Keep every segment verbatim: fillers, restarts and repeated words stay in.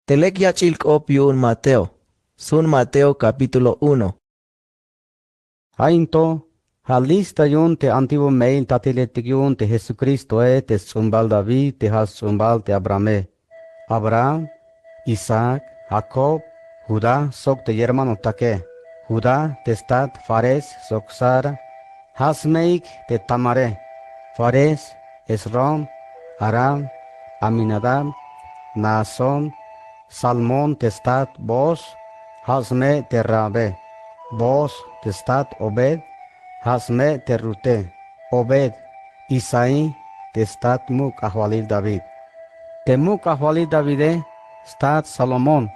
Te lek yach'il k'op yu'un Mateo. Sjun Mateo capítulo uno. Ja' in to, ja' lista yu'un te antiguo me'il tatiletik yu'un te Jesucristoe, te sts'umbal David, te ja' sts'umbal te Abrahame. Abraham, Isaac, Jacob, Judá sok te yermanotake. Judá te stat Fares sok Zara, ja' sme'ik te Tamare. Fares, Esrom, Aram, Aminadab, Naasón, Salmón te stat Booz, ja' sme' te Raabe. Booz te stat Obed, ja' sme' te Rute. Obed, Isaí te stat muk' ajwalil David. Te muk' ajwalil Davide stat Salomón,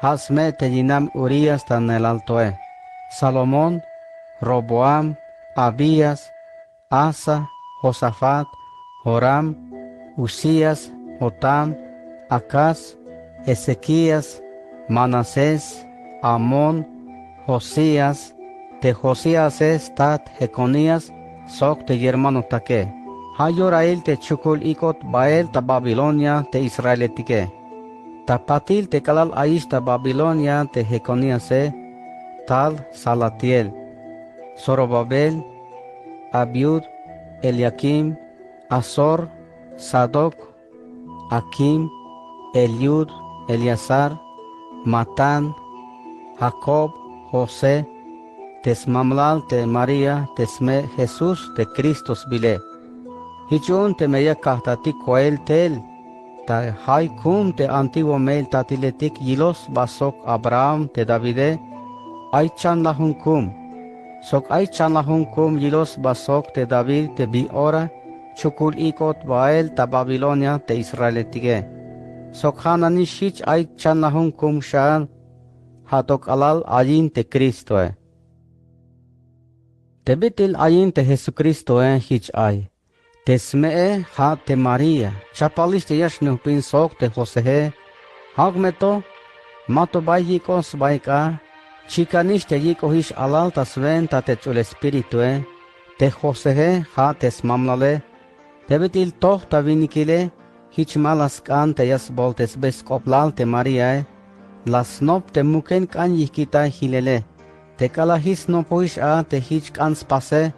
ja' sme' te yinam Urías ta nelaltoe. Salomón, Roboam, Abías, Asa, Josafat, Joram, Uzías, Jotam, Acaz, Ezequías, Manasés, Amón, Josías. Te Josíase stat Jeconías sok te yermanotake. Ja' yorail te chukul ik'ot bael ta Babilonia te israeletike. Ta patil te k'alal ayix ta Babilonia te Jeconíase tal Salatiel, Zorobabel, Abiud, Eliaquim, Azor, Sadoc, Aquim, Eliud, Eleazar, Matán, Jacob, José, te smamlal te María te sme' Jesús te Cristo sbile. Jich yu'un teme ya kajtatik koel tel, ta jay kum te antiguo me'il tatiletik yiloj sba sok Abraham te Davide, ay chanlajun kum. Sok ay chanlajun kum yiloj sba sok te David te bi ora chukul ik'ot bael ta Babilonia te israeletike. Sok ja' nanix jich ay chanlajun kum xan, ja' to k'alal ayin te Cristoe. Te bit'il ayin te Jesucristoe jich ay. Te sme'e ja' te María, chapalix te ya xnujbin sok te Joseje. Ja'uk me to, ma to bay yik'oj sbaik a, chikanix te yik'ojix alal ta swenta te Ch'ul Espiritue. Te Joseje ja' te smamlale. Te bit'il toj ta winikile, jich ma la sk'an te ya sboltesbe sk'oplal te Maríae. La snop te muken k'an yijkitay jilele. Te k'alal jich snopojix a te jich k'an spase,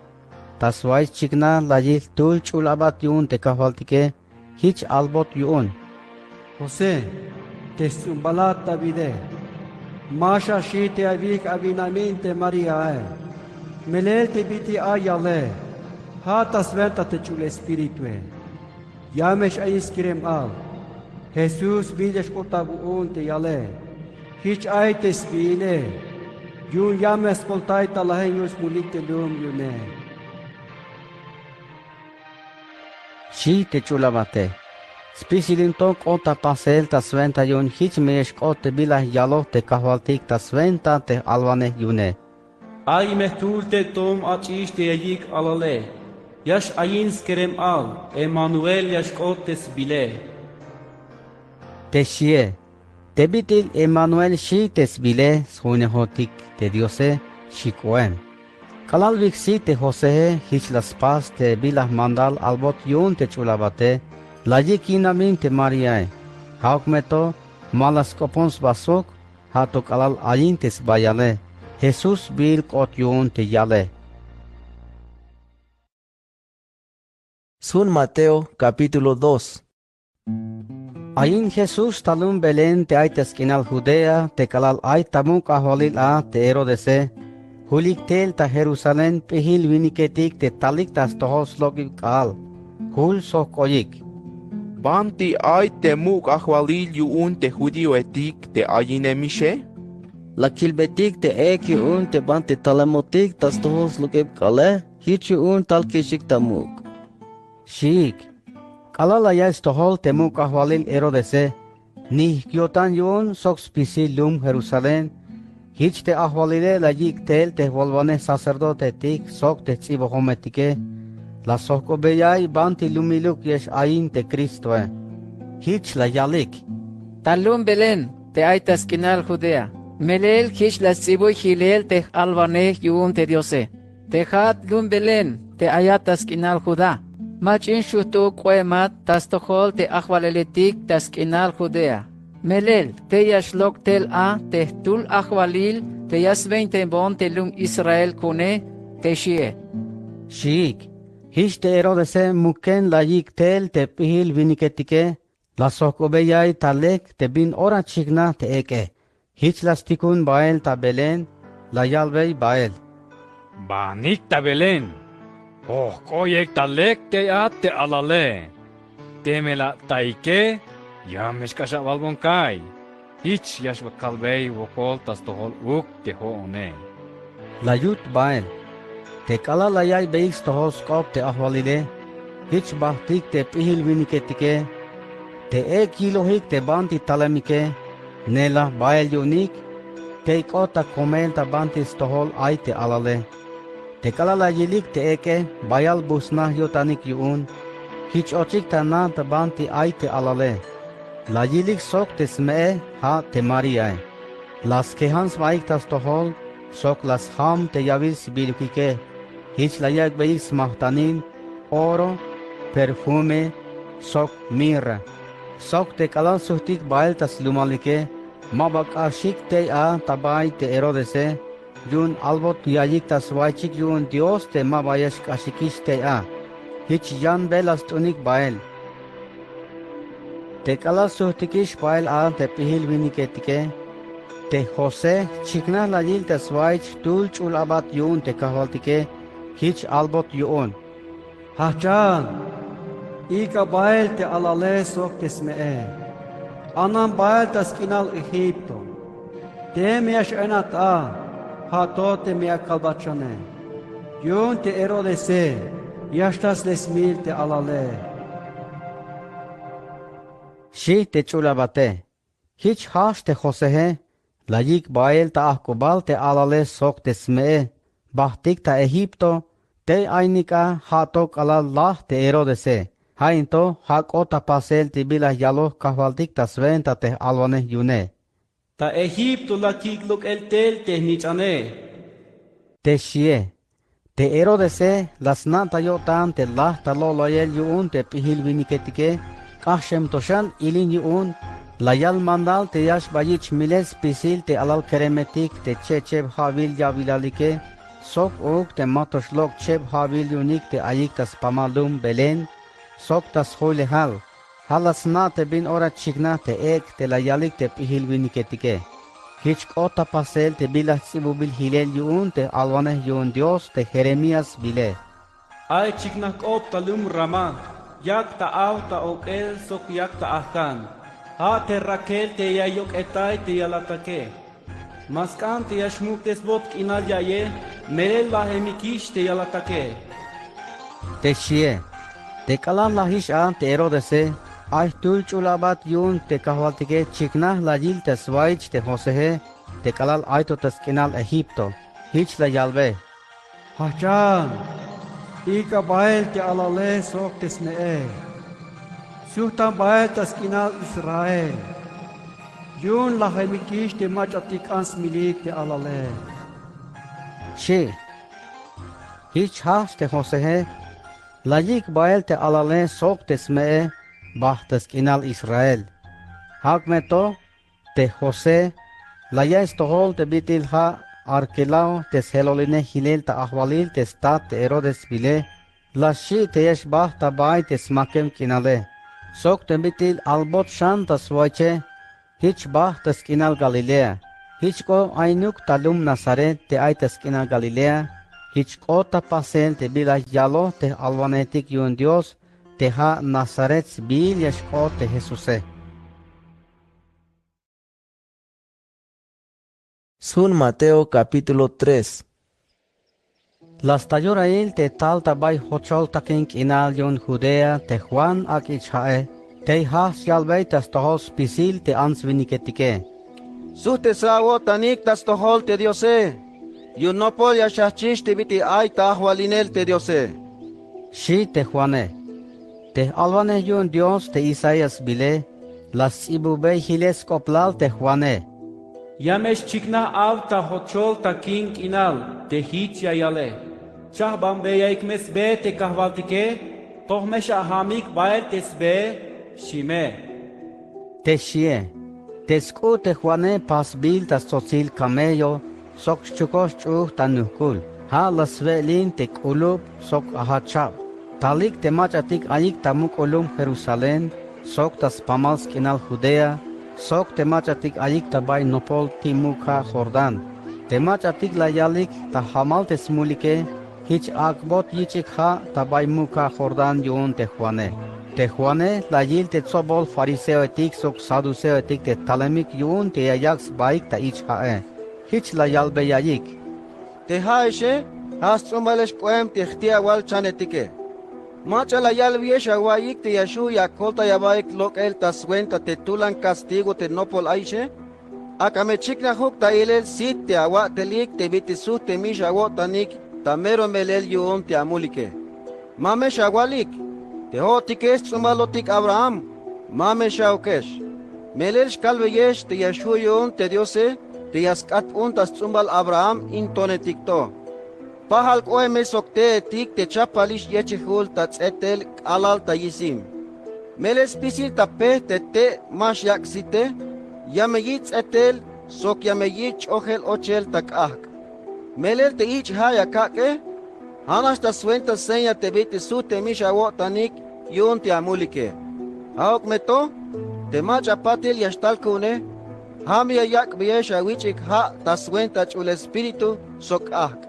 ta sway schiknal la yil jtul ch'ul abat yu'un te Kajwaltike, jich albot yu'un: José, te sts'umbalat Davide, ma xaxi te awijk awinam in te Maríae. Melel te bit'il ay yale, ja' ta swenta te Ch'ul Espiritue. Ya me x-ayin skerem al. Jesús sbiil ya xk'ot awu'un te yale. Jich ay te sbiile. Yu'un ya me skoltay ta lajen yu'un smulik te lum yu'une. Xi te ch'ul abate. Spisil in to k'ot ta pasel ta swenta yu'un jich me ya xk'ot te bila yaloj te Kajwaltik ta swenta te j-alwanej yu'une. Ay me jtul te tom ach'ix te ya yik' alale. Ya x-ayin skerem al, Emanuel ya xk'ot te sbile. Te xie. Te bit'il Emanuel xi te sbile, sjunejotik te Diose xi k'oem. K'alal wijsi te Joseje jich la spas te bila mandal albot yu'un te ch'ul abate, la yik' yinam in te Maríae. Ja'uk me to, ma la sk'opon sba sok, ja' to k'alal ayin te sba yale. Jesús sbiil k'ot yu'un te yale. Sjun Mateo capítulo dos. Ayin Jesús ta lum Belén te ay ta sk'inal Judea, te k'alal ay ta muk' ajwalil a te Herodese, julik tel ta Jerusalén p'ijil winiketik te talik ta stojol slok'ib k'aal. Jul sojk'oyik: ¿Banti ay te muk' ajwalil yu'un te judíoetik te ayinemixe? La kilbetik te ek yu'un te banti talemotik ta stojol slok'ib k'aale, jich yu'un tal kixik ta muk', xiik. K'alal la yal stojol te muk' ajwalil Herodese, nijk yo'tan yu'un sok spisil lum Jerusalén. Jich te ajwalile la yik' tel te jwalwanej sacerdotetik sok te jts'ibajometike. La sojk'obeyay banti lumiluk ya x-ayin te Cristoe. Jich la yalik: Ta lum Belén te ay ta sk'inal Judea, melel jich la sts'ibuy jilel te j-alwanej yu'un te Diose. Te ja'at lum Belén te ayat ta sk'inal Judá, mach'in xujt'uk k'oemat ta stojol te ajwaliletik ta sk'inal Judea. Melel tey ya xlok' tel a te jtul ajwalil te ya sbeintenbon te lum Israel ku'une, te xie. Xiik, jich te Herodese muken la yik' tel te p'ijil winiketike, la sjojk'obey ya'iy ta lek te bin ora chiknaj te ek'e. Jich la stikun bael ta Belén, la yalbey bael: —Banik ta Belén, jojk'oyek ta lek tey a te alale. Teme la at'ayike, ya me xk'ax awalbon ka'y. Jich ya xkalbey wokol ta stojol uk te jo'one. La yut bael. Te k'alal la yaiybeyik stojol sk'op te ajwalile, jich bajtik te p'ijil winiketike, te ek' yilojik te banti talemike, neelaj bael yu'unik, tey k'ot ta komel ta banti stojol ay te alale. Te k'alal la yilik te ek'e, bayal busnaj yo'tanik yu'un, jich ochik ta na ta banti ay te alale. La yilik sok te sme'e, ja' te Maríae. La skejan sbaik ta stojol, sok la sjam te yawil sbilukike. Jich la yak'beyik smajtanil, oro, perfume, sok mirra. Sok te k'alal sujtik bael ta slumalike, maba k'axik tey a ta bay te Herodese, yu'un albot yaiyik ta swaychik yu'un Dios te maba ya xk'axikix tey a. Jich yanbe la st'unik bael. Te k'alal sujtikix bael a te p'ijil winiketike, te José jchiknaj la yil ta swayich jtul ch'ul abat yu'un te kajwaltike, jich albot yu'un: —Jajch'an, ik' a bael te alale sok te sme'e. Anan bael ta sk'inal Egipto. Teme ya x-a'inat a, ja' to teme ya kalbat xane. Yu'un te Herodese ya xtal slesmil te alale, xi' te ch'ul abate. Jich jajch te Joseje, la yik' bael ta ajk'ubal te alale sok te sme'e, bajtik ta Egipto, tey ay nik' a ja' to k'alal laj te Herodese. Ja' in to ja' k'ot ta pasel te bila yaloj kajwaltik ta swenta te j-alwanej yu'une. Ta Egipto la kik' lok'el tel te jnich'ane, te xie. Te Herodese la sna' ta yo'tan te laj ta lo'loyel yu'un te p'ijil winiketike, k'axem to xan ilin yu'un, la yal mandal te ya xba yich' milel spisil te alal keremetik te cheb cheb ja'wil yawilalike, sok uuk te ma to xlok' cheb ja'wil yu'unik te ayik ta spamal lum Belén, sok ta sjoylejal. Ja' la sna' te bin ora chiknaj te ek' te la yalik te p'ijil winiketike. Jich k'ot ta pasel te bila jts'ibubil jilel yu'un te j-alwanej yu'un Dios te Jeremías bile: Ay chiknaj k'op ta lum Ramá, yak ta aw ta ok'el sok yak ta ajkan. Ja' te Raquel te ya yok'etay te yalatake. Ma sk'an te ya xmuk'tesbot k'inal ya'ye, melel lajemikix te yalatake, te xie. Te k'alal lajix a te Herodese, ay jtul ch'ul abat yu'un te kajwaltike chiknaj la yil ta swayich te Joseje, te k'alal ay to ta sk'inal Egipto. Jich la yalbe: Jajch'an, ik' a bael te alale sok te sme'e. Sujtan bael ta sk'inal Israel. Yu'un lajemikix te mach'atik k'an smilik te alale, xi'. Jich jajch te Joseje, la yik' bael te alale sok te sme'e, bajt ta sk'inal Israel. Jak' me to, te José, la yaiy stojol te bit'il ja' Arquelao te sjelolinej jilel ta ajwalil te stat te Herodes bile, la xi' te ya xbajt ta bay te smakem k'inale. Sok te bit'il albot xan ta swayiche, jich bajt ta sk'inal Galilea. Jich k'o aynuk ta lum Nazaret te ay ta sk'inal Galilea, jich k'ot ta pasel te bila yaloj te j-alwanejetik yu'un Dios, te ja' Nazaret sbiil ya xk'ot te Jesuse. Sjun Mateo capítulo tres. La sta yorail te tal ta bay jochol takin k'inal yu'un Judea te Juan ak'ich ja'e, tey jajch yalbey ta stojol spisil te ants winiketike: Sujtesa awo'tanik ta stojol te Diose, yu'un nopol ya xjajchix te bit'il ay ta ajwalinel te Diose, xi' te Juane. Te j-alwanej yu'un Dios te Isaías bile, la sts'ibubey jilel sk'oplal te Juane: Ya me xchiknaj aw ta jochol takin k'inal te jich ya yale: Chajbanbeyaik me sbe te kajwaltike, toj me x'ajamik bael te sbee, xi me, te xie. Te sk'u' te Juane pasbil ta stsotsil camello sok xchukoj xch'uj ta nujk'ul. Ja' la swe'elin te k'ulub sok ajat chab. Talik te mach'atik ayik ta muk'ulum Jerusalén sok ta spamal sk'inal Judea sok te mach'atik ayik ta bay nopol ti' muk' ja' Jordán. Te mach'atik la yalik ta jamal te smulike, jich ak'bot yich'ik ja' ta bay muk' ja' Jordán yu'un te Juane. Te Juane la yil te tsobol fariseoetik sok saduceoetik te talemik yu'un te ya yak' sbaik ta ich ja'e. Jich la yalbeyayik: Te ja'exe ja' sts'umbalex k'oem te jti'awal chanetike. Mach'a la yalbeyex awa'iyik te ya xju' ya akoltay abaik lok'el ta swenta te tulan castigo te nopol a'ixe. Ak'a me chiknajuk ta ilel sit te awa'telik te bit'il sujtemix awo'tanik ta mero melel yu'un te amulike. Ma me xawalik te jo'otike sts'umbalotik Abraham. Ma me xa'ukex. Melel xkalbeyex te ya xju' yu'un te Diose te ya sk'atp'un ta sts'umbal Abraham in tonetik to. Pajal k'oeme sok te'etik te chapalix yechejul ta ts'etel k'alal ta yisim. Melel spisil ta pejt te te' ma xyak' site, ya me yich' ts'etel sok ya me yich' ch'ojel ochel ta k'ajk'. Melel te ich' ja' ya kak'e, ja' nax ta swenta seña te bit'il sujtemix awo'tanik yu'un te amulike. Ja'uk me to, te mach'a patil ya xtal ku'une, ja' me ya yak'beyex awich'ik ja' ta swenta ch'ul espíritu sok k'ajk'.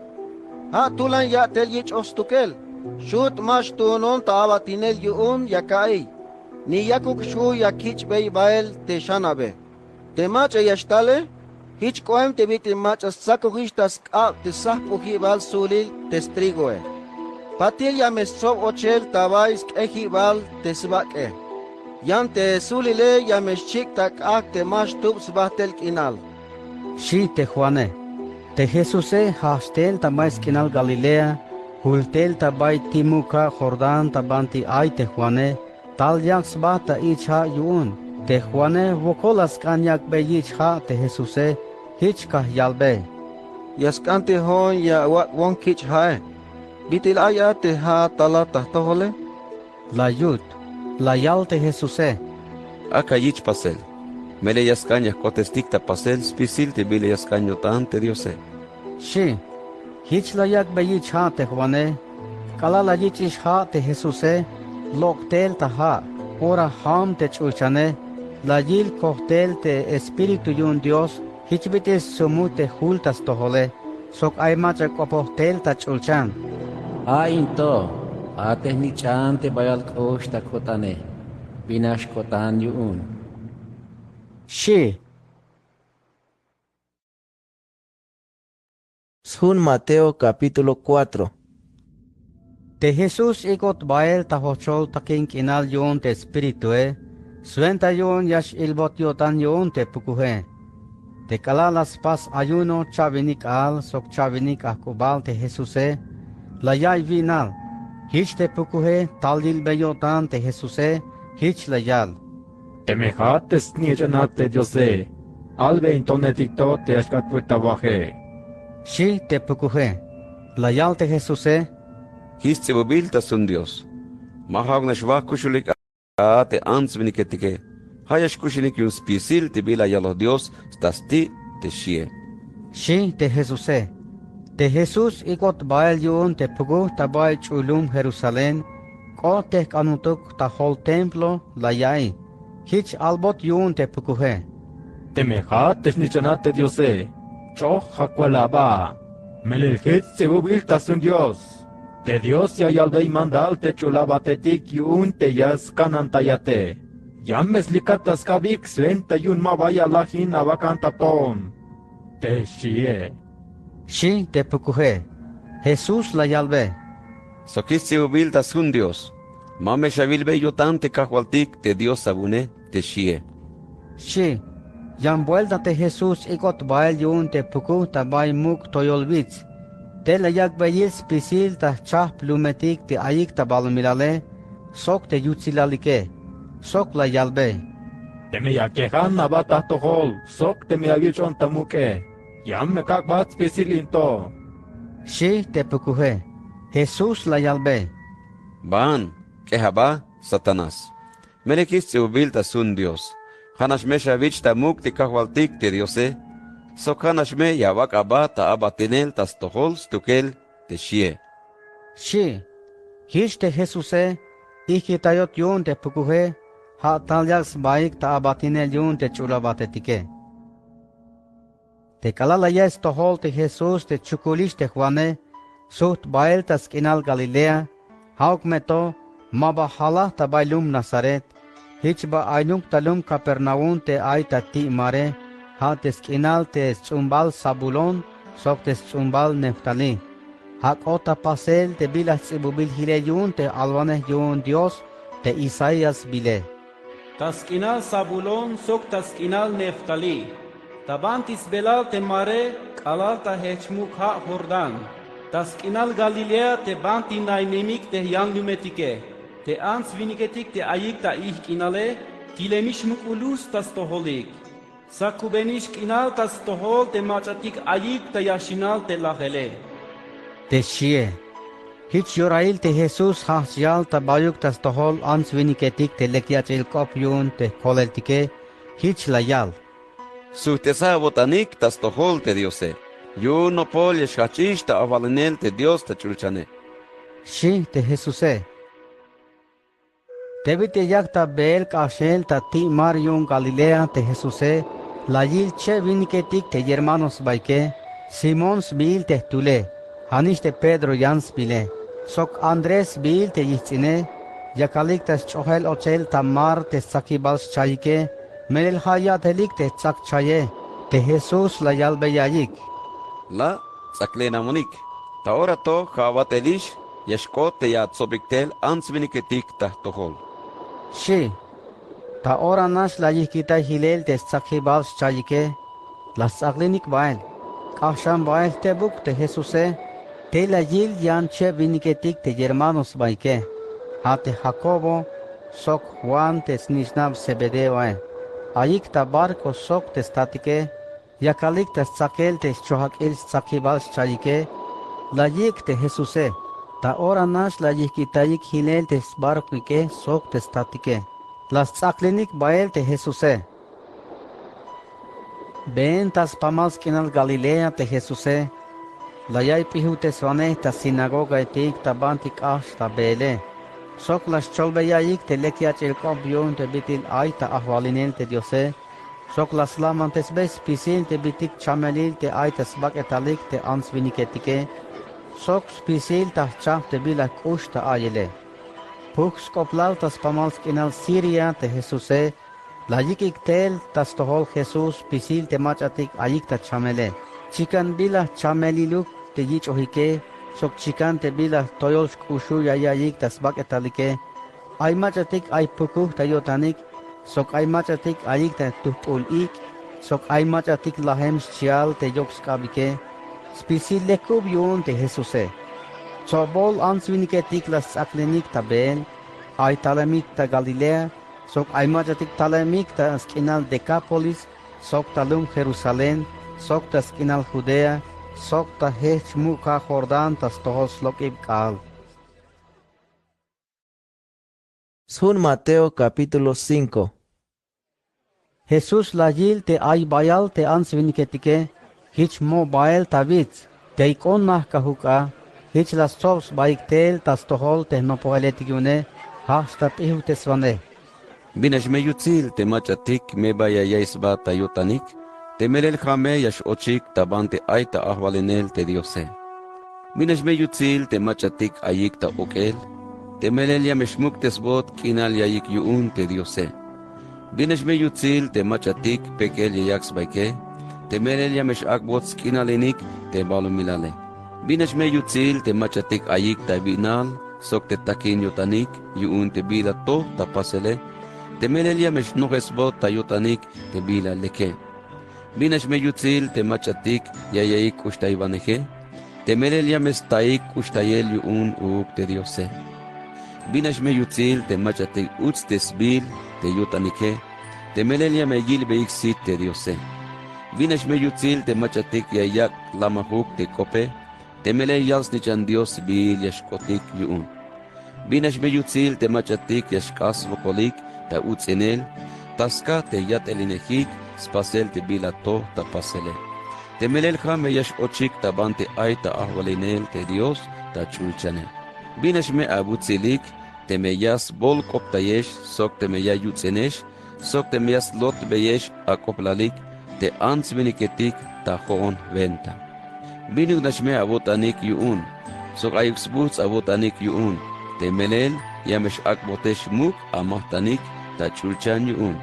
Ja' tulan ya'tel yich'oj stukel, xut ma xtuunon ta abatinel yu'un ya ka'iy, ni yakuk xju' ya kich'bey bael te xanabe. Te mach'a ya xtale, jich k'oem te bit'il mach'a stsakojix ta sk'ab te sajp'ujibal sulil te strigoe. Patil ya me stsob ochel ta bay sk'ejibal te sbak'e. Yan te sulile ya me xchik' ta k'ajk' te ma xtub sbajtel k'inal, xi' te Juane. Te Jesuse jajch tel ta bay sk'inal Galilea, jul tel ta bay ti' muk' ja' Jordán ta banti ay te Juane, tal yak' sba ta ich ja' yu'un. Te Juane wokol la sk'an yak'bey yich' ja' te Jesuse, jich kajyalbey: Ya sk'an te jo'on ya awak'bon kich' ja'e. Bit'il ay a te ja'at talat ta jtojole? La yut. La yal te Jesuse: Ak'a yich' pasel. Melel ya sk'an ya jk'otestik ta pasel spisil te bila ya sk'an yo'tan te Diose, xi'. Jich la yak'bey yich' ja' te Juane. K'alal la yich'ix ja' te Jesuse, lok' tel ta ja'. Ora jam te ch'ulchane, la yil koj tel te Espíritu yu'un Dios jich bit'il stsumuk te jul ta stojole, sok ay mach'a k'opoj tel ta ch'ulchan. Ja' in to, ja' te jnich'an te bayal k'ux ta ko'tane. Binax ko'tan yu'un, xi'. Sjun Mateo capítulo cuatro. Te Jesús ik'ot bael ta jochol takin k'inal yu'un te Espiritue, swenta yu'un ya x-ilbot yo'tan yu'un te pukuje. Te k'alal la spas ayuno cha'binik k'aal sok cha'binik ajk'ubal te Jesuse, la ya'iy wi'nal. Jich te pukuje tal yilbe yo'tan te Jesuse, jich la yal: Teme ja'at te snich'anat te Diose, albe in tonetik to te ya xk'atp'ut ta waje, xi' te pukuje. La yal te Jesuse: Jich sts'ibubil ta sjun Dios. Ma ja'uk nax ba jkuxulik a te ants winiketike. Ja' ya xkuxunik yu'un spisil te bila ya yaloj Dios ta sti' te xie, xi' te Jesuse. Te Jesús ik'ot bael yu'un te pukuj ta bay ch'ulum Jerusalén, k'ot te jk'anutuk ta jol templo la ya'iy. Jich albot yu'un te pukuje: Teme ja'at te snich'anat te Diose, ch'oj jak'wal aba. Melel jich sts'ibubil ta sjun Dios. Te Dios ya yalbey mandal te ch'ul abatetik yu'un te ya skanantayate. Ya me slikat ta sk'abik swenta yu'un maba ya lajin awakan ta toon, te xie, xi' te pukuje. Jesús la yalbe: Sok jich sts'ibubil ta sjun Dios. Ma me xawilbey yo'tan te Kajwaltik te Dios awu'une, te xie, xi'. Yan buelta te Jesús ik'ot bael yu'un te pukuj ta bay muk' toyol wits. Te la yak'beyil spisil ta jchajp lumetik te ayik ta balumilale sok te yutsilalike, sok la yalbey: Teme ya kejan aba ta jtojol sok teme ya awich'on ta muk'e, ya me kak'bat spisil in to, xi' te pukuje. Jesús la yalbey: Baan, k'ej aba, Satanás. Melel jich sts'ibubil ta sjun Dios. Ja' nax me xawich' ta muk' te kajwaltik te Diose, sok ja' nax me ya awak' aba ta abatinel ta stojol stukel te xie. Xchi. Jich te Jesuse, ijkitayot yu'un te pukuje, ja' tal yak sbaik ta abatinel yu'un te ch'ul abatetike. Te k'alal la ya'iy stojol te Jesús te chukulix te Juane, sujt bael ta sk'inal Galilea, ja'uk me to, ma ba jalaj ta bay lum Nazaret, jich ba aynuk ta lum Capernaum te ay ta ti' mare, ja' te sk'inal te sts'umbal Zabulón sok te sts'umbal Neftalí. Jak'ot ta pasel te bila jts'ibubil jilel yu'un te alwanej yu'un Dios te Isaías bile. Ta sk'inal Zabulón sok ta sk'inal Neftalí, ta banti sbelal te mare k'alal ta jejch muk' ja' Jordán, ta sk'inal Galilea te banti naynimik te jyanlumetike, te ants winiketik te ayik ta ijk'inale, tilemix muk'ul lus ta stojolik. Sakubenix k'inal ta stojol te mach'atik ayik ta yaxinal te lajele, te xie. Jich yorail te Jesús jajch yal ta bayuk ta stojol ants winiketik te lek yach'il k'op yu'un te jkoleltike, jich la yal: Sujt'esa awo'tanik ta stojol te Diose, yu'un nopol ya xjajch'ix ta ajwalinel te Dios ta ch'ulchane, xchi te Jesuse. Te bit'il yak ta beel k'axel ta ti' mar yu'un Galilea te Jesuse, la yil cheb winiketik te yermano sbaike, Simón sbiil te jtule, janix te Pedro yan sbile, sok Andrés sbiil te yijts'ine, yakalik ta sch'ojel ochel ta mar te stsakibal schayike, melel ja' ya'telik te jts'ak chaye. Te Jesús la yalbey ayik: La, ts'aklenamonik. Ta ora to ja' awat'elix ya xk'ot te ya atsobik tel ants winiketik ta jtojol, xchi. Ta ora nax la yijkitay jilel te stsakibal schayike, la sts'aklinik bael. K'axan bael jtebuk te Jesuse, tey la yil yan cheb winiketik te yermano sbaike, ja' te Jacobo sok Juan te snich'nab Zebedeoe, ayik ta barco sok te statike, yakalik ta stsakel te schojak'il stsakibal schayike, la yik' te Jesuse. Ta ora nax la yijk'itayik jilel te sbarcoike sok te statike, la sts'aklinik bael te Jesuse. Been ta spamal sk'inal Galilea te Jesuse, la ya'iy p'ijuteswanej ta sinagogaetik ta banti k'ax ta beele, sok la xcholbey ayik te lek yach'il k'op yu'un te bit'il ay ta ajwalinel te Diose, sok la slamantesbey spisil te bitik chamelil te ay ta sbak'etaltik te ants winiketike, sok spisil ta jchajp te bila jk'ux ta a'yele. Puj sk'oplal ta spamal sk'inal Siria te Jesuse, la yik'ik tel ta stojol Jesús spisil te mach'atik ayik ta chamele. Chikan bila jchameliluk te yich'ojike, sok chikan te bila jtoyol xk'uxul ya ya'iyik ta sbak'etalike, ay mach'atik ay pukuj ta yo'tanik, sok ay mach'atik ayik ta tujp'ul ik', sok ay mach'atik lajem xchial te yok sk'abike, spisil lekub yu'un te Jesuse. Tsobol ants winiketik la sts'aklinik ta beel, ay talemik ta Galilea, sok ay mach'atik talemik ta sk'inal Decápolis, sok ta lum Jerusalén, sok ta sk'inal Judea, sok ta jejch muk' ja' Jordán ta stojol slok'ib k'aal. Sjun Mateo capítulo cinco. Jesús la yil te ay bayal te ants winiketike, jich mo bael ta wits, tey k'oon najkajuk a, jich la stsob sbaik tel ta stojol te jnopojeletik yu'une, jajch ta p'ijujteswanej. ¿Bin nax me yutsil te mach'atik me ba ya ya'iy sba ta yo'tanik? Te melel ja' me ya x-ochik ta banti ay ta ajwalinel te Diose. ¿Bin nax me yutsil te mach'atik ayik ta ok'el? Te melel ya me xmuk'tesbot k'inal ya'iyik yu'un te Diose. ¿Bin nax me yutsil te mach'atik pek'el ya yak' sbaike? Te melel ya me x-ak'bot sk'inalinik te balumilale. ¿Bin nax me yutsil te mach'atik ayik ta wi'nal sok te takin yo'tanik yu'un te bila toj ta pasele? Te melel ya me xnojesbot ta yo'tanik te bila leke. ¿Bin nax me yutsil te mach'atik ya ya'iy k'uxtaywaneje? Te melel ya me staik k'uxtayel yu'un uuk te Diose. ¿Bin nax me yutsil te mach'atik uts te sbiil te yo'tanike? Te melel ya me yilbeyik sit te Diose. ¿Bin nax me yutsil te mach'atik ya yak' lamajuk te k'ope? Te melel yal-snichan Dios sbiil ya xk'otik yu'un. ¿Bin nax me yutsil te mach'atik ya xk'ax swokolik ta uts'inel? ta skaj te yat'elinejik spasel te bila toj ta pasele. Te melel ja' me ya x-ochik ta banti ay ta ajwalinel te Dios ta ch'ulchane. Binax me awutsilik teme ya sbolk'optayex sok teme ya yuts'enex sok teme ya slotbeyex ak'oblalik te ants winiketik ta jo'on wenta. Binuk nax me awo'tanik yu'un sok ayuk sbujts' awo'tanik yu'un te melel ya me x-ak'botex muk' amajt'anik ta ch'ulchan yu'un.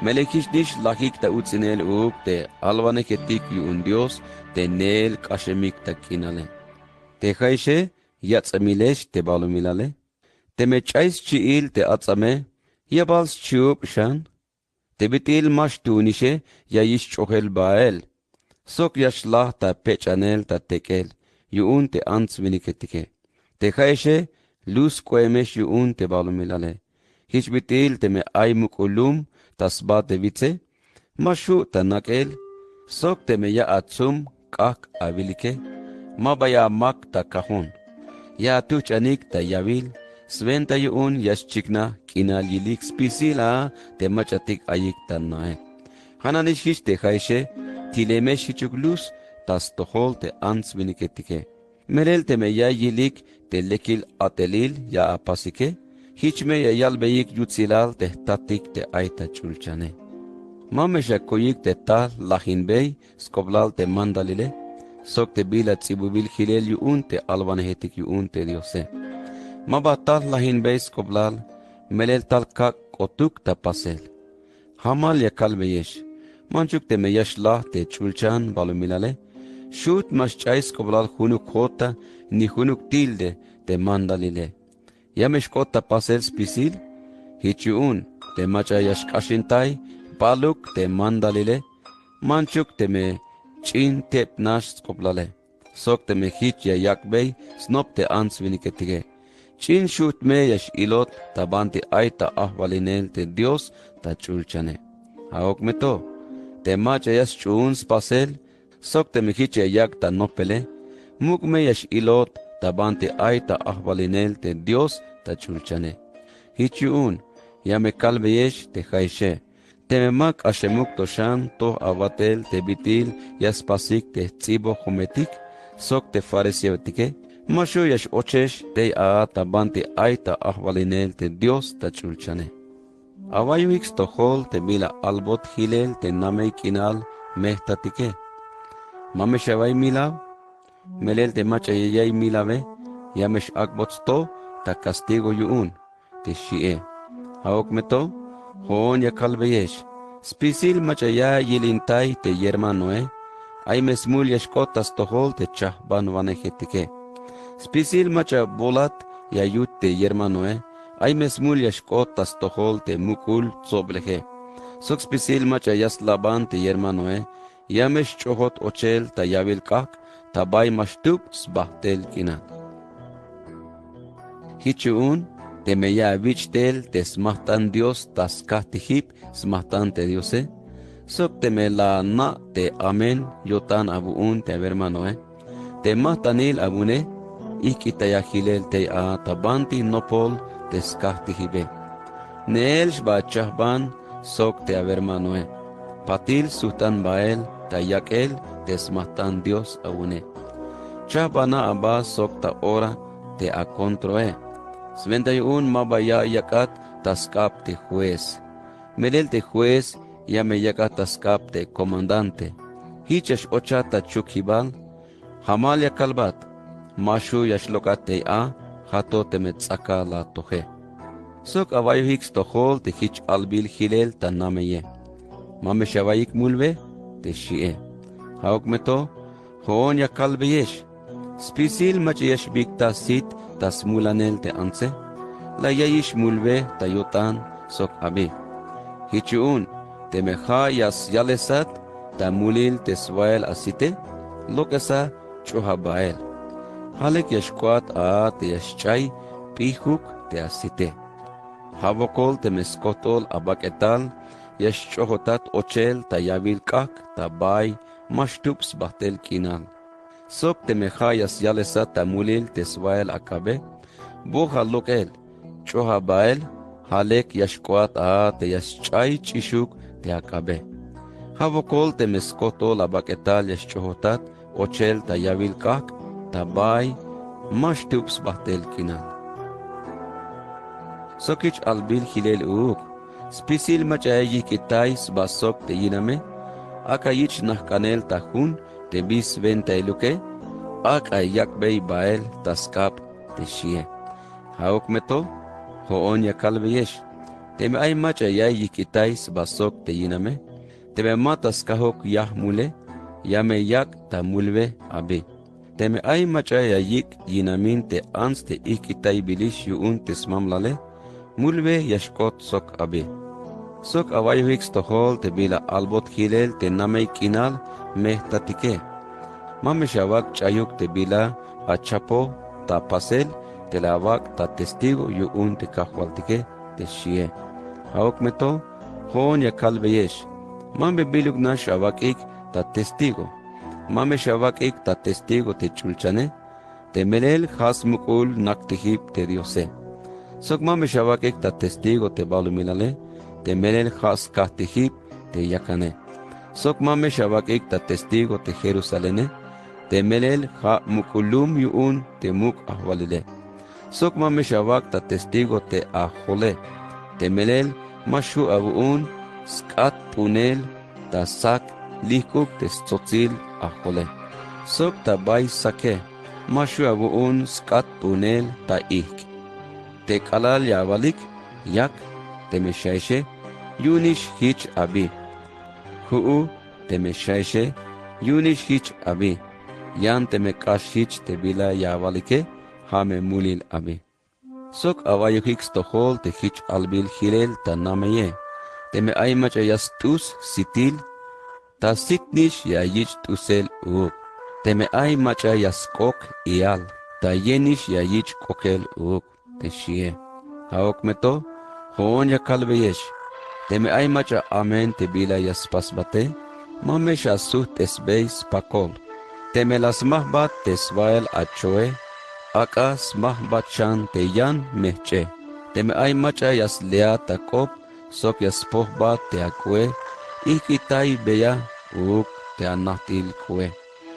Melel jich nix lajik ta uts'inel uuk te alwanejetik yu'un Dios te neel k'axemik ta k'inale. Te ja'exe yats'amilex te balumilale. Teme ch'ay schi'il te ats'ame, ya bal schi'ub xan. Te bit'il ma xtuunixe ya yich' ch'ojel bael sok ya xlaj ta pech'anel ta tek'el yu'un te ants winiketike. Te ja'exe lus k'o'emex yu'un te balumilale. Jich bit'il teme ay muk'ul lum ta sba te witse, ma xju' ta nak'el sok teme ya atsum k'ajk' awilike, ma ba ya amak ta kajon. Ya atujch'anik ta yawil swenta yu'un ya xchiknaj k'inal yilik spisil a te mach'atik ayik ta nae. Ja' nanix jich te ja'exe tilemex jichuk lus ta stojol te ants winiketike. Melel teme ya yilik te lekil at'elil ya apasike, jich me ya yalbeyik yutsilal te jtatik te ay ta ch'ulchane. Ma me xaku'yik te tal lajinbey sk'oblal te mandalile sok te bila ts'ibubil jilel yu'un te alwanejetik yu'un te Diose. Ma ba tal lajinbey sk'oblal, melel tal kak' k'otuk ta pasel. Jamal ya kalbeyex, manchuk teme ya xlaj te ch'ulchan balumilale, xujt' ma xch'ay sk'oblal junuk jota ni junuk tilde te mandalile. Ya me xk'ot ta pasel spisil. Jich yu'un te mach'a ya xk'axintay baluk te mandalile, manchuk teme ch'in teb nax sk'oblale sok teme jich ya yak'bey snop te ants winiketike. Ch'in xujt' me ya x-ilot ta banti ay ta ajwalinel te Dios ta ch'ulchane. Ja'uk me to te mach'a ya sch'uun spasel sok teme jich ya yak' ta nopele, muk' me ya x-ilot ta banti ay ta ajwalinel te Dios ta ch'ulchane. Jich yu'un ya me kalbeyex te ja'exe, teme ma k'axemuk to xan toj awatel te bit'il ya spasik te jts'ibojometik sok te fariseoetike, ma xju' ya x-ochex tey a ta banti ay ta ajwalinel te Dios ta ch'ulchane. Awayojik stojol te bila albot jilel te namey k'inal me jtatike. Ma me xaway milaw. Melel te mach'a ya ya'iy milawe, ya me x-ak'bot sto ta kastigo yu'un te xi'e. Ja'uk me to jo'on ya kalbeyex, spisil mach'a ya yilintay te yermanoe, ay me smul ya xk'ot ta stojol te chajbanwanejetike. Spisil mach'a bolat ya yut te yermanoe, ay me smul ya xk'ot ta stojol te muk'ul tsobleje. Sok spisil mach'a ya slaban te yermanoe, ya me xch'ojot ochel ta yawil k'ajk' ta bay ma xtub sbajtel k'inal. Jich yu'un teme ya awich'tel te smajt'an Dios ta skajtijib smajt'an te Diose, sok teme la ana' te amén yo'tan awu'un te awermanoe, te majt'anil awu'une ijk'itaya jilel tey a ta banti nopol te skajtijibe. Neel xba achajban sok te awermanoe. Patil sujt'an bael ta yak'el te smajt'an Dios awu'une. Chajbana aba sok ta ora te akontroe. Swenta yu'un ma ba ya yak'at ta sk'ab te juez. Melel te juez ya me yak'at ta sk'ab te komandante. Jich ya x-ochat ta chukjibal. Jamal ya kalbat, ma xju' ya xlok'at tey a, ja' to teme ts'akal la atoje. Sok awayojik stojol te jich albil jilel ta nameye. Ma me xawayik mulwe te xi'e. Ja'uk me to jo'on ya kalbeyex, spisil mach'a ya xbik'taj sit ta smulanel te antse, la yaiyix mulwe ta yo'tan sok abi. Jich yu'un teme ja' ya syalesat ta mulil te swa'el asite, lok'esa ch'oja bael. Ja' lek ya xk'oat a te ya xch'ay p'ijuk te asite. Ja' wokol teme skojt'ol abak'etal ya xch'ojotat ochel ta yawil k'ajk' ta bay ma xtub sbajtel k'inal. Sok teme ja' ya syalesat ta mulil te swa'el akabe, boja lok'el, ch'oja bael, Ja' lek ya xk'oat a te ya sch'ay ch'ixuk te ak'abe. Ja' wokol teme skojtol abak'etal ya xch'ojojtat ochel ta yawil k'ajk', ta bay ma xtub sbajt'el k'inal. Sok jich albil jilel uuk, spisil mach'a ya yijk'itay sba sok te yiname. Ak'a yich' najk'anel ta jun te bi swentailuke, ak'a ya yak'bey bael ta sk'ab, te xie. Ja'uk me to, jo'on ya kalbeyex, teme ay mach'a ya yijk'itay sba sok te yiname, teme ma ta skajok yaj mule, ya me yak' ta mulbe abi. Teme ay mach'a ya yik' yinamin te ants te ijk'itaybilix yu'un te smamlale, mulbe ya xk'ot sok abi. Sok awaiyojik stojol te bila albot jilel te namey k'inal me jtatike. Ma me xawak' ch'ayuk te bila achapoj ta pasel te la awak' ta testigo yu'un te Kajwaltike, te xie. Ja'uk me to, jo'on ya kalbeyex, ma me biluk nax awak'ik ta testigo. Ma me xawak'ik ta testigo te ch'ulchane, te melel ja' smuk'ul naktijib te Diose. Sok ma me xawak'ik ta testigo te balumilale, te melel ja' skajtijib te yakane. Sok ma me xawak'ik ta testigo te Jerusalene, te melel ja' muk'ul lum yu'un te muk' ajwalile. Sok ma me xawak' ta testigo te ajole, te melel ma xju' awu'un sk'atp'unel ta sak lijk'uk te stsotsil ajole. Sok ta bay sake ma xju' awu'un sk'atp'unel ta ijk'. Te k'alal ya awalik, yak, teme xaixe, yu'unix jich abi. Ju'u, teme xaixe, yu'unix jich abi. Yan teme k'ax jich te bila ya awalike, ja' me mulil abi. Sok awaiyojik stojol te jich albil jilel ta nameye. Teme ay mach'a ya st'us sitil, ta sitnix ya yich' t'usel uuk. Teme ay mach'a ya sk'ok ial, ta yenix ya yich' k'okel uuk, te xie. Ja'uk me to, jo'on ya kalbeyex, teme ay mach'a amen te bila ya spasbate, ma me xasujt'esbey spakol. Teme la smajbat te sbael achoe, ak'a smajbat xan te yan me jch'e. Teme ay mach'a ya sleat ta k'op sok ya spojbat te ak'oe, ijk'itaybeya uuk te anajt'il k'oe.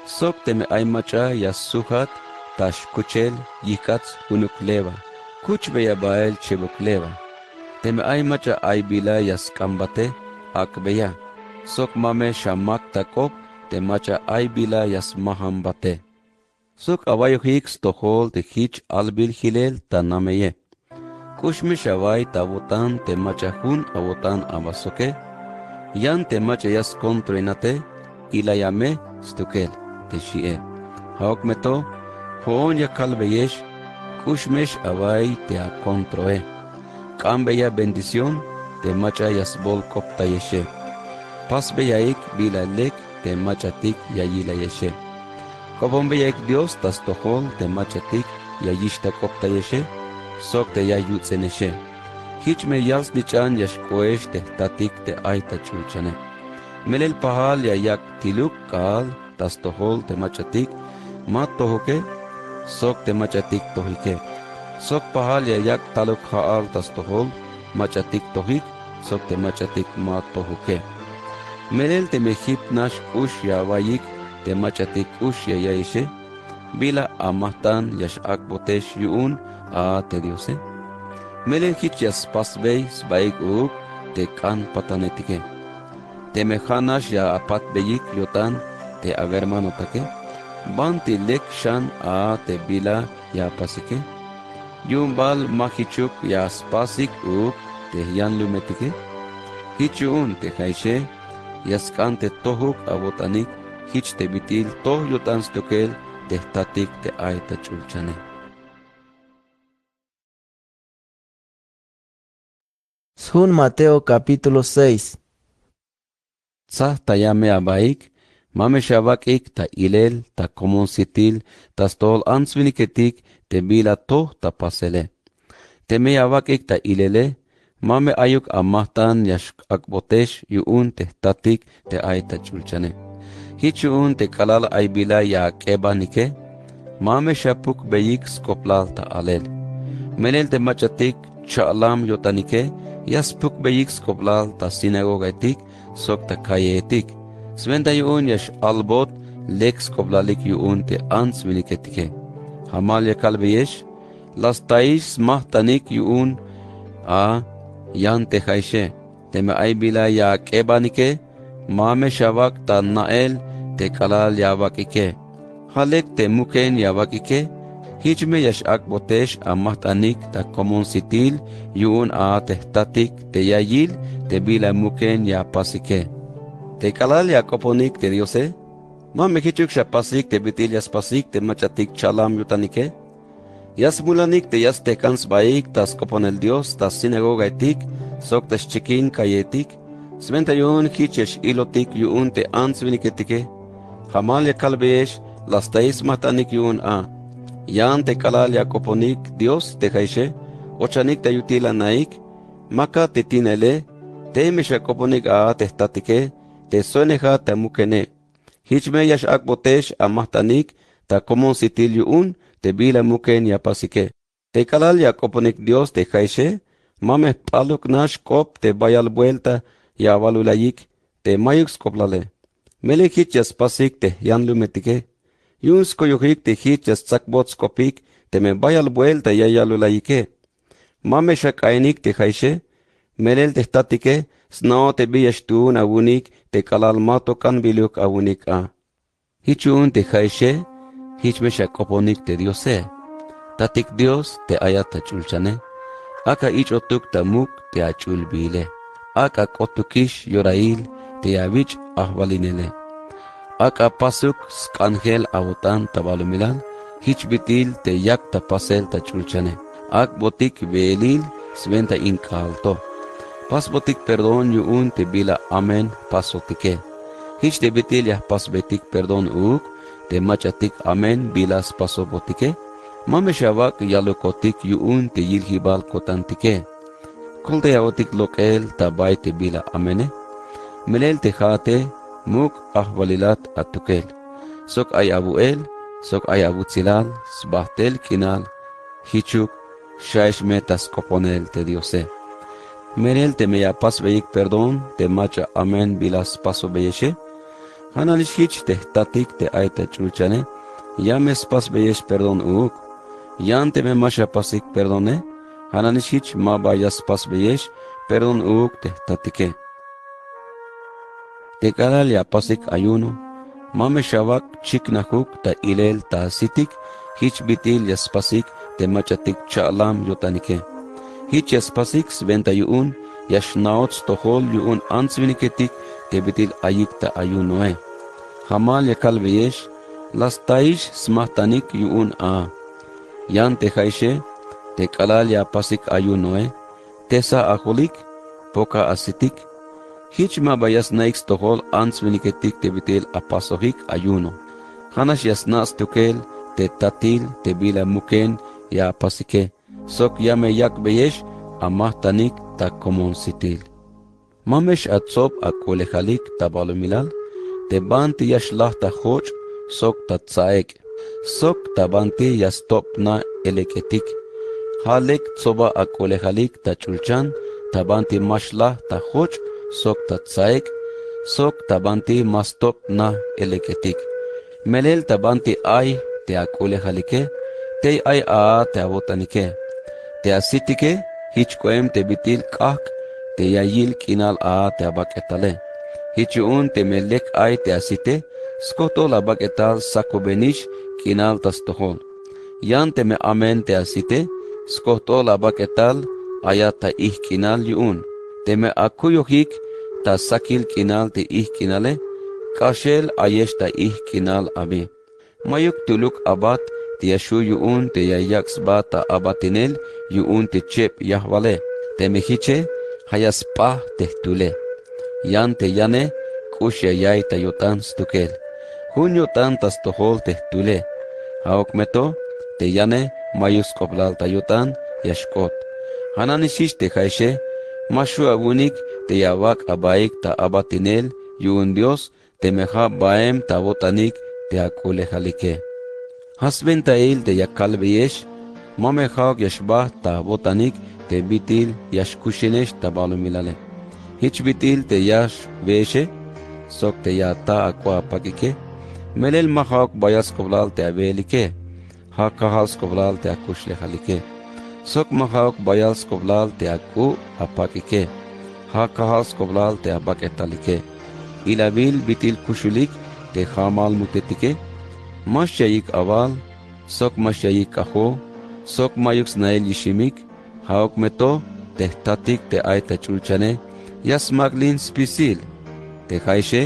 Sok teme ay mach'a ya sujat ta xkuchel yijk'ats junuk leva, kuchbeya bael chebuk leva. Teme ay mach'a ay bila ya sk'ambate, ak'beya. Sok ma me xamak ta k'op te mach'a ay bila ya smajambate. Sok awaiyojik stojol te jich albil jilel ta nameye. K'ux me xaway ta awo'tan te mach'a jun awo'tan aba soke. Yan te mach'a ya skontroinate, ilaya me stukel, te xie. Ja'uk me to, jo'on ya kalbeyex, k'ux me xaway te akontroe. K'ambeya bendición te mach'a ya sbolk'optayexe. Pasbeyaik bila lek te mach'atik ya yilayexe. K'opombeyaik Dios ta stojol te mach'atik ya yixtak'optayexe sok te ya yuts'enexe. Jich me yal snich'an ya xk'oex te jtatik te ay ta ch'ulchane. Melel pajal ya yak' tiluk k'aal ta stojol te mach'atik ma tojuke sok te mach'atik tojike. Sok pajal ya yak' taluk ja'al ta stojol mach'atik tojik sok te mach'atik ma tojuke. Melel teme jip nax k'ux ya awa'iyik te mach'atik k'ux ya ya'ixe, bila amajt'an ya x-ak'botex yu'un a te Diose. Melel jich ya spasbey sbaik uuk te k'an patanetike. Teme ja' nax ya apatbeyik yo'tan te awermanotake, banti lek xan a te bila ya apasike. Yu'un bal ma jichuk ya spasik uuk te jyanlumetike. Jich yu'un te ja'exe ya sk'an te tojuk awo'tanik jich te bit'il toj yo'tan stukel te jtatik te ay ta ch'ulchane. Sjun Mateo capítulo seis. Tsajtaya me abaik, ma me xawak'ik ta ilel ta komon sitil ta stojol ants winiketik te bila toj ta pasele. Teme ya awak'ik ta ilele, ma me ayuk amajt'an ya x-ak'botex yu'un te jtatik te ay ta ch'ulchane. Jich yu'un te k'alal ay bila ya ak'ebanike, ma me xapukbeyik sk'oplal ta alel. Melel te mach'atik cha'lam yo'tanike, ya spukbeyik sk'oblal ta sinagogaetik sok ta calleetik. Swenta yu'un ya x-albot lek sk'oblalik yu'un te ants winiketike. Jamal ya kalbeyex, la staix smajt'anik yu'un a, yan te jayxe. Teme ay bila ya ak'ebanike, ma me xawak' ta na'el te k'alal ya awak'ike. Ja' lek te muken ya awak'ike, jich me ya x-ak'botex amajt'anik ta komon sitil yu'un a te jtatik te ya yil te bila muken ya apasike. Te k'alal ya ak'oponik te Diose, ma me jichuk xapasik te bit'il ya spasik te mach'atik cha'lam yo'tanike. Ya smulanik te ya stejk'an sbaik ta sk'oponel Dios ta sinagogaetik sok ta xchikin calleetik. Swenta yu'un jich ya x-ilotik yu'un te ants winiketike. Jamal ya kalbeyex, la staix smajt'anik yu'un a. Yan te k'alal ya ak'oponik Dios te jayxe, ochanik ta yutil anaik, maka te tinele, tey me xak'oponik a te jtatike te soenejat ta mukene. Jich me ya x-ak'botex amajt'anik ta komon sitil yu'un te bila muken ya apasike. Te k'alal ya ak'oponik Dios te jayxe, ma me jp'aluk nax k'op te bayal buelta ya awalulayik te mayuk sk'oblale. Melel jich ya spasik te jyanlumetike. Yu'un skoyojik te jich ya stsakbot sk'opik teme bayal buelta ya yalulayike. Ma me xak'ainik te jayxe, melel te jtatike sna'ot te bi ya xtuun awu'unik te k'alal ma to k'anbiluk awu'unik a. Jich yu'un te jayxe, jich me xak'oponik te Diose. Tatik Dios te ayat ta ch'ulchane, ak'a ich'otuk ta muk' te ach'ulbile. Ak'a k'otukix yorail te ya awich' ajwalinele. Ak'a pasuk sk'anjel awo'tan ta balumilal, jich bit'il te yak ta pasel ta ch'ulchane. Ak'botik beelil swenta in k'aal to. Pasbotik perdón yu'un te bila amén jpasotike. Jich te bit'il ya jpasbeytik perdón uuk te mach'atik amén bila spasobotike. Ma me xawak' yalukotik yu'un te yiljibal ko'tantike. Koltayabotik lok'el ta bay te bila amene. Melel te ja'ate muk' ajwalilat atukel. Sok ay awu'el, sok ay awutsilal, sbajt'el k'inal, jichuk, xaex me ta sk'oponel te Diose. Melel teme ya apasbeyik perdón te mach'a amén bila spasobeyexe, ja' nanix jich te jtatik te ay ta ch'ulchane, ya me spasbeyex perdón uuk. Yan teme ma xapasik perdone, ja' nanix jich ma ba ya spasbeyex perdón uuk te jtatike. Te k'alal ya apasik ayuno, ma me xawak' chiknajuk ta ilel ta asitik jich bit'il ya spasik te mach'atik cha'lam yo'tanike. Jich ya spasik swenta yu'un ya xna'ot stojol yu'un ants winiketik te bit'il ayik ta ayunoe. Jamal ya kalbeyex, la staix smajt'anik yu'un a. Yan te jayxe, te k'alal ya apasik ayunoe, tesa ajolik, poka asitik. Jich ma ba ya sna'ik stojol ants winiketik te bit'il apasojik ayuno. Ja' nax ya sna' stukel te tatil te bila muken ya apasike, sok ya me yak'beyex amajt'anik ta komon sitil. Ma me x-atsob ak'u'lejalik ta balumilal te banti ya xlaj ta joch' sok ta tsa'ek', sok ta banti ya stop na elek'etik. Ja' lek tsoba ak'u'lejalik ta ch'ulchan ta banti ma xlaj ta joch' sok ta tsa'ek', sok ta banti ma stop na elek'etik. Melel ta banti ay te ak'u'lejalike, tey ay a te awo'tanike. Te asitike, jich k'oem te bit'il k'ajk' te ya yil k'inal a te abak'etale. Jich yu'un teme lek ay te asite, skojt'ol abak'etal sakubenix k'inal ta stojol. Yan teme amen te asite, skojt'ol abak'etal ayat ta ijk' k'inal yu'un. Teme akuyojik ta sakil k'inal te ijk' k'inale, k'axel ayex ta ijk' k'inal abi. Mayuk tuluk abat te ya xju' yu'un te ya yak' sba ta abatinel yu'un te cheb yajwale. Teme jiche, ja' ya sp'aj te jtule. Yan te yane k'ux ya yaiy ta yo'tan stukel. Jun yo'tan ta stojol te jtule. Ja'uk me to te yane mayuk sk'oblal ta yo'tan ya xk'ot. Ja' nanixix te jayxe, ma xju' awu'unik te ya awak' abaik ta abatinel yu'un Dios teme ja' baem ta awo'tanik te ak'u'lejalike. Ja' swentail te ya kalbeyex, ma me ja'uk ya xbajt ta awo'tanik te bit'il ya xkuxinex ta balumilale. Jich bit'il te ya xweexe sok te ya ata ak'u apak'ike. Melel ma ja'uk bayal sk'oblal te aweelike, ja' kajal sk'oblal te akuxlejalike. Sok ma ja'uk bayal sk'oblal te ak'u apak'ike, ja' kajal sk'oblal te abak'etalike. Ilawil bit'il kuxulik te ja'mal mutetike. Ma xyaiyik awal, sok ma xyaiyik k'ajo, sok ma'yuk sna'el yiximik. Ja'uk me to te jtatik te ay ta ch'ulchane ya smak'lin spisil. Te ja'exe,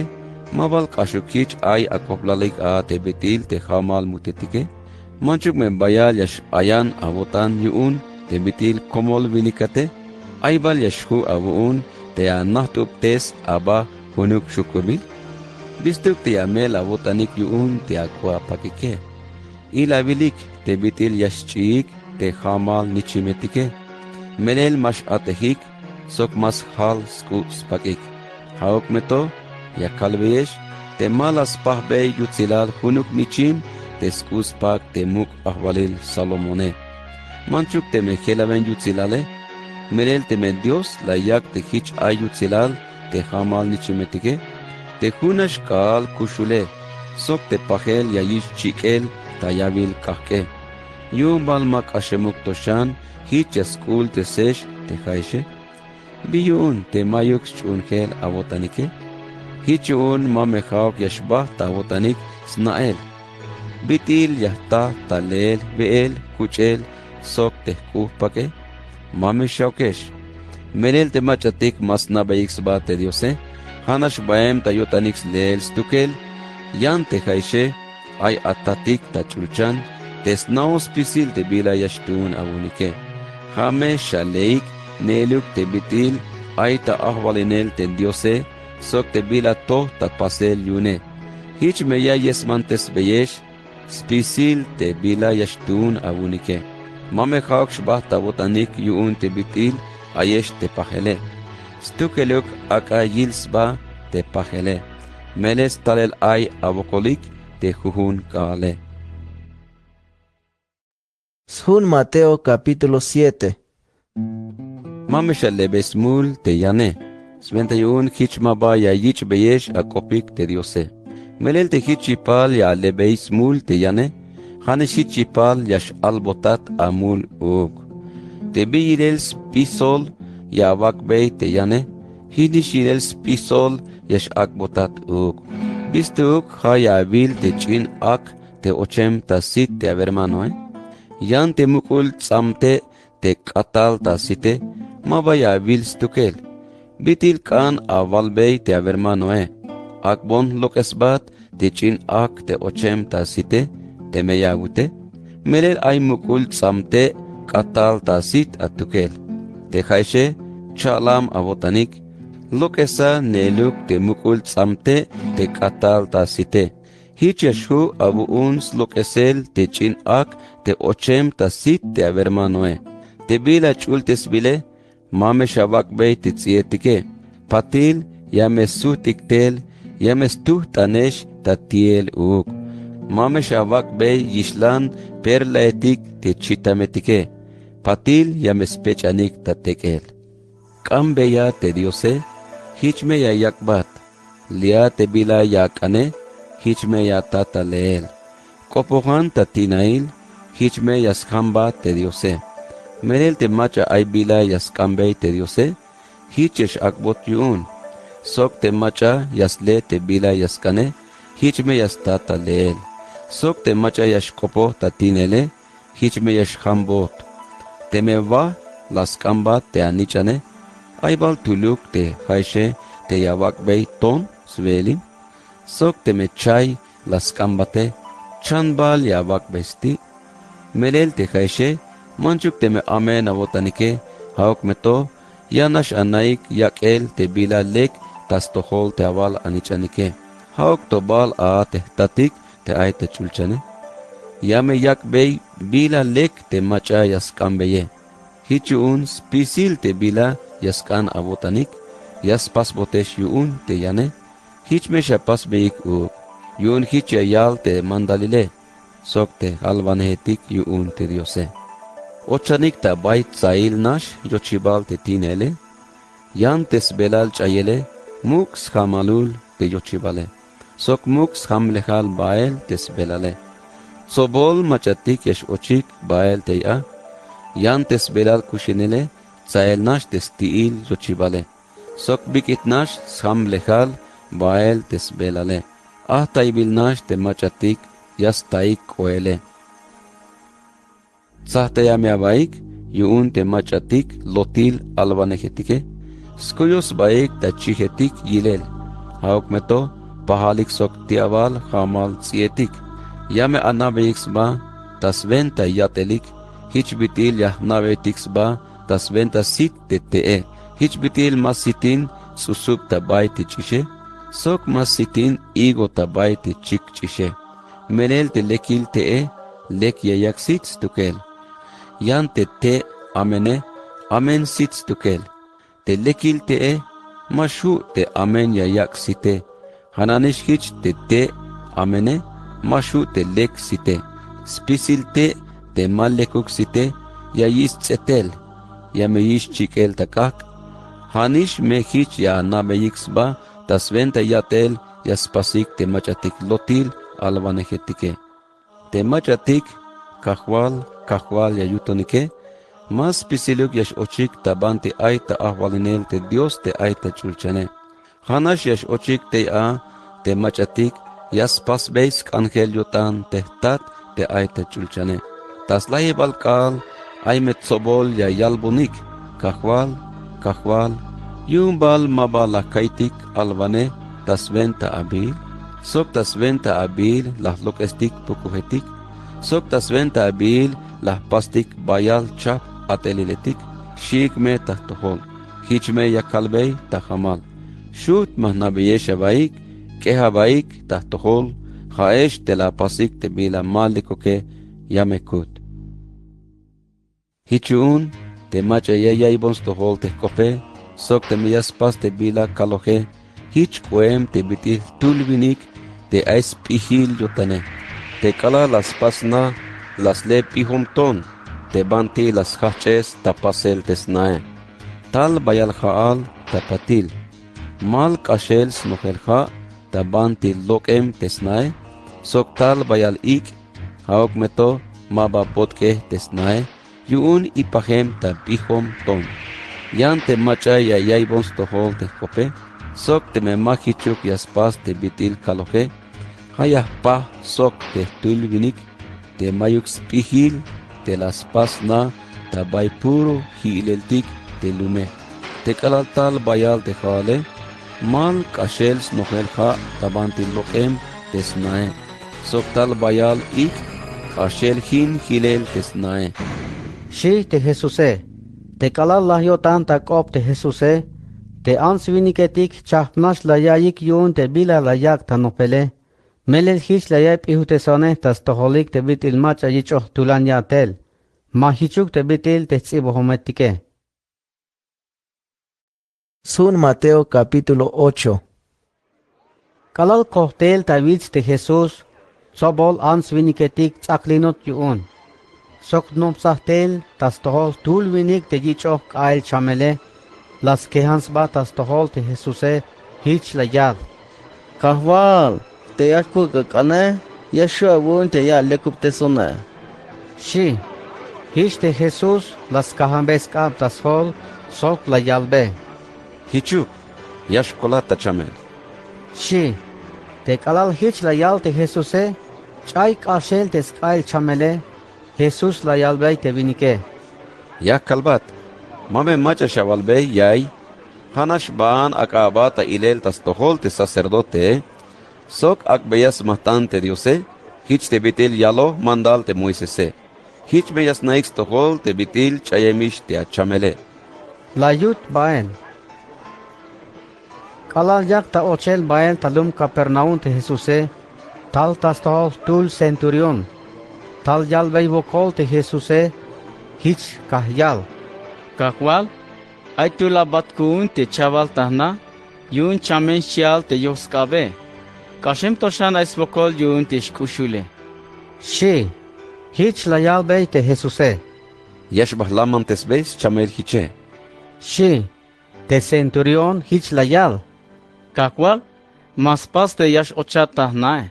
ma bal k'axuk jich ay ak'oblalik a te bit'il te ja'mal mutetike. Manchuk me bayal ya x-ayan awo'tan yu'un te bit'il komol winikate. Ay bal ya xju' awu'un te anajt'ubtes aba junuk xuk'ubil. Bistuk te ya mel awo'tanik yu'un te ak'u apak'ike. Ilawilik te bit'il ya xch'iik te ja'mal nichimetike. Melel ma x-at'ejik sok ma sjal sk'u' spak'ik. Ja'uk me to ya kalbeyex te ma la spajbey yutsilal junuk nichim te sk'u' spak te muk' ajwalil Salomone. Manchuk teme jelaben yutsilale, melel teme Dios la yak' te jich ay yutsilal te ja'mal nichimetike, te junax k'aal kuxule sok te pajel ya yich' chik'el ta yawil k'ajk'e. Yu'un bal ma k'axemuk to xan jich ya sk'u'ultesex te ja'exe. Bi yu'un te ma'yuk sch'uhunjel awo'tanike. Jich yu'un ma me ja'uk ya xbajt ta awo'tanik sna'el bit'il ya jta ta leel jwe'el kuch'el sok te jk'u jpak'e. Ma me xa'ukex. Melel te mach'atik ma sna'beyik sba te Diose, ja'nax baem ta yo'tanik sleel stukel. Yan te ja'exe, ay atatik ta ch'ulchan te sna'oj spisil te bila ya xtuun awu'unike. Ja' me xaleik ne'eluk te bit'il ay ta ajwalinel te Diose sok te bila toj ta pasel yu'une. Jich me ya yesmantesbeyex spisil te bila ya xtuun awu'unike. Ma me ja'uk xbajt ta awo'tanik yu'un te bit'il ayex te pajele. Stukeluk ak'a yil sba te pajele. Melel stalel ay awokolik te jujun k'aale. Sjun Mateo capítulo siete. Ma me xalebey smul te yane, swenta yu'un jich ma ba ya yich'beyex ak'opik te Diose. Melel te jich yipal ya alebey smul te yane, ja'nix jich yipal ya x-albotat amul uuk. Te bi yilel sp'isol ya awak'bey te yane, jichnix yilel sp'isol ya x-ak'botat uuk. Bistuk ja' ya awil te ch'in ak te ochem ta sit te awermanoe. Yan te muk'ul ts'amte' te k'atal ta site, ma ba ya awil stukel. Bit'il k'an awalbey te awermanoe: ak'bon lok'esbat te ch'in ak te ochem ta site, teme ya awute. Melel ay muk'ul ts'amte' k'atal ta sit atukel. Te ja'exe, cha'lam awo'tanik, lok'esa ne'eluk te muk'ul ts'amte' te k'atal ta site. Jich ya xju' awu'un slok'esel te ch'in ak te ochem ta sit te awermanoe. Te bila ch'ultesbile, ma me xawak'bey te ts'i'etike. Patil ya me sujt'ik tel, ya me stujt'anex ta ti'el uuk. Ma me xawak'bey yixlan perlaetik te chitametike. Patil ya me spech'anik ta tek'el. K'ambeya te Diose, jich me ya yak'bat. Li'a te bila ya ak'ane, jich me ya ata ta leel. K'opojan ta ti'nail, jich me ya sjambat te Diose. Melel te mach'a ay bila ya sk'ambey te Diose, jich ya x-ak'bot yu'un. Sok te mach'a ya sle te bila ya sk'ane, jich me ya sta ta leel. Sok te mach'a ya xk'opoj ta ti'naile, jich me ya xjambot. Teme wa la sk'ambat te anich'ane, ay bal tuluk te ja'exe te ya awak'bey ton swe'elim. Sok teme chay la sk'ambate, chan bal ya awak'bey sti'. Melel te ja'exe, manchuk teme amen awo'tanike, ja'uk me to ya nax anaik yak'el te bila lek ta stojol te awal anich'anike. Ja'uk to bal a te jtatik te ay ta ch'ulchane. Ya me yak'bey bila lek te mach'a ya sk'ambeye. Jich yu'un spisil te bila ya sk'an awo'tanik, ya spasbotex yu'un te yane. Jich me xapasbeyik uuk, yu'un jich ya yal te mandalile sok te j'alwanejetik yu'un te Diose. Ochanik ta bay tsail nax yochibal te tinele, yan te sbelal ch'ayele muk' sjamalul te yochibale, sok muk' sjamlejal bael te sbelale. Tsobol mach'atik ya x-ochik bael tey a, yan te sbelal kuxinele tsael nax te sti'il yochibale, sok bik'it nax sjamlejal bael te sbelale. Ajtaybil nax te mach'atik ya staik k'oele. Tsajtaya me abaik yu'un te mach'atik lotil alwanejetike, skuyoj sbaik ta chijetik yilel. Ja'uk me to pajalik sok ti'abal jamal ts'i'etik. Ya me ana'beyik sba ta swenta yat'elik, jich bit'il ya jna'beytik sba ta swenta sit te te'e. Jich bit'il ma sitin ts'usub ta bay te ch'ixe, sok ma sitin higo ta bay te chik ch'ixe. Melel te lekil te'e lek ya yak' sit stukel. Yan te te' amene amen sit stukel. Te lekil te'e ma xju' te amen ya yak' site. Ja'nanix jich te te' amene ma xju' te lek site. Spisil te' te ma lekuk site ya yich' ts'etel, ya me yich' chik'el ta k'ajk'. Ja'nix me jich ya ana'beyik sba ta swenta yat'el ya spasik te mach'atik lotil alwanejetike. Te mach'atik Kajwal, Kajwal ya yutonike, ma spisiluk ya x-ochik ta banti ay ta ajwalinel te Dios te ay ta ch'ulchane. Ja'nax ya x-ochik tey a te mach'atik ya spasbey sk'anjel yo'tan te jtat te ay ta ch'ulchane. Ta slajibal k'aal ay me tsobol ya yalbonik: Kajwal, Kajwal, ¿yu'un bal ma ba la ka'iytik alwanej ta swenta abiil? Sok ta swenta abiil la jlok'estik pukujetik, sok ta swenta abiil la jpastik bayal chajp at'eliletik. Xi'ik me ta jtojol, jich me ya kalbey ta jamal: Xujt' ma jna'beyex abaik, k'ej abaik ta jtojol, ja'ex te la apasik te bila ma lekuke, ya me kut. Jich yu'un te mach'a ya ya'iybon stojol te jk'ope, sok teme ya spas te bila kaloje, jich k'oem te bit'il jtul winik te ay sp'ijil yo'tane. Te k'alal la spas sna, la sle p'ijom ton te banti la sjajch'es ta pasel te snae. Tal bayal ja'al ta patil. ¿Mal k'axel snojel ja' ta banti lok'em te snae? Sok tal bayal ik', ja'uk me to ma ba botk'ej te snae, yu'un ipajem ta p'ijom ton. Yan te mach'a ya ya'iybon stojol te jk'ope, sok teme ma jichuk ya spas te bit'il kaloje, ja' ya jpaj sok te jtul winik te mayuk sp'ijil te la spas sna ta bay puro ji'ileltik te lume. Te k'alal tal bayal te ja'ale, ¿mal k'axel snojel ja' ta banti lok'em te snae? Sok tal bayal ik' k'axel jin jilel te snae, xi te Jesuse. Te k'alal la yo'tan ta k'op te Jesuse, te ants winiketik chajp nax la ya'iyik yu'un te bila la yak' ta nopele. Melel jich la ya'iy p'ijuteswanej ta stojolik te bit'il mach'a yich'oj tulan ya'tel. Ma jichuk te bit'il te jts'ibojometike. Sun Mateo capítulo ocho. K'alal kojtel ta wits te Jesús, tsobol ants winiketik ts'aklinot yu'un. Sok jnopsaj tel ta stojol jtul winik te yich'oj k'a'el chamele, la skejan sba ta stojol te Jesuse, jich la yal: Kajwal, te ya xkuk' ak'ane, ya xju' awu'un te ya lekubtesone, xi. Jich te Jesús la skajanbey sk'ab ta sjol, sok la yalbey: Jichuk, ya xkolat ta chamel, xi. Te k'alal jich la yal te Jesuse, ch'ay k'axel te sk'a'el chamele. Jesús la yalbey te winike: Ya kalbat, ma me mach'a xawalbey ya'iy. Ja'nax baan ak'a aba ta ilel ta stojol te sacerdotee, sok ak'beya smajt'an te Diose, jich te bit'il yaloj mandal te Moisese. Jich me ya sna'ik stojol te bit'il ch'ayemix te achamele, la yut bael. K'alal yak ta ochel bael ta lum Capernaum te Jesuse, tal ta stojol jtul centurión. Tal yalbey wokol te Jesuse, jich kajyal: Kajwal, ay tul abat ku'un te chawal ta jna, yu'un chamen xchi'al te yoj sk'abe. K'axem to xan ay swokol yu'un te xk'uxule, xi. Jich la yalbey te Jesuse. Ya xba jlamantesbey schamel jiche, xi'. Te centurión jich la yal: —Kajwal, ma spas te ya x-ochat ta jna'e.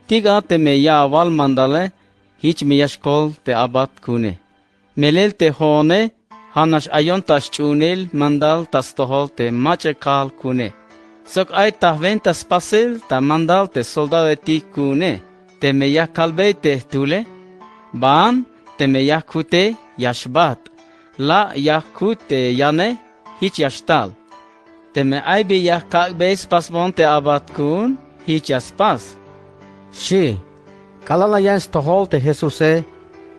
Tik a teme ya awal mandale, jich me ya xkol te abat ku'une. Melel te jo'one ja'nax ayon ta xch'uunel mandal ta stojol te mach'a kajal ku'une. Sok ay ta jwenta spasel ta mandal te soldadoetik ku'une. Teme ya kalbey te jtule: Baan, teme ya jkute, ya xbajt'. La' ya jkut te yane, jich ya xtal. Teme ay bi ya jkak'bey spasbon te abat ku'un, jich ya spas, xi'. K'alal la yaen stojol te Jesuse,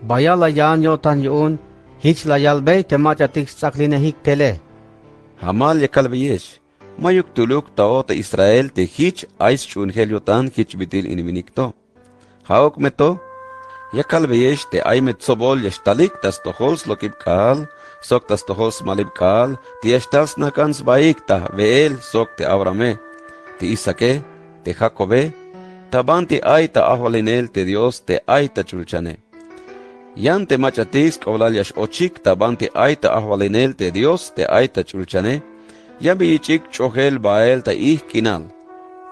bayal la yaan yo'tan yu'un, jich la yalbey te mach'atik sts'aklinejik tele: —Jamal ya kalbeyex, ma'yuk tuluk ta o'taj Israel te jich ay sch'uunjel yo'tan jich bit'il in winik to. Ja'uk me to, ya kalbeyex te ay me tsobol ya xtalik ta stojol slok'ib k'aal sok ta stojol smalib k'aal te ya xtal sna jk'an sbaik ta jbe'el sok te Abrahame, te Isaake, te Jakobe, ta banti ay ta ajwalinel te Dios te ay ta ch'ulchane. Yan te mach'atik sk'oblal ya x-ochik ta banti ay ta ajwalinel te Dios te ay ta ch'ulchane, yan bi yich'ik ch'ojel bael ta ijk' k'inal,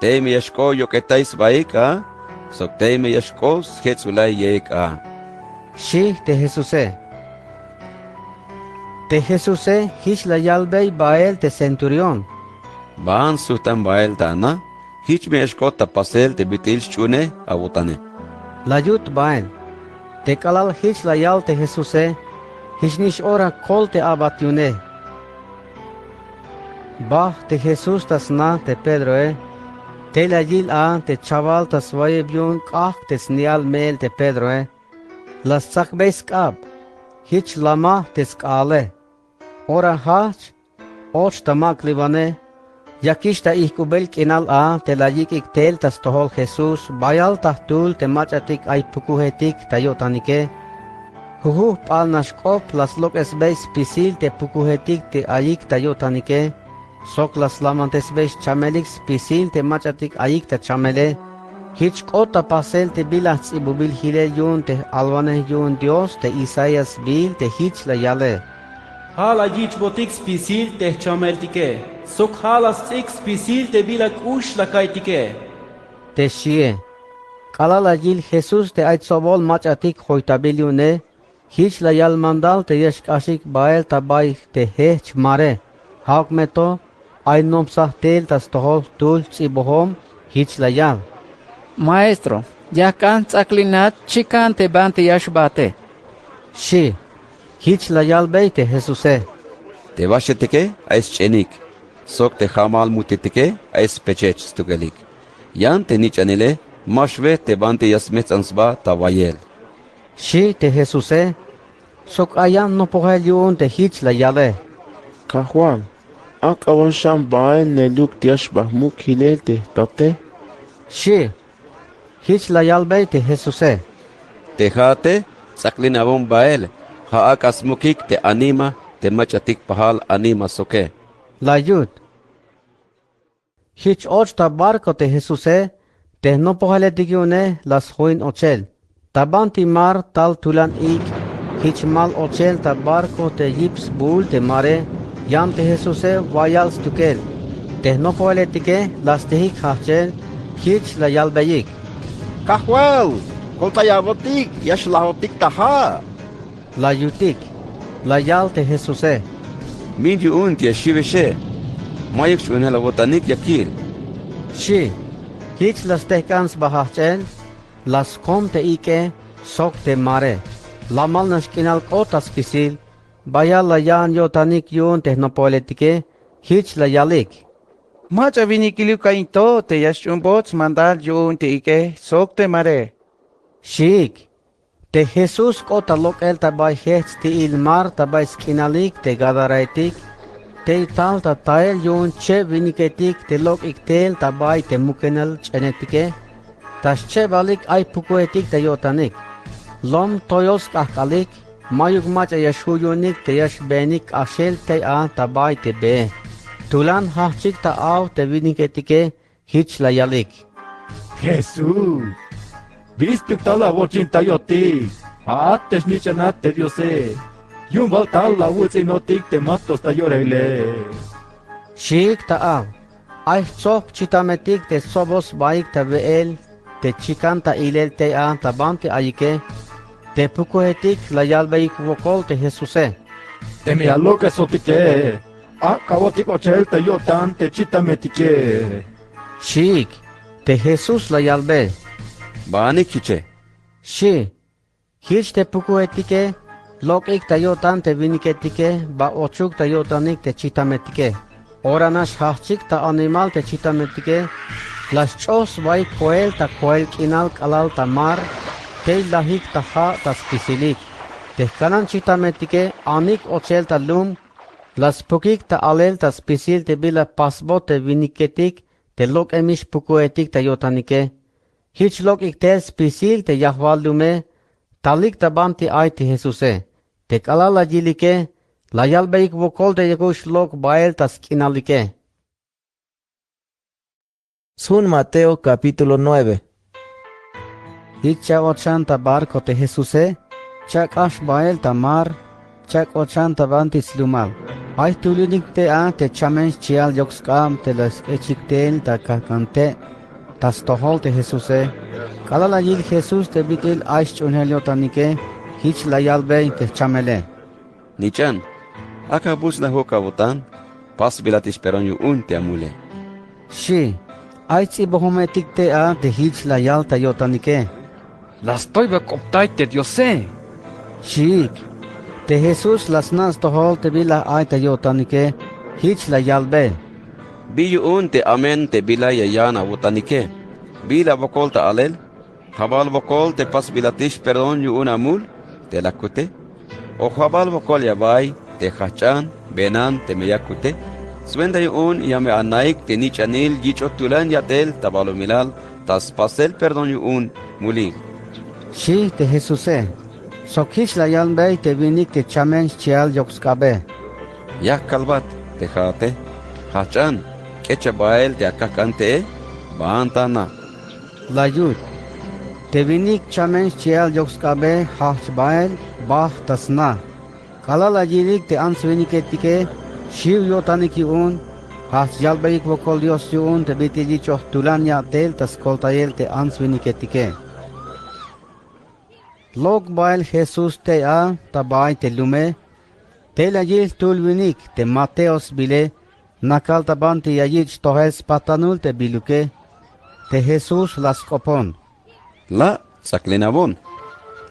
tey me ya xk'o yok'etay sbaik a sok tey me ya xk'o sje-ts'ulay yaik a, xi' te Jesuse. Te Jesuse jich la yalbey bael te centurión: —Baan sujtan bael ta ana, jich me ya xk'ot ta pasel te bit'il sch'uune awo'tane. La yut bael. Te k'alal jich la yal te Jesuse, jichnix ora kol te abat yu'une. Bajt' te Jesús ta sna te Pedroe. Tey la yil a te chawal ta swayeb yu'un k'ajk' te sni'al me'el te Pedroe. La stsakbey sk'ab. Jich lamaj te sk'aale. Ora jajch, och ta mak'liwane, yakix ta ijk'ubel k'inal a te la yik'ik tel ta stojol Jesús bayal ta jtul te mach'atik ay pukujetik ta yo'tanike. Jujujp'alnax k'op la slok'esbey spisil te pukujetik te ayik ta yo'tanike, sok la slamantesbey xchamelik spisil te mach'atik ayik ta chamele. Jich k'ot ta pasel te bila jts'ibubil jilel yu'un te j-alwanej yu'un Dios te Isaías sbiil te jich la yale: Ja' la yich'botik spisil te jchameltike, sok ja' la sts'ik spisil te bila k'ux la ka'ytike. Te xie. K'alal la yil Jesús te ay tsobol mach'atik joytabil yu'une, jich la yal mandal te ya xk'axik bael ta bay te jejch mare. Ja'uk me to, ay nopsaj tel ta stojol jtul jts'ibojom, jich la yal: —Maestro, ya jk'an jts'aklinat chikan te banti ya xbajte, xi'. Jich la yalbey te Jesuse: —Te waxetike ay sch'enik, sok te jamal mutetike ay spechech stukelik. Yan te nich'anile ma xwe te banti ya smejts'an sba ta wayel, xi' te Jesuse. Sok ayan jnopojel yu'un te jich la yale: —Kajwal, ak'a wan xan bael neeluk te ya xba jmuk' jilel te jtate, xi'. Jich la yalbey te Jesuse: —Te ja'ate ts'aklinabon bael, ja' ak'a smukik te anima te mach'atik pajal anima soke, la yut. Jich och ta barco te Jesuse, te jnopojeletik yu'une la sjoin ochel. Ta banti mar tal tulan ik', jich mal ochel ta barco te yip sbuul te mare. Yan te Jesuse wayal stukel. Te jnopojeletike la stijik jajchel, jich la yalbeyik: —Kajwal, koltaybotik, ya xlajotik ta ja', la yutik. La yal te Jesuse: —Bin yu'un te ya xiwexe, ma'yuk xch'uunjel awo'tanik ya kil, xi'. Jich la stejk'an sba jajchel, la skom te ik'e sok te mare. Lamal nax k'inal k'ot ta spisil, bayal la yaan yo'tanik yu'un te jnopojeletike, jich la yalik: —Mach'a winikiluk ayin to te ya xch'uunbots mandal yu'un te ik'e sok te mare, xiik. Te Jesús k'ot ta lok'el ta bay jejch sti'il mar ta bay sk'inalik te Gadaraetik. Tey tal ta tael yu'un cheb winiketik te lok'ik tel ta bay te mukenal ch'enetike. Ta xchebalik ay pukuetik ta yo'tanik. Lom toyol sk'ajk'alik, ma'yuk mach'a ya xju' yu'unik te ya xbeenik k'axel tey a ta bay te bee. Tulan jajchik ta aw te winiketike, jich la yalik: —Jesús, bistuk tal awochin ta yo'tik, ja'at te xnich'anat te Diose, Yu'un bal tal awuts'inotik te matos ta yoraile. Xiik ta a. Ay jtsob chitametik te stsobot sbaik ta we'el te chikan ta ilel tey a ta banti ayike. Te pukujetik la yalbeyik wokol te Jesuse: Teme ya lok'esotike, ak'kabotik ochel ta yo'tan te chitametike. Xiik. Te Jesús la yalbe: Baanik jiche, xi'. Jich te pukujetike lok'ik ta yo'tan te winiketike ba ochuk ta yo'tanik te chitametike. Ora nax jajchik ta animal te chitametike, la sch'oj sbaik koel ta koel k'inal k'alal ta mar, tey lajik ta ja' ta spisilik. Te jkanan chitametike anik ochel ta lum, la spukik ta alel ta spisil te bila pasbot te winiketik te lok'emix pukujetik ta yo'tanike. Jich lok'ik tel spisil te yajwal lume, talik ta banti ay te Jesuse. Te k'alal la yilike, la yalbeyik wokol te yakuk xlok' bael ta sk'inalike. Sjun Mateo capítulo nueve. Jich cha'ochan ta barco te Jesuse, cha'k'ax bael ta mar, cha'k'ochan ta banti slumal. Ay jtul winik tey a te chamen xchial yok sk'ab te la sk'echik tel ta kajk'an te' ta stojol te Jesuse. K'alal la yil Jesús te bit'il ay xch'uunjel yo'tanike, jich la yalbey te jchamele: Nich'an, ak'a buts'najuk awo'tan, pasbilatix perdón yu'un te amule, xi'. Ay jts'ibojometik tey a te jich la yal ta yo'tanike: La stoybak'optay te Diose, xiik. Te Jesús la sna' stojol te bila ay ta yo'tanike, jich la yalbe: Bi yu'un te amén te bila ya yaan awo'tanike? Bila wokol ta alel? Ja' bal wokol te pasbilatix perdón yu'un amul te la akute? O ja' bal wokol ya awa'iy te jajch'an, beenan teme ya akute? Swenta yu'un ya me anaik te nich'anil yich'oj tulan yat'el ta balumilal ta spasel perdón yu'un mulil, xi' te Jesuse. Sok jich la yalbey te winik te chamen xchial yok sk'abe: Ya kalbat te ja'ate, jajch'an, k'echa bael te akajk'an te'e, baan ta ana'. La yut. Te winik chamen xchial yok sk'abe jajch bael, bajt ta sna. K'alal la yilik te ants winiketike, xiw yo'tanik yu'un, jajch yalbeyik wokol Dios yu'un te bit'il yich'oj tulan yat'el ta skoltayel te ants winiketike. Lok' bael Jesús tey a ta bay te lume, tey la yil jtul winik te Mateo sbile, nakal ta banti ya yich' tojel spatanul te biluke. Te Jesús la sk'opon: La', ts'aklinabon,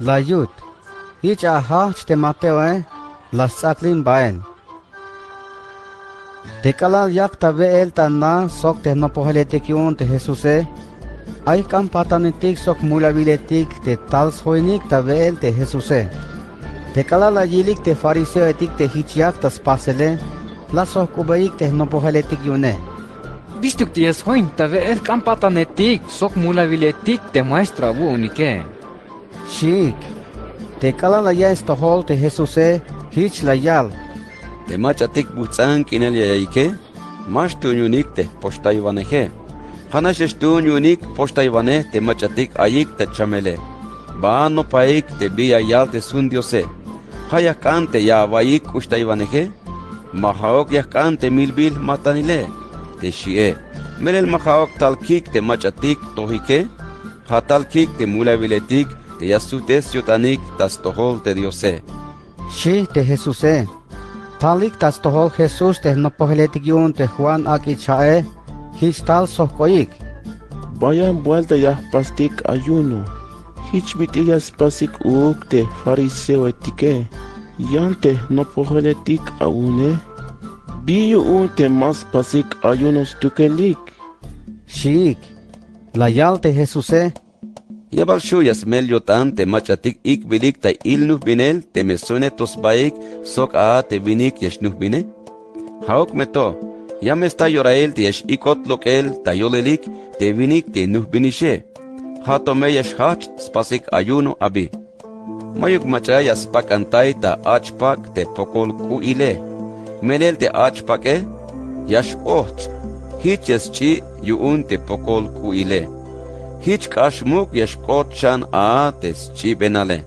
la yut. Jich a jajch te Mateoe, la sts'aklin bael. Te k'alal yak ta we'el ta na sok te jnopojeletik yu'un te Jesuse, ay jk'an patanetik sok mulawiletik te tal sjoinik ta we'el te Jesuse. Te k'alal la yilik te fariseoetik te jich yak ta spasele, la sjojk'ubeyik te jnopojeletik yu'une: ¿Bistuk te ya sjoin ta we'el jk'an patanetik sok mulawiletik te maestro awu'unike? Xiik. Te k'alal la ya'iy stojol te Jesuse, jich la yal: Te mach'atik bujts'an k'inal ya ya'iyike, ma xtuun yu'unik te jpoxtaywaneje. Ja'nax ya xtuun yu'unik jpoxtaywanej te mach'atik ayik ta chamele. Baan nopaik te bi ya yal te sjun Diose. Ja' ya jk'an te ya awa'iyik k'uxtaywaneje. Ma ja'uk ya jk'an te milbil jmatanile te xi'e. Melel ma ja'uk tal kik' te mach'atik tojike, ja' tal kik' te mulawiletik te ya sujt'es yo'tanik ta stojol te Diose, xi' te Jesuse. Talik ta stojol Jesús te jnopojeletik yu'un te Juan ak'ich ja'e, jich tal sjojk'oik: Vayan buelta ya jpastik ayuno. Jich bit'il ya spasik uuk te fariseoetike, yan te jnopojeletik awu'une. ¿Bi yu'un te ma spasik ayuno stukelik? Xiik. La yal te Jesuse: Ya bal xju' ya smel yo'tan te mach'atik ik'bilik ta il-nujbinel teme sune to sbaik sok a te winik ya xnujbine? Ja'uk me to, ya me sta yorail te ya x-ik'ot lok'el ta yolelik te winik te nujbinixe. Ja' to me ya xjajch' spasik ayuno abi. Mayuk mach'a ya spak'antay ta ach' pak' te pokol k'u'ile. Melel te ach' pak'e ya x-ojtz', jich ya sch'i' yu'un te pokol k'u'ile. Jich k'ax muk' ya xk'ot xan a te sch'ibenale.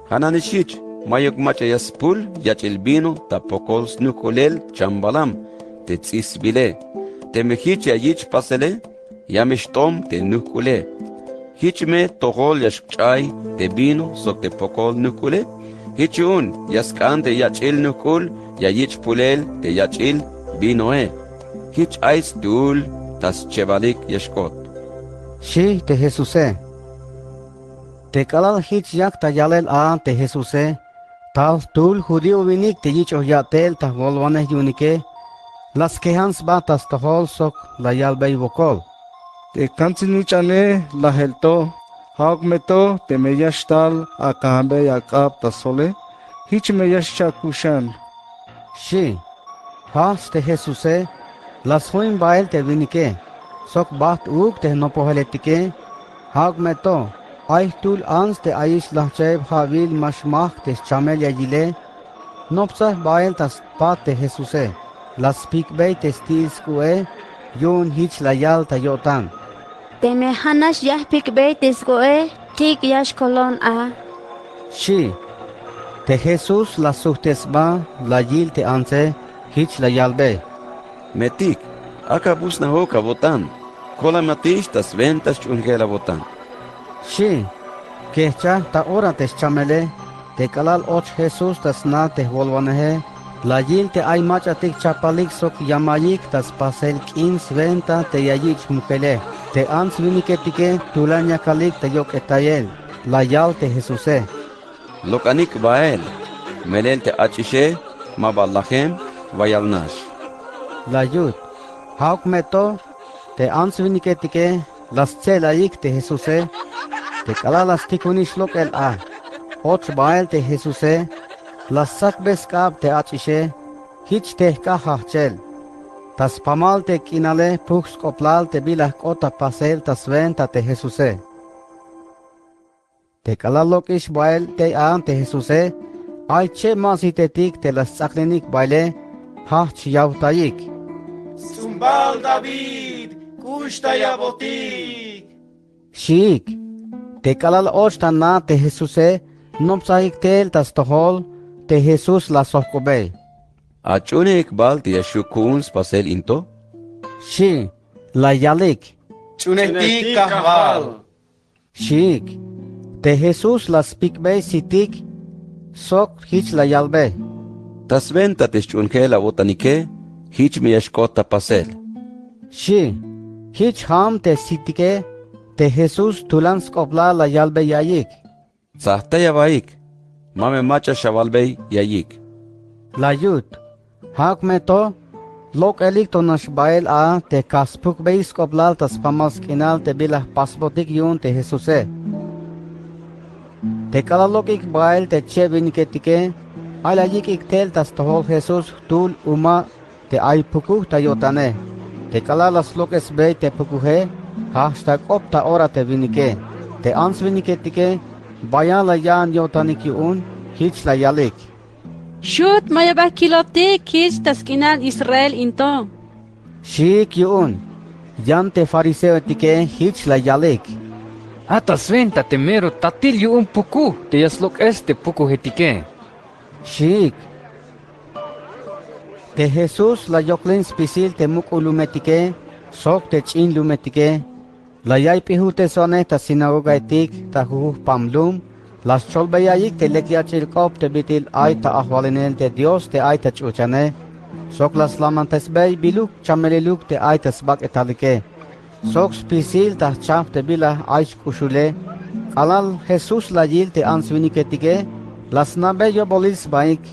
Ja' nanix jich, mayuk mach'a ya spul yach'il vino ta pokol snujk'ulel cham Balaam te ts'isbile. Teme jich ya yich' pasele, ya me xt'om te nujk'ule. Jich me tojol ya xch'ay te vino sok te pokol nujk'ule. Jich yu'un ya sk'an te yach'il nujk'ul ya yich' pulel te yach'il vinoe. Jich ay stuul ta schebalik ya xk'ot, xi' te Jesuse. Te k'alal jich yak ta yalel a te Jesuse, tal jtul judío winik te yich'oj ya'tel ta jwolwanej yu'unike la skejan sba ta stojol sok la yalbey wokol: —Te kantsil nich'ane la jel to, ja'uk me to teme ya xtal akajanbey ak'ab ta sole, jich me ya xcha'kuxan, xi'. Jajch te Jesuse la sjoin bael te winike sok bajt uuk te jnopojeletike. Ja'uk me to, ay jtul ants te ayix lajcheb ja'wil ma xmajk' te schamel ya yile. Jnopsaj bael ta spat te Jesuse, la spik'bey te sti'il sk'u'e yu'un jich la yal ta yo'tan: —Teme ja'nax ya jpik'bey te sk'u'e, tik' ya xkolon a, xi'. Te Jesús la sujt'es sba, la yil te antse, jich la yalbey: —Metik, ak'a bus snajok awo'tan, kolamatix ta swenta sch'uunjel awo'tan, xi'. Kejchaj ta ora te schamele. Te k'alal och Jesús ta sna te jwolwaneje, la yil te ay mach'atik chapalik sok yamayik ta spasel k'in swenta te ya yich' mukele. Te ants winiketike tulan yakalik ta yok'etayel, la yal te Jesuse: —Lok'anik bael, melel te ach'ixe ma ba lajem, wayal nax, la yut. Ja'uk me to, te ants winiketike la stse'layik te Jesuse. Te k'alal la stikonix lok'el a, och bael te Jesuse, la stsakbe sk'ab te ach'ixe, jich te jk'aj jajchel. Ta spamal te k'inale puj sk'oplal te bila jk'ot ta pasel ta swenta te Jesuse. Te k'alal lok'ix bael tey a te Jesuse, ay cheb ma sitetik te la sts'aklinik baele, jajch yawtayik: —Sts'umbal David, k'uxtay awo'tik, xiik. Te k'alal och ta na te Jesuse, jnopsajik tel ta stojol. Te Jesús la sjok'obey: —¿Ach'uunejik bal te ya xju' ku'un spasel in to? —xi'. La yalik: —Ch'uunejtik, Kajwal, xiik. Te Jesús la spik'bey sitik sok jich la yalbey: —Ta swenta te sch'uunjel awo'tanike, jich me ya xk'ot ta pasel, xi'. Jich ja'am te sitike, te Jesús tulan sk'oplal la yalbey ya'iyik: —Tsajtay awaik, ma me mach'a xawalbey ya'iyik, la yut. Ja'uk me to, lok'elik to nax bael a te kaj spukbeyik sk'oplal ta spamal sk'inal te bila jpasbotik yu'un te Jesuse. Te k'alal lok'ik bael te cheb winiketike, ay la yik'ik tel ta stojol Jesús jtul uma te ay pukuj ta yo'tane. Te k'alal la slok'esbey te pukuje, jajch ta k'op ta ora te winike. Te ants winiketike bayal la ya'an yo'tanik yu'un, jich la yalik: —Xut, ma ya ba kilotik jich ta sk'inal Israel in to, xiik yu'un. Yan te fariseoetike jich la yalik: —A ta swenta te mero tatil yu'un pukuj te ya slok'es te pukujetike, xiik. Te Jesús la yoklin spisil te muk'ul lumetike sok te ch'in lumetike. La yaiy p'ijulteso'anej ta sinagogaetik ta jujujpam lum. La scholbey ya'iyik te lek yach'il k'op te bit'il ay ta ajwalinel te Dios te ay ta ch'ulchane, sok la slamantesbey biluk chameliluk te ay ta sbak'etalike, sok spisil ta jchajp te bila ay xk'uxule. K'alal Jesús la yil te ants winiketike, la sna'bey yobolil sbaik.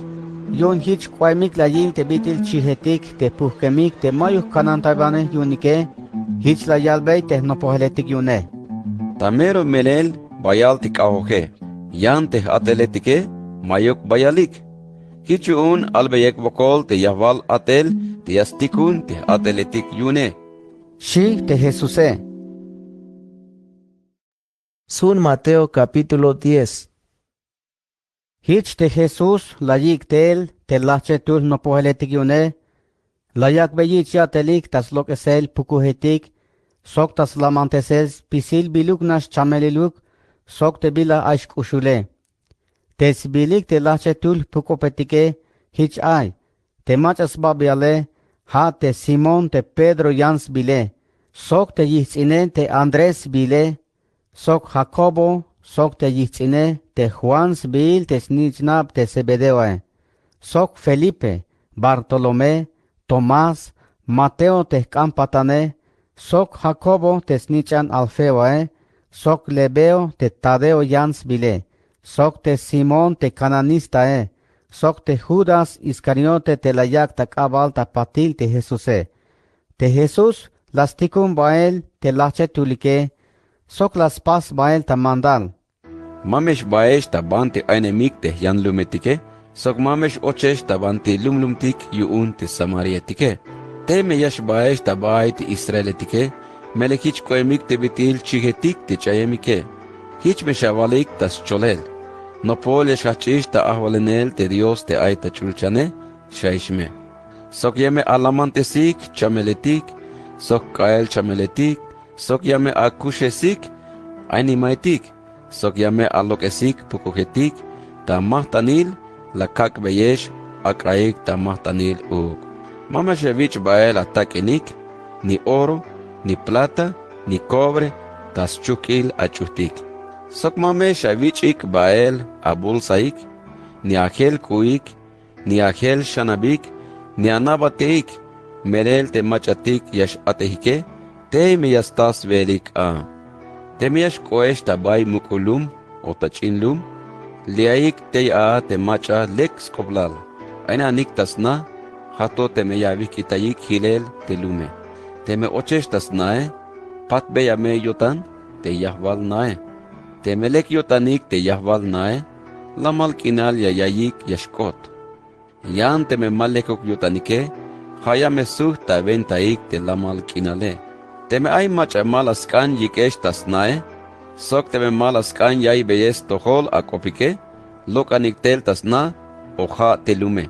Yu'un jich k'oemik la yil te bit'il chijetik te pujkemik te mayuk kanantaybanej yu'unike. Jich la yalbey te jnopojeletik yu'une: —Ta mero melel bayal te k'ajoje, yan te j-a'teletike mayuk bayalik. Jich yu'un albeyek wokol te yajwal a'tel te ya stikun te j-a'teletik yu'une, xi' te Jesuse. Sun Mateo capítulo diez. Jich te Jesús la yik' tel te lajchetul jnopojeletik yu'une, la yak'bey yich' ya'telik ta slok'esel pukujetik sok ta slamantesel spisil biluk nax chameliluk sok te bila ay xk'uxule. Te sbilik te lajchetul jpuk'upetike jich ay. Te mach'a sbabiale ja' te Simón te Pedro yan sbile, sok te yijts'ine te Andrés sbile, sok Jacobo, sok te yijts'ine te Juan sbiil te snich'nab te Zebedeoe, sok Felipe, Bartolomé, Tomás, Mateo te jk'an patane, sok Jacobo te snich'an Alfeoe, sok Lebeo te Tadeo yan sbile, sok te Simón te kananistae, sok te Judas Iscariote te la yak' ta k'abal ta patil te Jesuse. Te Jesús la stikun bael te lajchetulike, sok la spas bael ta mandal: —Ma me xbaex ta banti aynemik te jyanlumetike, sok ma me x-ochex ta banti lumlumtik yu'un te samariaetike. Tey me ya xbaex ta bay te israeletike, melel jich k'oemik te bit'il chijetik te ch'ayemike. Jich me xawalik ta scholel: Nopol ya xjajch'ix ta ajwalenel te Dios te ay ta ch'ulchane, xaix me. Sok ya me alamantesik chameletik, sok k'ael chameletik, sok ya me akuxesik aynimaetik, sok ya me alok'esik pukujetik. Ta majt'anil la kak'beyex ak'aik ta majt'anil uuk. Ma me xawich' bael atak'inik, ni oro, ni plata, ni cobre, ta schujk'il ach'ujtik. Sok ma me xawich'ik bael abolsaik, ni ajel k'u'ik, ni ajel xanabik, ni anabateik, melel te mach'atik ya x-a'tejike, tey me ya sta swe'elik a. Teme ya xk'oex ta bay muk'ul lum o ta ch'in lum, li'aik tey a te mach'a lek sk'oplal. Aynanik ta sna, ja' to teme ya awijk'itayik jilel te lume. Teme ochex ta snae, patbeya me yo'tan te yajwal nae. Teme lek yo'tanik te yajwal nae, lamal k'inal ya yaiyik ya xk'ot. Yan teme ma lekuk yo'tanike, ja' ya me sujt ta wentaik te lamal k'inale. Teme ay mach'a ma la sk'an yik'ex ta snae, sok teme ma la sk'an yaiybeyex stojol ak'opike, lok'anik tel ta sna o ja' te lume.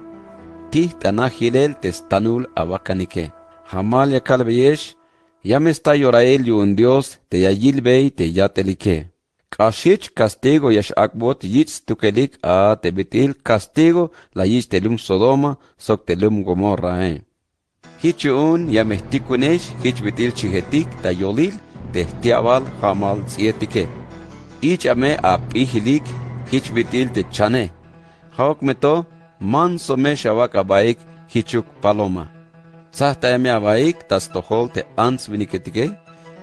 Tijt'ana jilel te stanul awakanike. Jamal ya kalbeyex, ya me sta yorail yu'un Dios te ya yilbey te yat'elike. K'ax jich castigo ya x-ak'bot yich' stukelik a te bit'il castigo la yich' te lum Sodoma sok te lum Gomorrae. Jich yu'un ya me jtikunex jich bit'il chijetik ta yolil te jti'abal ja'mal ts'ietike. Ich'a me ap'ijilik jich bit'il te chane. Ja'uk me to, manso me xawak' abaik jichuk paloma. Tsajt'aya me abaik ta stojol te ants winiketike,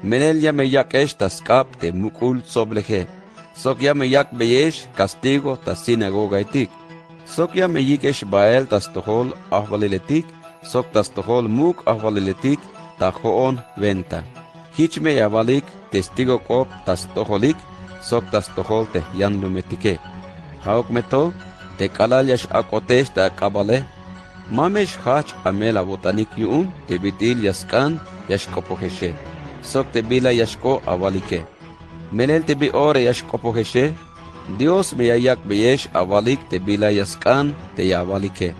melel ya me yak'ex ta sk'ab te muk'ul tsobleje, sok ya me yak'beyex castigo ta sinagogaetik, sok ya me yik'ex bael ta stojol ajwaliletik, sok ta stojol muk' ajwaliletik ta jo'on wenta. Jich me ya awalik testigo k'op ta stojolik sok ta stojol te jyanlumetike. Ja'uk me to, te k'alal ya x-ak'otex ta ak'abale, ma me xjajch' amel awo'tanik yu'un te bit'il ya sk'an ya xk'opojexe, sok te bila ya xk'o' awalike. Melel te bi ora ya xk'opojexe, Dios me ya yak'beyex awalik te bila ya sk'an te ya awalike.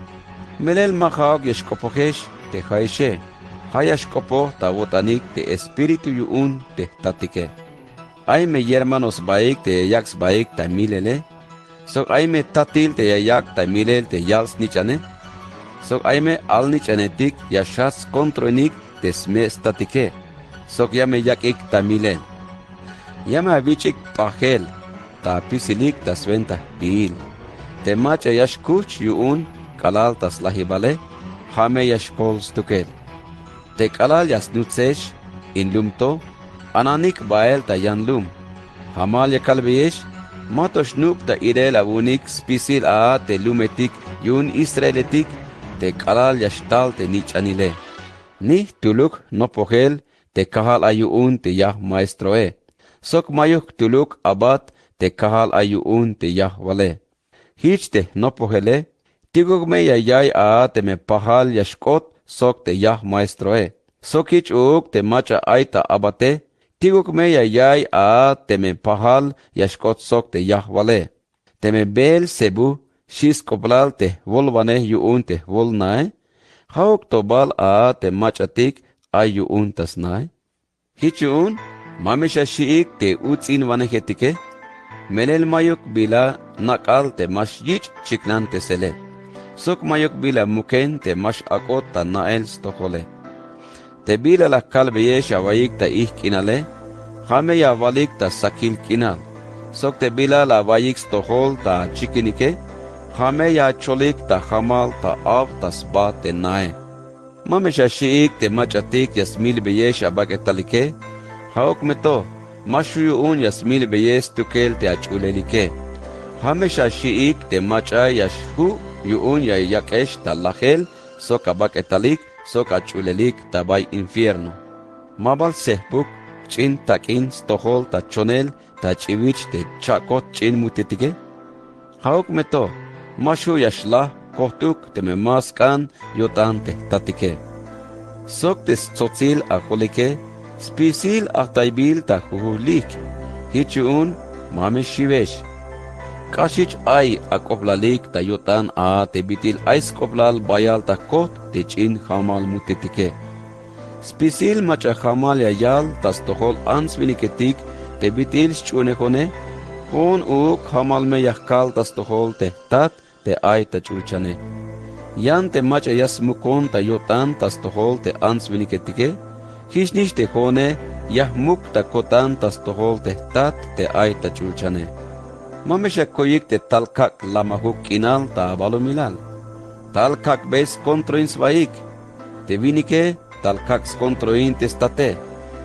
Melel ma ja'uk ya xk'opojex te jaixe, ja' ya xk'opoj ta awo'tanik te Espíritu yu'un te jtatike. Ay me yermano sbaik te ya yak' sbaik ta milele, sok ay me tatil te ya yak' ta milel te yal-snich'ane, sok ay me alnich'anetik ya xjajch' skontroinik te sme' statike, sok ya me yak'ik ta milel. Ya me awich'ik p'ajel ta apisilik ta swenta jpiil. Te mach'a ya xkujch' yu'un k'alal ta slajibale, ja' me ya xkol stukel. Te k'alal ya snutsex in lum to, ananik bael ta yan lum. Jamal ya kalbeyex, ma to xnub ta ilel awu'unik spisil a te lumetik yu'un Israeletik te k'alal ya xtal te nich'anile. Nij jtuluk jnopojel te kajal ay yu'un te yaj maestroe, sok mayuk jtuluk abat te kajal ay yu'un te yajwale. Jich te jnopojele, tikuk me ya ya'iy a teme pajal ya xk'ot sok te yaj maestroe. Sok jich uuk te mach'a ay ta abate, tikuk me ya ya'iy a teme pajal ya xk'ot sok te yajwale. Teme Beelzebú xi' sk'oplal te jwolwanej yu'un te jwol nae, ja'uk to bal a te mach'atik ay yu'un ta snae. Jich yu'un, ma me xaxi'ik te uts'inwanejetike. Melel mayuk bila nak'al te ma xyich' chiknantesele, sok mayuk bila muken te ma x'ak'ot ta na'el stojole. Te bila la kalbeyex awa'iyik ta ijk' k'inale, ja' me ya awalik ta sakil k'inal. Sok te bila la awa'iyik stojol ta achikinike, ja' me ya acholik ta jamal ta ab ta sba te nae. Ma me xaxi'ik te mach'atik ya smilbeyex abak'etalike. Ja'uk me to, ma xju' yu'un ya smilbeyex stukel te ach'ulelike. Ja' me xaxi'ik te mach'a ya xju' yu'un ya yak'ex ta lajel sok abak'etalik sok ach'ulelik ta bay infierno. Ma bal sjepuk ch'in tak'in stojol ta chonel ta ch'iwich te cha'kot ch'in mutetike. Ja'uk me to, ma xju' ya xlaj kojt'uk teme ma sk'an yo'tan te jtatike. Sok te stsotsil ajolike, spisil ajtaybil ta jujujlik. Jich yu'un ma me xiwex. K'ax jich ay ak'oblalik ta yo'tan a te bit'il ay sk'oblal bayal ta jkojt te ch'in jamal mutetike. Spisil mach'a jamal ya yal ta stojol ants winiketik te bit'il xch'uunejone, jo'on uuk jamal me ya jkal ta stojol te jtat te ay ta ch'ulchane. Yan te mach'a ya smukon ta yo'tan ta stojol te ants winiketike, jichnix te jo'one ya jmuk ta ko'tan ta stojol te jtat te ay ta ch'ulchane. Ma me xaku'yik te tal kak' lamajuk k'inal ta abalumilal. Tal kak'bey skontroin sbaik. Te winike tal kak' skontroin te state.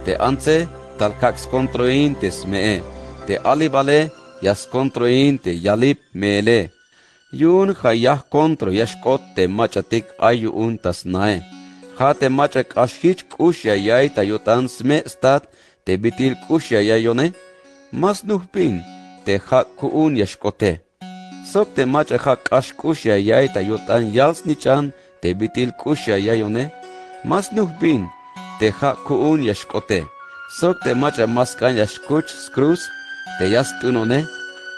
Te antse tal kak' skontroin te sme'e. Te alibale ya skontroin te yalib me'ele. Yu'un ja' ya jkontro ya xk'ot te mach'atik ay yu'un ta snae. Ja' te mach'a k'ax jich k'ux ya ya'iy ta yo'tan sme' stat te bit'il k'ux ya ya'iyone, ma snujbin te ja' ku'un ya xk'ote. Sok te mach'a ja' k'ax k'ux ya ya'iy ta yo'tan yal-snich'an te bit'il k'ux ya ya'iyone, ma snujbin te ja' ku'un ya xk'ote. Sok te mach'a ma sk'an ya xkuch skruz te ya st'unone,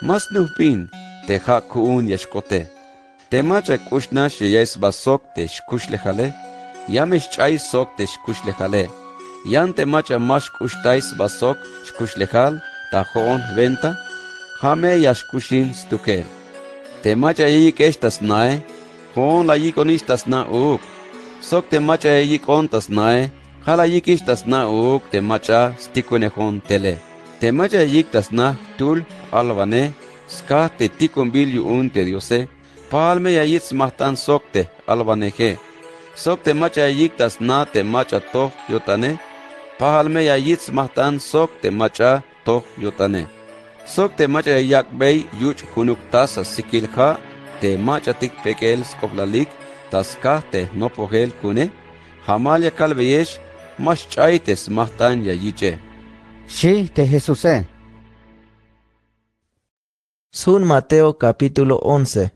ma snujbin te ja' ku'un ya xk'ote. Te mach'a k'uxnax ya ya'iy sba sok te xkuxlejale, ya me xch'ay sok te xkuxlejale. Yan te mach'a ma xk'uxtay sba sok xkuxlejal ta jo'on jwenta, ja' me ya xkuxin stukel. Te mach'a ya yik'ex ta snae, jo'on la yik'onix ta sna uuk. Sok te mach'a ya yik'on ta snae, ja' la yik'ix ta sna uuk te mach'a stikunejon tele. Te mach'a ya yik' ta sna jtul j-alwanej skaj te tikunbil yu'un te Diose, pajal me ya yich' smajt'an sok te j-alwaneje. Sok te mach'a ya yik' ta sna te mach'a toj yo'tane, pajal me ya yich' smajt'an sok te mach'a toj yo'tane. Sok te mach'a ya yak'bey yuch' junuk taza sikil ja' te mach'atik pek'el sk'oplalik ta skaj te jnopojel ku'une, jamal ya kalbeyex, ma xch'ay te smajt'an ya yich'e, xi' te Jesuse. Sju'un Mateo capítulo once.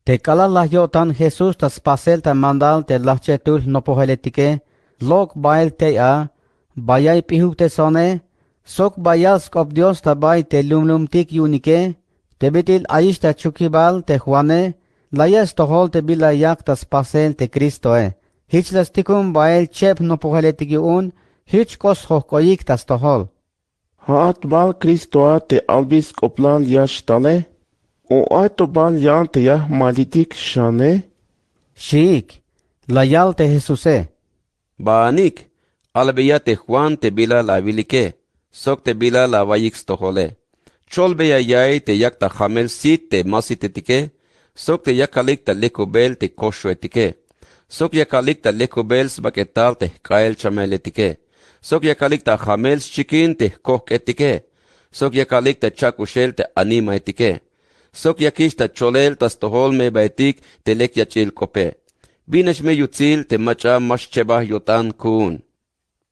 Te k'alal la yo'tan Jesús ta spasel ta mandal te lajch'e tul jnopojeletike, lok' bael tey a, bayal p'ijuktesone, sok bayal sk'op Dios ta bay te lumlumtik yu'unike, te bit'il ayix ta chukibal te Juane, la ya' stojol te bila yak ta spasel te Cristoe. Jich la stikun bael cheb jnopojeletik yu'un, jich k'ot sjojk'oyik ta stojol. ¿Ja'at bal Cristo a te albil sk'oplal ya xtale? ¿O ay to bal yal te ya jmalitik xane? Xiik. La yal te Jesuse: Baanik, albeya te Juan te bila la awilike, sok te bila la awa'iyik stojole. Cholbeya ya'iy te yak ta jamel sit te ma sitetike, sok te yakalik ta lekubel te koxoetike, sok yakalik ta lekubel sbak'etal te jk'ael chamaeletike, sok yakalik ta jamel schikin te jkojk'etike, sok yakalik ta cha'kuxel te animaetike, sok yakix ta cholel ta stojol me'baetik te lek yach'il k'ope. ¿Binax me yutsil te mach'a ma xchebaj yo'tan ku'un?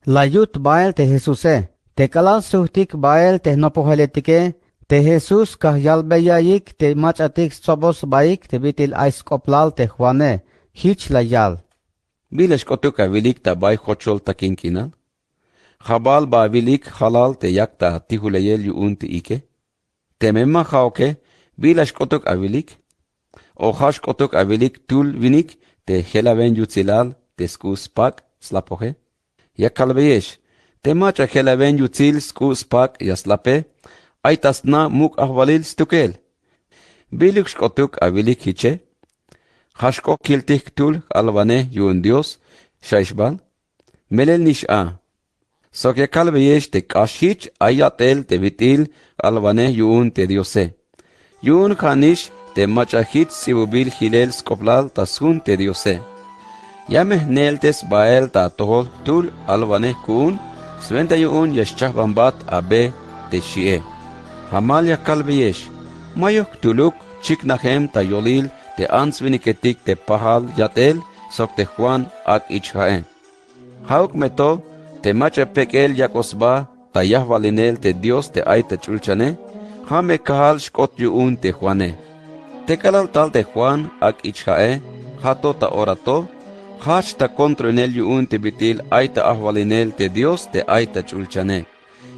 La yut bael te Jesuse. Te k'alal sujtik bael te jnopojeletike, te Jesús kajyalbeya'iyik te mach'atik stsoboj sbaik te bit'il ay sk'oplal te Juane, jich la yal: ¿Bila xk'otuk awilik ta bay jochol takin k'inal? ¿Ja' bal ba awilik jalal te yak ta tijuleyel yu'un te ike? Teme ma ja'uke, ¿bila xk'otuk awilik? ¿O ja' xk'otuk awilik tul winik te jelawen yutsilal te sk'u' spak' slapoje? Ya kalbeyex, te mach'a jelawen yutsil sk'u' spak' ya slape, ay ta sna muk' ajwalil stukel. Biluk xk'otuk awilik hiche? Ja' xk'o kiltik jtul j-alwanej yu'un Dios xa'ixbal? Melel nix a. Sok ya kalbeyex te k'ax jich ay yat'el te bit'il j-alwanej yu'un te Diose. Yu'un ja'nix te mach'a jich sts'ibubil jilel sk'oplal ta sjun te Diose. Ya me jne'eltes bael ta atojol jtul j-alwanej ku'un, swenta yu'un ya xchajbanbat a be te xi'e. Jamal ya kalbeyex, mayuk jtuluk chiknajem ta yolil te ants-winiketik te pajal yat'el sok te Juan ak' ich ja'e. Ja'uk me to te mach'a pek'el yak'oj sba ta yajwalinel te Dios te ay ta ch'ulchane, ja' me kajal xk'ot yu'un te Juane. Te k'alal tal te Juan ak' ich ja'e, ja' to ta ora to, jajch ta kontroinel yu'un te bit'il ay ta ajwalinel te Dios te ay ta ch'ulchane.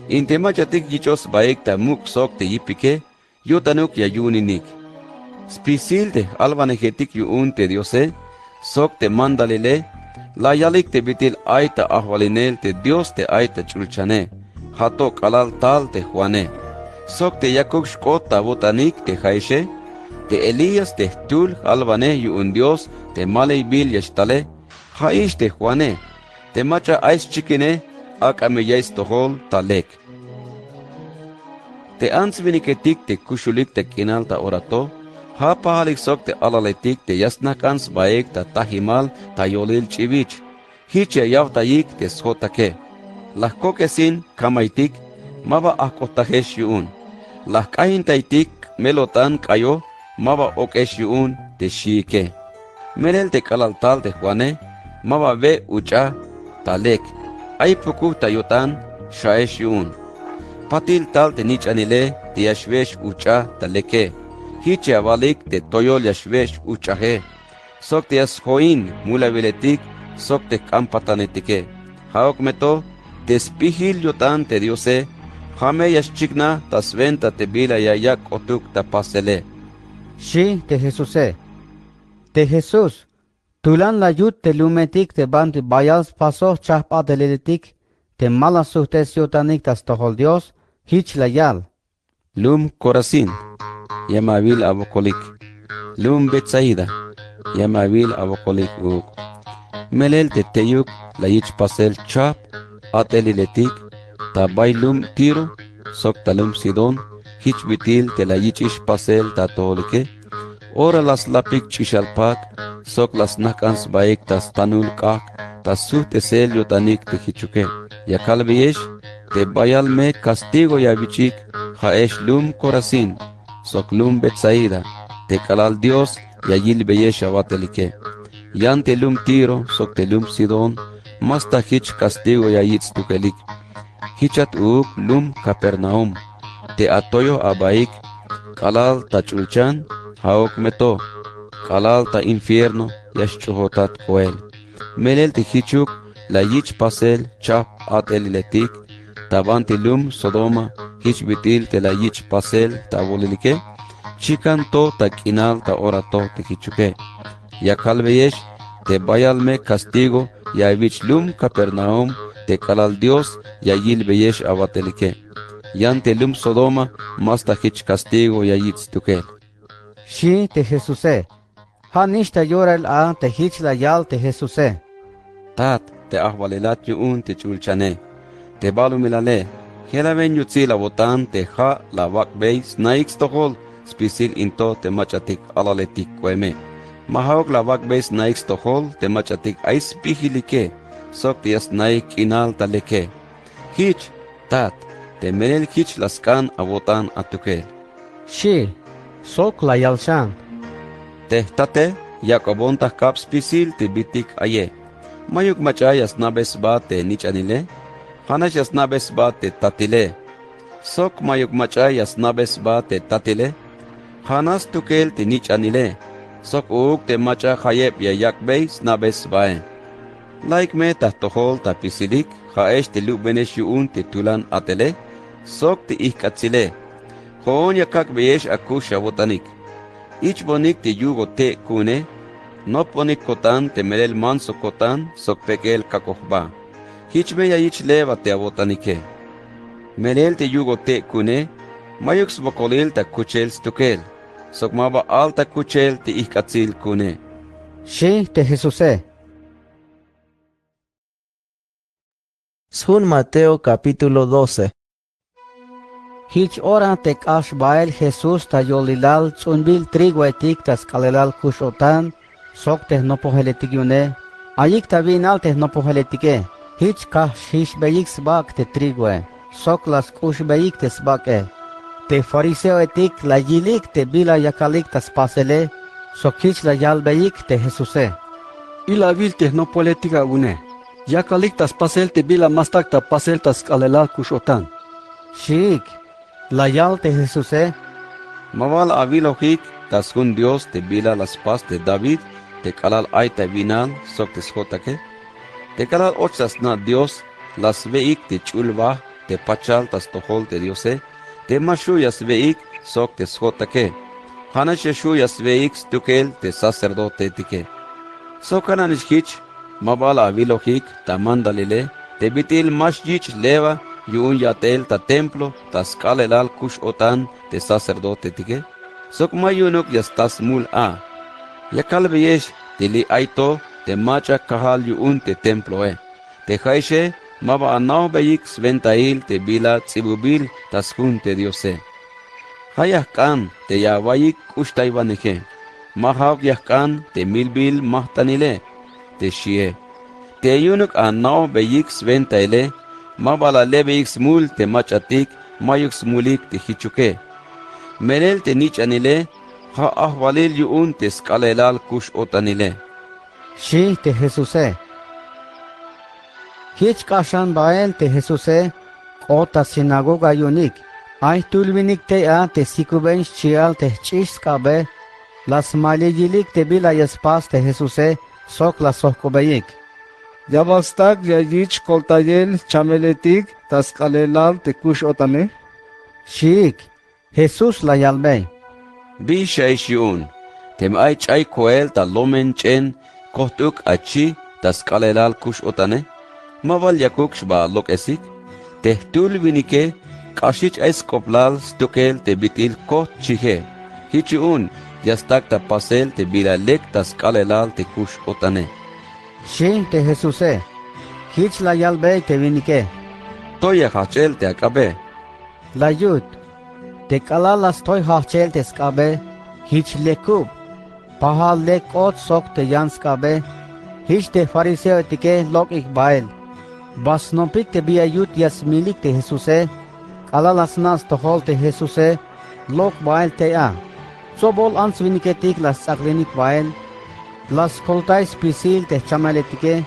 In te mach'atik yich'oj sbaik ta muk' sok te yipike, yo'tanuk ya yu'uninik. Spisil te j-alwanejetik yu'un te Diose sok te mandalile la yalik te bit'il ay ta ajwalinel te Dios te ay ta ch'ulchane, ja' to k'alal tal te Juane. Sok te yakuk xk'ot ta awo'tanik te ja'exe, te Elías te jtul j-alwanej yu'un Dios te maliybil ya xtale, ja'ix te Juane, te mach'a ay xchikine, ak'a me ya'iy stojol ta lek. Te ants-winiketik te kuxulik ta k'inal ta ora to, ja' pajalik sok te alaletik te ya snajk'an sbaik ta tajimal ta yolil ch'ibich. Jich ya yawtayik te sjo'take. La jkok'esin kamaytik, ma ba ajk'ojtajex yu'un. La jk'ajintaytik k'mel-o'tan k'ayo, ma ba ok'ex yu'un te xiike. Melel te k'alal tal te Juane, ma ba we' uch'a ta lek. Ay pukuj ta yo'tan, xja'ex yu'un. Patil tal te nich'anile te ya xwe'ex uch'a ta leke. Jich ya awalik te toyol ya xwe'ex uch'aje, sok te ya sjo'in jmulawiletik sok te jk'ampatanetike. Ja'uk me to te sp'ijil yo'tan te Diose, ja' me ya xchiknaj ta swenta te bila ya yak' k'otuk ta pasele, xi' te Jesuse. Te Jesús, tulan la yut te lumetik te banti bayal spasoj chajp a'teliletik te ma la sujt'es yo'tanik ta stojol Dios, jich la yal: Lum Corazín, ya me awil awokolik. Lum Betsaida, ya me awil awokolik uuk. Melel te teyuk la yich pasel chajp a'teliletik ta bay lum Tiro sok ta lum Sidón, jich bit'il te la yich'ix pasel ta atojolike. Ora la slapik ch'ixal pak' sok la snajk'an sbaik ta stanul k'ajk' ta sujt'esel yo'tanik te jichuke. Ya kalbeyex te bayal me castigo ya awich'ik, ja'ex lum Corazín sok lum Betsaida, te k'alal Dios ya yilbeyex awatelike. Yan te lum Tiro sok te lum Sidón, más ta jich castigo ya yich' stukelik. Jichat uuk lum Capernaum, te atoyoj abaik k'alal ta ch'ulchan, ja'uk me to k'alal ta infierno ya xch'ujotat koel. Melel te jichuk la yich' pasel chajp a'teliletik ta banti lum Sodoma, jich bit'il te la yich' pasel ta awolilike. Chikan to ta k'inal ta ora to te jichuke. Ya kalbeyex te bayal me castigo ya awich' lum Capernaum, te k'alal Dios ya yilbeyex awatelike. Yan te lum Sodoma, más ta jich castigo ya yich' stukel, xi' te Jesuse. Ja' nix ta yorail a te jich la yal te Jesuse: Tat, te ajwalilat yu'un te ch'ulchane, te balumilale, jelawen yutsil awo'tan te ja' la awak'bey snaik stojol spisil in to te mach'atik alaletik k'oeme. Ma ja'uk la awak'bey snaik stojol te mach'atik ay sp'ijilike sok te ya snaik k'inal ta leke. Jich, tat, te melel jich la sk'an awo'tan atukel, xi'. Sok la yal xan: Te jtate yak'obon ta jk'ab spisil te bitik aye. Mayuk mach'a ya sna'be sba te nich'anile, ja' nax ya sna'be sba te tatile. Sok mayuk mach'a ya sna'be sba te tatile, ja' nax stukel te nich'anile, sok uuk te mach'a jayeb ya yak'bey sna'be sbae. Laik me ta jtojol ta jpisilik, ja'ex te lub'benex yu'un te tulan a'tele sok te ijk'atsile. Jo'on ya kak'beyex akux awo'tanik. Ich'bonik te yugo te' ku'une, nopbonik ko'tan te melel manso ko'tan sok pek'el kak'oj jba. Jich me ya yich' leva te awo'tanike. Melel te yugo te' ku'une, Mayuk swokolil ta kuchel stukel, sok ma ba al ta kuchel te ijk'atsil ku'une, xi te Jesuse. Sjun Mateo capítulo doce. Jich ora te k'ax bael Jesús ta yolilal ts'unbil trigoetik ta sk'aalelal kux-o'tan sok te jnopojeletik yu'une, ayik ta wi'nal te jnopojeletike. Jich kajxixbeyik sbak' te trigoe sok la sk'uxbeyik te sbak'e. Te fariseoetik la yilik te bila yakalik ta spasele, sok jich la yalbeyik te Jesuse: Ilawil te jnopojeletik awu'une, yakalik ta spasel te bila ma stak' ta pasel ta sk'aalelal kux-o'tan, xiik. La yal te Jesuse: Ma bal awilojik ta sjun Dios te bila la spas te David te k'alal ay ta wi'nal sok te sjo'take. Te k'alal och ta sna' Dios, la swe'ik te ch'ul waj te pachal ta stojol te Diose, te ma xju' ya swe'ik sok te sjo'take, ja' nax ya xju' ya swe'ik stukel te sacerdotetike. Sok ja' nanix jich, ma bal awilojik ta mandalile te bit'il ma xyich' leva yu'un yat'el ta templo ta sk'aalelal kux-o'tan te sacerdotetike, sok ma yu'unuk ya sta smul a. Ya kalbeyex te li' ay to te mach'a kajal yu'un te temploe. Te ja'ixe ma ba ana'ojbeyik swentail te bila ts'ibubil ta sjun te Diose. Ja' ya jk'an te ya awa'iyik k'uxtaywaneje, ma ja'uk ya jk'an te milbil majt'anile, te xie. Te yu'unuk ana'ojbeyik swentaile, ma bal alebeyik smul te mach'atik mayuk smulik te jichuke. Melel te nich'anile ja' ajwalil yu'un te sk'aalelal kux-o'tanile, xi te Jesuse. Jich k'axan bael te Jesuse, k'ot ta sinagoga yu'unik. Ay jtul winik tey a te sikuben xchi'al te jch'ix sk'abe, la smaliy yilik te bila ya spas te Jesuse, sok la sojk'obeyik: —¿Ya bal stak' ya yich' koltayel jchameletik ta sk'aalelal te kux-o'tane? —xiik. Jesús la yalbey: —¿Bi xa'ix yu'un? Teme ay ch'ay koel ta lomen ch'en kojt'uk achi ta sk'aalelal kux-o'tane, ma bal yakuk xba alok'esik. Te jtul winike k'axich ay sk'oplal stukel te bit'il kojt chije. Jich yu'un ya stak' ta pasel te bila lek ta sk'aalelal te kux-o'tane, xi te Jesuse. Jich la yalbey te winike: —Toy ya jajch'el te ak'abe. La yut. Te k'alal la stoy jajch'el te sk'abe, jich lekub. Pajal lek k'ot sok te yan sk'abe. Jich te fariseoetike lok'ik bael. Ba snopik te bi ya yut ya smilik te Jesuse. K'alal la sna' stojol te Jesuse, lok' bael tey a. Tsobol ants winiketik la sts'aklinik bael. La skoltay spisil te jchamaletike,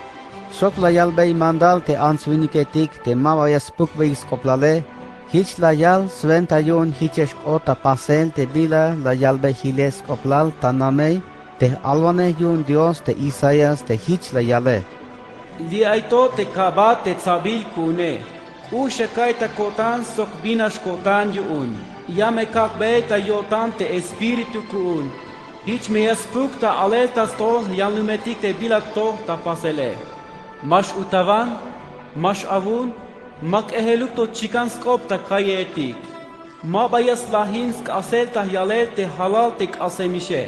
sok la yalbey mandal te ants winiketik te ma ba ya spukbeyik sk'oplale. Jich la yal swenta yu'un jichex k'ot ta pasel te bila la yalbey jilel sk'oplal ta namey te j-alwanej yu'un Dios te Isaías te jich la yale: Li' ay to te ka'bat te tsabil ku'une: K'ux ya ka'iy ta ko'tan sok bin nax ko'tan yu'un. Ya me kak'bey ta yo'tan te Espíritu ku'un. Jich me ya spuk ta alel ta stojol jyanlumetik te bila ktoj ta pasele. Ma x-utawan, ma x-awun, ma k'ejeluk to chikan sk'op ta calleetik. Ma ba ya slajin sk'asel ta yalel te jalal te k'asemixe,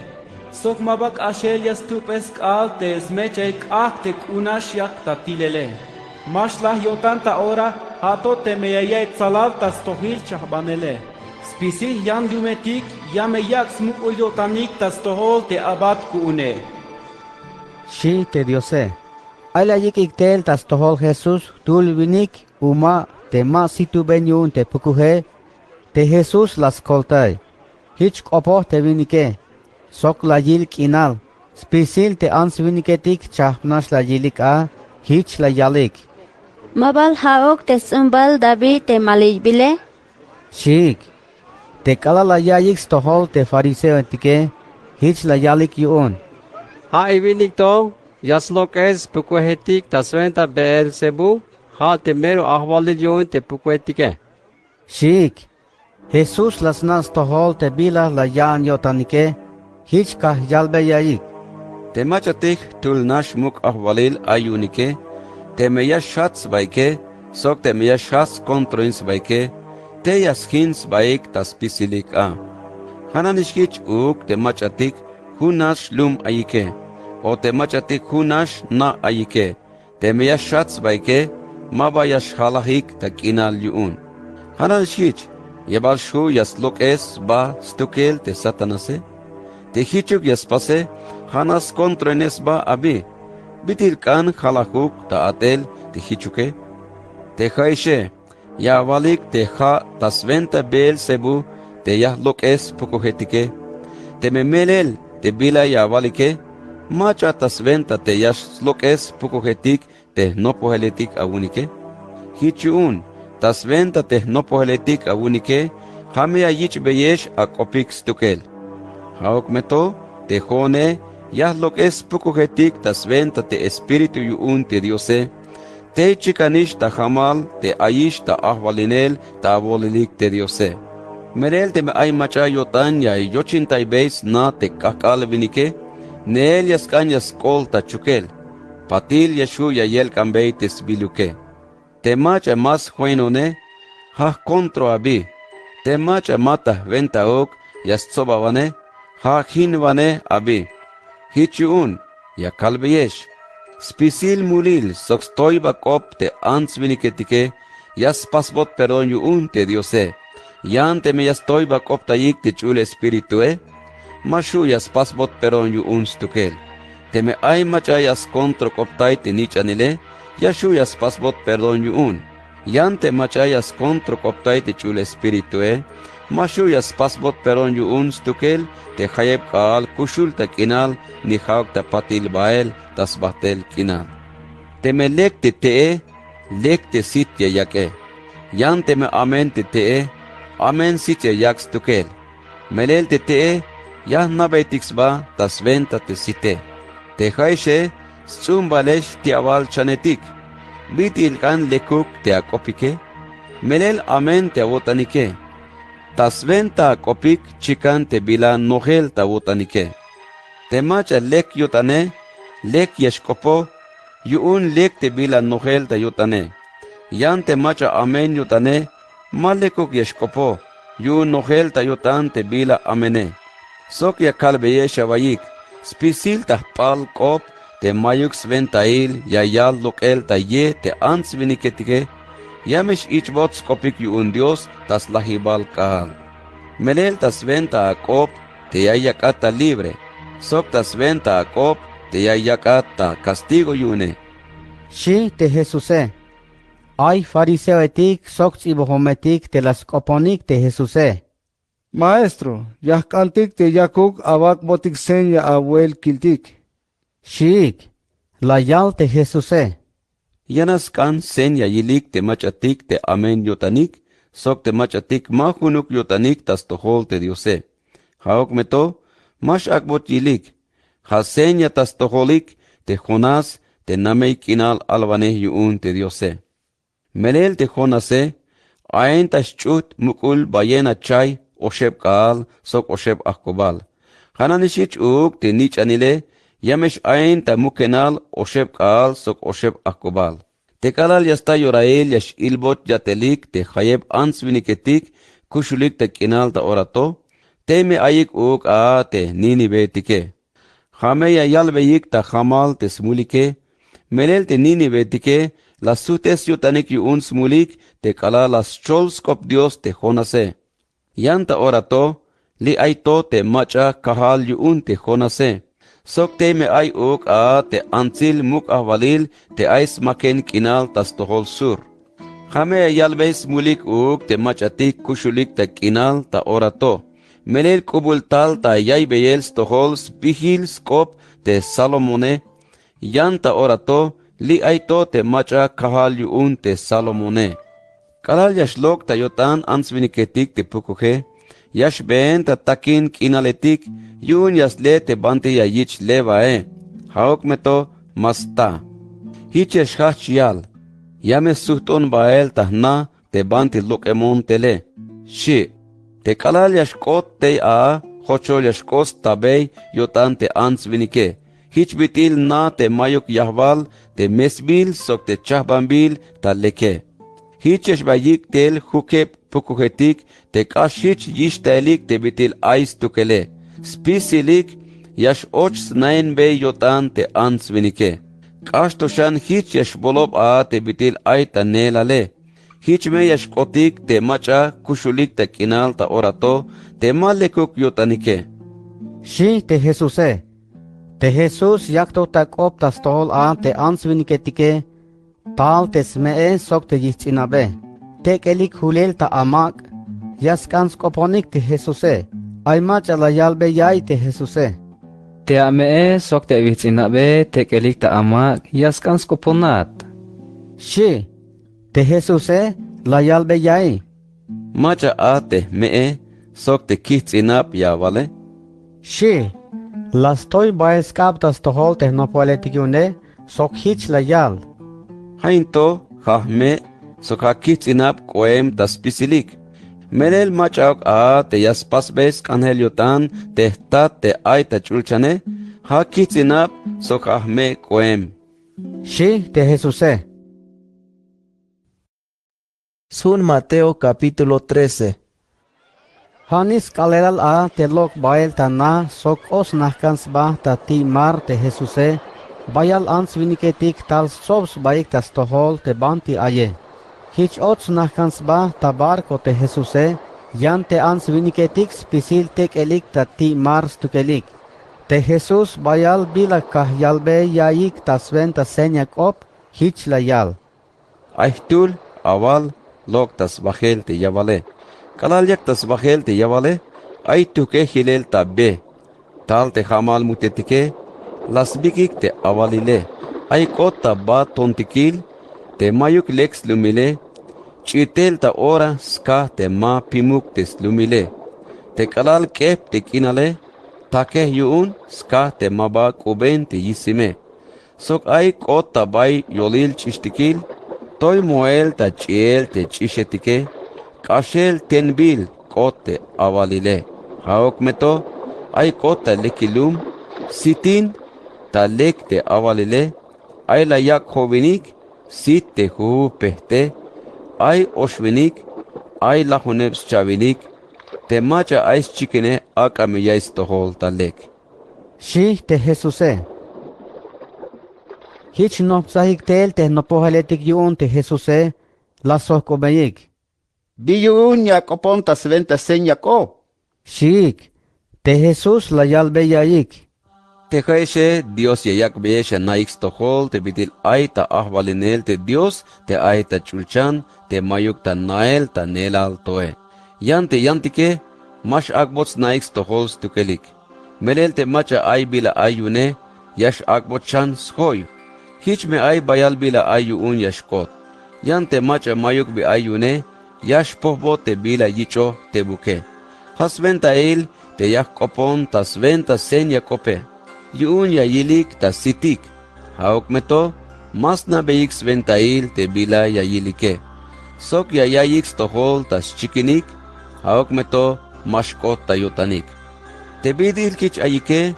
sok ma ba k'axel ya stup'es k'aal te smechel k'ajk' te k'unax yak ta tilele. Ma xlaj yo'tan ta ora, ja' to teme ya ya'iy tsalal ta stojil chajbanele. Spisil jyanlumetik ya me yak' smuk'ul yo'tanik ta stojol te abat ku'une, xi te Diose. Ay la yik'ik tel ta stojol Jesús jtul winik uma te ma situben yu'un te pukuje. Te Jesús la skoltay. Jich k'opoj te winike, sok la yil k'inal. Spisil te ants winiketik chajp nax la yilik a, jich la yalik: —¿Ma bal ja'uk te sts'umbal David te maliybile? —xiik. Te k'alal la ya'iyik stojol te fariseoetike, jich la yalik yu'un: —Ja' in winik to ya slok'es spukuejetik ta swenta Beelzebú, ja' te mero ajwalil yu'un te pukuetike, —xiik. Jesús la sna' stojol te bila la yaan yo'tanike. Jich kajyalbey yaik: Te mach'atik jtul nax muk' ajwalil ay yu'unike, teme ya xjat sbaike, sok teme ya xjat skontroin sbaike, Te ya sjin sbaik ta spisilik a. Ja' nanix jich uuk te mach'atik jun nax lum ayike, o te mach'atik jun nax na' ayike, teme ya xjat sbaike, ma ba ya xjalajik ta k'inal yu'un. Ja' nanix jich, ya bal xju' ya slok'es sba stukel te satanase. Te jichuk ya spase, ja' nax skontroinej sba abi. Bit'il k'an jalajuk ta a'tel te jichuke. Te ja'ixe, ya awalik te ja' ta swenta beelzebú te ya jlok'es jpukujetike. Teme melel te bila ya awalike, mach'a ta swenta te ya slok'es jpukujetik te jnopojeletik awunike. Jich yu'un, ta swenta te jnopojeletik awunike, ja' me ya yich'beyex ak'opik stukel. Ja'uk me to, te jo'one ya jlok'es jpukujetik ta swenta te espíritu yu'un te diose. Tey chikanix ta jamal te ayix ta ajwalinel ta awolilik te diose. Melel teme ay mach'a yo'tan ya yochintaybe sna te k'ajk'al winike, neel ya sk'an ya sk'ol ta chukel. Patil ya xju' ya yelk'anbey te sbiluke. Te mach'a ma sjoinone, ja' jkontroabi. Te mach'a ma ta jwentauk ya stsobawane, ja' jinwane abi. Jich yu'un, ya kalbeyex, spisil mulil sok stoybak'op te ants winiketike ya spasbot perdón yu'un te diose. Yan teme ya stoybak'optayik te ch'ul espiritue, ma xju' ya spasbot perdón yu'un stukel. Teme ay mach'a ya skontrok'optay te nich'anile, ya xju' ya spasbot perdón yu'un. Yan te mach'a ya skontrok'optay te ch'ul espiritue, ma xju' ya spasbot perdón yu'un stukel te jayeb k'aal kuxul ta k'inal ni ja'uk ta patil bael ta sbajtel k'inal. Teme lek te te'e, lek te sit ya yak'e. Yan teme amén te te'e, amén sit ya yak' stukel. Melel te te'e ya jna'beytik sba ta swenta te site. Te ja'ixe sts'umbalex ti'awal chanetik. Bit'il k'an lekuk te ak'opike. Melel amén te awo'tanike. Ta swenta ak'opik chikan te bila nojel ta awo'tanike. Te mach'a lek yo'tane, lek ya xk'opo, yu'un lek te bila nojel ta yo'tane. Yan te mach'a amén yo'tane, ma lekuk ya xk'opo, yu'un nojel ta yo'tan te bila amene. Sok ya kalbeyex awa'yik, spisil ta jp'al k'op te mayuk swentail ya yal lok'el ta ye te ants winiketike, ya me x-ich'bot sk'opik yu'un Dios ta slajibal k'aal. Melel ta swenta ak'op te ya yak'at ta libre, sok ta swenta ak'op te ya yak'at ta castigo yu'une, xi' te Jesuse. Ay fariseoetik sok ts'ibajometik te la sk'oponik te Jesuse. Maestro, ya jk'antik te yakuk awak'botik seña awel kiltik, xiik. La yal te Jesuse. Ya nax sk'an seña yilik te mach'atik te amen yo'tanik sok te mach'atik ma junuk yo'tanik ta stojol te Diose. Ja'uk me to, ma x-ak'bot yilik. Ja' seña ta stojolik te Jonás te namey k'inal alwanej yu'un te Diose. Melel te Jonase, ain ta xch'ujt' muk'ul bayena chay oxeb k'aal sok oxeb ajk'ubal. Ja' nanix jich uuk te nich'anile, ya me x-ain ta mukenal oxeb k'aal sok oxeb ajk'ubal. Te k'alal ya sta yorail ya x-ilbot yat'elik te jayeb ants winiketik kuxulik ta k'inal ta ora to, tey me ayik uuk a te Nínivetike. Ja' me ya yalbeyik ta jamal te smulike. Melel te Nínivetike la sujt'es yo'tanik yu'un smulik te k'alal la schol sk'op Dios te Jonase. Yan ta ora to, li' ay to te mach'a kajal yu'un te Jonase. Sok tey me ay uuk a te antsil muk' ajwalil te ay smaken k'inal ta stojol sur. Ja' me ya yalbey smulik uuk te mach'atik kuxulik ta k'inal ta ora to. Melel k'ubul tal ta yaybeyel stojol sp'ijil sk'op te Salomone. Yan ta ora to, li' ay to te mach'a kajal yu'un te Salomone. K'alal ya xlok' ta yo'tan ants winiketik te pukuje, ya xbeen ta takin k'inaletik yu'un ya sle te banti ya yich' levae. Ja'uk me to, ma sta. Jich ya xjajch yal, ya me sujt'on bael ta jna te banti lok'emon tele, xi'. Te k'alal ya xk'ot tey a jochol ya xk'ot stabey yo'tan te ants winike, jich bit'il na te mayuk yajwal te mesbil sok te chajbanbil ta leke. Jich ya xbaik tel jukeb pukujetik te k'ax jich yixtaelik te bit'il ay stukele. Spisilik ya x-och snaenbey yo'tan te ants winike. K'ax to xan jich ya xbolob a te bit'il ay ta neelale. Jich me ya xk'otik te mach'a kuxulik ta k'inal ta ora to te ma lekuk yo'tanike, xi' te Jesuse. Te Jesús yak to ta k'op ta stojol a te ants winiketike, tal te sme'e sok te yijts'inabe. Tek'elik julel ta amak', ya sk'an sk'oponik te Jesuse. Ay mach'a la yalbey ya'iy te Jesuse: Te ame'e sok te awij ts'inabe tek'elik ta amak' ya sk'an sk'oponat, xi'. Te Jesuse la yalbey ya'iy: Mach'a a te jme'e sok te kijts'inab ya awale, xi'. La stoy bael sk'ab ta stojol te jnopojeletik yu'une sok jich la yal: Ja' in to ja' jme' sok ja' kijts'inab k'oem ta spisilik. Melel mach'auk a te ya spasbey sk'anjel yo'tan te jtat te ay ta ch'ulchane, ja' kijts'inab sok ja' jme' k'oem, xi' te Jesuse. Sjun Mateo capítulo trece. Ja' nix sk'aalelal a te lok' bael ta na sok k'o snajk'an sba ta ti' mar te Jesuse. Bayal ants winiketik tal stsob sbaik ta stojol te banti aye. Jich och snajk'an sba ta barco te Jesuse, yan te ants winiketik spisil tek'elik ta ti' mar stukelik. Te Jesús bayal bila kaj yalbey yaiyik ta swenta seña k'op, jich la yal: Ay jtul awal lok' ta sbajel te yawale. K'alal yak ta sbajel te yawale, ay tujk'e jilel ta be. Tal te ja'mal muk'tetike la sbik'ik te awalile. Ay k'ot ta ba tontikil te mayuk lek slumile. Ch'itel ta ora skaj te ma pimuk te slumile. Te k'alal k'ep te k'inale, takej yu'un skaj te ma ba k'uben te yisime. Sok ay k'ot ta bay yolil ch'ixtikil, toy moel ta ch'iel te ch'ixetike. K'axel tenbil k'ot te awalile. Ja'uk me to, ay k'ot ta lekil lum, sitin ta lek te awalile. Ay la yak' jo'winik, sit te jujuf pejte, ay oxwinik, ay lajuneb scha'winik. Te mach'a ay schikine, ak'a me ya'iy stojol ta lek, xi' te Jesuse. Jich jnoptsajik tel te jnopojeletik yu'un te Jesuse, la sjojk'obeyik: —¿Bi yu'un ya ak'opon ta swenta seña k'op? —xiik. Te Jesús la yalbey yaiyik: —Te ja'exe, Dios ya yak'beyex anaik stojol te bit'il ay ta ajwalinel te Dios te ay ta ch'ulchan te mayuk ta nael ta neelal toe. Yan te yantike ma x-ak'bot snaik stojol stukelik. Melel te mach'a ay bila ay yu'une, ya x-ak'bot xan sjoy. Jich me ay bayal bila ay yu'un ya xk'ot. Yan te mach'a mayuk bi ay yu'une, ya xpojbot te bila yich'oj te buke. Ja' swentail te ya jk'opon ta swenta seña k'ope. Yu'un ya yilik ta sitik. Ja'uk me to, ma sna'beyik swentail te bila ya yilike. Sok ya yaiyik stojol ta schikinik. Ja'uk me to, ma xk'ot ta yo'tanik. Te bit'il jich ayike,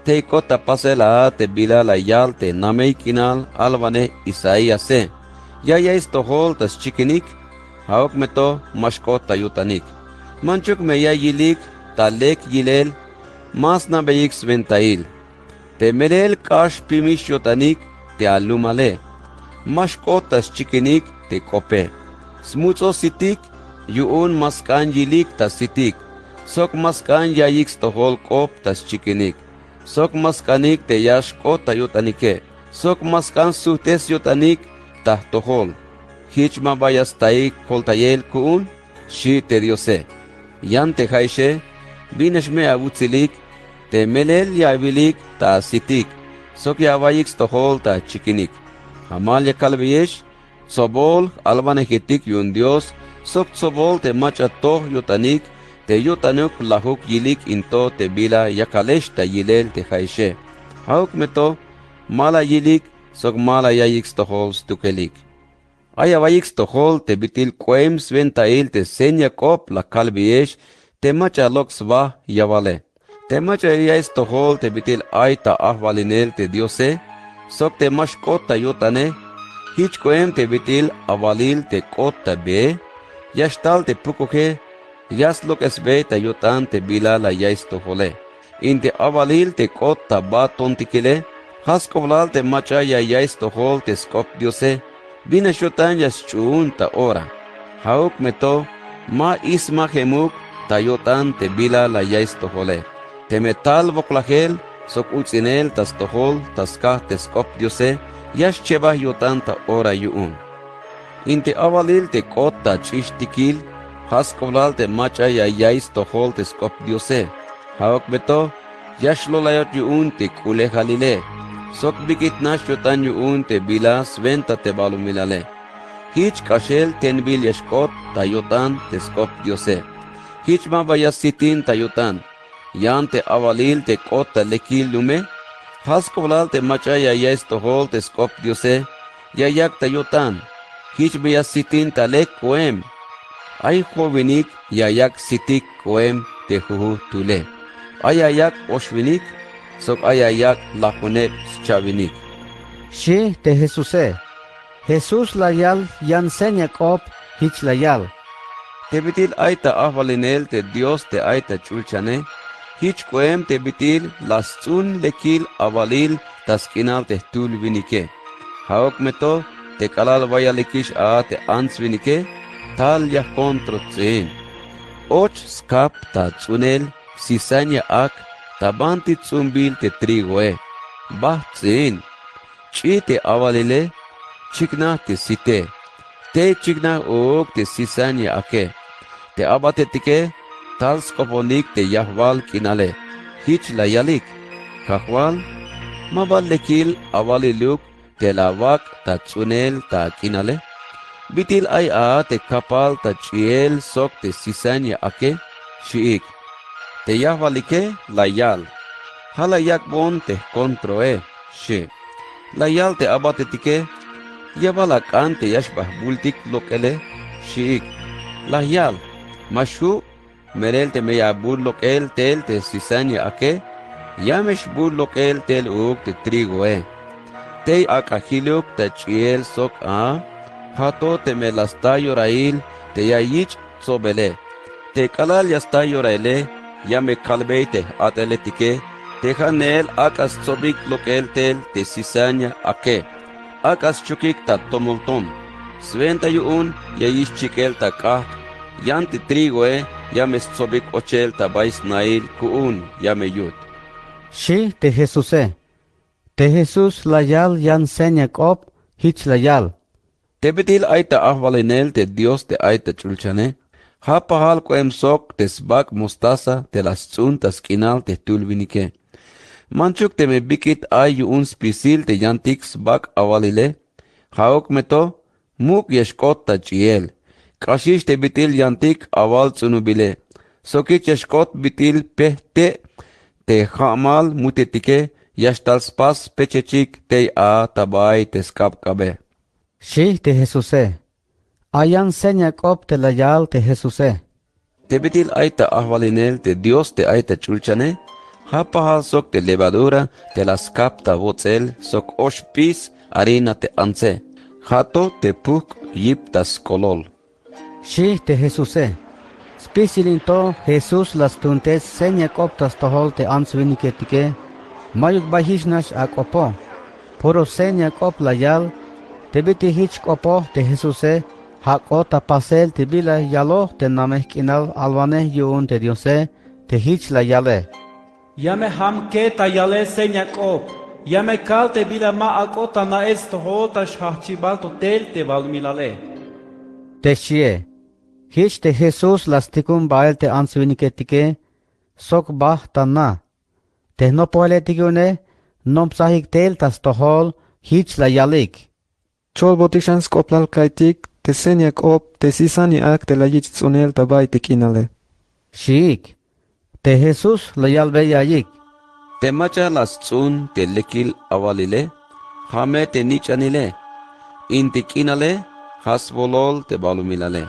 tey k'ot ta pasel a te bila la yal te namey k'inal alwanej Isaíase: Ya ya'iy stojol ta schikinik. Ja'uk me to, ma xk'ot ta yo'tanik. Manchuk me ya yilik ta lek yilel, ma sna'beyik swentail. Te melel k'ax pimix yo'tanik te alumale. Ma xk'ot ta schikinik te k'ope. Smuts'o sitik, yu'un ma sk'an yilik ta sitik. Sok ma sk'an yaiyik stojol k'op ta schikinik. Sok ma sk'anik te ya xk'ot ta yo'tanike. Sok ma sk'an sujtes yo'tanik ta jtojol. Jich ma ba ya staik koltayel ku'un, xi' te Diose. Yan te ja'exe, binax me awutsilik te melel ya awilik ta asitik sok ya awaiyik stojol ta achikinik. Jamal ya kalbeyex, tsobol j-alwanejetik yu'un Dios sok tsobol te mach'a toj yo'tanik te yo'tanuk lajuk yilik in to te bila yakalex ta yilel te ja'exe. Ja'uk me to, ma la yilik sok ma la yaiyik stojol stukelik. Ay awaiyik stojol te bit'il k'oem swentail te seña k'op la kalbeyex te mach'a lok' sba ya wale. Te mach'a ya ya'iy stojol te bit'il ay ta ajwalinel te Diose sok te ma xk'ot ta yo'tane, jich k'oem te bit'il awalil te k'ot ta bee. ya xtal te pukuje, ya slok'esbey ta yo'tan te bila la yaiy stojole. In te awalil te k'ot ta baat tontikele, ja' sk'oplal te mach'a ya yaiy stojol te sk'op Diose. Bin nax yo'tan ya sch'uun ta ora. Ja'uk me to, ma ismajemuk ta yo'tan te bila la yaiy stojole. Teme tal woklajel sok uts'inel ta stojol ta skaj te sk'op Diose, ya xchebaj yo'tan ta ora yu'un. In te awalil te k'ot ta ch'ixtikil, ja' sk'oplal te mach'a ya yaiy stojol te sk'op Diose. Ja'uk me to, ya xlolayot yu'un te k'ulejalile, sok bik'it nax yo'tan yu'un te bila swenta te balumilale. Jich k'axel tenbil ya xk'ot ta yo'tan te sk'op Diose. Jich maba ya sitin ta yo'tan. Yan te awalil te k'ot ta lekil yume, ja' sk'oplal te mach'a ya yaiy stojol te sk'op Diose, ya yak ta yo'tan. Jich me ya sitin ta lek k'oem. Ay jo'winik ya yak sitik k'oem te jujutule. Ay ya yak oxwinik, sok ay ya yak lajoneb scha'winik, xi te Jesuse. Jesús la yal yan seña k'op, jich la yal: Te bit'il ay ta ajwalinel te Dios te ay ta ch'ulchane, jich k'oem te bit'il la sts'un lekil awalil ta sk'inal te jtul winike. Ja'uk me to, te k'alal wayalikix a te ants winike, tal ya kontrots'in. Och skap ta ts'unel cizaña ak ta banti ts'unbil te trigoe. Bajts'in. Ch'i te awalile, chiknaj te site. Tey chiknaj uuk te cizaña ake. Te abatetike tal sk'oponik te yajwal k'inale. Jich la yalik: Kajwal, ma ba lekil awaliluk te la awak' ta ts'unel ta ak'inale? Bit'il ay a te kapal ta ch'iel sok te cizaña ake, xi'ik. Te yajwalike la yal: Ja' la yak'bon te jkontroe, xi'. La yal te abatetike: Ya bal ak'an te ya xba jbultik lok'ele, xi'ik. La yal: Ma xju', melel teme ya abul lok'el tel te cizaña ake, ya me xbul lok'el tel uuk te trigoe. Tey ak'a jiluk ta ch'iel sok a, ja' to teme la sta yorail te ya yich' tsobele. Te k'alal ya sta yoraile, ya me kalbey te j-a'teletike te ja' neel ak'a stsobik lok'el tel te cizaña ake. Ak'a schukik ta tomoltom. Swenta yu'un ya yich' chik'el ta k'ajk', yan te trigoe ya me stsobik ochel ta bay snail ku'un ya me yut, xi te Jesuse. Te Jesús la yal yan seña k'op, jich la yal: Te bit'il ay ta ajwalinel te Dios te ay ta ch'ulchane, ja' pajal k'oem sok te sbak' mostaza te la sts'un ta sk'inal te jtul winike. Manchuk teme bik'it ay yu'un spisil te yantik sbak' awalile, ja'uk me to, muk' ya xk'ot ta ch'iel. K'axix te bit'il yantik awal ts'unubile, sokich ya xk'ot bit'il pejte' te ja'mal mutetike, ya xtal spas spechechik tey a ta bay te sk'abk'abe, xi te Jesuse. A yan seña k'op te la yal te Jesuse. Te bit'il ay ta ajwalinel te Dios te ay ta ch'ulchane, ja' pajal sok te levadura te la skap ta wots'el sok ox p'is harina te antse, ja' to te pujk' yip ta sk'olol, xi te Jesuse. Spisilin to Jesús la stuuntest seña k'op ta stojol te ants winiketike. Mayuk bay jich nax ak'opo, puro seña k'op la yal. Te bit'il jich k'opo te Jesuse, ja' k'ot ta pasel te bila yaloj te namey k'inal alwanej yu'un te Diose, te jich la yale: Ya me jamke ta yalel seña k'op. Ya me kal te bila ma ak'ot ta na'el stojol ta xjajchibal to tel te balumilale, te xchie. Jich te Jesús la stikun bael te ants winiketike sok bajt ta na. Te jnopojeletike yu'une jnopsajik tel ta stojol, jich la yalik: Cholbotix xan sk'oplal ka'iytik te seña k'op te cizaña ak te la yich' ts'unel ta bay te k'inale, xiik. Te Jesús la yalbey ayik: Te mach'a la sts'un te lekil awalile, ja' me te nich'anile. In te k'inale, ja' swolol te balumilale.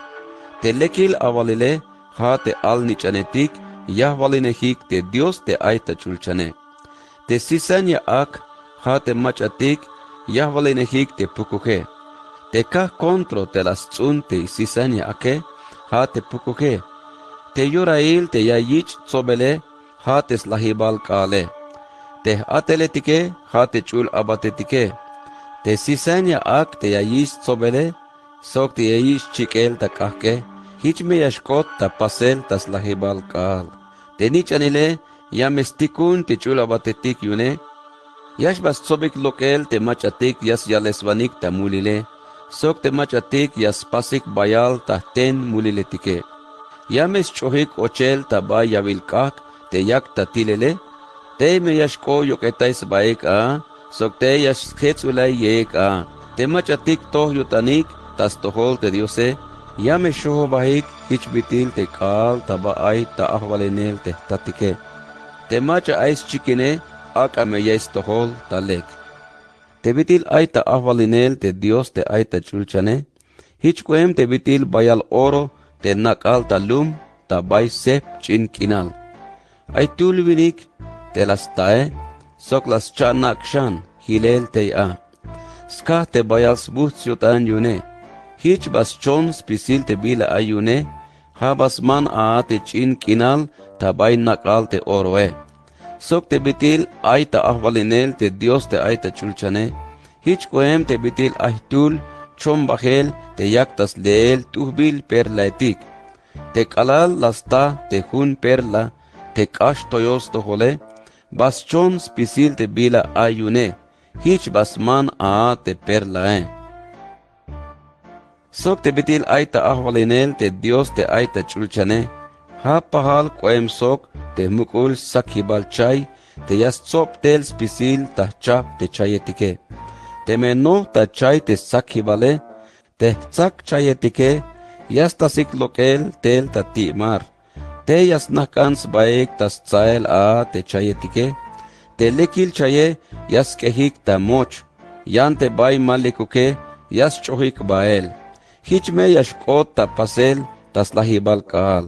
Te lekil awalile, ja' te alnich'anetik yajwalinejik te Dios te ay ta ch'ulchane. Te cizaña ak, ja' te mach'atik yajwalinejik te pukuje. Te kaj kontro te la sts'un te cizaña ake, ja' te pukuje. Te yorail te ya yich' tsobele, ja' te slajibal k'aale. Te j-a'teletike ja' te ch'ul abatetike. Te cizaña ak' te ya yich' tsobele sok te ya yich' chik'el ta k'ajk'e, jich me ya xk'ot ta pasel ta slajibal k'aal. Te nich'anile ya me stikun te ch'ul abatetik yu'une. Ya xba stsobik lok'el te mach'atik ya syaleswanik ta mulile sok te mach'atik ya spasik bayal ta jten muliletike. Ya me sch'ojik ochel ta bay yawil k'ajk' te yak ta tilele. Tey me ya xk'o yok'etay sbaik a sok tey ya sjets'ulay yeik a. Te mach'atik toj yo'tanik ta stojol te Diose ya me xojobajik jich bit'il te k'aal ta ba ay ta ajwalinel te jtatike. Te mach'a ay schikinej, ak'a me ya'iy stojol ta lek. Te bit'il ay ta ajwalinel te Dios te ay ta ch'ulchane, jich k'oem te bit'il bayal oro te nak'al ta lum ta bay sejp ch'in k'inal. Ay jtul winik te la stae sok la scha' nak' xan jilel tey a. Skaj te bayal sbujts' yo'tan yu'une. Jich ba schon spisil te bila ay yu'une. Ja' ba sman a te ch'in k'inal ta bay nak'al te oroe. Sok te bit'il ay ta ajwalinel te Dios te ay ta ch'ulchane, jich k'oem te bit'il ay jtul chon bajel te yak ta sleel t'ujbil perlaetik. Te k'alal la sta te jun perla te k'ax toyol stojole, ba schon spisil te bila ay yu'une. Jich ba sman a te perlae. Sok te bit'il ay ta ajwalinel te Dios te ay ta ch'ulchane, ja' pajal k'oem sok te jmuk'ul stsakjibal chay te ya stsob tel spisil ta jchajp te chayetike. Teme noj ta chay te stsakjibale, te jtsak chayetike ya stasik lok'el tel ta ti' mar. Tey ya snajk'an sbaik ta stsael a te chayetike. Te lekil chaye ya sk'ejik ta moch. Yan te bay ma lekuke ya sch'ojik bael. Jich me ya xk'ot ta pasel ta slajibal k'aal.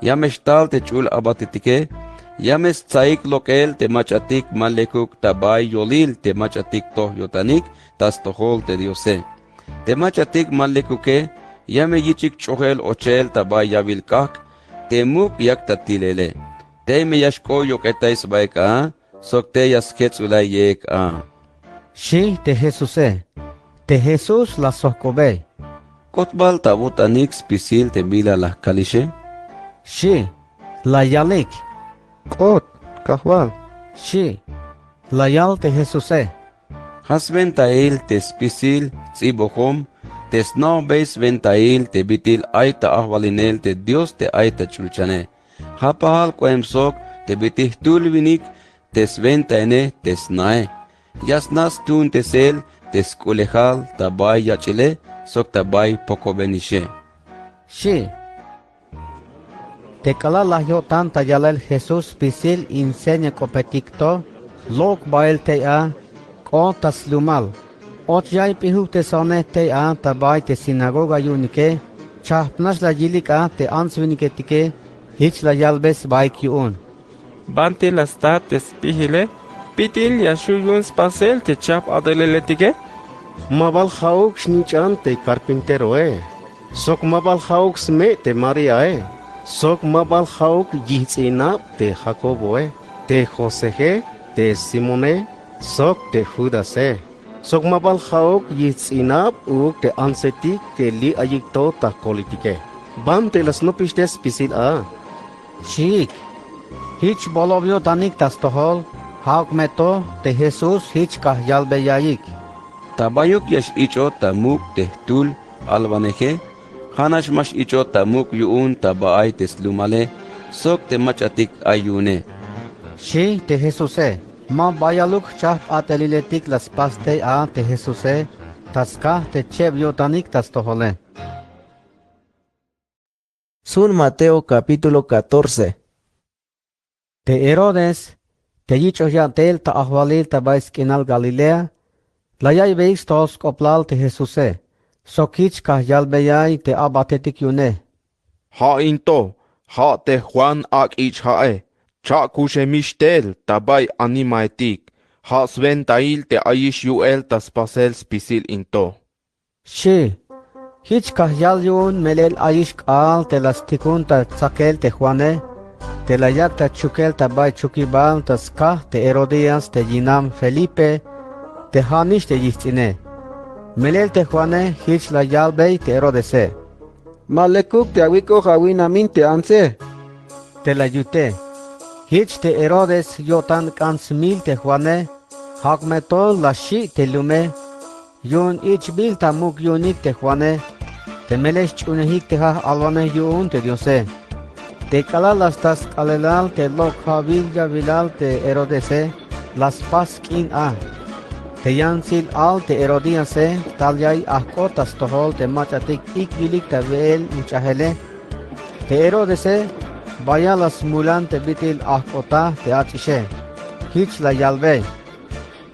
Ya me xtal te ch'ul abatetike. Ya me stsaik lok'el te mach'atik ma lekuk ta bay yolil te mach'atik toj yo'tanik ta stojol te Diose. Te mach'atik ma lekuke ya me yich'ik ch'ojel ochel ta bay yawil k'ajk' te muk' yak ta tilele. Tey me ya xk'o yok'etay sbaik a sok tey ya sjets'ulay yeek a, xi' te Jesuse. Te Jesús la sjojk'obey: —¿K'ot bal ta awo'tanik spisil te bila la jkalixe? —xi'. La yalik: —K'ot, Kajwal, xi'. La yal te Jesuse: —Ja' swentail te spisil jts'ibojom te sna'ojbey swentail te bit'il ay ta ajwalinel te Dios te ay ta ch'ulchane. Ja' pajal k'oem sok te bit'il jtul winik te swentaine te sna'e. Ya sna' stuuntesel te sk'ulejal ta bay yach'ile sok ta bay pokobenixe, xi'. Te k'alal la yo'tan ta yalel Jesús spisil in seña k'opetik to, lo'ok bael tey a, k'oon ta slumal. Och ya p'ijujtesawnej tey a ta bay te sinagoga yu'unike, chajpnax la yilik a te ants winiketike. Jich la yalbe sbaik yu'un: —¿Banti la sta te sp'ijile? ¿Bit'il ya xju' yu'un spasel te chajp a'teliletike? ¿Ma bal ja'uk snich'an te carpinteroe? ¿Sok ma bal ja'uk sme' te Mariae? ¿Sok ma bal ja'uk yijts'inab te Jacoboe, te Joseje, te Simone, sok te Judase? ¿Sok ma bal ja'uk yijts'inab uuk te antsetik te li' ayik to ta jkolitike? ¿Banti la snopix te spisil a? —xiik. Jich bolob yo'tanik ta stojol, ja'uk me to te Jesús jich kajyalbeyaik. Ta bayuk ya x-ich'ot ta muk' te jtul alwaneje, ja'nax ma x-ich'ot ta muk' yu'un ta ba ay te slumale sok te mach'atik ay yu'une, xi' te Jesuse. Ma bayaluk jchajp a'teliletik la spas tey a te Jesuse ta skaj te cheb yo'tanik ta stojole. Sun Mateo capítulo catorce. Te Herodes, te yich'oj ya'tel ta ajwalil ta bay sk'inal Galilea, la ya'iybeik stojol sk'oplal te Jesuse, sok jich kajyalbeyay te a'batetik yu'une: —Ja' in to, ja' te Juan ak'ich' ja'e. Cha'kuxemix tel ta bay animaetik. Ja' swentail te ayix yu'el ta spasel spisil in to, xi'. Jich kajyal yu'un melel ayix k'aal te la stikun ta tsakel te Juane, te la yak' ta chukel ta bay chukibal ta skaj te Herodías te yinam Felipe, te ja'nix te yijts'ine. Melel te Juane jich la yalbey te Herodese: —Ma lekuk te awik'oj awinamin te antse. Te la yute. Jich te Herodes yo'tan k'an smil te Juane, jak' me to la xi' te lume, yu'un ich'bil ta muk' yu'unik te Juane, teme le xch'uunejik te ja' alwanej yu'un te Diose. Te k'alal la sta sk'aalelal te lok' ja'bil ya'bilal te Herodese, la spas sk'in a. Te yantsil al te Herodíase tal ya ay ajk'ot ta stojol te mach'atik ik'bilik ta we'el much'ajele. Te Herodese bayal la smulan te bit'il ajk'ot a te ach'ixe. Jich la yalbey: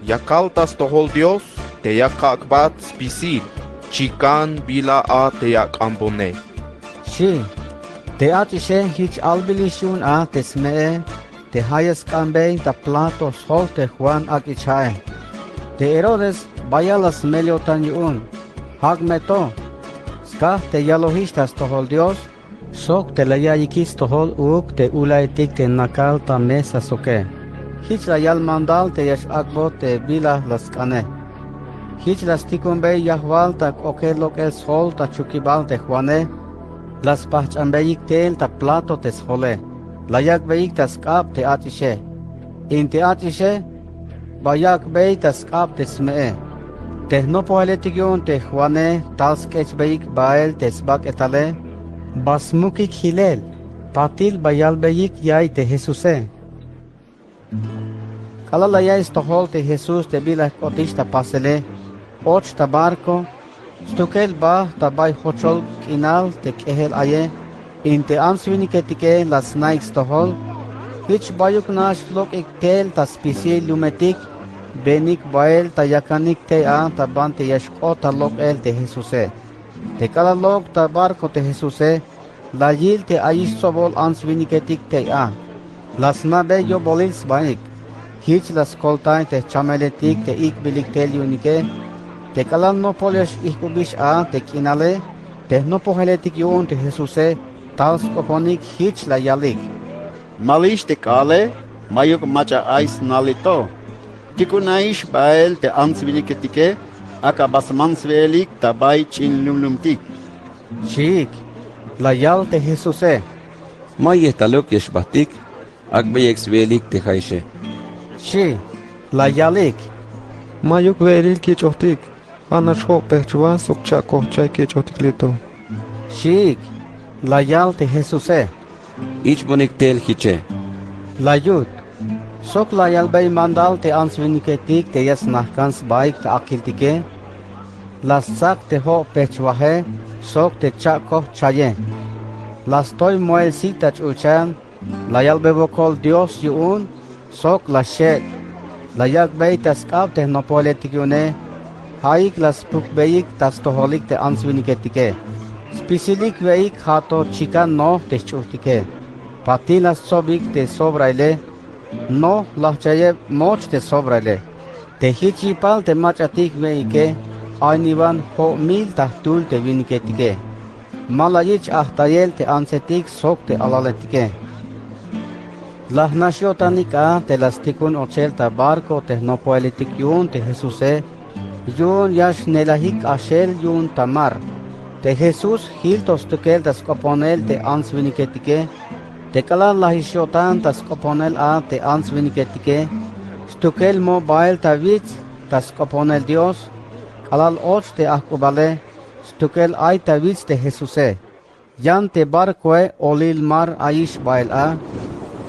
—Yakal ta stojol Dios te ya kak'bat spisil, chikan bila a te ak'anbone, xi'. Te ach'ixe jich albilix yu'un a te sme'e, te ja' ya sk'anbey ta plato sjol te Juan ak'ich ja'e. Te Herodes bayal la smel yo'tan yu'un, jak' me to, skaj te yalojix ta stojol Dios, sok te la ya'iyikix stojol uuk te ulayetik te nakal ta mesa soke. Jich la yal mandal te ya x-ak'bot te bila la sk'ane. Jich la stikonbey yajwal ta k'okel lok'el sjol ta chukibal te Juane, la spajch'ambeyik tel ta plato te sjole, la yak'beyik ta sk'ab te ach'ixe. In te ach'ixe ba yak'bey ta sk'ab te sme'e. Te jnopojeletik yu'un te Juane tal sk'echbeyik bael te sbak'etale, ba smukik jilel, patil ba yalbeyik ya'iy te Jesuse. K'alal la ya'iy stojol te Jesús te bila jk'otix ta pasele, och ta barco, stukel bajt' ta bay jochol k'inal te k'ejel aye. In te ants winiketike la sna'ik stojol, jich bayuk nax lok'ik tel ta spisil lumetik, benik bael ta yakanik tey a ta banti ya xk'ot ta lok'el te Jesuse. Te k'alal lok' ta barco te Jesuse, la yil te ayix stsobol ants winiketik tey a. La sna'bey yo'bolil sbaik. Jich la skoltay te jchameletik te ik'bilik tel yu'unike. Te k'alal nopol ya x-ijk'ubix a te k'inale, te jnopojeletik yu'un te Jesuse tal sk'oponik, jich la yalik: —Malix te k'aale, mayuk mach'a ay snali to. Tik'unaix bael te ants winiketike, ak'a ba sman swe'elik ta bay ch'in lumlumtik, xchiik. La yal te Jesuse: —Mayuk taluk ya xbajtik, ak'beyik swe'elik te ja'exe, xchi. La yalik: —Mayuk we'elil kich'ojtik, ja' nax jo'pej chwaj sok cha'koj chay kich'ojtik li' to, xchiik. La yal te Jesuse: —Ich'bonik tel jiche. La yut. Sok la yalbey mandal te ants winiketik te ya snajk'an sbaik ta akiltike, la stsak te jo'pej chwaje sok te cha'koj chaye. La stoy moel sik' ta ch'ulchan, la yalbey wokol Dios yu'un, sok la xech'. La yak'bey ta sk'ab te jnopojeletik yu'une, ja'ik la spukbeyik ta stojolik te ants winiketike. Spisilik we'ik ja' to chikan noj te xch'ultike. Patil la stsobik te sobraile, noj lajchayeb moch te sobraile. Te jich yipal te mach'atik we'ike, ay niwan jo'mil ta jtul te winiketike. Ma la yich' ajtayel te antsetik sok te alaletike. La jnax yo'tanik a te la stikun ochel ta barco te jnopojeletik yu'un te Jesuse, yu'un ya xnelajik k'axel yu'un ta mar. Te Jesús jil to stukel ta sk'oponel te ants winiketike. Te k'alal lajix yo'tan ta sk'oponel a te ants winiketike, stukel mo bael ta wits ta sk'oponel Dios. K'alal och te ajk'ubale, stukel ay ta wits te Jesuse. Yan te barcoe olil mar ayix bael a.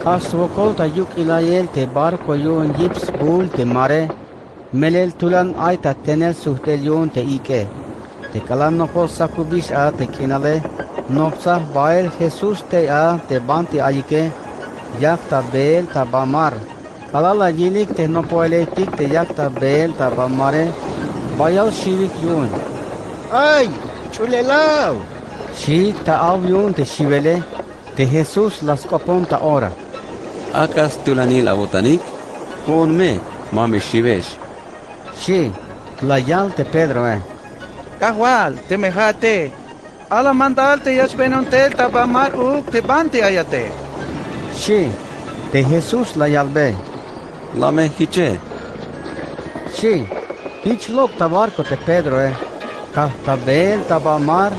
K'ax swokol ta yuk'ilayel te barco yu'un yip sbuul te mare, melel tulan ay ta tenel sujt'el yu'un te ik'e. Te k'alal nopol sakubix a te k'inale, nopsaj bael Jesús tey a te banti ayike, yak ta beel ta ba mar. K'alal la yilik te jnopojeletik te yak ta beel ta ba mare, bayal xiwik yu'un: —¡Ay, ch'ulelaw! Xiik ta aw yu'un te xiwele. Te Jesús la sk'opon ta ora: —Ak'a stulanil awo'tanik, jo'on me, ma me xiwex, xchi. La yal te Pedroe: Kajwal, teme ja'ate, ala mandal te ya xbeenon tel ta ba mar uuk te banti ayate, xi'. Te Jesús la yalbe: —Lame jiche, xi'. Jich lok' ta barco te Pedroe. Kaj ta beel ta ba mar,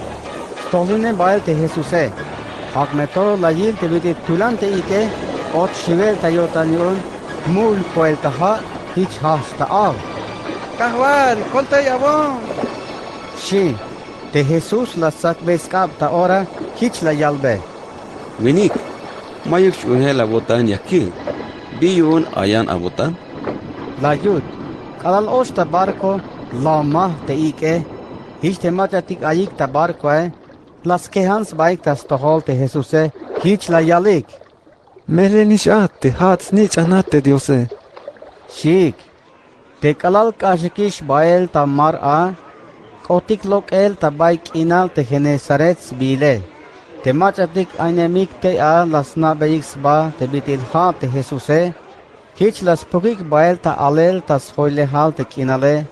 stojlinen bahel te Jesuse. Ak me to la yil te bit'il tulan te ik'e, och xiwel ta yo'tan yu'un, jmu'ul koel ta ja', jich jajch ta aw. —Kajwal, koltayawon, xi'. Te Jesús la stsakbe sk'ab ta ora, jich la yalbe: —Winik, mayuk xch'uunjel awo'tan ya kil. ¿Bi yu'un ayan awo'tan? La yut. K'alal och ta barco, la maj te ik'e. Jich te mach'atik ayik ta barcoe, la skejan sbaik ta stojol te Jesuse, jich la yalik: —Melelnix a te ja'at snich'anat te Diose, xiik. Te k'alal k'axikix bahel ta mar a, k'otik lok'el ta bay k'inal te Genesaret sbiile. Te mach'atik aynemik tey a la sna'beyik sba te bit'il ja' te Jesuse. Jich la spukik bahel ta alel ta sjoylejal te k'inale,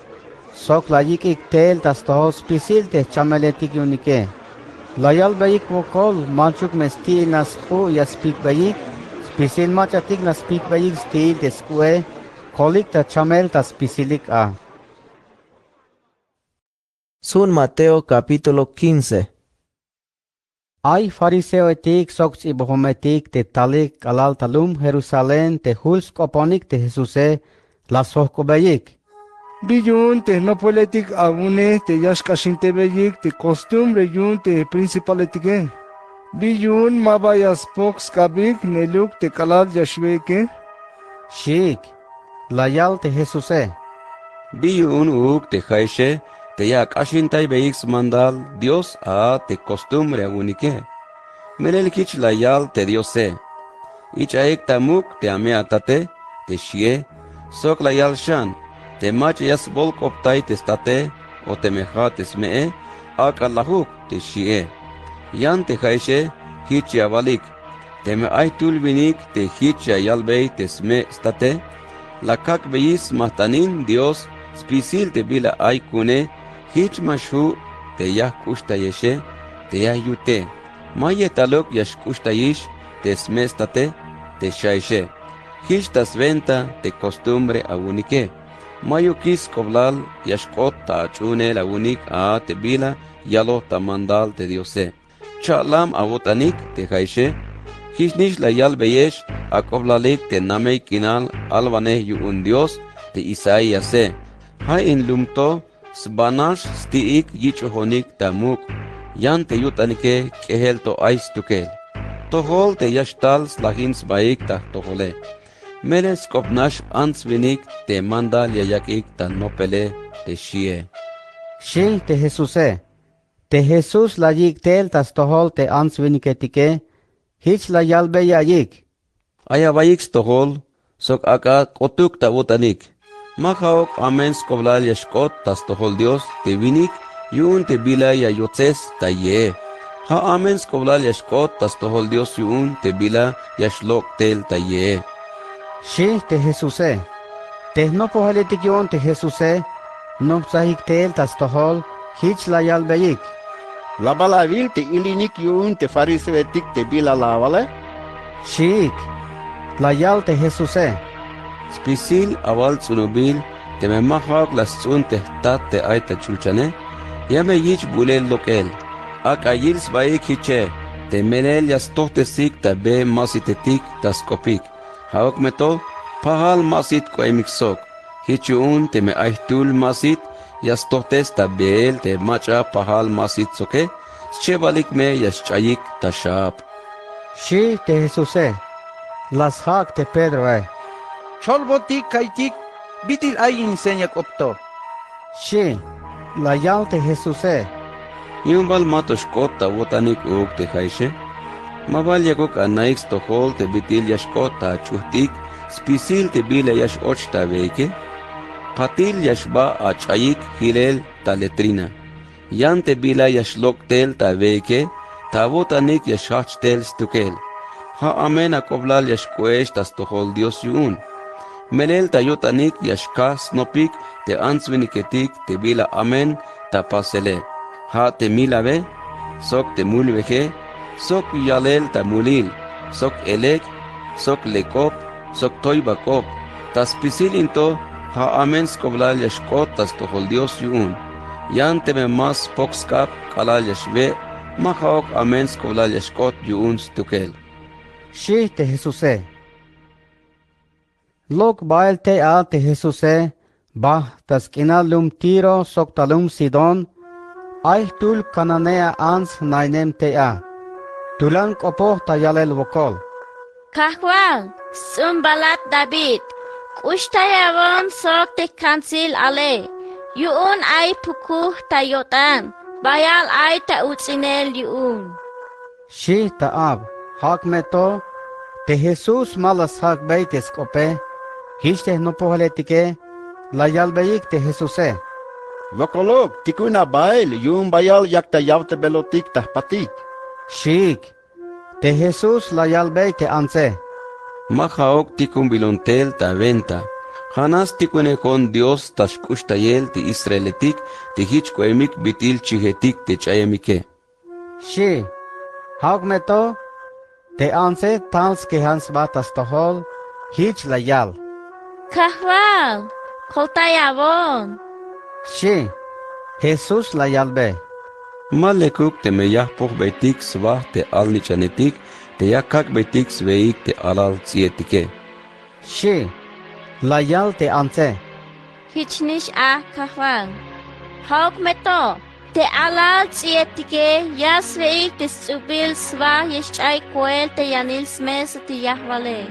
sok la yik'ik tel ta stojol spisil te jchameletik yu'unike. La yalbeyik wokol, manchuk me sti'il nax sk'u' ya spikbeyik, spisil mach'atik nax spikbeyik sti'il te sk'u'e, kolik ta chamel ta spisilik a. Sju'un Mateo capítulo quince. Ay fariseoetik sok ts'ibajometik te talik k'alal ta lum Jerusalén te jul sk'oponik te Jesuse, la sjojk'obeyik: —¿Bi yu'un te jnopoletik awune te ya xk'axintebeyik te costumbre yu'un te principaletike? ¿Bi yu'un ma ba ya spok sk'abik jneluk te k'alal ya xwe'ike? —xiik. La yal te Jesuse: —¿Bi yu'un uuk te ja'exe te ya ak'axintaybeyik smandal Dios a te costumbre awunike? Melel jich la yal te Diose: Ich'aik ta muk' te ame atate, te xie, sok la yal xan te mach'a ya sbolk'optay te state o teme ja' te sme'e, ak'a lajuk te xie. Yan te ja'exe jich ya awalik: Teme ay jtul winik te jich ya yalbey te sme' state, la kak'beyix smajt'anil Dios spisil te bila ay ku'une, jich ma xju' te ya jk'uxtayexe, te ya yute. Ma yetaluk ya xk'uxtayix te sme' state, te xaixe. Jich ta swenta te costumbre awunike. Mayukix sk'oblal ya xk'ot ta ach'uunel awunik a te bila yaloj ta mandal te Diose. Cha'lam awo'tanik te ja'exe. Jichnix la yalbeyex ak'oblalik te namey k'inal alwanej yu'un Dios te Isaíase: Ja' in lum to sbanax sti'ik yich'ojonik ta muk'. Yan te yo'tanike k'ejel to ay stukel. Tojol te ya xtal slajin sbaik ta jtojole. Melel sk'op nax ants winik te mandal ya yak'ik ta nopele, te xie, xi te Jesuse. Te Jesús la yik' tel ta stojol te ants winiketike, jich la yalbeya'yik: Ay awaiyik stojol sok ak'a k'otuk ta awo'tanik. Ma ja'uk amen sk'oblal ya xk'ot ta stojol Dios te winik yu'un te bila ya yotzes ta yee. Ja' amen sk'oblal ya xk'ot ta stojol Dios yu'un te bila ya xlok' tel ta yee, xi te Jesuse. Te jnopojeletik yu'un te Jesuse, jnoptsajik tel ta stojol, jich la yalbeyik: —¿La bal awil te ilinik yu'un te fariseoetik te bila la awale? —xiik. La yal te Jesuse: Spisil awal ts'unubil teme ma ja'uk la sts'un te jtat te ay ta ch'ulchane. Ya me yich' bulel lok'el. Ak'a yil sbaik jiche te melel ya stojtesik ta be masitetik ta sk'opik. Ja'uk me to pajal masit k'oemik sok. Jich yu'un teme ay jtul masit ya stojtes ta beel te mach'a pajal masit soke, schebalik me ya xch'ayik ta xaab, xi te Jesuse. La sjak' te Pedroe: —Cholbotik ka'iytik, ¿bit'il ay in seña k'op to? xi. La yal te Jesuse: Yu'un bal ma to xk'ot ta awo'tanik uuk te ja'exe? Ma bal yakuk anaik stojol te bit'il ya xk'ot ta ach'ujt'ik spisil te bila ya x-och ta aweike? Patil ya xba ach'ayik jilel ta letrina. Yan te bila ya xlok' tel ta aweike, ta awo'tanik ya xjajch tel stukel. Ja' amen ak'oblal ya xk'oex ta stojol Dios yu'un. Melel ta yo'tanik ya xkaj snopik te ants winiketik te bila amen ta pasele, ja' te milawe, sok te mulweje, sok yalel ta mulil, sok elek, sok lek'op, sok toybak'op. Ta spisil in to, ja' amen sk'oblal ya xk'ot ta stojol Dios yu'un. Yan teme ma spok sk'ab k'alal ya xwe', ma ja'uk amen sk'oblal ya xk'ot yu'un stukel. Xi' te Jesuse. Lok' bael tey a te Jesuse, bajt' ta sk'inal lum Tiro sok ta lum Sidón. Ay jtul Cananea ants jnainem tey a. Tulan k'opoj ta yalel wokol: Kajwal, sts'umbalat David, k'uxtayawon sok te jkantsil ale. Yu'un ay pukuj ta yo'tan, bayal ay ta uts'inel yu'un. Xi ta ab. Ja'uk me to, te Jesús ma la sjak'bey te sk'ope. Jich te jnopojeletike la yalbeyik te Jesuse: —Wokoluk, tikun abael yu'un bayal yak ta yawtebelotik ta jpatik —xiik. Te Jesús la yalbey te antse: —Ma ja'uk tikunbilon tel ta wenta. Ja' nax stikunejon Dios ta xk'uxtayel te israeletik te jich k'oemik bit'il chijetik te ch'ayemike. —xi'. Ja'uk me to, te antse tal skejan sba ta stojol. Jich la yal: —Kajwal, koltayawon —xi'. Jesús la yalbey: —Ma lekuk teme ya jpojbeytik sba te alnich'anetik te ya kak'beytik swe'ik te alal ts'i'etike —xi'. La yal te antse: —Jichnix a, Kajwal. Ja'uk me to, te alal ts'i'etike ya swe'ik te sts'ubil sba ya xch'ay koel te yanil smesa te yajwale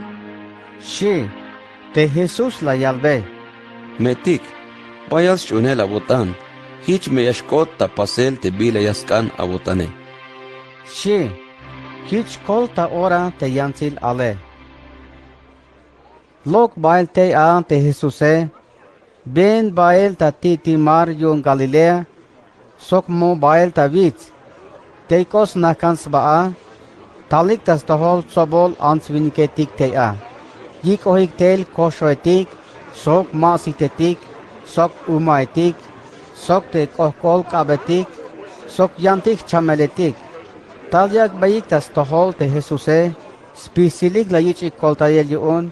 —xi'. Te Jesús la yalbey: —Me'tik, bayal sch'uhunel awo'tan. Jich me ya xk'ot ta pasel te bila ya sk'an awo'tane —xi'. Jich kolta ora te yantsil ale. Lok' bael tey a te Jesuse, wen bael ta ti'ti' mar yu'un Galilea, sok mo bael ta wits. Tey k'ot snajk'an sba a, talik ta stojol tsobol ants winiketik tey a. Yik'ojik tel koxoetik, sok ma'sitetik, sok umaetik, sok te k'ojk'ol k'abetik, sok yantik chameletik. Tal yak'beyik ta stojol te Jesuse, spisilik la yich'ik koltayel yu'un.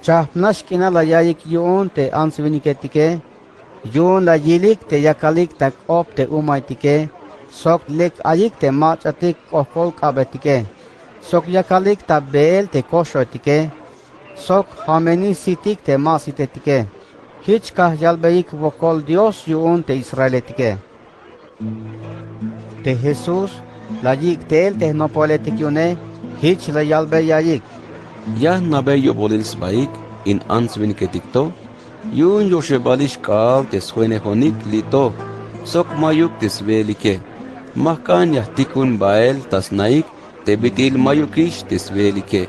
Chajpnax k'inal la yaiyik yu'un te ants winiketike. Yu'un la yilik te yakalik ta k'op te umaetike, sok lek ayik te mach'atik k'ojk'ol k'abetike, sok yakalik ta beel te koxoetike, sok jameni sitik te ma'sitetike. Jich kajyalbeyik wokol Dios yu'un te israeletike. Te Jesús la yik' tel te jnopojeletik yu'une. Jich la yalbey yaiyik: —¿Ya jna'bey yo'bolil sbaik in ants winiketik to? Yu'un yoxebalix k'aal te sjoinejonik li' to, sok mayuk te swe'elike. Ma jk'an ya jtikun bael ta snaik te bit'il mayukix te swe'elike,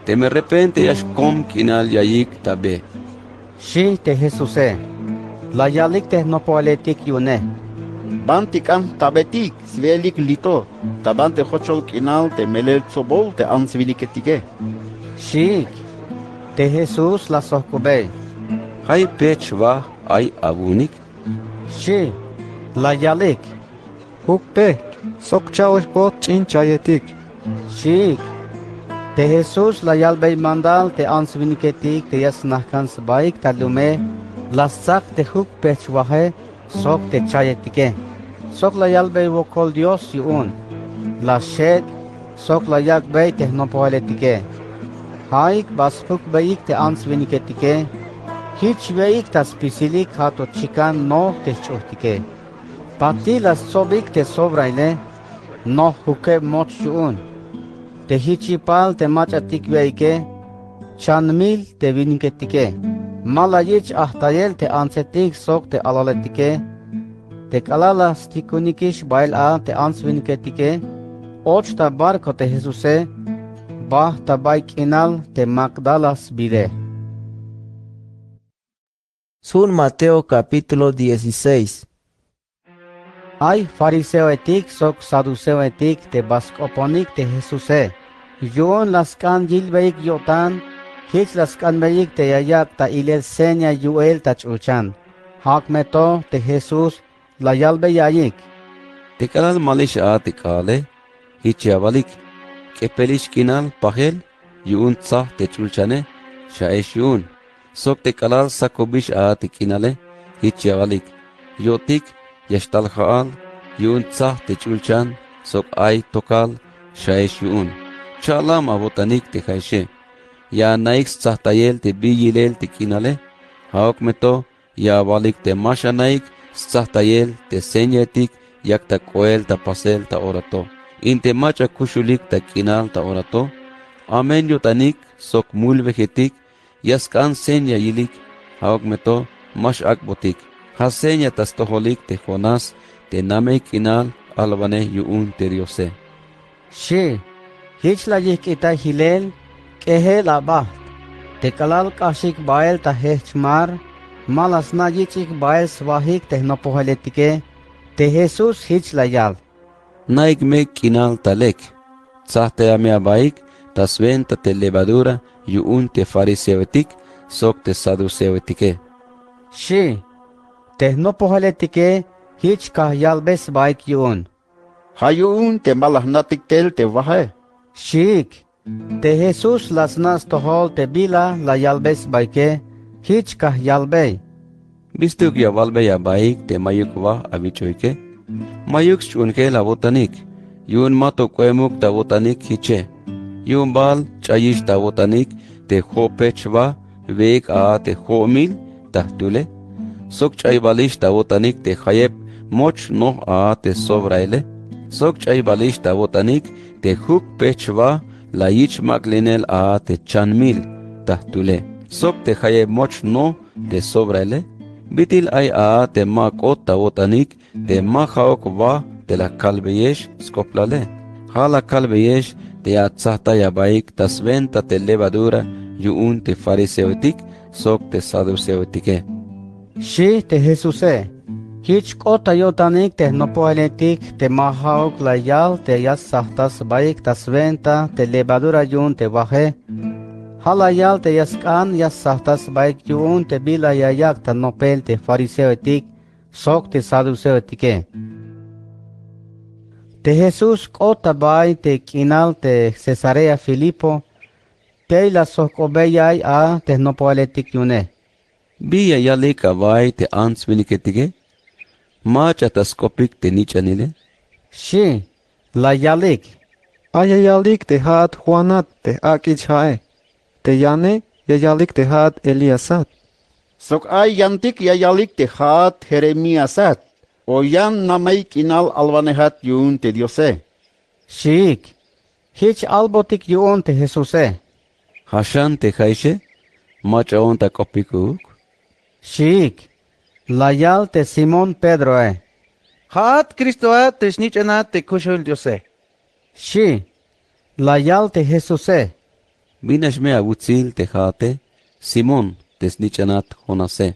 teme repente ya xkom k'inal yaiyik ta be —xi' te Jesuse. La yalik te jnopojeletik yu'une: —¿Banti k'an jta'betik swe'elik li' to ta banti jochol k'inal te melel tsobol te ants winiketike? —xiik. Te Jesús la sojk'obey: —¿Jay pech waj ay awu'unik? —xi'. La yalik: —Juk pech, sok cha'oxpot ch'in chayetik —xiik. Te Jesús la yalbey mandal te ants winiketik te ya snajk'an sbaik ta lume, la stsak te juk pech waje sok te chayetike, sok la yalbey wokol Dios yu'un. La xek' sok la yak'bey te jnopojeletike. Ja'ik ba sjukbeyik te ants winiketike. Jich we'ik ta spisilik ja' to chikan noj te xch'ujtike. Patil la stsobik te sobraile, noj jukeb moch yu'un. Te jich yipal te mach'atik we'ike, chan mil te winiketike. Ma la yich' ajtayel te antsetik sok te alaletike. Te k'alal la stikunikix bael a te ants winiketike, och ta barco te Jesuse, bajt' ta bay k'inal te Magdala sbile. Sju'un Mateo capítulo dieciséis. Ay fariseoetik sok saduceoetik te ba sk'oponik te Jesuse. Yu'un la sk'an yilbeyik yo'tan. Jich la sk'anbeyik te ya yak' ta ilel seña yu'el ta ch'ulchan. Ja'uk me to, te Jesús la yalbey ya'iyik: Te k'alal malix a te k'aale, jich ya awalik: K'epelix k'inal pajel yu'un tsaj te ch'ulchane, xa'ex yu'un. Sok te k'alal sakubix a te k'inale, jich ya awalik: Yo'tik ya xtal ja'al yu'un tsaj te ch'ulchan sok ay tokal, xa'ex yu'un. Cha'lam awo'tanik te jayxe. Ya anaik stsajtayel te bi yilel te k'inale. Ja'uk me to ya awalik te ma xanaik stsajtayel te señaetik yak ta k'oel ta pasel ta ora to. In te mach'a kuxulik ta k'inal ta ora to, amen yo'tanik sok mulbejetik, ya sk'an seña yilik. Ja'uk me to ma x-ak'botik. Ja' seña ta stojolik te Jonás, te namey k'inal alwanej yu'un te Diose, xchi'. Jich la yijk'itay jilel: K'ejel abajt'. Te k'alal k'axik bael ta jejch mar, ma la sna' yich'ik bael swajik te jnopojeletike. Te Jesús jich la yal: Naik me k'inal ta lek. Tsajtaya me abaik ta swenta te levadura yu'un te fariseoetik sok te saduceoetike, xchi'. Te jnopojeletike jich kajyalbey sbaik yu'un: Ja' yu'un te ma la jna'tik tel te waje, xchiik. Te Jesús la sna' stojol te bila la yalbey sbaike. Jich kajyalbey: Bistuk ya awalbey abaik te mayuk wa awich'oike? Mayuk sch'uunjel awo'tanik, yu'un ma to k'oemuk ta awo'tanik jiche. Yu'un bal ch'ayix ta awo'tanik te jo' pech wa we'ik a te jo'mil ta jtule. Sok ch'aybalix ta awo'tanik te jayeb moch noj a te sobraele. Sok ch'aybalix ta awo'tanik te juk pech wa la yich' mak'linel a te chanmil ta jtule, sok te jayeb moch noj te sobraele. Bit'il ay a te ma k'ot ta awo'tanik te ma ja'uk wa te la kalbeyex sk'oplale. Ja' la kalbeyex te ya atsajtay abaik ta swenta te levadura yu'un te fariseoetik sok te saduceoetike, xchi te Jesuse. Jich k'ot ta yo'tanik te jnopojeletik te ma ja'uk la yal te ya stsajtas sbaik ta swenta te levadura yu'un te waje. Ja' la yal te ya sk'an ya stsajtas sbaik yu'un te bila ya yak' ta nopel te fariseoetik sok te saduceoetike. Te Jesús k'ot ta bay te k'inal te Cesarea Filipo. Tey la sjojk'obeyay a te jnopojeletik yu'une: Bi ya yalik away te ants winiketike? Mach'a ta sk'opik te nich'anile, xchi. La yalik: Ay ya yalik te ja'at Juanat te j-ak'ich ja'e. Te yane ya yalik te ja'at Elíasat. Sok ay yantik ya yalik te ja'at Jeremíasat o yan namey k'inal alwanejat yu'un te Diose, xchiik. Jich albotik yu'un te Jesuse: Ja' xan te jayxe, mach'aon ta k'opik uuk, xchiik. La yal te Simón Pedroe: Ja'at Cristoat te snich'anat te kuxul Diose, xchi. La yal te Jesuse: Binax me awutsil te ja'ate, Simón te snich'anat Jonase.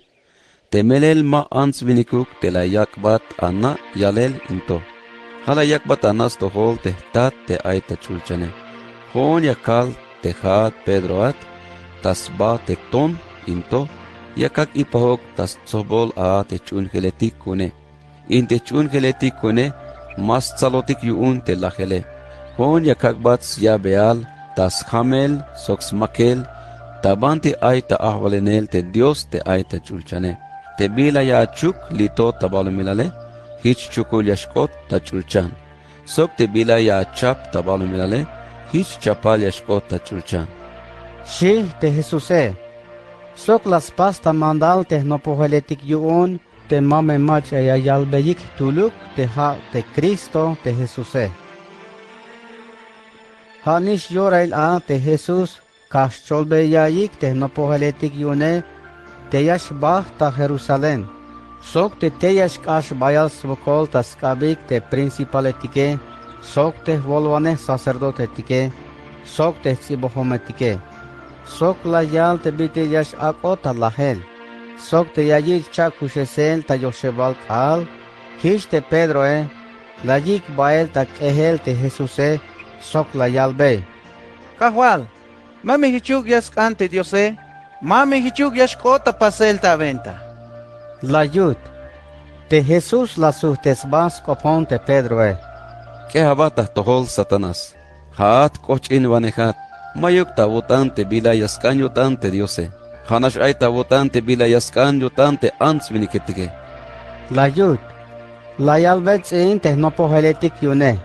Te melel ma ants winikuk te la yak'bat ana' yalel in to. Ja' la yak'bat ana' stojol te jtat te ay ta ch'ulchane. Jo'on ya kal te ja'at Pedroat ta sba te ton in to. Ya kak' ipajok ta stsobol a te jch'uunjeletik ku'une. In te jch'uunjeletik ku'une ma stsalotik yu'un te lajele. Jo'on ya kak'bat sya'beal ta sjamel sok smakel ta banti ay ta ajwalenel te Dios te ay ta ch'ulchane. Te bila ya achuk li'to ta balumilale, jich chukul ya xk'ot ta ch'ulchan. Sok te bila ya achap ta balumilale, jich chapal ya xk'ot ta ch'ulchan, xchi te Jesuse. Sok la spas ta mandal te jnopojeletik yu'un te ma me mach'a ya yalbeyik jtuluk te ja' te Cristo te Jesuse. Ja' nix yorail a te Jesús kajxcholbey ya'iyik te jnopojeletik yu'une te ya xbajt ta Jerusalén, sok te tey ya xk'ax bayal swokol ta sk'abik te principaletike, sok te jwolwanej sacerdotetike, sok te jts'ibojometike. Sok la yal te bit'il ya x-ak'ot ta lajel, sok te ya yich' cha'kuxesel ta yoxebal k'aal. Jich te Pedroe la yik' bael ta k'ejel te Jesuse, sok la yalbey: Kajwal, ma me jichuk ya sk'an te Diose, ma me jichuk ya xk'ot ta pasel ta awenta, la yut. Te Jesús la sujt'es sba sk'opon te Pedroe. K'ej aba ta jtojol, Satanás. Ja'at k'ojch'inwanejat. Mayuk ta awo'tan te bila ya sk'an yo'tan te Diose. Ja'nax ay ta awo'tan te bila ya sk'an yo'tan te ants winiketike. La yut. La yalbe ts'iin te jnopojeletik yu'une.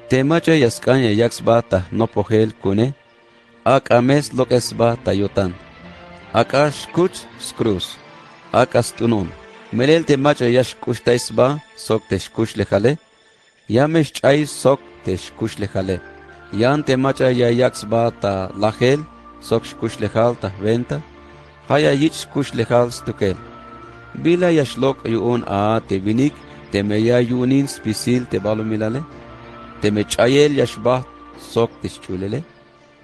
Te mach'a ya sk'an ya yak' sba ta jnopojel ku'une, ak'a me slok'es sba ta yo'tan. Ak'a xkuch skruz. Ak'a st'unon. Melel te mach'a ya xk'uxtay sba sok te xkuxlejale, ya me xch'ay sok te xkuxlejale. Yan te mach'a ya yak' sba ta lajel sok xkuxlejal ta jwenta, ja' ya yich' xkuxlejal stukel. Bila ya xlok' yu'un a te winik teme ya yu'unin spisil te balumilale? Teme ch'ayel ya xbajt' sok te xch'ulele.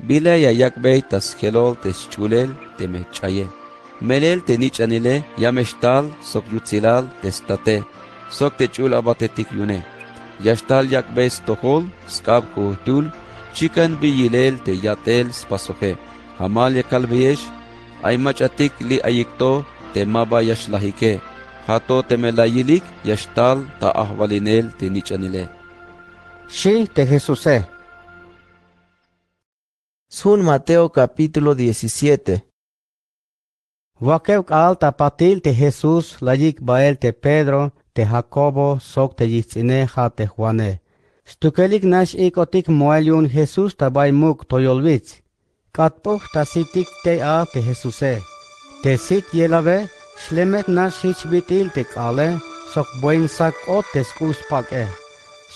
Bila ya yak'bey ta sjelol te xch'ulel teme ch'ayel? Melel te nich'anile ya me xtal sok yutsilal te state sok te ch'ul abatetik yu'une. Ya xtal yak'bey stojol sk'ab jujtul, chikan bi yilel te yat'el spasoje. Jamal ya kalbeyex, ay mach'atik li' ayik to te ma ba ya xlajike. Ja' to teme la yilik ya xtal ta ajwalinel te nich'anile, xi' te Jesuse. Sjun Mateo capítulo diecisiete. Wakew k'aal ta patil te Jesús la yik' bael te Pedro, te Jacobo sok te yijts'ine ja' te Juane. Stukelik nax ik'otik moel yu'un Jesús ta bay muk' toyol wits. K'atp'uj ta sitik tey a te Jesuse. Te sit yelawe xlemet nax jich bit'il te k'aale sok buen sak k'ot te sk'u' spak'e.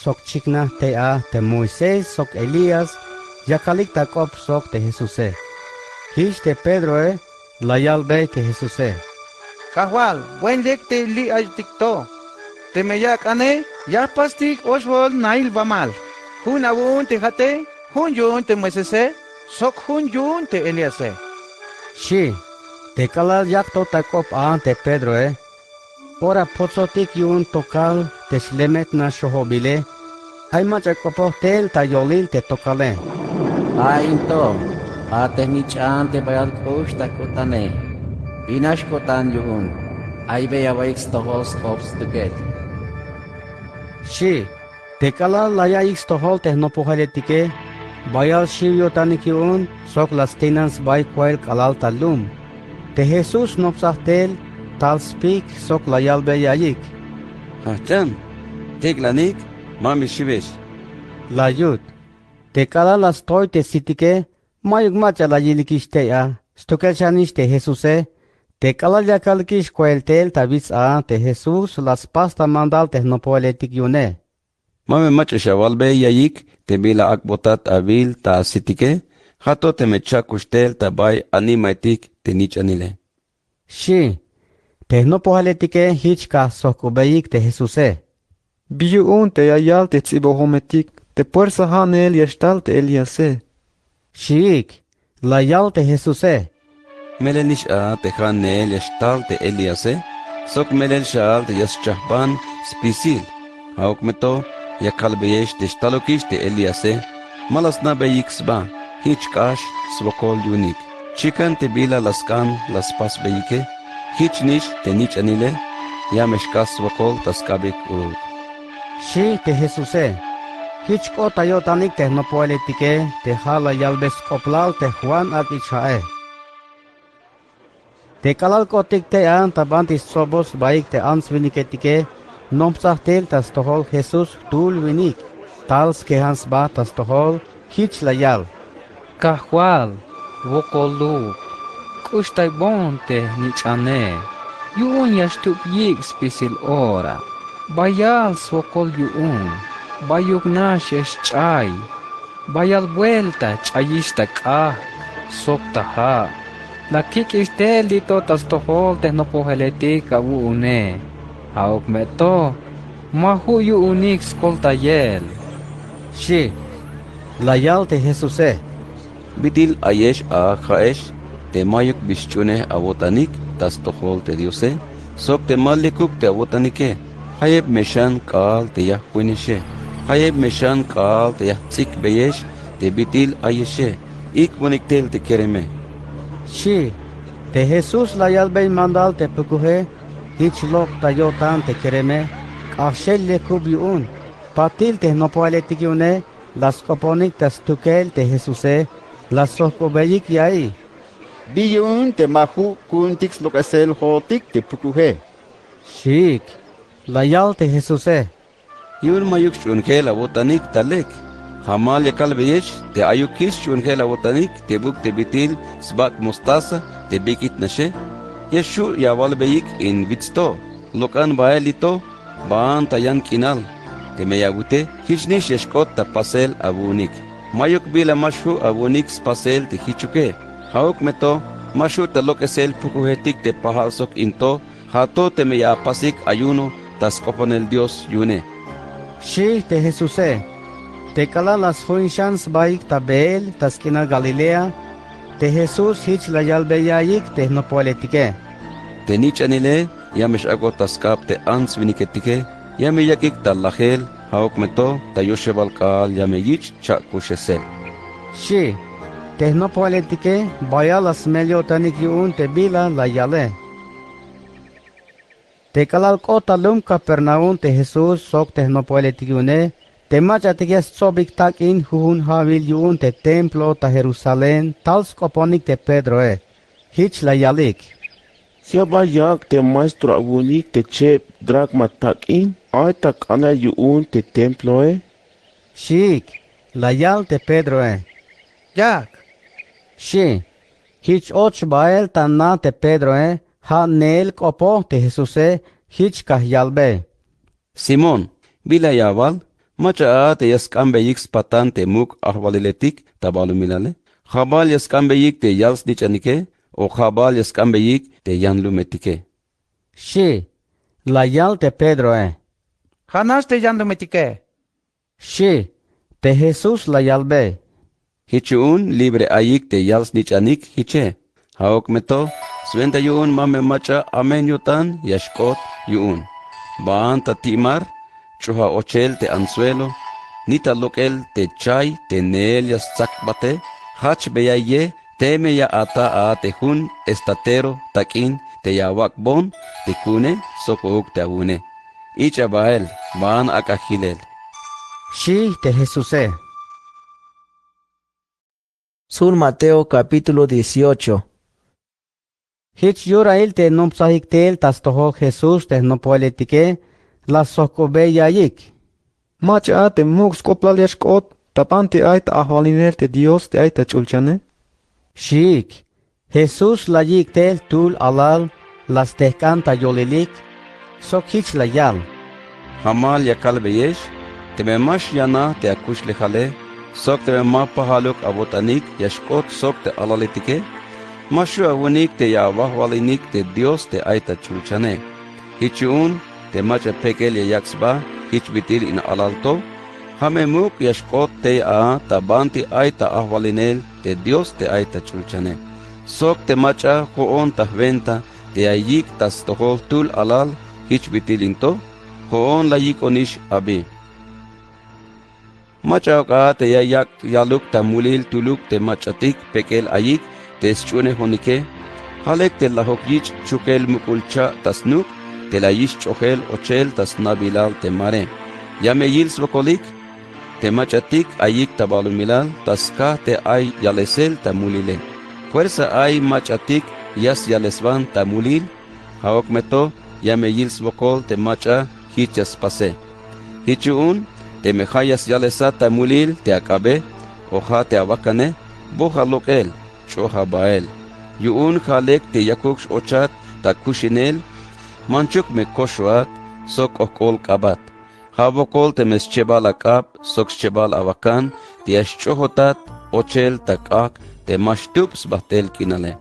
Sok chiknaj tey a te Moisés sok Elías yakalik ta k'op sok te Jesuse. Jich te Pedroe la yalbey te Jesuse. Kajwal, buen lek te li' aytik to. Teme ya ak'ane, ya jpastik oxol nail wamal. Jun awu'un te ja'ate, jun yu'un te Moisese sok jun yu'un te Elíase, xi'. Te k'alal yak to ta k'op a te Pedroe, ora pojtsotik yu'un tokal te xlemet nax xojobile, ay mach'a k'opoj tel ta yolil te tokale. Ja' in to, ja' te jnich'an te bayal k'ux ta ko'tane. Bi nax ko'tan yu'un, ay bey awaiyik stojol sk'op stukel, xi'. Te k'alal la ya'iyik stojol te jnopojeletike, bayal xiw yo'tanik yu'un sok la stinan sbaik koel k'alal ta lum. Te Jesús jnopsaj tel, tal spik sok la yalbey ya'iyik. Jajch'an, tik'lanik, ma me xiwex, la yut. Te k'alal la stoy te sitike, mayuk mach'a la yilikix tey a. Stukel xanix te Jesuse. Te k'alal yakalikix koel tel ta wits a te Jesús la spas ta mandal te jnopojeletik yu'une. Ma me mach'a xawalbey ya'iyik te bila ak'botat awil ta asitike, ja' to teme cha'kuxtel ta bay animaetik te nich'anile, xi'. Te jnopojeletike jich kajsojk'obeyik te Jesuse. Bi yu'un te ya yal te jts'ibojometik te puersa ja' neel ya xtal te Elíase, xiik. La yal te Jesuse. Melel nix a te ja' neel ya xtal te Elíase sok melel xa'al te ya schajban spisil. Ja'uk me to ya kalbeyex te xtalukix te Elíase, ma la sna'beyik sba. Jich k'ax swokol yu'unik. Chikan te bila la sk'an la spasbeyike, jich nix te nich'anile ya me xkas swokol ta sk'abik k'u'uk, xi' te Jesuse. Jich k'ot ta yo'tanik te jnopojeletike te ja' la yalbe sk'oplal te Juan ak'ich ja'e. Te k'alal k'otik tey a ta banti stsobot sbaik te ants winiketike, nopsaj tel ta stojol Jesús jtul winik. Tal skejan sba ta stojol, jich la yal. Kajwal, wokoluk, k'uxtaybon te jnich'ane. Yu'un ya xtub yik' spisil ora. Bayal swokol yu'un. Bayuk nax ya xch'ay. Bayal buelta ch'ayix ta k'ajk' sok ta ja'. La kik'ix tel li' to ta stojol te jnopojeletik awu'une. Ja'uk me to, ma ju' yu'unik skoltayel, xi'. La yal te Jesuse. Bit'il ayex a ja'ex te mayuk bi sch'uunej awo'tanik ta stojol te Diose sok te ma lekuk te awo'tanike. Jayeb me xan k'aal te ya jkuinexe. Jayeb me xan k'aal te ya jts'ikbeyex te bit'il ayexe. Ik'bunik tel te kereme, xi'. Te Jesús la yalbey mandal te pukuje, Jich lok' ta yo'tan te kereme, k'ajxel lekub yu'un. Patil te jnopojeletik yu'une la sk'oponik ta stukel te Jesuse, la sjok'obeyik ya'iy: —¿Bi yu'un te ma ju' ku'untik slok'esel jo'otik te pukuje? —xiik. La yal te Jesuse: —Yu'un mayuk xch'uunjel awo'tanik ta lek. Jamal ya kalbeyex te ayukix xch'uunjel awo'tanik te buk te bit'il sbak' mostaza te bik'it naxe, ya xju' ya awalbeyik in wits to: Lok'an bael li' to, baan ta yan k'inal. Teme ya awute, jichnix ya xk'ot ta pasel awu'unik. Mayuk bila ma xju' awu'unik spasel te jichuke. Ja'uk me to, ma xju' ta lok'esel pukujetik te pajal sok in to, ja' to teme ya apasik ayuno ta sk'oponel Dios yu'une —xi te Jesuse. Te k'alal la sjoin xan sbaik ta beel ta sk'inal Galilea, te Jesús jich la yalbey yaiyik te jnopojeletike: —Te nich'anile ya me x-ak'ot ta sk'ab te ants winiketike, ya me yak'ik ta lajel, ja'uk me to ta yoxebal k'aal ya me yich' cha'kuxesel —xi. Te jnopojeletike bayal la smel yo'tanik yu'un te bila la yale. Te k'alal k'ot ta lum Capernaum te Jesús sok te jnopojeletik yu'une, te mach'atik ya stsobik tak'in jujun ja'wil yu'un te templo ta Jerusalén tal sk'oponik te Pedroe. Jich la yalik: —¿Ya bal yak' te maestro awu'unik te cheb dracma tak'in ay ta k'anal yu'un te temploe? —xiik. La yal te Pedroe: —Yak' —xi. Jich och bael ta na te Pedroe, ja' neel k'opoj te Jesuse, jich kajyalbey: —Simón, ¿bila ya awal? ¿Mach'a a te ya sk'ambeyik spatan te muk' ajwaliletik ta balumilale? ¿Ja' bal ya sk'ambeyik te yal-snich'anike, o ja' bal ya sk'ambeyik te yanlumetike? —xi. La yal te Pedroe: —Ja'nax te yanlumetike —xi. Te Jesús la yalbey: —Jich yu'un libre ayik te yal-snich'anik jiche. Ja'uk me to, swenta yu'un ma me mach'a amen yo'tan ya xk'ot yu'un. Baan ta ti' mar ch'oja ochel te anzuelo, ni ta lok'el te chay te neel ya stsakbate. Jachbeya ye teme ya ata a te jun estatero tak'in te ya awak'bon te ku'une sok uuk te awu'une. Ich'a bael, baan ak'a jilel —xi te Jesuse. Sts'un Mateo capítulo dieciocho. Jich yorail te nopsajik tel ta stojol Jesús te jnopojeletike, la sjok'obey yaiyik: —¿Mach'a a te muk' sk'oplal ya xk'ot ta banti ay ta ajwalinel te Dios te ay ta ch'ulchane? —xiik. Jesús la yik' tel jtul alal, la stejk'an ta yolilik, sok jich la yal: —Jamal ya kalbeyex, teme ma xyanaj te akuxlejale, sok teme ma pajaluk awo'tanik ya xk'ot sok te alaletike, ma xju' awu'unik te ya awajwalinik te Dios te ay ta ch'ulchane. Jich yu'un te mach'a pek'el ya yak' sba jich bit'il in alal to, ja' me muk' ya xk'ot tey a ta banti ay ta ajwalinel te Dios te ay ta ch'ulchane. Sok te mach'a jo'on ta jwenta te ya yik' ta stojol jtul alal jich bit'il in to, jo'on la yik'onix abi. Mach'a ok a te ya yak' yaluk ta mulil tuluk te mach'atik pek'el ayik te sch'uunejonike. Ja' lek te la jok yich' chukel muk'ul cha' ta snuk' te la yich' ch'ojel ochel ta snabilal te mare. Ya me yil swokolik, te mach'atik ayik ta balumilal ta skaj te ay yalesel ta mulile. Fuerza ay mach'atik ya syaleswan ta mulil, ja'uk me to ya me yil swokol te mach'a jich ya spase. Jich yu'un teme ja' ya syalesat ta mulil te ak'abe o ja' te awakane, boja lok'el, ch'oja bael. Yu'un ja' lek te yakuk x-ochat ta kuxinel, manchuk me koxoat sok k'ojk'ol k'abat. Ja' wokol teme schebal ak'ab sok schebal awakan te ya xch'ojotat ochel ta k'ajk' te ma xtub sbajt'el k'inale.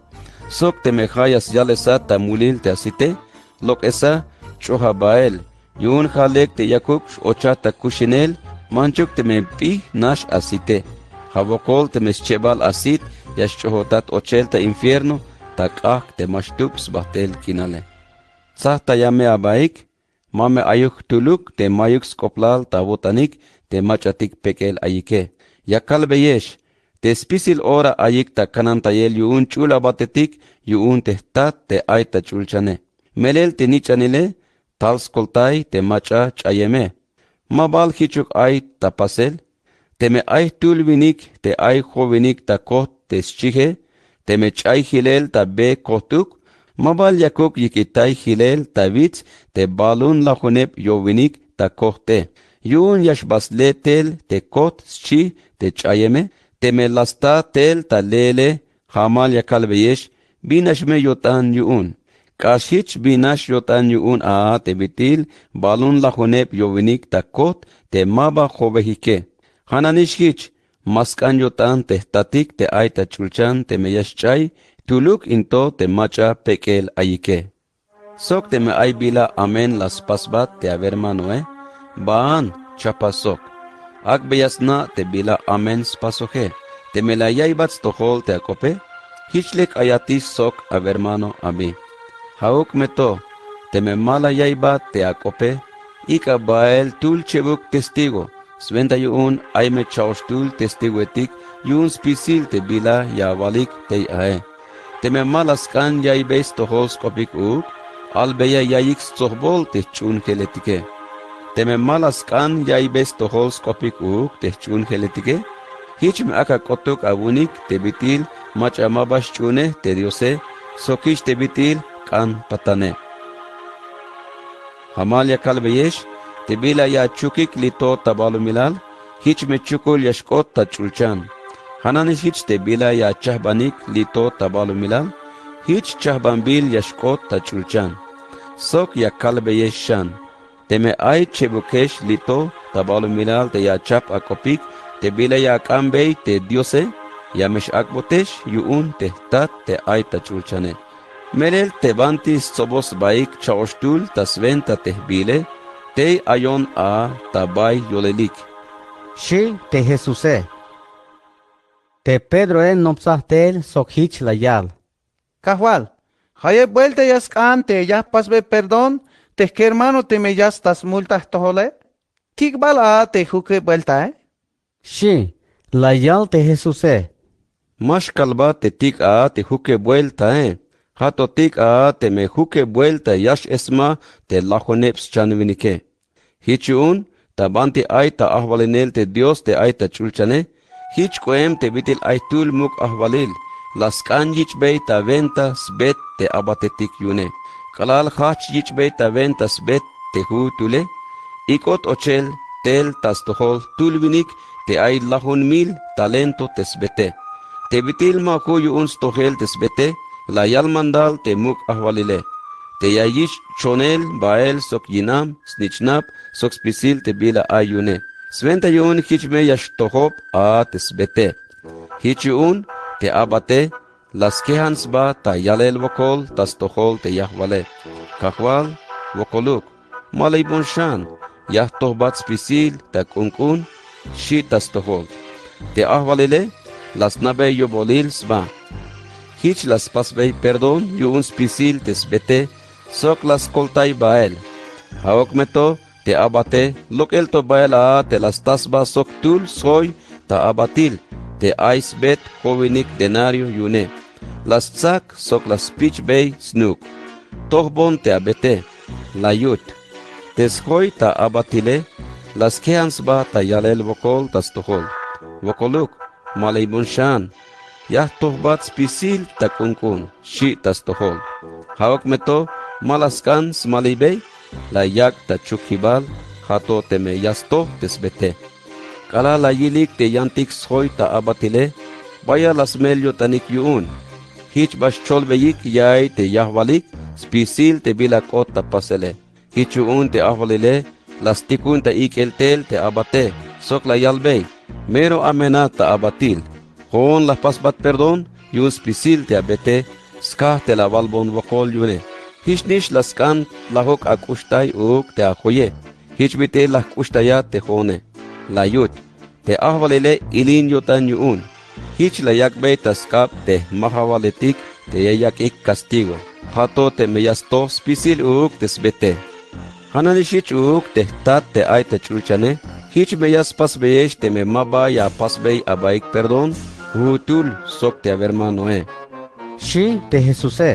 Sok teme ja' ya syalesat ta mulil te asite, lok'esa, ch'oja bael. Yu'un ja' lek te yakuk x-ochat ta kuxinel, manchuk teme p'ij nax asite. Ja' wokol teme schebal asit ya xch'ojotat ochel ta infierno ta k'ajk' te ma xtub sbajt'el k'inale. Tsaj ta ya me abaik, ma me ayuk jtuluk te mayuk sk'oplal ta awo'tanik te mach'atik pek'el ayike. Ya kalbeyex, te spisil ora ayik ta kanantayel yu'un ch'ul abatetik yu'un te jtat te ay ta ch'ulchane. Melel te nich'anile tal skoltay te mach'a ch'ayeme. Ma bal jichuk ay ta pasel. Teme ay jtul winik te ay jowinik ta kojt te xchije, teme ch'ay jilel ta be kojtuk, ma bal yakuk yik'itay jilel ta wits te balun lajuneb yowinik ta kojte. Yu'un ya xba sle tel te kojt xchi te ch'ayeme. Teme la sta tel ta leele, jamal ya kalbeyex bin nax me yo'tan yu'un. K'ax jich bin nax yo'tan yu'un a te bit'il balun lajuneb yowinik ta kojt te ma ba jowejike. Ja' nanix jich, ma sk'an yo'tan te jtatik te ay ta ch'ulchan teme ya xch'ay jtuluk in to te mach'a pek'el ayike. Sok teme ay bila amén la spasbat te awermanoe, baan, chapa sok. Ak'beya sna' te bila amén spasoje. Teme la ya'iybat stojol te ak'ope, jich lek ayatix sok awermano abi. Ja'uk me to, teme ma la ya'iybat te ak'ope, ik'a bael tul chebuk testigo. Swenta yu'un ay me cha'oxtul testigoetik yu'un spisil te bila ya awalik tey ae. Teme ma la sk'an ya'iybey stojol sk'opik uuk, albeya ya'iyik stsojbol te jch'uunjeletike. Teme ma la sk'an ya'iybey stojol sk'opik uuk te jch'uunjeletike, jich me ak'a k'otuk awu'unik te bit'il mach'a ma ba xch'uunej te Diose, sok jich te bit'il k'an patane. Jamal ya kalbeyex, te bila ya achukik li' to ta balumilal, jich me chukul ya xk'ot ta ch'ulchan. Ja' nanix jich te bila ya achajbanik li' to ta balumilal, jich chajbanbil ya xk'ot ta ch'ulchan. Sok ya kalbeyex xan. Teme ay chebukex li' to ta balumilal te ya achap ak'opik te bila ya ak'anbey te Diose, ya me x-ak'botex yu'un te jtat te ay ta ch'ulchane. Melel te banti stsoboj sbaik cha'oxtul ta swenta te jbiile, tey ayon a ta bay yolelik, xi' te Jesuse. Te Pedroe nopsaj tel sok jich la yal: —Kajwal, ¿jayeb buelta ya sk'an te ya jpasbey perdón te jkermano teme ya sta smul ta jtojole? ¿Kik' bal a te jukeb bueltae? —xi'. La yal te Jesuse: —Ma xkalbat te tik' a te jukeb bueltae. Ja' to tik' a teme jukeb buelta ya x-esmaj te lajoneb schan winike. Jich yu'un ta banti ay ta ajwalinel te Dios te ay ta ch'ulchane, jich k'oem te bit'il ay jtul muk' ajwalil la sk'an yich'bey ta wenta sbet te abatetik yu'une. K'alal jajch yich'bey ta wenta sbet te juutule, ik'ot ochel tel ta stojol jtul winik te ay lajun mil talento te sbete. Te bit'il ma ju' yu'un stojel te sbete, la yal mandal te muk' ajwalile: Te ya yich' chonel, bael sok yinam, snich'nab sok spisil te bila ay yu'une. Swenta yu'un jich me ya xtojob a te sbete. Jich yu'un te abate la skejan sba ta yalel wokol ta stojol te yajwale: Kajwal, wokoluk, maleybon xan, ya jtojbat spisil ta k'unk'un, xi' ta stojol. Te ajwalile la sna'bey yo'bolil sba. Jich la spasbey perdón yu'un spisil te sbete sok la skoltay bael. Ja'uk me to te abate lok'el to bael a te la sta sba sok jtul sjoy ta abatil te ay sbet jowinik denario yu'une. La stsak sok la spich'bey snuk'. Tojbon te abete. La yut. Te sjoy ta abatile la skejan sba ta yalel wokol ta stojol: Wokoluk, maleybon xan, ya jtojbat spisil ta k'unk'un, xi' ta stojol. Ja'uk me to ma la sk'an smaleybey, la yak' ta chukjibal, ja' to teme ya stoj te sbete. K'alal la yilik te yantik sjoy ta abatile, bayal la smel yo'tanik yu'un. Jich ba xcholbeyik ya'iy te yajwalik spisil te bila k'ot ta pasele. Jich yu'un te ajwalile la stikun ta ik'el tel te abate sok la yalbey: Mero amenat ta abatil. Jo'on la jpasbat perdón yu'un spisil te abete, skaj te la awalbon wokol yu'une. Jich nix la sk'an lajuk ak'uxtay uuk te ajoye. Jich bit'il la jk'uxtayat te jo'one. La yut. Te ajwalile ilin yo'tan yu'un. Jich la yak'bey ta sk'ab te jmajawaletik te ya yak'ik castigo, ja' to teme ya stoj spisil uuk te sbete. Ja' nanix jich uuk te jtat te ay ta ch'ulchane, jich me ya spasbeyex teme ma ba ya apasbey abaik perdón jujutul sok te awermanoe, xi' te Jesuse.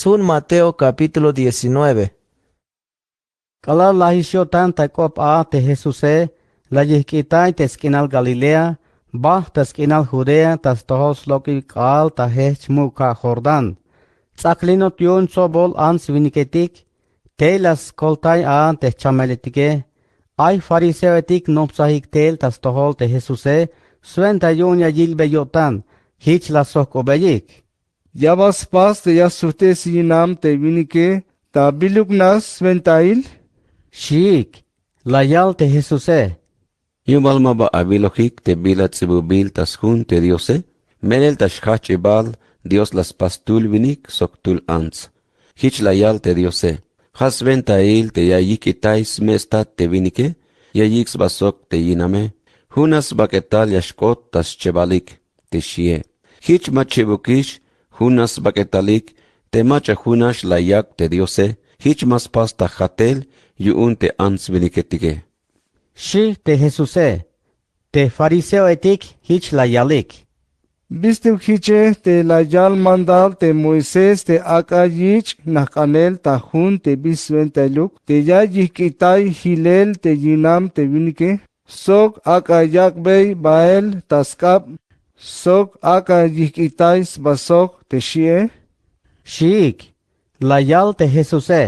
Jtun Mateo capítulo diecinueve. K'alal lajix yo'tan ta k'op a te Jesuse, la yijk'itay te sk'inal Galilea, bajt ta sk'inal Judea, ta stojol slok'ib k'aal ta jejch muk' ja' Jordán. Ts'aklinot yu'un tsobol ants winiketik. Tey la skoltay a te jchameletike. Ay fariseoetik nopsajik tel ta stojol te Jesuse swenta yu'un ya yilbey yo'tan. Jich la sjok'obeyik: —¿Ya bal spas te ya sujt'es yinam te winike ta biluk nax swentail? —xiik. La yal te Jesuse: —¿Yu'un bal ma ba abilojik te bila ts'ibubil ta sjun te Diose? Melel ta xjajch'ibal Dios la spas tul winik sok tul ants. Jich la yal te Diose: Ja' swentail te ya yik'itay sme-stat te winike, ya yik' sba sok te yiname. Jun nax sbak'etal ya xk'ot ta schebalik, te xie. Jich ma chebukix jun nax sbak'etalik, te mach'a jun nax la yak' te Diose. Jich ma spas ta jatel yu'un te ants winiketike, xi te Jesuse. Te fariseoetik jich la yalik: —¿Bistuk jiche te la yal mandal te Moisés te ak'a yich' najk'anel ta jun te bi swentailuk te ya yijk'itay jilel te yinam te winike, sok ak'a yak'bey bael ta sk'ab, sok ak'a yijk'itay sba sok te xi'e? —xiik. La yal te Jesuse: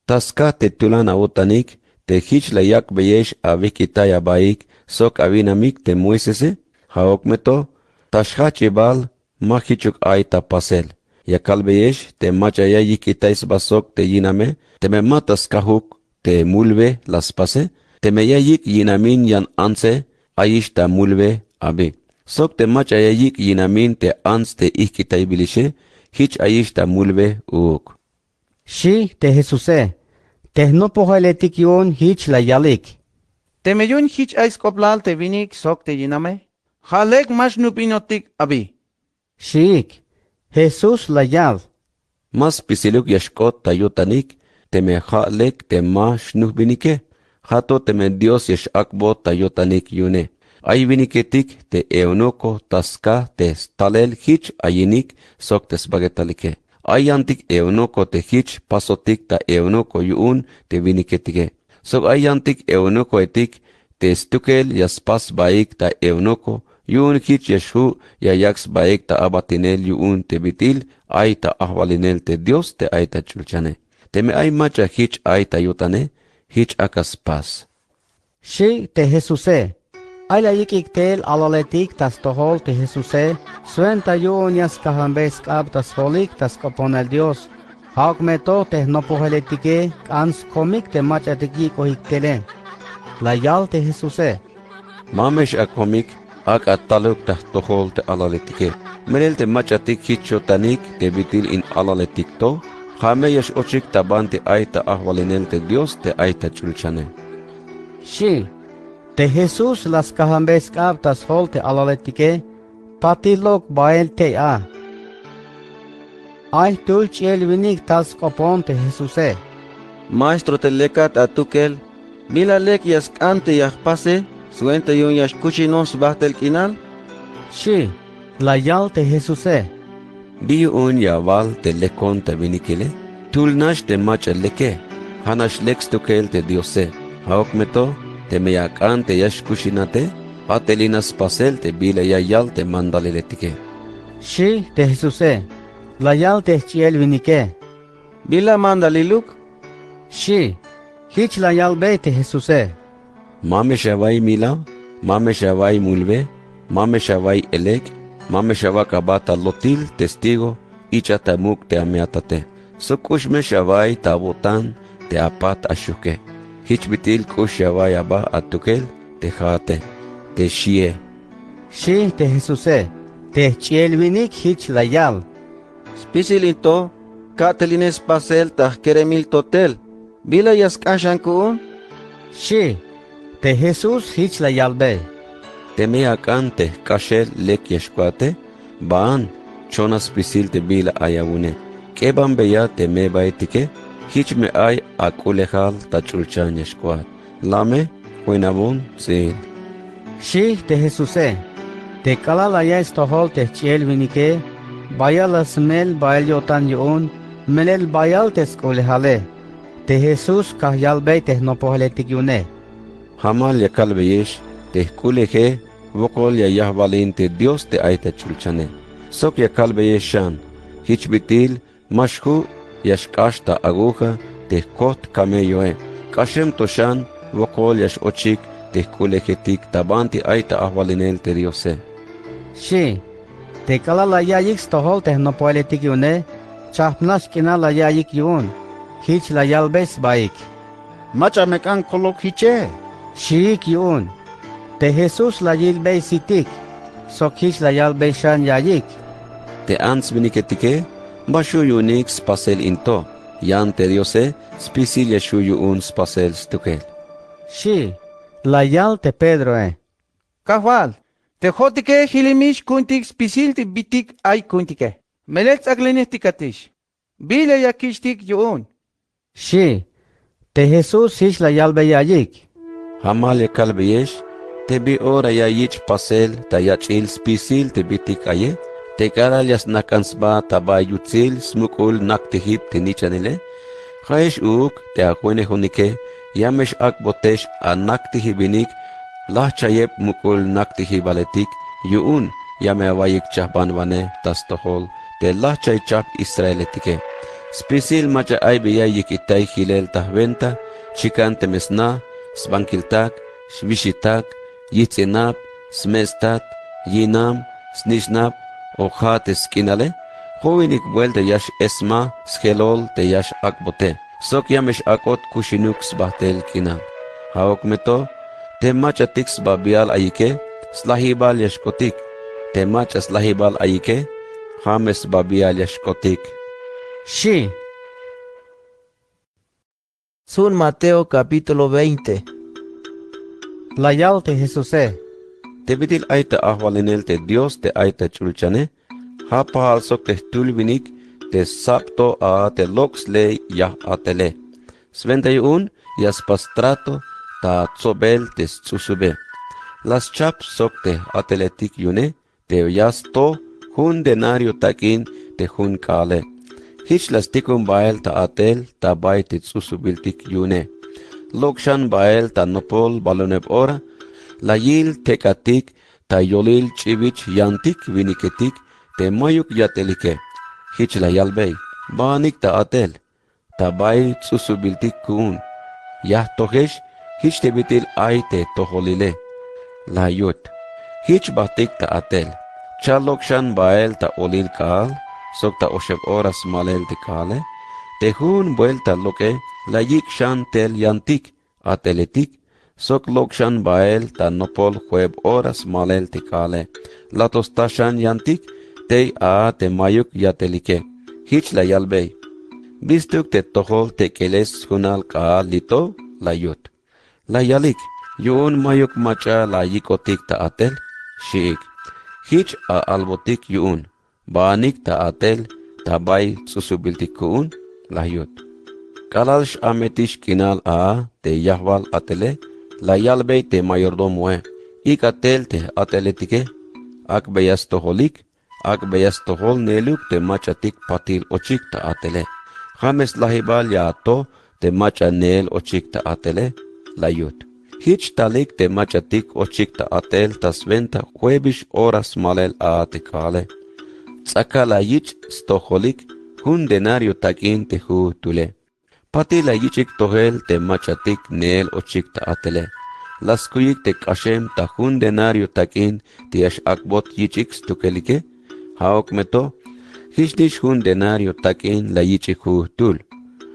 Ta skaj te tulan awo'tanik te jich la yak'beyex awijk'itay abaik sok awinamik te Moisese. Ja'uk me to, ta xjajch'ibal ma jichuk ay ta pasel. Ya kalbeyex te mach'a ya yijk'itay sba sok te yiname, teme ma ta skajuk te mulwe la spase. Teme ya yik' yinamin yan antse, ayix ta mulwe abi. Sok te mach'a ya yik' yinamin te ants te ijk'itaybilixe, jich ayix ta mulwe uuk, xi te Jesuse. Te jnopojeletik yu'un jich la yalik: —Teme yu'un jich ay sk'oplal te winik sok te yiname, ja' lek ma xnupinotik abi, xiik. Jesús la yal: —Ma spisiluk ya xk'ot ta yo'tanik, teme ja' lek te ma xnujbinike. Ja' to teme Dios ya x-ak'bot ta yo'tanik yu'une. Ay winiketik te eunuko ta skaj te stalel jich ayinik sok te sbak'etalike. Ay yantik eunuko te jich pasotik ta eunuko yu'un te winiketike. Sok ay yantik eunukoetik te stukel ya spas sbaik ta eunuko yu'un jich ya xju' ya yak' sbaik ta abatinel yu'un te bit'il ay ta ajwalinel te Dios te ay ta ch'ulchane. Teme ay mach'a jich ay ta yo'tane, jich ak'a spas, xi te Jesuse. Ay la yik'ik tel alaletik ta stojol te Jesuse swenta yu'un ya skajambey sk'ab ta sjolik ta sk'oponel Dios. Ja'uk me to te jnopojeletike k'an skomik te mach'atik yik'ojik tele. La yal te Jesuse: —Ma me x-akomik, ak'a taluk ta jtojol te alaletike. Melel te mach'atik jich yo'tanik te bit'il in alaletik to, ja' me ya x-ochik ta banti ay ta ajwalinel te Dios te ay ta ch'ulchane, xi. Te Jesús la skajambey sk'ab ta sjol te alaletike, patil lok bael tey a. Ay jtul ch'iel winik tal sk'opon te Jesuse: —Maestro te lekat atukel, ¿bila lek ya sk'an te ya jpase swenta yu'un ya xkuxinon sbajtel k'inal? —xi. La yal te Jesuse: —¿Bi yu'un ya awal te lekon ta winikile? Jtul nax te mach'a leke, ja' nax lek stukel te Diose. Ja'uk me to, teme ya ak'an te ya xkuxinate, a'telina spasel te bila ya yal te mandaliletike, xi te Jesuse. La yal te jch'iel winike: —¿Bila mandaliluk? xi. Jich la yalbey te Jesuse: —Ma me xaway milaw, ma me xaway mulwe, ma me xaway elek', ma me xawak' aba ta lotil testigo ich'a ta muk' te ameatate. Sok k'ux me xaway ta awo'tan te apat axuke. Jich bit'il k'ux xaway aba atukel te ja'ate, te xie, xi te Jesuse. Te jch'iel winik jich la yal: —Spisil in to, ka'teline spasel ta jkeremil to tel. ¿Bila ya sk'an xan ku'un? xi. Te Jesús jich la yalbey: —Teme ya ak'an te jk'axel lek ya xk'oate, baan, chona spisil te bila ay awu'une. K'ebanbeya te mebaetike, jich me ay ak'ulejal ta ch'ulchan ya xk'oat. La' me, joinabon ts'iil, xi te Jesuse. Te k'alal la ya'iy stojol te jch'iel winike, bayal la smel bael yo'tan yu'un. Melel bayal te sk'ulejale. Te Jesús kajyalbey te jnopojeletik yu'une. Jamal ya kalbeyex te jk'uleje wokol ya yajwalin te Dios te ay ta ch'ulchane. Sok ya kalbeyex xan, jich bit'il ma xju' ya xk'ax ta aguja te jkojt kamelloe. K'axem to xan wokol ya x-ochik te jk'ulejetik ta banti ay ta ajwalinel te Diose, xi'. Te k'alal la ya'iyik stojol te jnopojeletik yu'une, chajp nax k'inal la ya'iyik yu'un. Jich la yalbey sbaik: —Mach'a me k'an kolok jiche, xiik yu'un. Te Jesús la yilbey sitik, sok jich la yalbey xan ya'iyik: —Te ants winiketike ma xju' yu'unik spasel in to. Yan te Diose spisil ya xju' yu'un spasel stukel, xi'. La yal te Pedroe: —Kajwal, te jo'otike jilimix ku'untik spisil te bit'il ay ku'untike. Melel ts'aklinejtikatix. ¿Bila ya kich'tik yu'un? —xi'. Te Jesús jich la yalbey ya'iyik: —Jamal ya kalbeyex te bi ora ya yich' pasel ta yach'il spisil te bit'il aye, te k'alal ya snajk'an sba ta bay yutsil smuk'ul naktijib te nich'anile. Ja'ex uuk te ajoinejonike ya me x-ak'botex anaktijibinik lajchayeb muk'ul naktijibaletik, yu'un ya me awaiyik chajbanwanej ta stojol te lajchay chajp Israeletike. Spisil mach'a ay bi ya yik'itay jilel ta jwenta, chikan teme sna, sbankil tak, swixi tak, yijts'in nab, sme' stat, yinam, snix nab, o ja' te sk'inale, jowinik buelta ya x-esmaj sjelol te ya x-ak'bote, sok ya me x-ak'ot kuxinuk sbajt'el k'inal. Ja'uk me to, te mach'atik sbabial ayike, slajibal ya xk'otik. Te mach'a slajibal ayike, ja' me sbabial ya xk'otik, xi'. Tsu'un Mateo capítulo veinte. La yal te Jesuse: Te bit'il ay ta ajwalinel te Dios te ay ta ch'ulchane, ja' pajal sok te jtul winik te sab to a te lok' sley yaj-a'tele. Swenta yu'un ya spas trato ta tsobel te sts'usube. La schap sok te j-a'teletik yu'une te ya sto jun denario tak'in te jun k'aale. Jich la stikun bael ta a'tel ta bay te ts'usubiltik yu'une. Lok' xan bael ta nopol balumeb ora, la yil tek'atik ta yolil ch'iwich yantik winiketik te mayuk yat'elike. Jich la yalbey: Baanik ta a'tel ta bay ts'usubiltik ku'un. Ya jtojex jich te bit'il ay te tojolile, la yut. Jich jbajtik ta a'tel. Cha'lok xan bael ta olil k'aal sok ta oxeb ora smalel te k'aale. Te jujun buelta lok'e la yik' xan tel yantik a'teletik, sok lok' xan bael ta nopol jueb ora smalel te k'aale. La to sta xan yantik tey a te mayuk yat'elike. Jich la yalbey: Bistuk te tojol tek'eles sjunal k'aal li to, la yut. La yalik: Yu'un mayuk mach'a la yik'otik ta a'tel, xi'ik. Jich a-albotik yu'un: Baanik ta a'tel ta bay ts'usubiltik ku'un, la yut. K'alal x-ametix k'inal a te yajwal a'tele, la yalbey te mayordomoe: Ik'a tel te j-a'teletike, ak'beya stojolik, ak'beya stojol neeluk te mach'atik patil ochik ta a'tele. Ja' me slajibal ya ato te mach'a neel ochik ta a'tele, la yut. Jich talik te mach'atik ochik ta a'tel ta swenta juebix ora smalel a te k'aale. Ts'akal la yich' stojolik jun denario tak'in te jujutule. Patil la yich'ik tojel te mach'atik neel ochik ta a'tele. La skuyik te k'axem ta jun denario tak'in te ya x-ak'bot yich'ik stukelike. Ja'uk me to, jichnix jun denario tak'in la yich'ik jujtul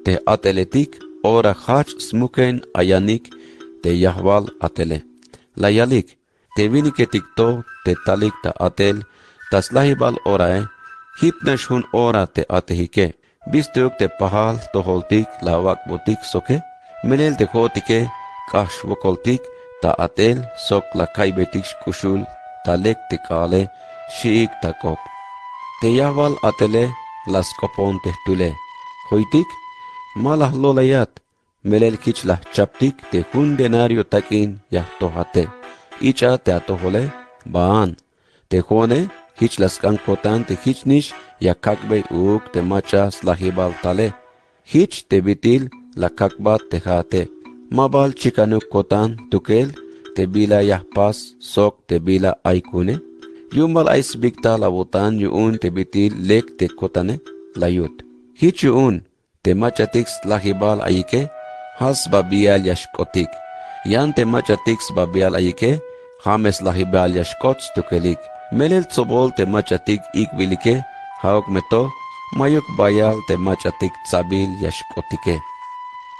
te j-a'teletik ora jajch' smuken ayanik te yajwal a'tele. La yalik: Te winiketik to te talik ta a'tel ta slajibal orae, jipnax jun ora te a'tejike. Bistuk te pajal jtojoltik la awak'botik soke, melel te jo'otike k'ax xwokoltik ta a'tel sok la kaybeytik xk'uxul ta lek te k'aale, xi'ik ta k'op. Te yajwal a'tele la sk'opon te jtule: Joytik, ma la jloleyat, melel jich la jchaptik te jun denario tak'in ya jtojate. Ich'a te atojole, baan. Te jo'one Jich la sk'an ko'tan te jich nix ya kak'bey uuk te mach'a slajibal tale. Jich te bit'il la kak'bat te ja'ate. Ma bal chikanuk ko'tan tukel te bila ya jpas sok te bila ay ku'une. Yu'un bal ay sbik'tajal awo'tan yu'un te bit'il lek te ko'tane la yut. Jich yu'un te mach'atik slajibal ayike, ja' sbabial ya xk'otik. Yan te mach'atik sbabial ayike, ja' me slajibal ya xk'ot stukelik. Melel tsobol te mach'atik ik'bilike, ja'uk me to, ma'yuk bayal te mach'atik tsabil ya xk'otike,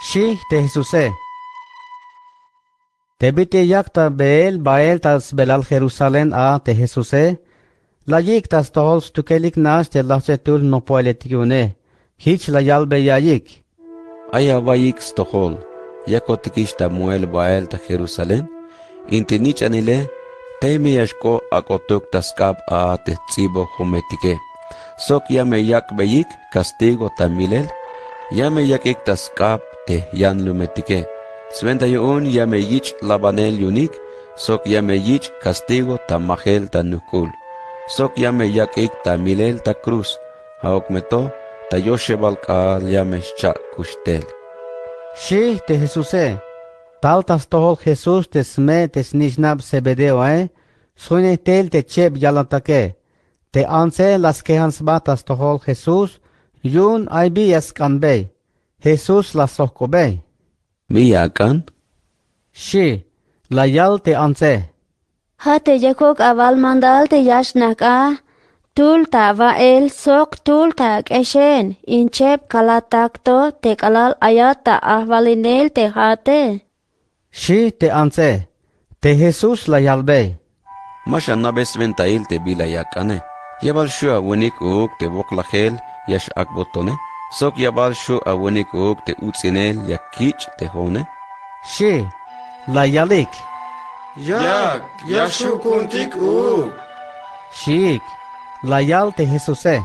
xi' te Jesuse. Te bit'il yak ta beel bael ta sbelal Jerusalén a te Jesuse, la yik' ta stojol stukelik nax te lajch'etul jnopo'eletik yu'une. Jich la yalbey ya'iyik: Ay awa'iyik stojol, yakotikix ta moel bael ta Jerusalén. In te nich'anile tey me ya xk'o ak'otuk ta sk'ab a te jts'ibojometike, sok ya me yak'beyik kastigo ta milel. Ya me yak'ik ta sk'ab te jyanlumetike. Swenta yu'un ya me yich' labanel yu'unik, sok ya me yich' kastigo ta majel ta nujk'ul, sok ya me yak'ik ta milel ta cruz. Ja'uk me to, ta yoxebal k'aal ya me xcha'kuxtel, xi' te Jesuse. Tal ta stojol Jesús te sme' te snich'nab Zebedeo ae, sjuinej tel te cheb yalatake. Te antse la skejan sba ta stojol Jesús, yu'un ay bi ya sk'anbey. Jesús la sjojk'obey: —¿Bi ya ak'an? —xi'. La yal te antse: —Ja' te yakuk awal mandal te ya xnajk'aj: Tul ta awa'el sok tul ta ak'exen. In cheb kalatak to te k'alal ayat ta ajwalinel te ja'ate, xi' te antse. Te Jesús la yalbey: —Ma xana'bej swentail te bila ya ak'ane. ¿Ya bal xju' awinik uuk te woklajel ya x'ak'bot tone? ¿Sok ya bal xju' awinik uuk te uts'inel ya kich' te jo'one? —xi'. La yalik: —Yak, ya xju' ku'untik uuk, xiik. La yal te Jesuse: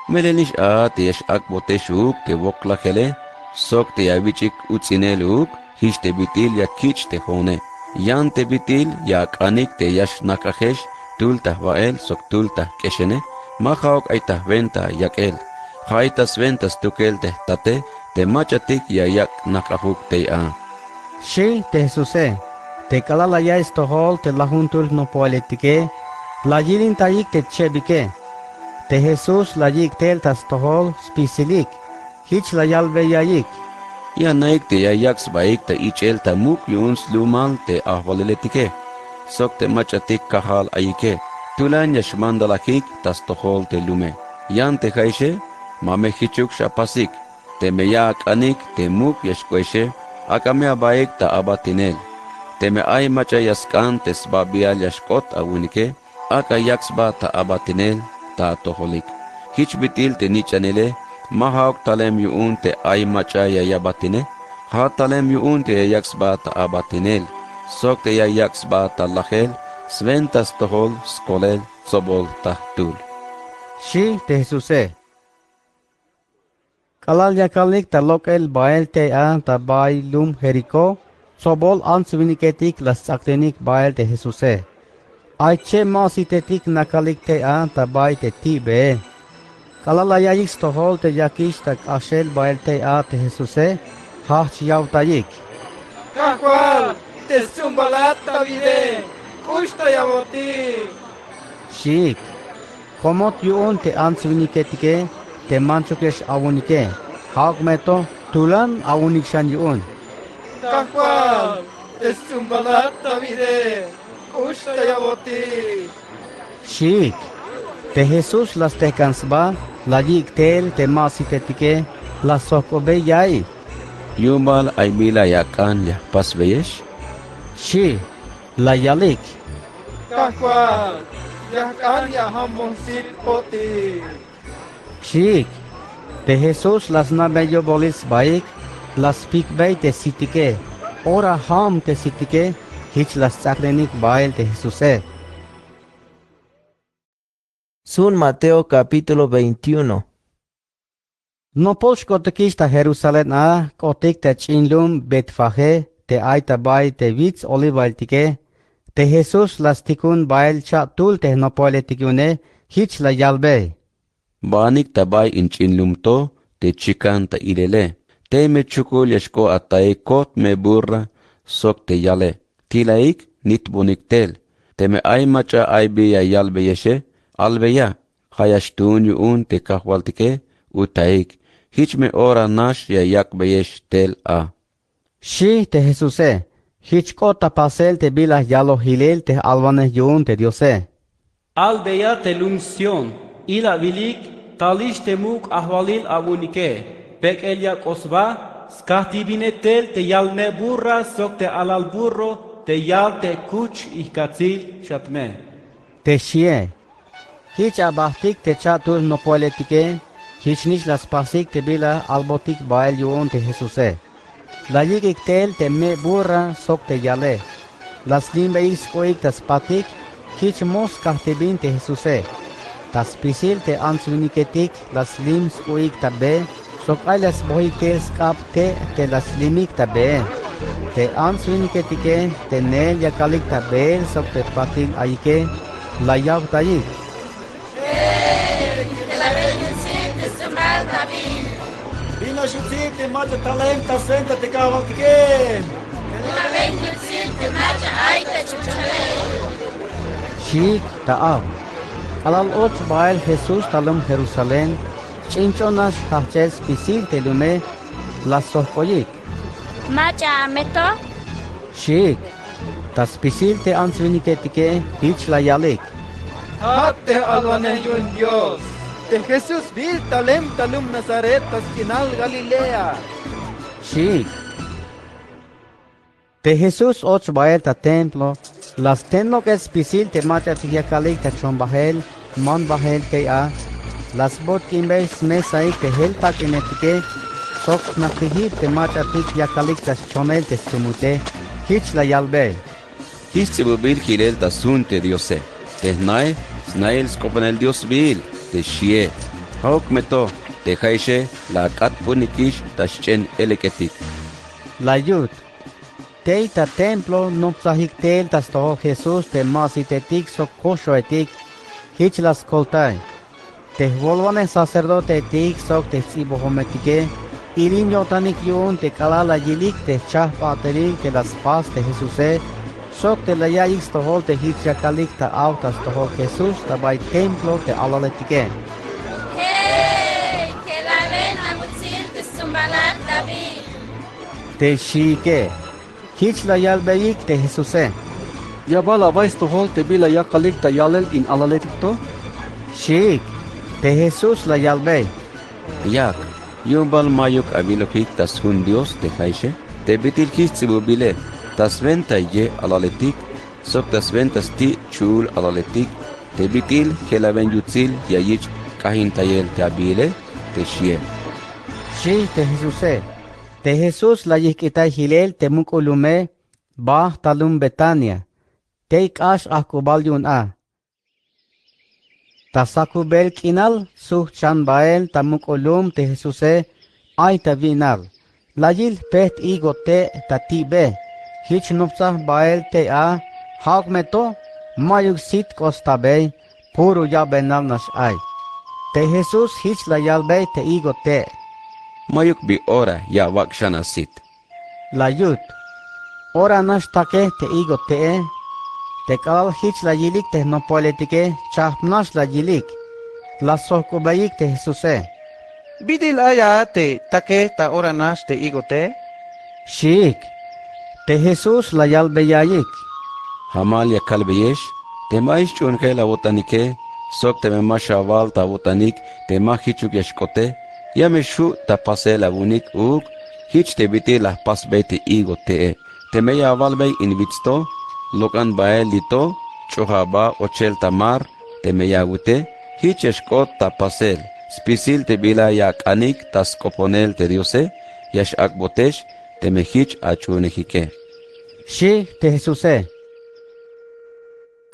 —Melel nix a te ya x'ak'botex uuk te woklajele sok te ya awich'ik uts'inel uuk, jich te bit'il ya kich' te jo'one. Yan te bit'il ya ak'anik te ya xnajk'ajex tul ta jwa'el sok tul ta jk'exene. Ma ja'uk ay ta jwenta yak'el, ja' ay ta swenta stukel te jtate te mach'atik ya yak' najk'ajuk tey a, xi' te Jesuse. Te k'alal la ya'iy stojol te lajuntul jnopo'eletike, la yilintayik te chebike. Te Jesús la yik' tel ta stojol spisilik. Jich la yalbey ya'iyik: —Ya anaik te ya yak' sbaik ta ich'el ta muk' yu'un slumal te ajwaliletike sok te mach'atik kajal ayike. Tulan ya xmandalajik ta stojol te lume. Yan te ja'exe, ma me jichuk xapasik. Teme ya ak'anik te muk' ya xk'oexe, ak'a me abaik ta abatinel. Teme ay mach'a ya sk'an te sbabial ya xk'ot awinike, ak'a yak' sba ta abatinel ta atojolik. Jich bit'il te nich'anile ma ja'uk talem yu'un te ay mach'a ya yabatine, ja' talem yu'un te ya yak' sba ta abatinel sok te ya yak' sba ta lajel swenta stojol skolel tsobol ta jtul, xi' te Jesuse. K'alal yakalik ta lok'el bael tey a ta bay lum Jericó, tsobol ants winiketik la sts'aklinik bael te Jesuse. Ay cheb ma sitetik nakalik tey a ta bay te ti'bee. K'alal la ya'iyik stojol te yakix ta k'axel bael tey a te Jesuse, jajch yawtayik: —Kajwal, te sts'umbalat Davide, k'uxtayawoti, xiik. Komot yu'un te ants winiketike te manchukex awunike. Ja'uk me to, tulan awunik xan yu'un: —Kajwal, te sts'umbalat Davide, k'uxtayawoti, xiik. Te Jesús la stejk'an sba, la yik' tel te ma sitetike, la sjojk'obey ya'iy: —¿Yu'un bal ay bila ya ak'an ya jpasbeyex? —xi'. La yalik: —Kajwal, ya jk'an ya jambon sit poti, xiik. Te Jesús la sna'bey yobolil sbaik, la spikbey te sitike. Ora jam te sitike, jich la sts'aklinik bael te Jesuse. Sun Mateo capítulo veintiuno. Nopol xk'otikix ta Jerusalén a, k'otik ta ch'in lum Betfagé te ay ta bay te wits Olivailtike, te Jesús la stikun bael cha'tul te jnopo'eletik yu'une Jich la yalbe: Baanik ta bay in ch'in lum to te chikan ta ilele. Tey me chukul ya xk'ot ataik kot me burra sok te yale. Tilaik nitbonik tel. Teme ay mach'a ay bi ya yalbeyexe, albeya. Ja' ya xtuun yu'un te kajwaltike utaik. Jich me ora nax ya yak'beyex tel a. Xi' te Jesuse. Jich k'ot ta pasel te bila yaloj jilel te j-alwanej yu'un te Diose. Albeya te lum Sión, ilabilik, talix te muk' ajwalil awu'unike, pek'el ya k'o sba, skajtibine tel te yal me burra sok te alal burro te yal te kuch ijk'atsil xat me. Te xie. Jich abajtik te cha'tul nopoeletike, jichnix la spasik te bila albotik bael yu'un te Jesuse. La yik'ik tel te me burra sok te yale. La slimbeyik sk'u'ik ta spatik, jich mos kajtibin te Jesuse. Ta spisil te ants winiketik la slim sk'u'ik ta be, sok ay la sbojik tel sk'ab te' te la slimik ta bee. Te ants winiketike te neel yakalik ta beel sok te patil ayike la yawtayik. Bin nax yutsil te mach'a talem ta swenta te kajwaltike. Bin nax yutsil te mach'a ay ta ch'ulch'ule. Xiik ta aw. K'alal och bael Jesús ta lum Jerusalén, ch'in ch'o nax jajchel spisil te lume, la sjojk'oyik. Mach'a a me to? Xiik. Ta spisil te ants winiketike jich la yalik: Jat te j-alwanej yu'un Dios. Te Jesús sbiil talem ta lum Nazaret ta sk'inal Galilea. Xiik. Te Jesús och bael ta templo, la sten lok'el spisil te mach'atik yakalik ta chon bajel man bajel tey a. La sbut k'inbey smesaik te jel tak'inetike sok jnajtijil te mach'atik yakalik ta schonel te stumute. Jich la yalbe: Jich ts'ibubil jilel ta sjun te Diose. Te jnae, snael sk'oponel Dios sbiil. Te xie. Ja'uk me to, te ja'exe la ak'atbunikix ta xch'en elek'etik. La yut. Tey ta templo nopsajik tel ta stojol Jesús te ma sitetik sok koxoetik. Jich la skoltay. Te jwolwanej sacerdoteetik sok te jts'ibojometike ilin yo'tanik yu'un te k'alal la yilik te jchajp'abtelil te la spas te Jesuse sok te la ya'iyik stojol te jich yakalik ta aw ta stojol Jesús ta bay templo te alaletike. Hey, kelaben amutsil te stsumbalal David. Te xiike. Jich la yalbeyik te Jesuse: ¿Ya bal away stojol te bila yakalik ta yalel in alaletik to? Xiik. Te Jesús la yalbey: Yak, yu'un bal mayuk awilojik ta sjun Dios te ja'exe. Te bit'il jich ts'ibubile, ta swenta ye alaletik sok ta swenta sti' chu'ul alaletik, te bit'il jelaben yutsil ya yich' k'ajintayel te abiile, te xie. Xi te Jesuse. Te Jesús la yijk'itay jilel te muk'ul lume, bajt ta lum Betania, tey k'ax ajk'ubal yu'un a. Ta sakubel k'inal sujt xan bael ta muk'ul lum te Jesuse, ay ta wi'nal. La yil jpejt higo te' ta ti' be. Jich nopsaj bael tey a, ja'uk me to, mayuk sit k'ot stabey, puro ya'benal nax ay. Te Jesús jich la yalbey te higo te': Mayuk bi ora ya awak' xan asit. La yut. Ora nax take te higo te'e. Te k'alal jich la yilik te jnopoeletike, chajp nax la yilik. La sjojk'ubeyik te Jesuse: ¿Bit'il ay a te take ta ora nax te higo te'? Xiik. Te Jesús la yalbeyayik: Jamal ya kalbeyex, teme ay xch'uunjel awo'tanike sok teme ma xawal ta awo'tanik te ma jichuk ya xk'ote, ya me xju' ta pasel awu'unik uuk. Jich te bit'il la jpasbey te higo te'e. Teme ya awalbey in wits to, lok'an bael li to, ch'oj aba ochel ta mar. Teme ya awute, jich ya xk'ot ta pasel spisil te bila ya ak'anik ta sk'oponel te Diose, ya x-ak'botex teme jich ach'uunejike, xi te Jesuse.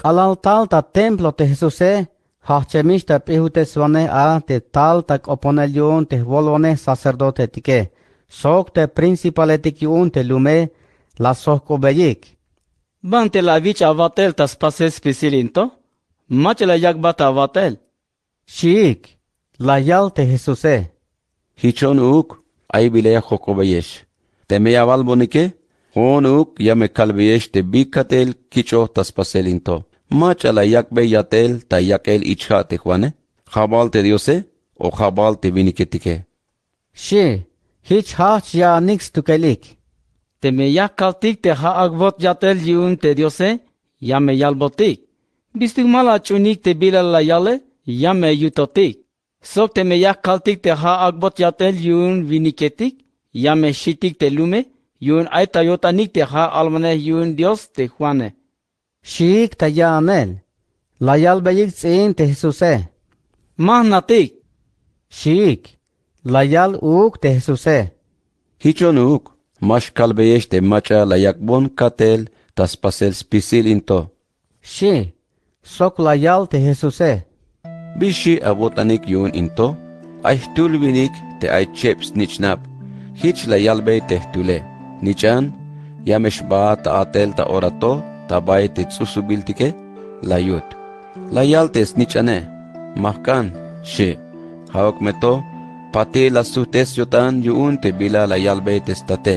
K'alal tal ta templo te Jesuse, jajchemix ta p'ijuteswanej a te tal ta k'oponel yu'un te jwolwanej sacerdoteetike sok te principaletik yu'un te lume, la sjojk'ubeyik: ¿Banti la awich' awat'el ta spasel spisil in to? Mach'a la yak'bat ta awat'el. Xi'ik, la yal te jesuse. Jichon uuk, ay bila ya jojk'obeyex. Teme ya awalbonike, jo'on uuk ya me kalbeyex te bi katel kich'oj ta spasel in to. Mach'a la yak'bey yat'el ta yak'el ich ja' te juane? Ja' bal te diose, o ja' bal te winiketike? Xi'. Jich jajch' ya'anik stukelik. Teme ya kaltik te ja' ak'bot yat'el yu'un te diose, ya me yalbotik. Bistuk ma la ach'uunik te bila la yale, ya me yutotik. Sok teme ya kaltik te ja' ak'bot yat'el yu'un winiketik, ya me xitik te lume, yu'un ay ta yo'tanik te ja' alwanej yu'un dios te juane. Xi'ik ta ya'anel. La yalbeyik ts'iin te jesuse. Ma jnatik. Xi'ik. La yal uuk te jesuse. Jichon uuk, ma xkalbeyex te mach'a la yak'bon katel ta spasel spisil in to. Xi'. Sok la yal te jesuse. Bi xi' awo'tanik yu'un in to? Ay jtul winik te ay cheb snich'nab. Jich la yalbey te jtule. Nich'an, ya me xbaat ta at'el ta ora to ta bay te ts'usubiltike, la yut. La yal te snich'ane. Ma jk'an. Xi'. Ja'uk me to, patil la sujt'es yo'tan yu'un te bila la yalbey te state.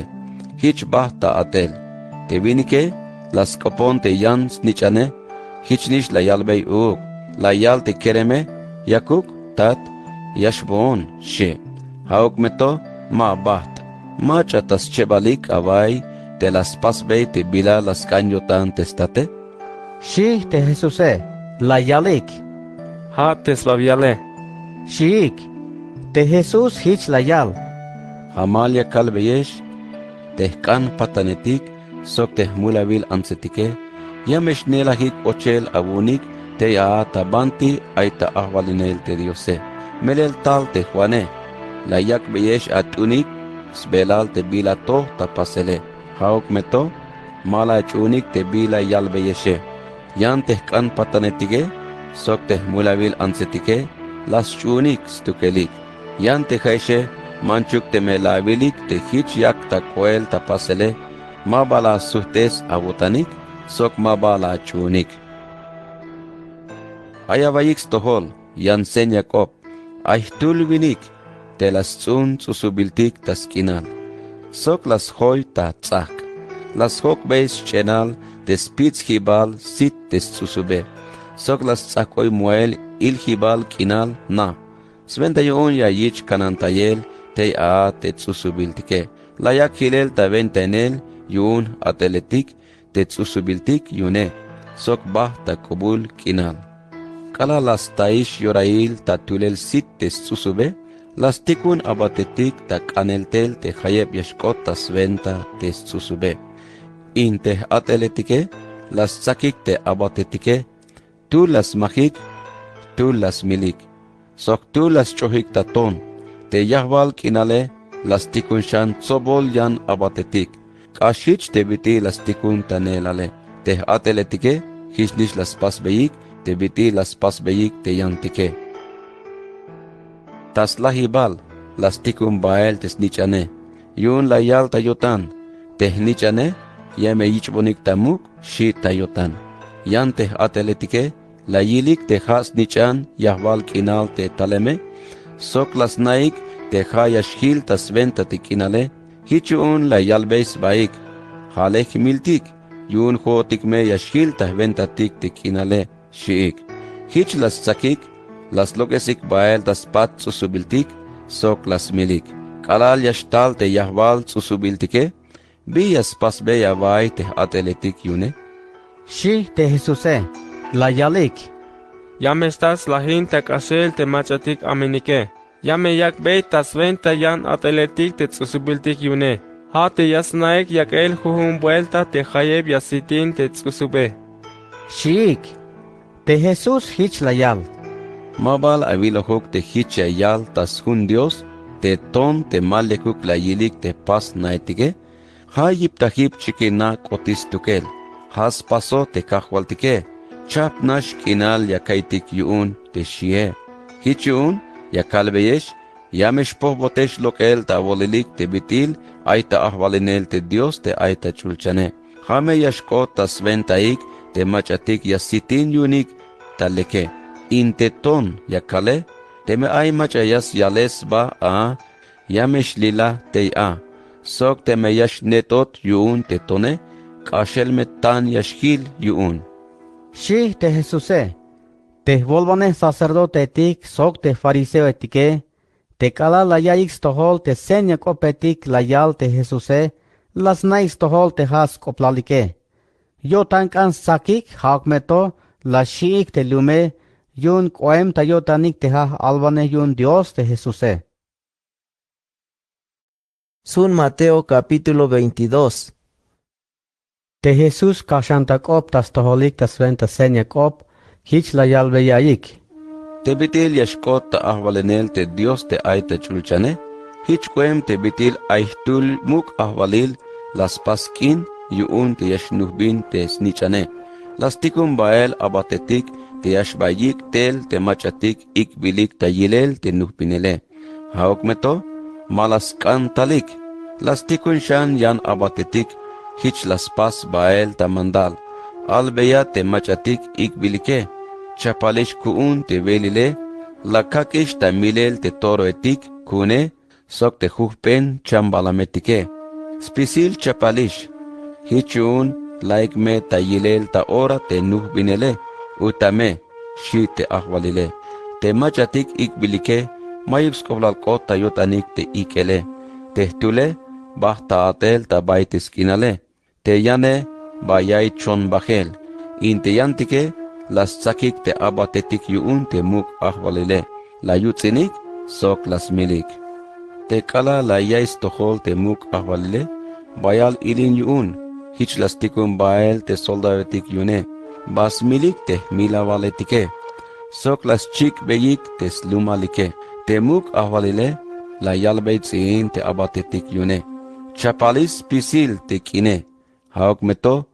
Jich bajt' ta at'el. Te winike la sk'opon te yan snich'ane. Jichnix la yalbey uuk. La yal te kereme. Yakuk, tat, ya xboon. Xi'. Ja'uk me to, ma abajt'. Mach'a ta schebalik away te la spasbey te bila la sk'an yo'tan te state. Xi' te jesuse. La yalik. Ja' te sbabiale. Xi'ik. Te jesús jich la yal. Jamal ya kalbeyex, te jk'an-patanetik sok te jmulawil antsetike, ya me xneelajik ochel awu'unik tey a ta banti ay ta ajwalinel te diose. Melel tal te juane, la yak'beyex at'unik sbelal te bila to ta pasele. Ja'uk me to, ma la ach'uunik te bila yalbeyexe. Yan te jk'an-patanetike sok te jmulawil antsetike la sch'uunik stukelik. Yan te ja'exe, manchuk teme la awilik te jich yak ta k'oel ta pasele, ma ba la asujt'es awo'tanik sok ma ba la ach'uunik. Ay awaiyik stojol, yan seña k'op. Ay jtul winik te la sts'un ts'usubiltik ta sk'inal, sok la sjoy ta ts'ajk'. La sjok'bey sch'enal te spits'jibal sit te sts'usube, sok la sts'ajk'oy moel iljibal k'inal na. Swenta yu'un ya yich' kanantayel tey a te ts'usubiltike. La yak' jilel ta wentainel yu'un j-a'teletik te ts'usubiltik yu'une, sok bajt' ta k'ubul k'inal. K'alal la staix yorail ta tulel sit te sts'usube, la stikun abatetik ta k'anel tel te jayeb ya xk'ot ta swenta te sts'usube. In te j-a'teletike la stsakik te abatetike, jtul la smajik, jtul la smilik, sok jtul la sch'ojik ta ton. Te yajwal k'inale la stikun xan tsobol yan abatetik, k'ax jich te bit'il la stikun ta neelale. Te j-a'teletike jichnix la spasbeyik te bit'il la spasbeyik te yantike. Ta slajibal la stikun bael te snich'ane, yu'un la yal ta yo'tan: Te jnich'ane ya me yich'bonik ta muk', xi' ta yo'tan. Yan te j-a'teletike la yilik te ja' snich'an yajwal k'inal te taleme, sok la sna'ik te ja' ya xjil ta swenta te k'inale. Jich yu'un la yalbey sbaik: Ja' lek jmiltik, yu'un jo'otik me ya xjil ta jwentatik te k'inale, xi'ik. Jich la stsakik, la slok'esik bael ta spat ts'usubiltik, sok la smilik. K'alal ya xtal te yajwal ts'usubiltike, bi ya spasbey awa'iy te j-a'teletik yu'une? Xi' te jesuse. La yalik: Ya me xtal slajin ta k'axel te mach'atik amenike. Ya me yak'bey ta swenta yan a'teletik te ts'usubiltik yu'une. Ja' te ya sna'ik yak'el jujun buelta te jayeb ya sitin te ts'usube, xi'ik. Te jesús jich la yal: Ma bal awilojuk te jich ya yal ta sjun dios te ton te ma lekuk la yilik te jpas jna'etike? Ja' yiptajib chikin na k'otik stukel. Ja' spasoj te kajwaltike: Chajp nax k'inal ya ka'iytik yu'un te xi'e. Jich yu'un ya kalbeyex: Ya me xpojbotex lok'el ta awolilik te bit'il ay ta ajwalinel te dios te ay ta ch'ulchane. Ja' me ya xk'ot ta swentaik te mach'atik ya sitin yu'unik ta leke. In te ton ya kale, teme ay mach'a ya syale sba a, ya me xlilaj tey a. Sok teme ya xnet'ot yu'un te tone, k'axel me tan ya xjil yu'un, xi' te Jesuse. Te jwolwanej sacerdotehetik sok te fariseohetike, te k'alal la ya'iyik stojol te seña k'opetik la yal te Jesuse, la sna'ik stojol te ja' sk'oplalike. Yo'tan k'an stsakik, ja'uk me to la xi'ik te lume yu'un k'oem ta yo'tanik te ja' j-alwanej yu'un Dios te Jesuse. Sun Mateo capítulo veintidós. Te Jesús kaxan ta k'op ta stojolik ta swenta seña k'op, jich la yalbey ya'iyik: Te bit'il ya xk'ot ta ajwalenel te Dios te ay ta ch'ulchane, jich k'oem te bit'il ay jtul muk' ajwalil la spas k'in yu'un te ya xnujbin te snich'ane. La stikun bael abatetik te ya xba yik' tel te mach'atik ik'bilik ta yilel te nujbinele. Ja'uk me to, ma la sk'an talik. La stikun xan yan abatetik, jich la spas bael ta mandal. Albeya te mach'atik ik'bilike: Chapalix ku'un te welile, la kak'ix ta milel te toroetik ku'une sok te jujp'en chambalametike. Spisil chapalix, jich yu'un la'ik me ta yilel ta ora te nujbinele. Utame, xi' te ajwalile. Te mach'atik ik'bilike, ma'yuk sk'oplal k'ot ta yo'tanik te ik'ele. Te jtule, bajt ta a'tel ta bay te sk'inale. Te yane, ba ya'iy chon bajel. In te yantike, la stsakik te abatetik yu'un te muk' ajwalile. La yuts'inik sok la smilik. Te k'alal la ya'iy stojol te muk' ajwalile, bayal ilin yu'un, jich la stikun bael te soldadoetik yu'une, ba smilik te jmilawaletike, sok la schik'beyik te slumalike. Te muk' ajwalile, la yalbey ts'iin te abatetik yu'une: Chapalix spisil te k'ine. Ja'uk me to,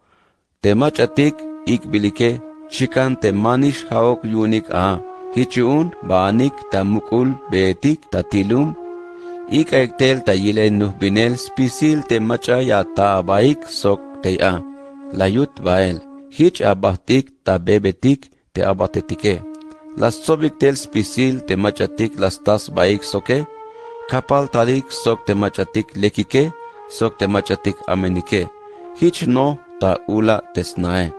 te mach'atik ik'bilike, chikan te manix ja'uk yu'unik a. Jich yu'un baanik ta muk'ul beetik ta tilum, ik'aik tel ta yilel nujbinel spisil te mach'a ya ata' abaik sok tey a. La yut bael, jich abajt'ik ta bebetik te abatetike. La stsobik tel spisil te mach'atik la sta sbaik soke, kapal talik sok te mach'atik lekike sok te mach'atik amenike. Jich noj ta ula' te snae.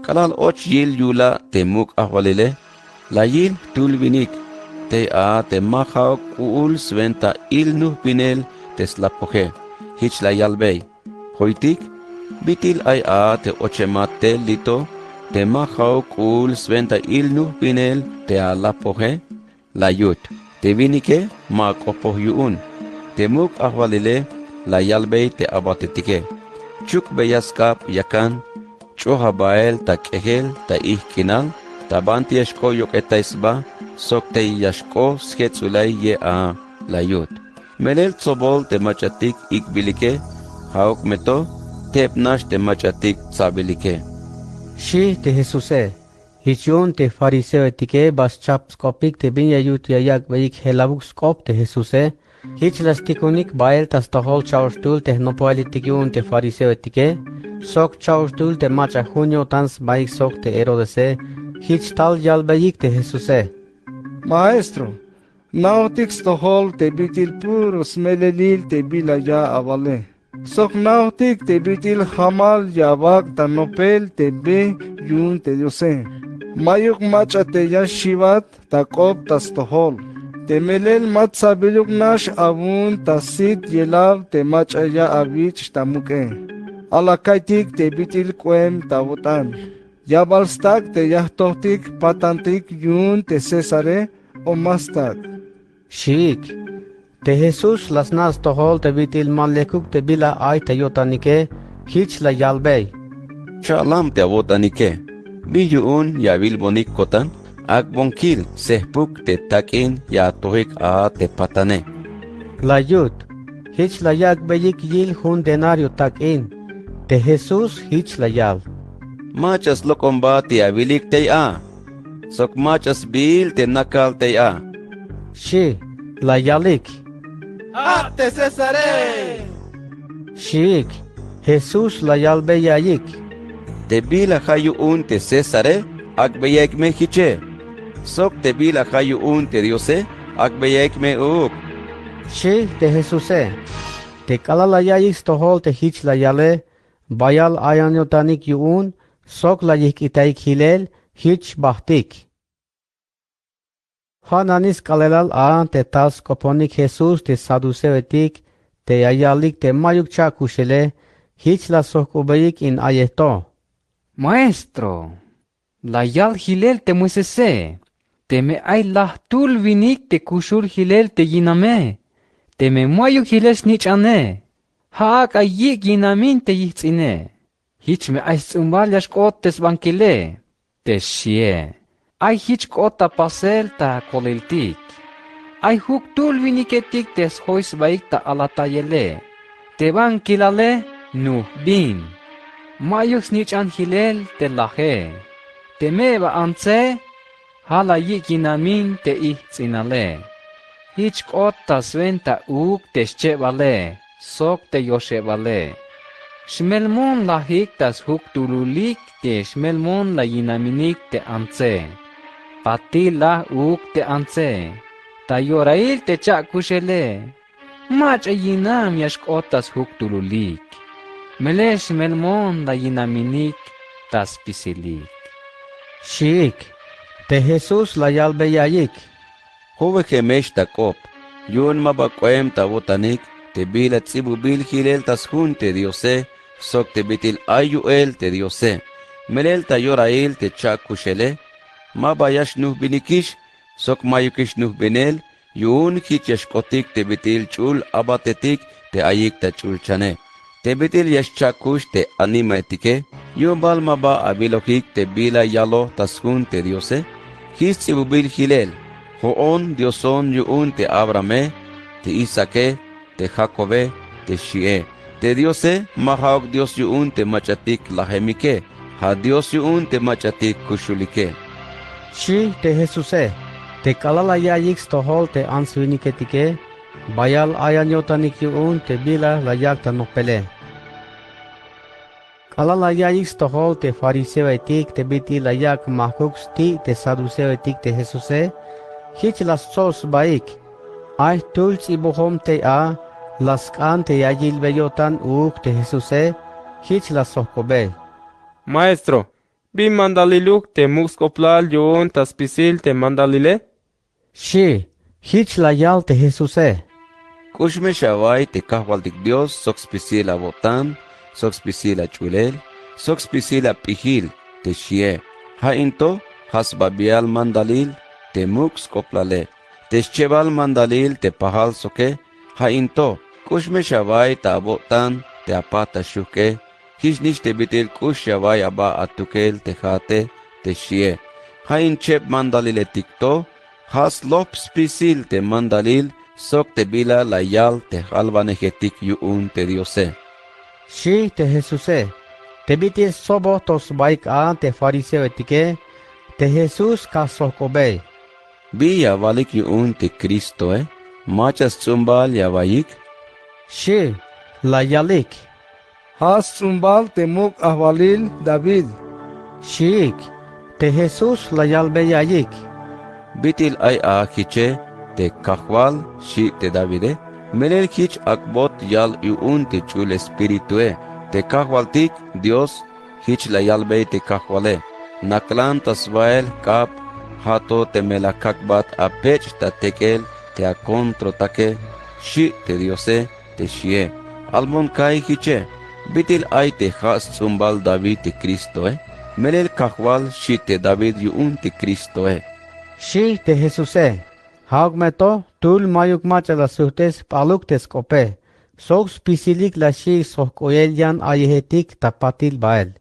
K'alal och yil yula' te muk' ajwalile, la yil jtul winik tey a te ma ja'uk k'u'ul swenta il nujbinel te slapoje. Jich la yalbey: Joytik, bit'il ay a te ochemat tel lito te ma ja'uk k'u'ul swenta il nujbinel te alapoje. La yut. Te winike ma ak'opoj yu'un. Te muk' ajwalile la yalbey te abatetike: Chukbeya sk'ab yakan, ch'oja bael ta k'ejel ta ijk' k'inal, ta banti ya xk'o yok'etay sba sok tey ya xk'o sjets'ulay ye a. La yut. Melel tsobol te mach'atik ik'bilike, ja'uk me to, teb nax te mach'atik tsabilike, xi' te Jesuse. Jich yu'un te fariseoetike ba schap sk'opik te bin ya yut ya yak'beyik jelawuk sk'op te Jesuse. Jich la stikunik bael ta stojol cha'oxtul te jnopojeletik yu'un te fariseoetike sok cha'oxtul te mach'a jun yo'tan sbaik sok te Herodese. Jich tal yalbeyik te Jesuse: Maestro, jna'ojtik stojol te bit'il puro smelelil te bila ya awale, sok jna'ojtik te bit'il jamal ya awak' ta nopel te be yu'un te Diose. Ma'yuk mach'a te ya xiwat ta k'op ta stojol. Te melel ma tsabilik nax awu'un ta sit yelaw te mach'a ya awich' ta muk'e. Ala ka'iytik te bit'il k'oem ta awo'tan. Ya bal stak' te ya jtojtik patantik yu'un te Césare o ma stak', xiik. Te Jesús la sna' stojol te bit'il ma lekuk te bila ay ta yo'tanike, jich la yalbey: Cha'lam te awo'tanike. Bin yu'un ya awilbonik ko'tan? Ak'bon kil, sejpuk te tak'in ya atojik a te patane, la yut. Jich la yak'beyik yil jun denario tak'in. Te Jesús jich la yal: Mach'a slok'omba te awilik tey a, sok mach'a sbiil te nakal tey a, xi'. La yalik: Ja' te Césare, xiik. Jesús la yalbey ya'iyik: Te bila ja' yu'un te Césare, Ak'beyaik me jiche. Sok te bila ja' yu'un te Diose, ak'beyaik me uuk, xi' te Jesuse. Te k'alal la ya'iyik stojol te jich la yale, bayal ayan yo'tanik yu'un sok la yijk'itaik jilel jich bajtik. Ja' nani sk'aalelal a te tal sk'oponik Jesús te saduceoetik te ya yalik te ma'yuk cha'kuxele, jich la sojk'obeyik in ayej to. —Maestro, la yal jilel te Moisese, teme ay lajtul winik te kuxul jilel te yiname, teme ma'yuk jilel snich'ane, ja' ak'a yik' yinamin te yijts'ine. Jich me ay sts'umbal ya xk'ot te sbankile. Te xie, ay jich k'ot ta pasel ta koliltik. Ay juktul winiketik te sjoy sbaik ta alatayele. Te bankilale nujbin. Ma'yuk snich'an jilel te laje. Teme ba antse, ja' la yik' yinamin te ijts'inale. Jich k'ot ta swenta uuk te xchebale sok te yoxebale. Xmelmon lajik ta sjuktululik te xmelmon la yinaminik te antse. Patil laj uuk te antse. Ta yorail te cha'kuxele, mach'a yinam ya xk'ot ta sjuktululik. Melel xmelmon la yinaminik ta spisilik, xiik. Te Jesús la yalbeyayik: —Jowejemex ta k'op, yu'un ma ba k'oem ta awo'tanik te bila ts'ibubil jilel ta sjun te Diose sok te bit'il ay yu'el te Diose. Melel ta yorail te cha'kuxele, ma ba ya xnujbinikix sok ma'yukix nujbinel, yu'un jich ya xk'otik te bit'il ch'ul abatetik te ayik ta ch'ulchane. Te bit'il ya xcha'kux te animaetike, yu'un bal ma ba awilojik te bila yaloj ta sjun te Diose. Jich sts'ibubil jilel: Jo'on Dioson yu'un te Abrahame, te Isaake, te Jakobe, te xi'e. Te Diose ma ja'uk Dios yu'un te mach'atik lajemike, ja' Dios yu'un te mach'atik kuxulike, xi' te Jesuse. Te k'alal la ya'iyik stojol te ants winiketike, bayal ayan yo'tanik yu'un te bila la yak' ta nopele. K'alal la ya'iyik stojol te fariseoetik te bit'il la yak' majkuk sti' te saduceoetik te Jesuse, jich la stsob sbaik. Ay jtul ts'ibojom tey a la sk'an te ya yilbe yo'tan uuk te Jesuse, jich la sojk'obe: —Maestro, ¿bin mandaliluk te muk' sk'oplal yu'un ta spisil te mandalile? —xi'. Jich la yal te Jesuse: —K'ux me xawa'iy te Kajwaltik Dios sok spisil awo'tan, sok spisil ach'ulel, sok spisil ap'ijil, te xie. Ja' in to ja' sbabial mandalil te muk' sk'oplale. Te schebal mandalil te pajal soke, ja' in to: K'ux me xawa'iy ta awo'tan, te apajt ta xujk'e, jichnix te bit'il k'ux xawa'iy aba atukel te ja'ate, te xie. Ja' in cheb mandaliletik to, ja' slop spisil te mandalil sok te bila la yal te j'alwanejetik yu'un te Diose, xi' te Jesuse. Te bit'il stsoboj to sbaik a te fariseoetike, te Jesús ka sjojk'obey: —¿Bi ya awalik yu'un te Cristoe? ¿Mach'a sts'umbal ya awaiyik? —xi'. La yalik: —Ja' sts'umbal te muk' ajwalil David, xiik. Te Jesús la yalbeyayik: —¿Bit'il ay a jiche te Kajwal xi' te Davide? Melel jich ak'bot yal yu'un te ch'ul Espiritue: Te Kajwaltik Dios, jich la yalbey te Kajwale: Naklan ta swael jk'ab, ja' to teme la kak'bat apech' ta tek'el te akontrotake, xi' te Diose, te xie. Almon ka'iy jiche, ¿bit'il ay te ja' sts'umbal David te Cristoe? Melel Kajwal xi' te David yu'un te Cristoe, xi' te Jesuse. Ja'uk me to jtul ma'yuk mach'a la sujt'es jp'aluk te sk'ope, sok spisilik la xi'ik sjojk'oyel yan ayejetik ta patil bael.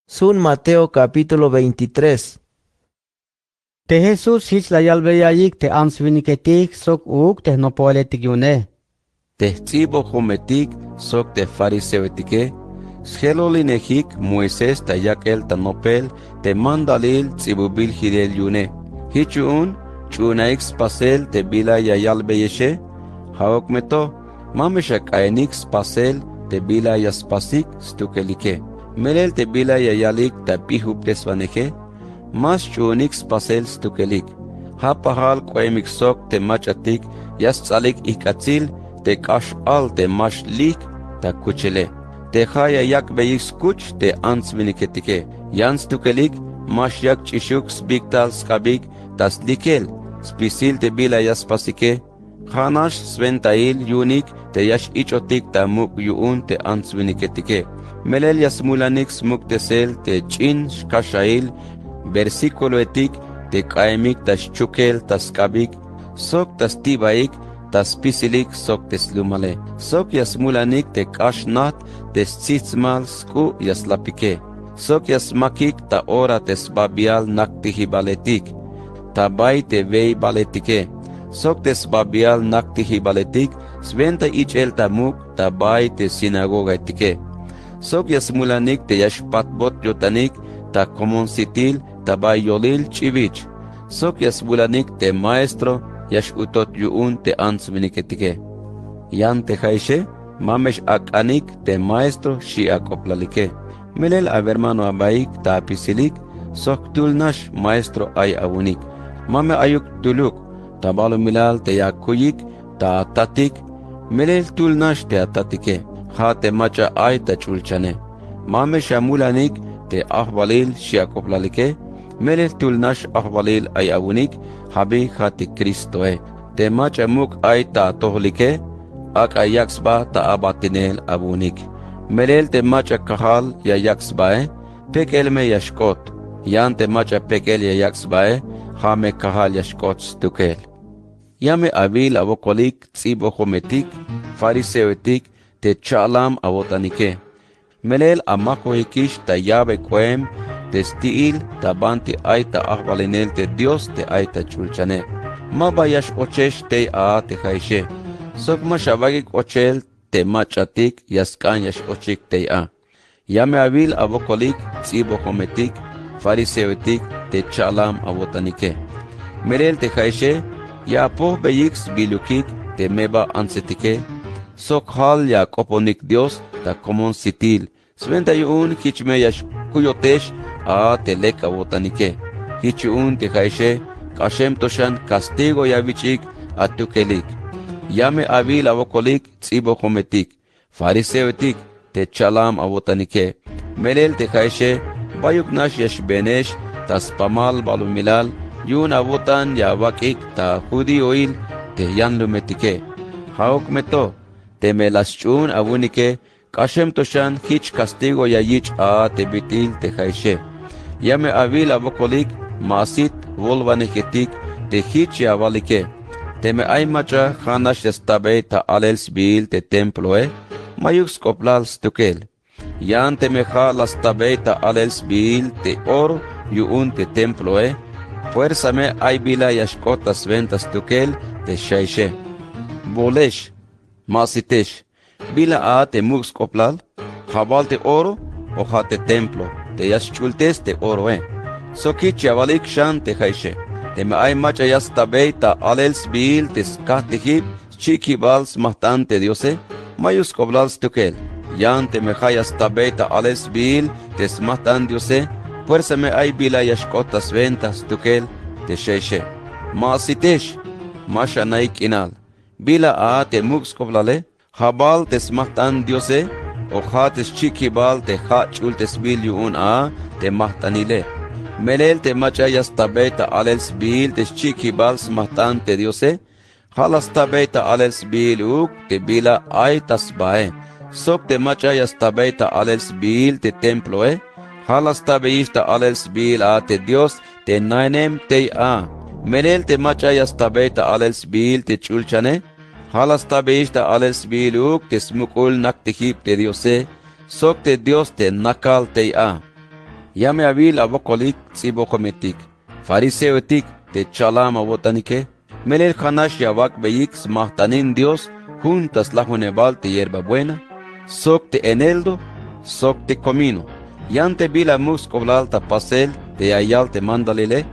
Sun Mateo capítulo veintitrés. Te Jesús jich la yalbeyayik te ants winiketik sok uuk te jnopoeletik yu'une: Te jts'ibojometik sok te fariseoetike, sjelolinejik Moisés ta yak'el ta nopel te mandalil ts'ibubil jilel yu'une. Jich yu'un ch'u'unaik spasel te bila ya yalbeyexe. Ja'uk me to, ma me xak'a'inik spasel te bila ya spasik stukelike. Melel te bila ya yalik ta p'ijubteswaneje, ma sch'uhunik spasel stukelik. Ja' pajal k'ohemik sok te mach'atik ya sts'alik ijk'atsil te k'ax al te ma xlijk' ta kuchele. Te ja' ya yak'beyik skuch te ants-winiketike. Yan stukelik ma xyak' ch'ixuk sbik'tal sk'abik ta slikel spisil te bila ya spasike. Ja' nax swentail yu'unik te ya x-ich'otik ta muk' yu'un te ants-winiketike. Melel ya smulanik smuk'tesel te ch'in xkaxail versículoetik te k'a'emik ta xchukel ta sk'abik sok ta stibaik ta spisilik sok te slumale. Sok ya smulanik te k'ax najt te stsijtsmal sk'u' ya slapike. Sok ya smakik ta ora te sbabial naktijibaletik ta bay te weybaletike. Sok te sbabial naktijibaletik swenta ich'el ta muk' ta bay te sinagogaetike. Sok ya smulanik te ya xpatbot yo'tanik ta komonsitil ta bay yolil ch'iwich. Sok ya smulanik te maestro ya x-utot yu'un te ants-winiketike. Yan te ja'exe, ma me x-ak'anik te maestro xi' ak'oplalike. Melel awermano abaik ta apisilik sok jtul nax maestro ay awu'unik. Ma me ayuk jtuluk ta balumilal te ya akuyik ta atatik. Melel jtul nax te atatike, ja' te mach'a ay ta ch'ulchane. Ma me xamulanik te ajwalil xi' ak'oplalike. Melel jtul nax ajwalil ay awu'unik, ja' bi ja' te Cristoe. Te mach'a muk' ay ta atojolike, ak'a yak' sba ta abatinel awu'unik. Melel te mach'a kajal ya yak' sbae, pek'el me ya xk'ot. Yan te mach'a pek'el ya yak' sbae, ja' me kajal ya xk'ot stukel. Ya me awil awokolik ts'ibojometik, fariseoetik, te cha'lam awo'tanike. Melel amajojikix ta llave k'oem te sti'il ta banti ay ta ajwalinel te Dios te ay ta ch'ulchane. Ma ba ya x-ochex tey a te ja'exe. Sok ma xawak'ik ochel te mach'atik ya sk'an ya x-ochik tey a. Ya me awil awokolik ts'ibojometik, fariseoetik, te cha'lam awo'tanike. Melel te ja'exe ya apojbeyik sbilukik te meba antsetike, sok jal ya ak'oponik Dios ta komon sitil. Swenta yu'un jich me ya xkuyotex a te lek awo'tanike. Jich yu'un te ja'exe k'axem to xan castigo ya awich'ik atukelik. Ya me awil awokolik ts'ibojometik, fariseoetik, te cha'lam awo'tanike. Melel te ja'exe bayuk nax ya xbeenex ta spamal balumilal yu'un awo'tan ya awak'ik ta judíoil te jyanlumetike. Ja'uk me to, teme la sch'uhun awu'unike, k'axem to xan jich castigo ya yich' a te bit'il te ja'exe. Ya me awil awokolik ma asit wolwanejetik te jich ya awalike. Teme ay mach'a ja' nax ya stabey ta alel sbiil te temploe, mayuk sk'oplal stukel. Yan teme ja' la stabey ta alel sbiil te oro yu'un te temploe, fuerza me ay bila ya xk'ot ta swenta stukel te xaixe. Bolex, ma asitex. Bila a te muk' sk'oplal, ja' bal te oro o ja' te templo te ya sch'ultes te oroe. Sok jich ya awalik xan te ja'exe. Teme ay mach'a ya stabey ta alel sbiil te skajtijib schik'jibal smajt'an te Diose, mayuk sk'oplal stukel. Yan teme ja' ya stabey ta alel sbiil te smajt'an Diose, fuerza me ay bila ya xk'ot ta swenta stukel te xaixe. Ma asitex, ma xanaik k'inal. Bila a te muk' sk'oplale, ja' bal te smajt'an Diose o ja' te schik'jibal te ja' ch'ultesbil yu'un a te majt'anile. Melel te mach'a ya stabey ta alel sbiil te schik'jibal smajt'an te Diose, ja' la stabey ta alel sbiil uuk te bila ay ta sbae. Sok te mach'a ya stabey ta alel sbiil te temploe, ja' la stabeyix ta alel sbiil a te Dios te nainem tey a. Melel te mach'a ya stabey ta alel sbiil te ch'ulchane, ja' la stabeyix ta alel sbiil uuk te smuk'ul naktijib te Diose sok te Dios te nakal tey a. Ya me awil awokolik ts'ibojometik, fariseoetik, te cha'lam awo'tanike. Melel ja' nax ya awak'beyik smajt'anil Dios jun ta slajunebal te hierba buena, sok te eneldo, sok te komino. Yan te bila muk' sk'oplal ta pasel te ya yal te mandalile,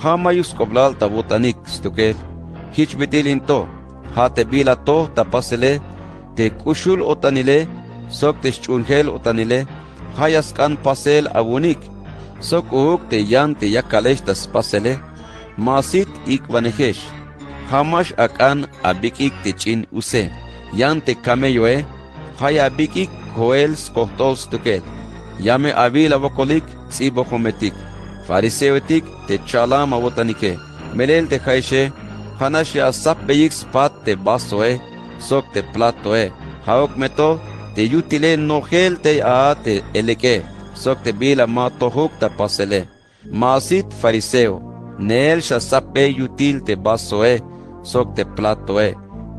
ja' mayuk sk'oplal ta awo'tanik stukel. Jich bit'il in to, ja' te bila to ta pasele, te k'uxul-o'tanile sok te sch'uhunjel-o'tanile, Ja' ya sk'an pasel awu'unik. Sok uuk te yan te yakalex ta spasele, ma sit ik'banejex. Ja' ma x'ak'an abik'ik te ch'in use. Yan te kamelloe, ja' ya abik'ik koel skojt'ol stukel. Ya me awil awokolik ts'ibojometik, fariseoetik te cha'lam awo'tanike. Melel te ja'exe, ja'nax ya asapbeyik spat te vasoe sok te platoe. Ja'uk me to te yutile nojel tey a te elek'e sok te bila ma tojuk ta pasele. Ma asit fariseo, neel xasapbey yutil te vasoe sok te platoe.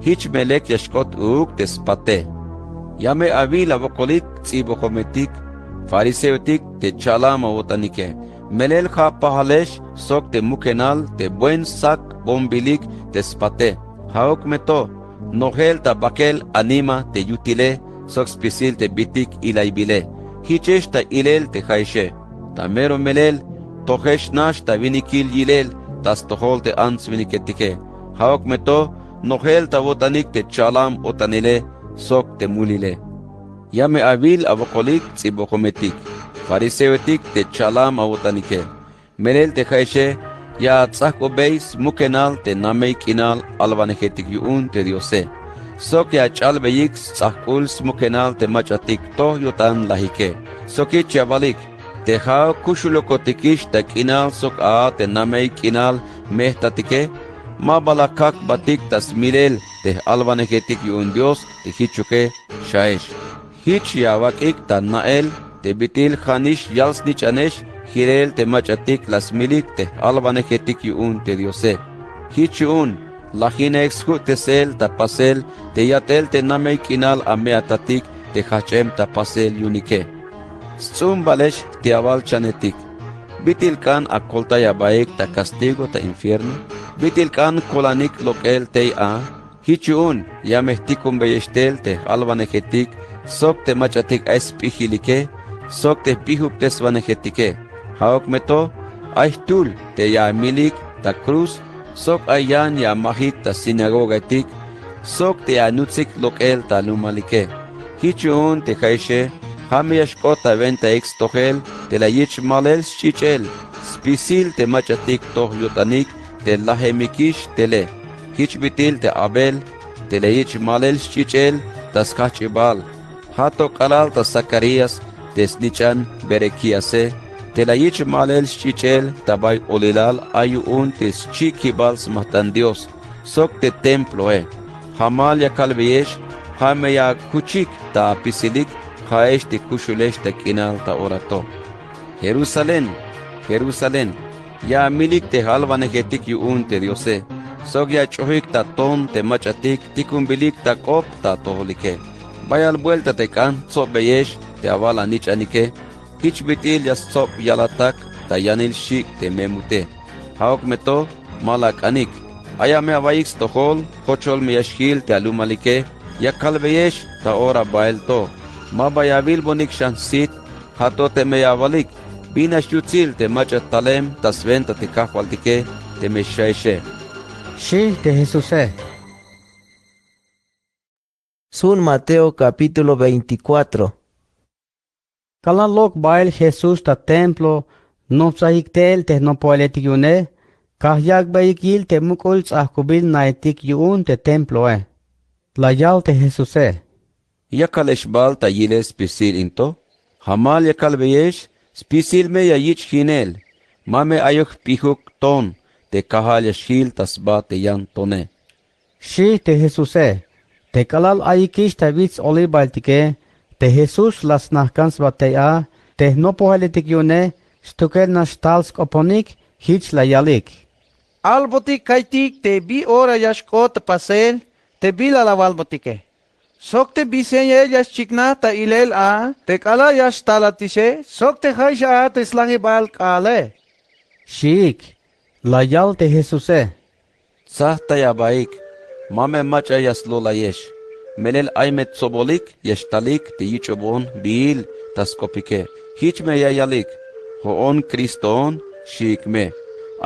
Jich me lek ya xk'ot uuk te spate. Ya me awil awokolik ts'ibojometik, fariseoetik te cha'lam awo'tanike. Melel ja' pajalex sok te mukenal te buen sakbombilik te spate. Ja'uk me to nojel ta bakel anima te yutile sok spisil te bitik ilaybile. Jichex ta ilel te ja'exe. Ta mero melel tojex nax ta winikil yilel ta stojol te ants winiketike. Ja'uk me to nojel ta awo'tanik te cha'lam o'tanile sok te mulile. Ya me awil awokolik ts'ibojometik, fariseoetik te cha'lam awo'tanike. Melel te ja'exe ya ats'ajk'obey smukenal te namey k'inal alwanejetik yu'un te Diose. Sok ya ach'albeyik sts'ajk'ul smukenal te mach'atik toj yo'tan lajike. Sok jich ya awalik, te ja'uk kuxulokotikix ta k'inal sok a te namey k'inal mejtatike, ma ba la kak' jbatik ta smilel te j-alwanejetik yu'un Dios te jichuke xaex. Jich ya awak'ik ta na'el te bit'il ja'nix yal-snich'anex jilel te mach'atik la smilik te j-alwanejetik yu'un te Diose. Jich yu'un lajineik sju'tesel ta pasel te yat'el te namey k'inal ame'atatik te jajch'em ta pasel yu'unike. Sts'umbalex jti'awal-chanetik, bit'il k'an akoltay abaik ta kastigo ta infierno? Bit'il k'an kolanik lok'el tey a? Jich yu'un ya me jtikunbeyex tel te j-alwanejetik sok te mach'atik ay sp'ijilike sok te jp'ijubteswanejetike. Ja'uk me to ay jtul te ya amilik ta cruz sok ay yan ya amajik ta sinagogaetik sok te ya anutsik lok'el ta alumalike. Jich yu'un te ja'exe ja' me ya xk'ot awentaik stojel te la yich' malel sch'ich'el spisil te mach'atik toj yo'tanik te lajemikix tele. Jich bit'il te Abel te la yich' malel sch'ich'el ta sjajch'ibal. Ja' to k'alal ta Zacarías te snich'an Berequíase te la yich' malel sch'ich'el ta bay olilal ay yu'un te schi'kibal smajt'an Dios sok te temploe. Jamal ya kalbeyex ja' me ya akuchik ta apisilik ja'ex te kuxulex ta k'inal ta ora to. Jerusalén, Jerusalén, ya amilik te j-alwanejetik yu'un te Diose sok ya ach'ojik ta ton te mach'atik tikunbilik ta k'op ta atojolike. Bayal buelta te k'an jtsobbeyex te awal anich'anike, jich bit'il ya stsob yalatak ta yanil xik' te me mute. Ja'uk me to ma la ak'anik. Aya me awaiyik stojol jocholmeyix jil te alumalike. Ya kalbeyex ta ora bael to. Ma ba ya awilbonik xan jsit. Ja' to teme ya awalik: ¿Bin nax yutsil te mach'a talem ta swenta te kajwaltike teme xaexe? Xi' te Jesuse. Sun Mateo capítulo veinticuatro. K'alal lok' bael Jesús ta templo noptsajik tel te jnopojiletik yu'une, kajyak'beyik yil te muk'ul ts'ajkubil naetik yu'un te temploe. La yal te Jesuse: —¿Yakalex bal ta yilel spisil in to? Jamal ya kalbeyex, spisil me ya yich' jinel. Ma me ayuk jp'ijuk ton te kajal ya xjil ta sba te yan tone. Xi' te Jesuse. Te k'alal ayikix ta wits Olivaeltike, te Jesús la sna kants sba tey a, te jnopojiletik yu'une stukel nax tal sk'oponik. Jich la yalik: —Albotik ka'iytik te bi ora ya xk'ot ta pasel te bila la awalbotike sok te bi señail ya xchiknaj ta ilel a te k'alal ya xtalatixe sok te ja'ix a te slajibal k'aale. Xiik. La yal te Jesuse: —Tsajtay abaik. Ma me mach'a ya slolayex. Melel ay me tsobolik ya xtalik te yich'obon biil ta sk'opike. Jich me ya yalik: Jo'on Cristoon, xiik me.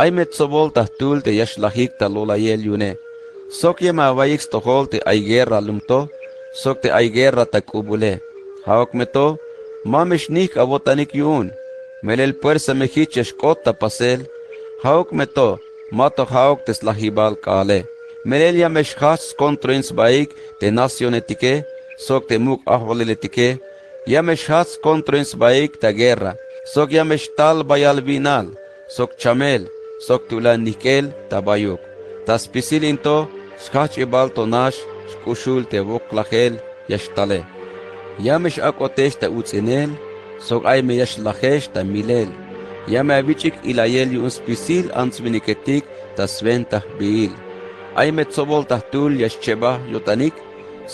Ay me tsobol ta jtul te ya xlajik ta lolayel yu'une. Sok ya me awaiyik stojol te ay guerra lum to sok te ay guerra ta k'ubule. Ja'uk me to Ma me xnijk' awo'tanik yu'un. Melel puersa me jich ya xk'ot ta pasel. Ja'uk me to, ma to ja'uk te slajibal k'aale. Melel ya me xjajch skontroin sbaik te nacionetike sok te muk' ajwaliletike. Ya me xjajch skontroin sbaik ta guerra sok ya me xtal bayal wi'nal sok chamel sok tulan nijk'el ta bayuk. Ta spisil in to, sjajch'ibal to nax xk'uxul te woklajel ya xtale. Ya me x-ak'otex ta uts'inel sok ay me ya xlajex ta milel. Ya me awich'ik ilayel yu'un spisil ants-winiketik ta swenta jbiil. Ay me tsobol ta jtul ya xchebaj yo'tanik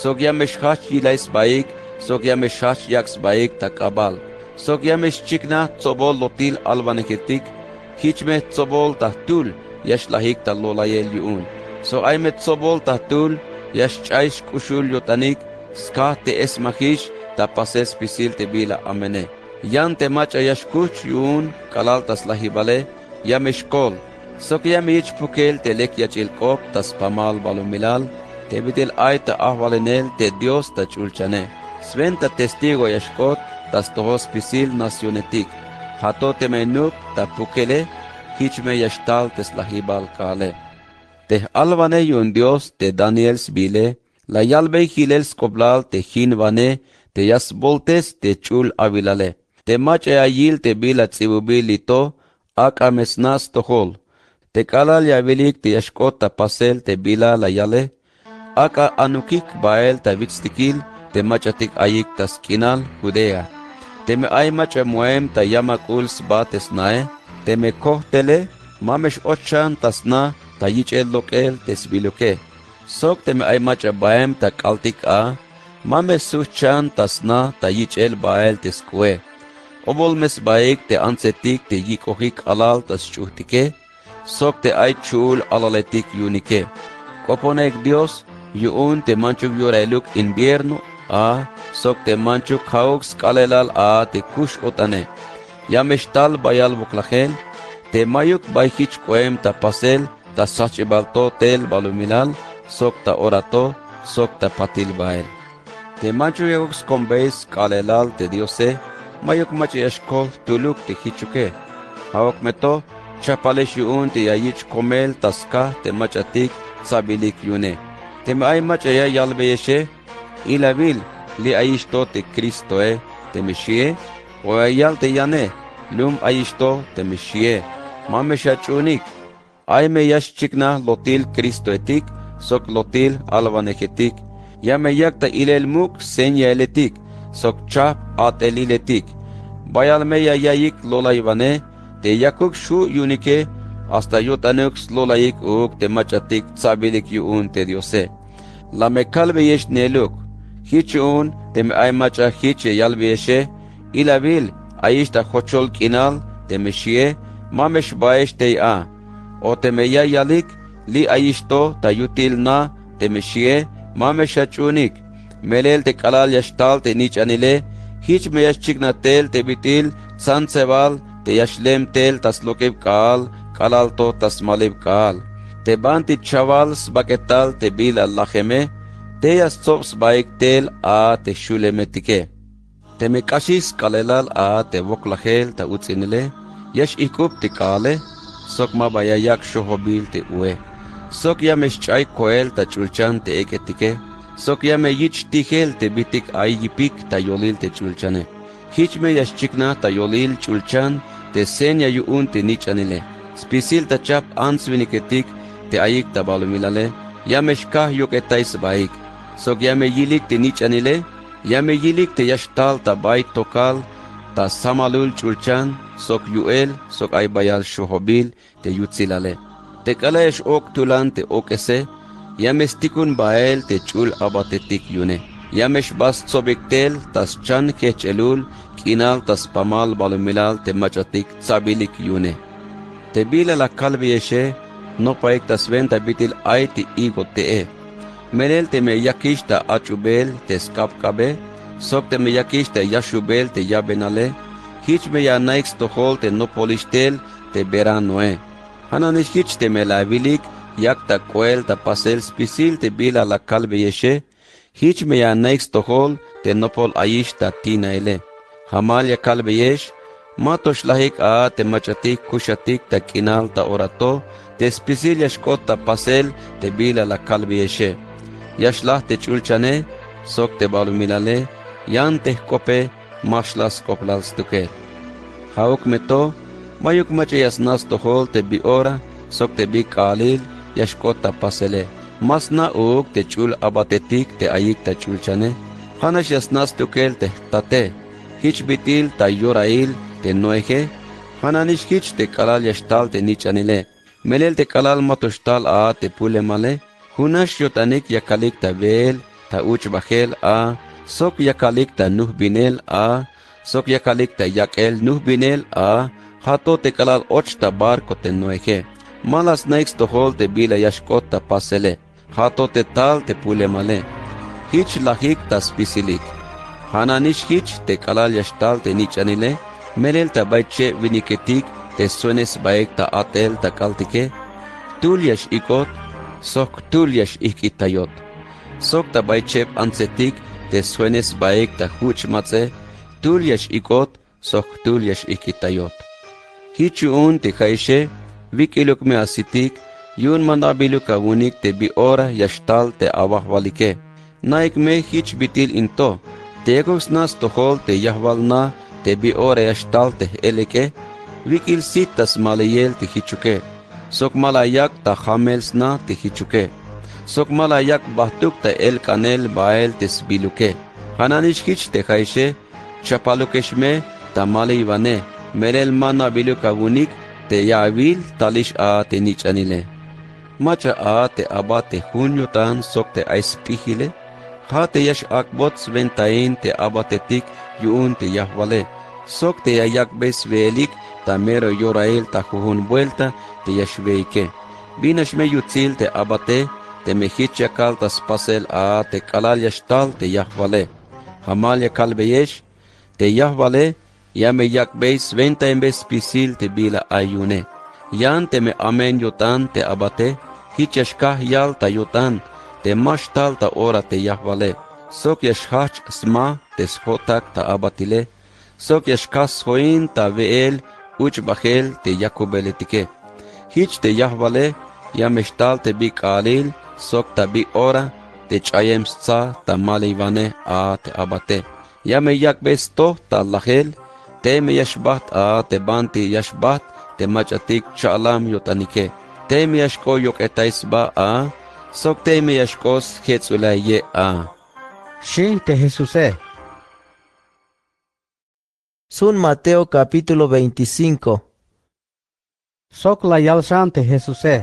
sok ya me xjajch yilay sbaik sok ya me xjajch yak' sbaik ta k'abal sok ya me xchiknaj tsobol lotil alwanejetik. Jich me tsobol ta jtul ya xlajik ta lolayel yu'un sok ay me tsobol ta jtul ya xch'ay xk'uxul yo'tanik skaj te esmajix ta pasel spisil te bila amene. Yan te mach'a ya xkujch yu'un k'alal ta slajibale ya me xkol sok ya me yich' pukel te lek yach'il k'op ta spamal balumilal te bit'il ay ta ajwalenel te Dios ta ch'ulchane. Swenta testigo ya xk'ot ta stojol spisil nacionetik. Ja' to teme nuk' ta pukele, jich me ya xtal te slajibal k'aale. Te j-alwanej yu'un Dios te Daniel sbiile la yalbey jilel sk'oplal te jinwanej te ya sboltes te ch'ul awilale. Te mach'a ya yil te bila ts'ibubil li' to, ak'a me sna' stojol. Te k'alal ya awilik te ya xk'ot ta pasel te bila la yale, ak'a anukik bael ta wits'tikil te mach'atik ayik ta sk'inal Judea. Teme ay mach'a moem ta yamak'ul sba te snae, teme kojtele, ma me x-och xan ta sna ta yich'el lok'el te sbiluke. Sok teme ay mach'a baem ta k'altik a, ma me sujt xan ta sna ta yich'el bael te sk'ue. K'opol me sbaik te antsetik te yik'ojik k'alal ta sch'ujtike sok te ay chu'ul alaletik yu'unike. K'oponaik Dios yu'un te manchuk yorailuk invierno a sok te manchuk ja'uk sk'aalelal a te kux-o'tane. Ya me xtal bayal woklajel te mayuk bay jich k'oem ta pasel ta sjajch'ibal to tel balumilal sok ta ora to sok ta patil bael. Te manchuk yakuk skombey sk'aalelal te Diose, mayuk mach'a ya xkol jtuluk te jichuke. Ja'uk me to, chapalex yu'un te ya yich' komel ta skaj te mach'atik tsabilik yu'une. Teme ay mach'a ya yalbeyexe, ilawil li' ayix to te Cristoe, teme xie, o ya yal te yane, lum ayix to, teme xie, ma me xach'uunik. Ay me ya xchiknaj lotil Cristoetik sok lotil alwanejetik. Ya me yak' ta ilel muk' señailetik sok chajp a'teliletik. Bayal me ya yaiyik lolaywanej te yakuk xju' yu'unike hasta yo'tanuk slolayik uuk te mach'atik tsabilik yu'un te Diose. La me kalbeyex neeluk. Jich yu'un teme ay mach'a jich ya yalbeyexe, ilawil ayix ta jochol k'inal, teme xie, ma me xbaex tey a. O teme ya yalik li' ayix to ta yutil na, teme xie, ma me xach'uunik. Melel te k'alal ya xtal te nich'anile, jich me ya xchiknaj tel te bit'il tsantsebal te ya xlem tel ta slok'ib k'aal k'alal to ta smalib k'aal. Te banti chawal sbak'etal te bila lajeme, tey ya stsob sbaik tel a te xulemetike. Teme k'axix sk'aalelal a te woklajel ta uts'inile, ya x-ijk'ubtik k'aale, sok ma ba ya yak' xojobil te ue. Sok ya me xch'ay koel ta ch'ulchan te ek'etike, sok ya me yich' tijel te bitik ay yipik ta yolil te ch'ulchane. Jich me ya xchiknaj ta yolil ch'ulchan te seña yu'un te nich'anile. Spisil ta chajp ants-winiketik te ayik ta balumilale, ya me xkaj yok'etay sbaik. Sok ya me yilik te nich'anile, ya me yilik te ya xtal ta bay tokal ta samalul ch'ulchan sok yu'el sok ay bayal xojobil te yutsilale. Te k'alal ya x-ok' tulan te ok'ese, ya me stikun bael te ch'ul abatetik yu'une. Ya me xba stsobik tel ta schan jejch'elul k'inal ta spamal balumilal te mach'atik tsabilik yu'une. Te bila la kalbeyexe, nopaik ta swenta bit'il ay te higo te'e. Melel teme yakix ta ach'ubel te sk'abk'abe, sok teme yakix ta yaxubel te yabenale, jich me ya anaik stojol te nopolix tel te veranoe. Ja'nanix jich teme la awilik yak ta k'oel ta pasel spisil te bila la kalbeyexe, jich me ya anaik stojol te nopol ayix ta tinaile. Jamal ya kalbeyex, ma to xlajik a te mach'atik kuxatik ta k'inal ta ora to te spisil ya xk'ot ta pasel te bila la kalbeyexe. Ya xlaj te ch'ulchane sok te balumilale, yan te jk'ope ma xlaj sk'oplal stukel. Ja'uk me to, mayuk mach'a ya sna' stojol te bi ora sok te bi k'aalil ya xk'ot ta pasele. Ma sna' uuk te ch'ul abatetik te ayik ta ch'ulchane. Ja'nax ya sna' stukel te jtate. Jich bit'il ta yorail te Noeje, ja'nanix jich te k'alal ya xtal te nich'anile. Melel te k'alal ma to xtal a te pulemale, junax yo'tanik yakalik ta weel ta uch'bajel a, sok yakalik ta nujbinel a, sok yakalik ta yak'el nujbinel a, ja' to te k'alal och ta barco te Noeje. Ma la sna'ik stojol te bila ya xk'ot ta pasele. Ja' to te tal te pulemale. Jich lajik ta spisilik. Ja'nanix jich te k'alal ya xtal te nich'anile, melel ta bay cheb winiketik te sjoine sbaik ta a'tel ta k'altike, jtul ya x-ik'ot, sok jtul ya x-ijk'itayot. Sok ta bay cheb antsetik te sjoine sbaik ta juch' mats'e, jtul ya x-ik'ot, sok jtul ya x-ijk'itayot. Jich yu'un te ja'ixe, wik'iluk me asitik, yu'un ma na'biluk awu'unik te bi ora ya xtal te awajwalike. Na'ik me jich bit'il in to, te yakuk sna' stojol te yajwal na te bi ora ya xtal te j-elek'e, wik'il sit ta smaliyel te jichuke, sok ma la yak' ta jamel sna te jichuke, sok ma la yak' bajtuk ta elk'anel bael te sbiluke. Ja'nanix jich te ja'ixe, chapalukex me ta maliy wane, melel ma na'biluk awu'unik te ya awil talix a te nich'anile. Mach'a a te abat te jun yo'tan sok te ay sp'ijile, ja' te ya x-ak'bot swentain te abatetik yu'un te yajwale, sok te ya yak'bey swe'elik ta mero yorail ta jujun buelta te ya xwe'ike. Binax me yutsil te abate, teme jich ya kal ta spasel a te k'alal ya xtal te yajwale. Jamal ya kalbeyex, te yajwale ya me yak'bey swentainbey spisil te bila ay yu'une. Yan teme amen yo'tan te abate, jich ya xkaj yal ta yo'tan te ma xtal ta ora te yajwale, sok ya xjajch' sma te sjo'tak ta abatile, sok ya xkaj sjoin ta we'el uch'bajel te yakubeletike. Jich te yajwale ya me xtal te bi k'aalil sok ta bi ora te ch'ayem stsa ta maliy wane a te abate. Ya me yak'bey stoj ta lajel, teme ya xbajt a te banti ya xbajt te mach'atik cha'lam yo'tanike, teme ya xk'o yok'etay sba a, sok teme ya xk'o sjets'ulay ye a, xi' te Jesuse. Sun Mateo capítulo veinticinco. Sok la yal xan te Jesuse: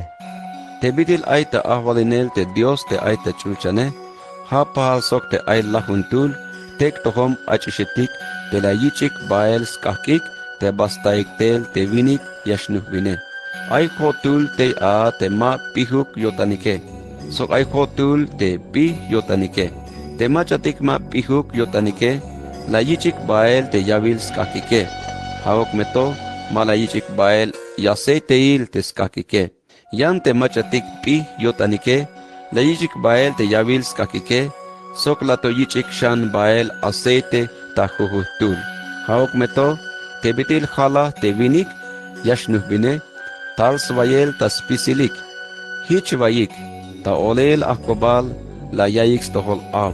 Te bit'il ay ta ajwalinel te Dios te ay ta ch'ulchane, ja' pajal sok te ay lajuntul, tek' tojom ach'ixetik te la yich'ik bael sk'ajk'ik te ba staik tel te winik ya xnujbine. Ay jo'tul tey a te ma p'ijuk yo'tanike, sok ay jo'tul te p'ij yo'tanike. Te mach'atik ma p'ijuk yo'tanike, la yich'ik bael te yawil sk'ajk'ike. Ja'uk me to, ma la yich'ik bael yaceiteil te sk'ajk'ike. Yan te mach'atik p'ij yo'tanike, la yich'ik bael te yawil sk'ajk'ike, sok la to yich'ik xan bael aceite ta jujujtul. Ja'uk me to, te bit'il jalaj te winik ya xnujbine, tal swayel ta spisilik. Jich wa'iyik, ta olil ajk'ubal la ya'iyik stojol aw.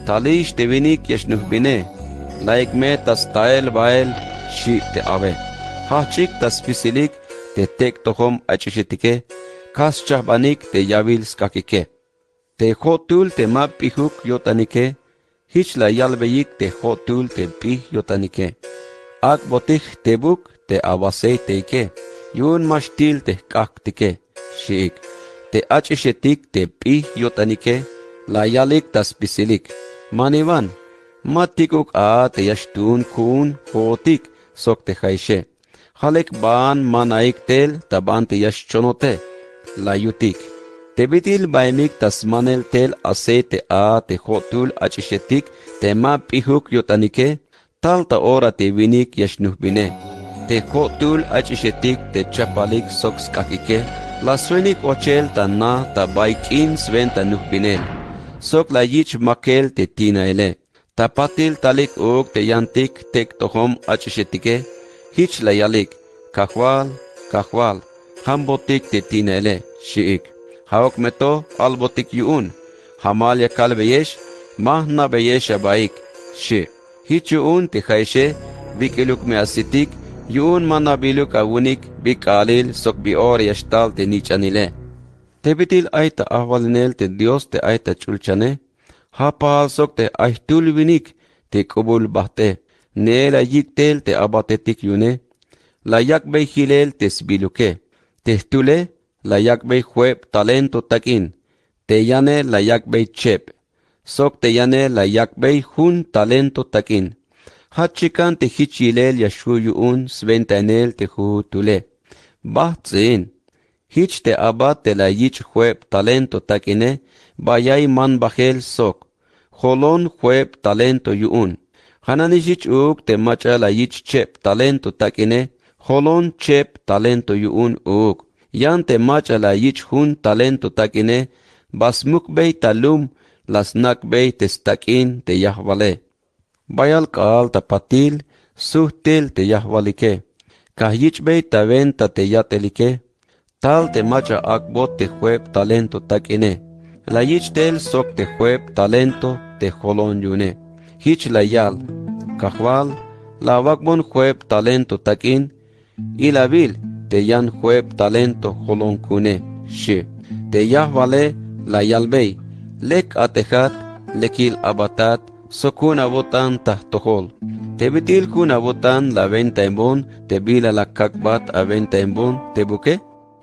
Talix te winik ya xnujbine, la'ik me ta stael bael, xi' te awe. Jajch'ik ta spisilik te tek' tojom ach'ixetike, kas chajbanik te yawil sk'ajk'ike. Te jo'tul te ma p'ijuk yo'tanike, jich la yalbeyik te jo'tul te p'ij yo'tanike: Ak'botik jtebuk te awaceiteike, yu'un ma xtil te jk'ajk'tike, xi'ik. Te ach'ixetik te p'ij yo'tanike, la yalik ta spisilik: Maniwan, ma tik'uk a te ya xtuun ku'un jo'otik sok te ja'ixe. Ja' lek ban ma naik tel ta banti ya xchonote, la yutik. Te bit'il baemik ta smanel tel aceite a te jo'tul ach'ixetik te ma p'ijuk yo'tanike, tal ta ora te winik ya xnujbine. Te jo'tul ach'ixetik te chapalik sok sk'ajk'ike, la sjoinik ochel ta na ta bay k'in swenta nujbinel, sok la yich' makel te ti'naile. Ta patil talik uuk te yantik jtek' tojom ach'ixetike, jich la yalik: Kajwal, Kajwal, jambotik te ti'naile, xi'ik. Ja'uk me to albotik yu'un. Jamal ya kalbeyex, ma jna'beyex abaik, xi'. Jich yu'un te ja'exe, bik'iluk me asitik yu'un ma nabiluk awu'unik bi k'aalil sok bi ora ya xtal te nich'anile. Te bit'il ay ta ajwalinel te Dios te ay ta ch'ulchane, ja' pajal sok te ay jtul winik te k'ubul bajt'e. Ne'e la yik' tel te abatetik yu'une. La yak'bey jilel te sbiluke. Te jtule la yak'bey jueb talento tak'in. Te yane la yak'bey cheb. Sok te yane la yak'bey jun talento tak'in. Ja' chikan te jich yilel ya xju' yu'un swentainel te jujutule. Bajt' ts'iin. Jich te abat te la yich' jueb talento tak'ine, bayal manbajel sok. Jolon jueb talento yu'un. Ja' nanix jich uuk te mach'a la yich' cheb talento tak'ine, jolon cheb talento yu'un uuk. Yan te mach'a la yich' jun talento tak'ine, ba smukbey ta lum, la snak'bey te stak'in te yajwale. Bayal k'aal ta patil sujt tel te yajwalike. Ka jyich'bey ta wenta te yat'elike. Tal te mach'a ak'bot te jueb talento tak'ine, la yich' tel sok te jueb talento te jolon yu'une. Jich la yal: Kajwal, la awak'bon jueb talento tak'in, ilawil te yan jueb talento jolon ku'une, xi'. Te yajwale la yalbey: Lek a'tejat, lekil abatat, sok jun awo'tan ta jtojol. Te bit'il jun awo'tan la awentainbon te bila la kak'bat awentainbon te buke,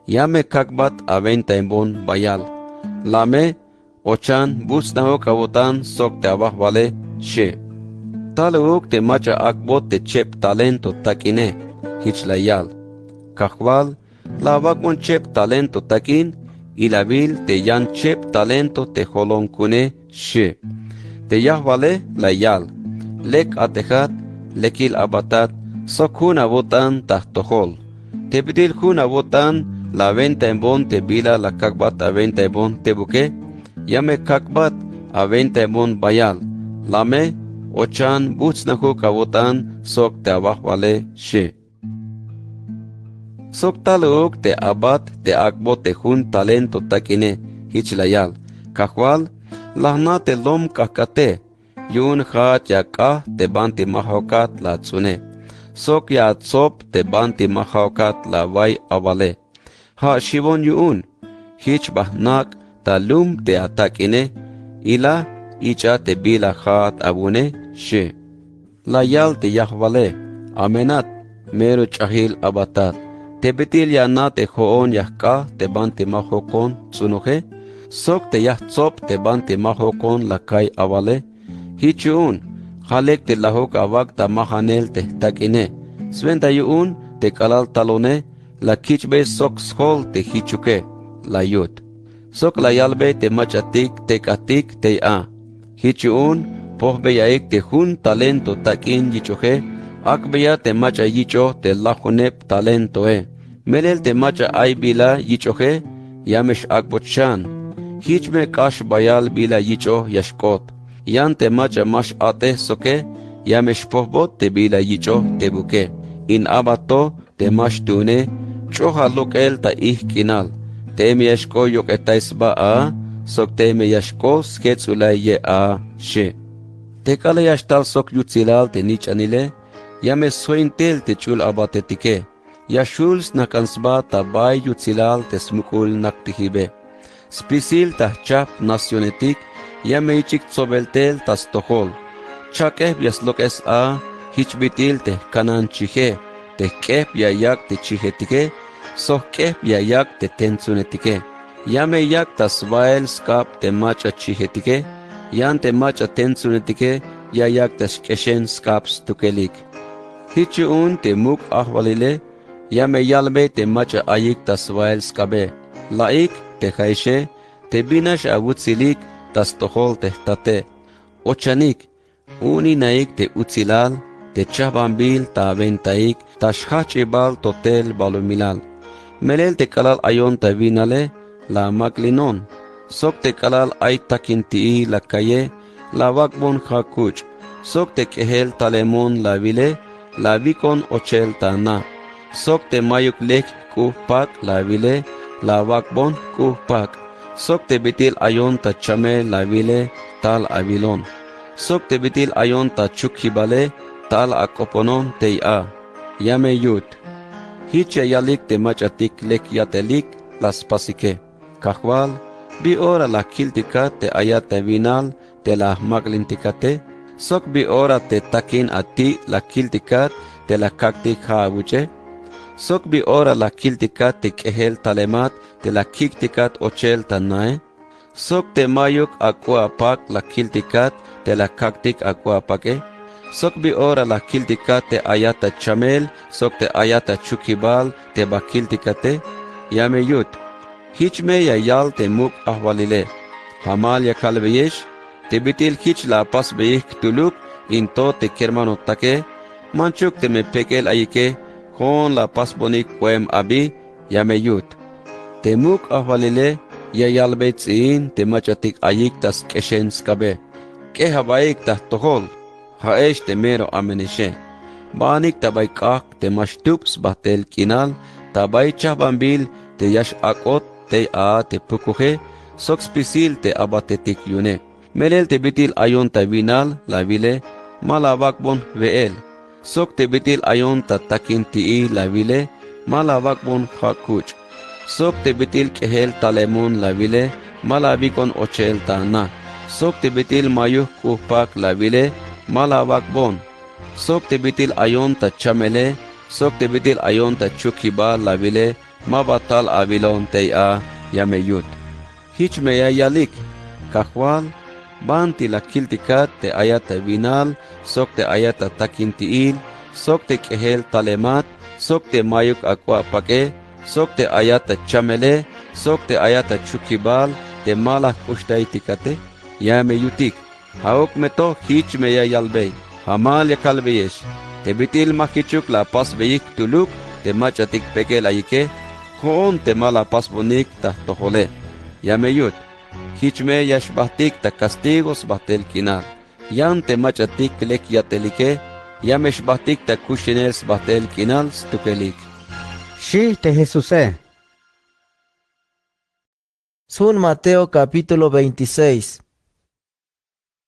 ya me kak'bat awentainbon bayal. La me ochan buts'najuk awo'tan sok te awajwale, xi'. Tal uuk te mach'a ak'bot te cheb talento tak'ine, jich la yal: Kajwal, la awak'bon cheb talento tak'in, ilawil te yan cheb talento te jolon ku'une, xi'. Te yajwale la yal: Lek a'tejat, lekil abatat, sok jun awo'tan ta jtojol. Te bit'il jun awo'tan la awentainbon te bila la kak'bat awentainbon te buke, ya me kak'bat awentainbon bayal. La me ochan buts'najuk awo'tan sok te awajwale, xi'. Sok tal uuk te abat te ak'bot te jun talento tak'ine, jich la yal: Kajwal, la jna' te lom k'ajk'ate, yu'un ja'at ya ak'aj te banti ma jo'kat la ats'une, sok ya atsop te banti ma jo'kat la awa'iy awale. Ja' xiwon yu'un, jich ba jnak' ta lum te atak'ine, ila, ich'a te bila ja'at awu'une, xi'. La yal te yajwale: Amenat, mero ch'ajil abatat. Te bit'il ya ana' te jo'on ya jk'aj te banti ma jokon ts'unuje, sok te ya jtsop te banti ma jokon la ka'iy awale. Jich yu'un, ja' lek te lajuk awak' ta majanel te jtak'ine. Swenta yu'un te k'alal talone, la kich'bey sok sjol te jichuke, la yut. Sok la yalbey te mach'atik tek'atik tey a: Jich yu'un, pojbeyaik te jun talento tak'in yich'oje, ak'beya te mach'a yich'oj te lajuneb talentoe. Melel te mach'a ay bila yich'oje, ya me x-ak'bot xan. Jich me k'ax bayal bila yich'oj ya xk'ot. Yan te mach'a ma x-a'tej soke, ya me xpojbot te bila yich'oj te buke. In abat to te ma xtuune, ch'oj alok'el ta ijk' k'inal. Teme ya xk'o yok'etay sba a, sok teme ya xk'o sjets'ulay ye a, xi'. Te k'alal ya xtal sok yutsilal te nich'anile, ya me sjoin tel te ch'ul abatetike. Ya xjul snajk'an sba ta bay yutsilal te smuk'ul naktijibe. Spisil ta jchajp nacionetik ya me yich'ik tsobel tel ta stojol. Chak'ej ya slok'es a jich bit'il te jkanan chije, te jk'ejp ya yak' te chijetike, sok jk'ejp ya yak' te tentsonetike. Ya me yak' ta sbael sk'ab te mach'a chijetike, yan te mach'a tentsonetike ya yak' ta sk'exen sk'ab stukelik. Jich yu'un te muk' ajwalile ya me yalbey te mach'a ayik ta sbael sk'abe: La'ik te ja'exe, te binax awutsilik ta stojol te jtate. Ochanik, u'uninaik te utsilal te chajbanbil ta awentaik ta xjajch'ibal to tel balumilal. Melel te k'alal ayon ta winale la amak'linon, sok te k'alal ay takin ti'i la kaye, la awak'bon ja' kuch'. Sok te k'ejel talemon la awile, la awik'on ochel ta na. Sok te mayuk lek jk'u jpak' la awile, la awak'bon jk'u jpak'. Sok te bit'il ayon ta chamel la awile, tal awilon. Sok te bit'il ayon ta chukjibale, tal ak'oponon tey a. Ya me yut. Jich ya yalik te mach'atik lek yat'elik la spasike: Kajwal, ¿bi ora la kiltikat te ayat ta winal te la jmak'lintikate? Sok ¿bi ora te takin ati' la kiltikat te la kaktik ja' awuch'e? Sok ¿bi ora la kiltikat te k'ejel talemat te la kik'tikat ochel ta nae? Sok te mayuk ak'u apak' la kiltikat te la kaktik ak'u apak'e? Sok ¿bi ora la kiltikat te ayat ta chamel sok te ayat ta chukibal te ba kiltikate? Ya me yut. Jich me ya yal te muk' ajwalile. Jamal ya kalbeyex, te bit'il jich la apasbeyik jtuluk in to te kermanotake, manchuk teme pek'el ayike jo'on la apasbonik k'oem abi, ya me yut. Te muk' ajwalile ya yalbey ts'iin te mach'atik ayik ta sk'exen sk'abe: K'ej abaik ta jtojol, ja'ex te mero amenixe. Baanik ta bay k'ajk' te ma xtub sbajt'el k'inal ta bay chajbanbil te ya x-ak'ot tey a te pukuje sok spisil te abatetik yu'une. Melel te bit'il ayon ta winal la awile, ma la awak'bon jwe'el. Sok te bit'il ayon ta takin ti'il la awile, ma la awak'bon ja' kuch'. Sok te bit'il k'ejel talemon la awile, ma la awik'on ochel ta na. Sok te bit'il mayuk jk'u jpak' la awile, ma la awak'bon. Sok te bit'il ayon ta chamele, sok te bit'il ayon ta chukibal la awile, ma ba tal awilon tey a, ya me yut. Jich me ya yalik: Kajwal, ¿banti la kiltikat te ayat ta winal sok te ayat ta takin ti'il sok te k'ejel talemat sok te mayuk ak'u apak'e sok te ayat ta chamele sok te ayat ta chukibal te ma la jk'uxtaytikate? Ya me yutik. Ja'uk me to jich me ya yalbey. Jamal ya kalbeyex, te bit'il ma jichuk la apasbeyik jtuluk te mach'atik pek'el ayike, jo'on te ma la apasbonik ta jtojole. Ya me yut. Jich me ya xbajtik ta kastigo sbajt'el k'inal. Yan te mach'atik lek yat'elike, ya me xbajtik ta kuxinel sbajt'el k'inal stukelik, xi' te Jesuse. Sju'un Mateo capítulo veintiséis.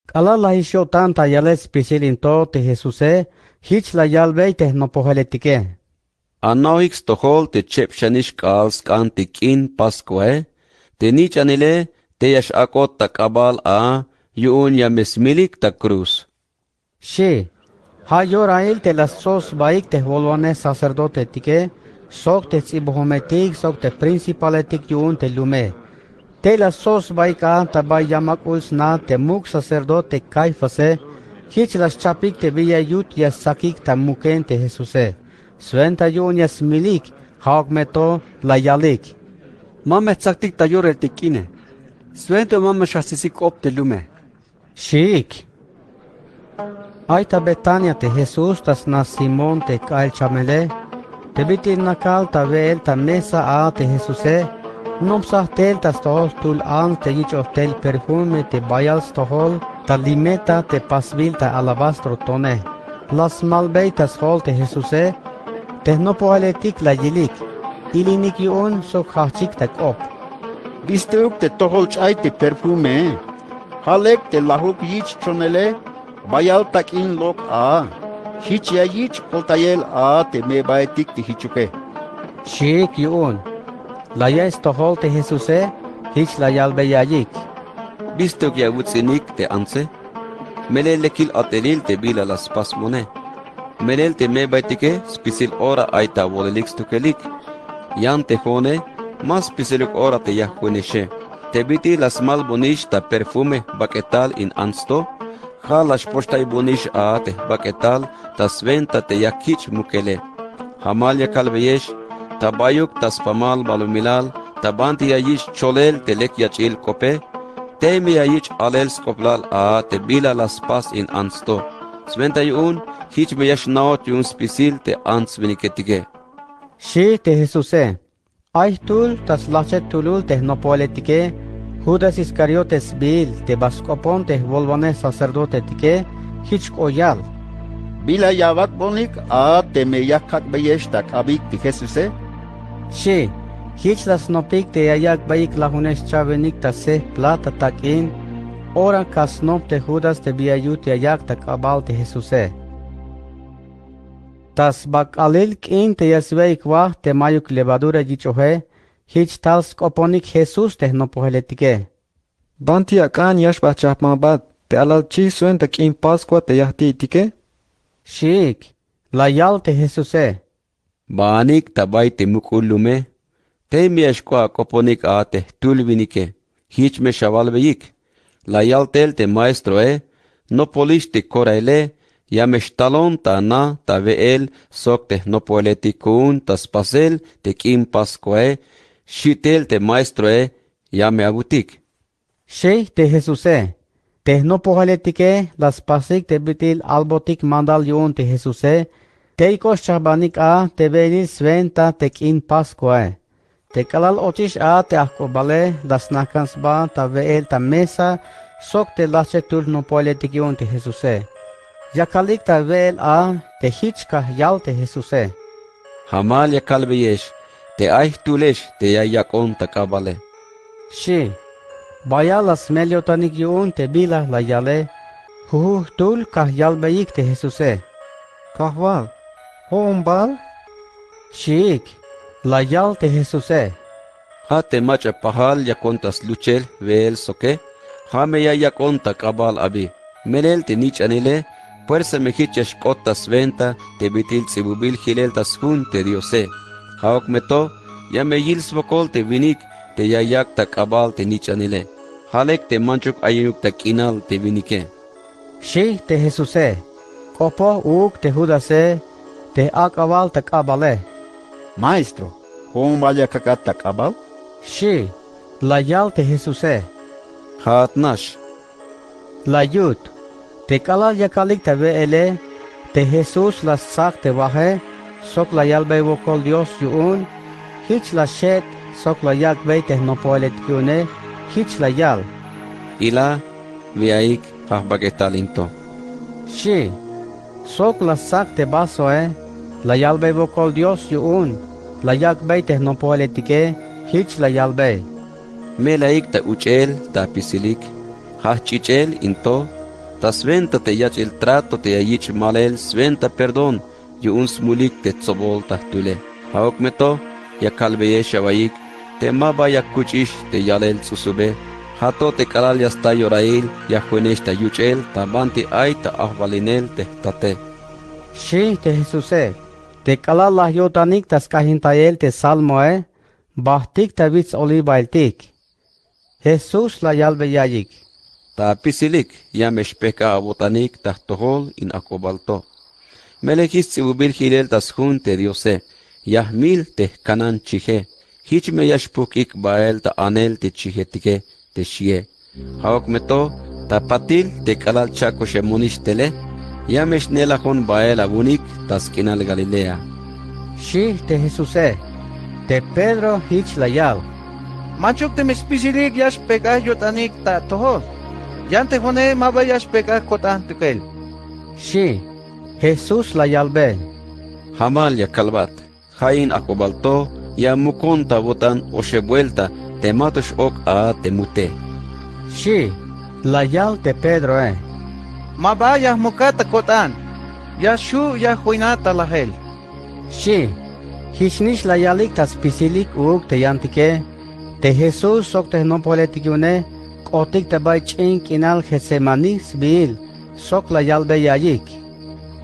K'alal lajix yo'tan ta yalel spisil in to te Jesuse, jich la yalbey te jnopojeletike: Ana'ojik stojol te cheb xanix k'aal sk'an te k'in Paskuae, te nich'anile te ya x-ak'ot ta k'abal a, yu'un ya me smilik ta cruz, xi'. Ja' yorail te la stsob sbaik te jwolwanej sacerdotetike sok te jts'ibojometik sok te principaletik yu'un te lume. Tey la stsob sbaik a ta bay yamak'ul sna te muk' sacerdote Caifase, jich la schapik te bi ya yut ya stsakik ta muken te Jesuse. Swenta yu'un ya smilik, ja'uk me to la yalik: Ma me jtsaktik ta yorel te k'ine. Swenta ma me xjajsesik k'op te lume, xiik. Ay ta Betania te Jesús ta sna Simón te k'ael chamele, te bit'il nakal ta we'el ta mesa a te Jesuse, jnopsaj tel ta stojol jtul ants te yich'oj tel perfume te bayal stojol ta limeta te pasbil ta alabastro tone. La smalbey ta sjo'ol te Jesuse, te jnopojeletik la yilik, ilinik yu'un sok jajch'ik ta k'op: Bistuk te tojol ch'ay te perfumee. Ja' lek te lajuk yich' chonele, bayal tak'in lok' aa. Jich ya yich' koltayel aa te me'baetik te jichuke, xiik yu'un. La ya'iy stojol te Jesuse, jich la yalbey ya'iyik: Bistuk ya awuts'inik te antse. Melel lekil a'telil te bila la spasbone. Melel te me'baetike spisil ora ay ta awolilik stukelik. Yan te jo'one ma spisiluk ora te ya jkunexe. Te bit'il la smalbonix ta perfume jbak'etal in ants to, ja' la xpoxtaybonix a te jbak'etal ta swenta te ya kich' mukele. Jamal ya kalbeyex, ta bayuk ta spamal balumilal ta banti ya yich' cholel te lek yach'il k'ope, tey me ya yich' alel sk'oplal a te bila la spas in ants to. Swenta yu'un jich me ya xna'ot yu'un spisil te ants winiketike, xi' te Jesuse. Ay jtul ta slajchet tulul te jnopojeletike, Judas Iscariote sbiil, te ba sk'opon te jwolwanej sacerdotetike, jich k'o yal: —¿Bila ya awak'bonik a teme ya kak'beyex ta ak'abik te Jesuse? —xchi. Jich la snopik te ya yak'beyik lajunex chawinik ta sejp plata tak'in. Ora ka snop te Judas te bi ya yut ya yak' ta k'abal te Jesuse. Ta sba k'alil k'in te ya swe'ik waj te mayuk levadura yich'oje, jich tal sk'oponik Jesús te jnopojeletike: —¿Banti ak'an ya xbajchajbanbat te alal chij swenta k'in Pascua te ya jti'tike? —xiik. La yal te Jesuse: —Baanik ta bay te muk'ul lume. Tey me ya xk'ox ak'oponik a te jtul winike. Jich me xawalbeyik. La yal tel te maestroe: Nopolix te koraile, ya me xtalon ta ana ta we'el sok te jnopojeletik ku'un ta spasel te k'in Pascuae. Xi' tel te maestroe: Ya me awutik. —xi te Jesuse. Te jnopojeletike la spasik te bit'il albotik mandal yu'un te Jesuse tey k'ox chajbanik a te we'elil swenta te k'in Pascuae. Te k'alal ochix a te ajk'ubale, la snajk'an sba ta we'el ta mesa sok te lajchel jtul jnopoeletik yu'un te Jesuse. Yakalik ta we'el a te jich kaj yal te Jesuse: —Jamal ya kalbeyex te ay jtulex te ya yak'on ta k'abale, xi. Bayal la smel yo'tanik yu'un te bila la yale. Jujun jtul kaj yalbeyik te Jesuse: —Kajwal, ¿jo'on bal? —xiik. La yal te Jesuse: —Ja' te mach'a pajal yakon ta sluchel jwe'el soke, ja' me ya yak'on ta k'abal abi. Melel te nich'anile, puersa me jich ya xk'ot ta swenta te bit'il ts'ibubil jilel ta sjun te Diose. Ja'uk me to, ya me yil swokol te winik te ya yak' ta k'abal te nich'anile. Ja' lek te manchuk ayinuk ta k'inal te winike, xi te Jesuse. K'opoj uuk te Judase te j'ak'abal ta k'abale: —Maestro, ¿jo'on bal ya kak'at ta k'abal? —xi. La yal te Jesuse: —Ja'at nax. La yut. Te k'alal yakalik ta we'ele, te Jesús la stsak te waje sok la yalbey wokol Dios yu'un. Jich la xech' sok la yak'bey te jnopojelet yu'une. Jich la yal: —Ila, wi'aik, ja' jbak'etal in to, xi. Sok la stsak te vasoe, la yalbey wokol Dios yu'un, la yak'bey te jnopojeletike. Jich la yalbey: —Melaik ta uch'el ta apisilik. Ja' jch'ich'el in to ta swenta te yach'il trato te ya yich' malel swenta perdón yu'un smulik te tsobol ta jtule. Ja'uk me to, ya kalbeyex awaiyik te ma ba ya kuch'ix te yalel ts'usube. Ja' to te k'alal ya sta yorail ya joinex ta yuch'el ta banti ay ta ajwalinel te jtate, xi te Jesuse. Te k'alal laj yo'tanik ta sk'ajintayel te salmoe, bajtik ta wits Olivailtik. Jesús la yalbey yaiyik: —Ta apisilik ya me xpejk'aj awo'tanik ta jtojol in ajk'ubal to. Melel jich ts'ibubil jilel ta sjun te Diose: Ya jmil te jkanan chije. Jich me ya xpujk'ik bael ta anel te chijetike, te xie. Ja'uk me to, ta patil te k'alal cha'koxemonix tele, ya me xnelajon bael awu'unik ta sk'inal Galilea, xi te Jesuse. Te Pedro jich la yal: —Manchuk teme spisilik ya xpejk'aj yo'tanik ta atojol. Yan te jo'one ma ba ya xpejk'aj ko'tan tukel, xi. Jesús la yalbe: —Jamal ya kalbat. Ja' in ajk'ubal to, ya mukon ta awo'tan oxeb buelta te ma to x-ok' a te mute, xi. La yal te Pedroe: —Ma ba ya jmukat ta ko'tan. Ya xju' ya joinat ta lajel, xi. Jichnix la yalik ta spisilik uuk te yantike. Te Jesús sok te jnopojelet yu'une k'otik ta bay ch'in k'inal Getsemaní sbiil sok la yalbey yaiyik: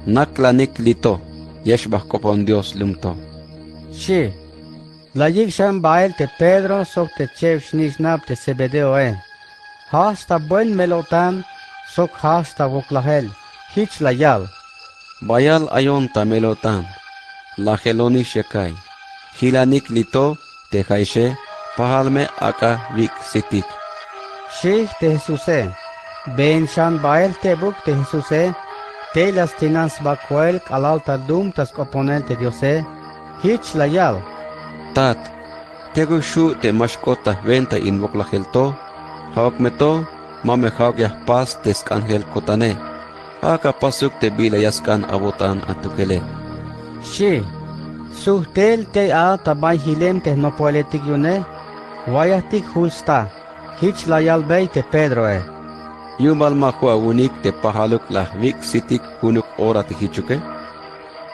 —Naklanik li' to, ya xba jk'opon Dios lum to, xi. La yik' xan bael te Pedro sok te cheb xnich'nab te Zebedeoe. Jajch ta buen mel-o'tan sok jajch ta woklajel. Jich la yal: —Bayal ayon ta mel-o'tan. Lajelonix ya ka'iy. Jilanik li' to te ja'ixe, pajal me ak'a wik' sitik, xi te Jesuse. Been xan bael tebuk te Jesuse. Tey la stinan sba koel k'alal ta lum ta sk'oponel te Diose. Jich la yal: —Tat, tebuk xju' te ma xk'ot ta jwenta in woklajel to. Ja'uk me to, ma me ja'uk ya jpas te sk'anjel ko'tane. Ak'a pasuk te bila ya sk'an awo'tan atukele. Xchi. Sujtel tey a ta bay jilem te jnopoeletik yu'une. Wayajtik jul sta. Jich la yalbey te pedroe. Yu'un bal ma ju' awu'unik te pajaluk la jwik' sitik junuk ora te jichuke.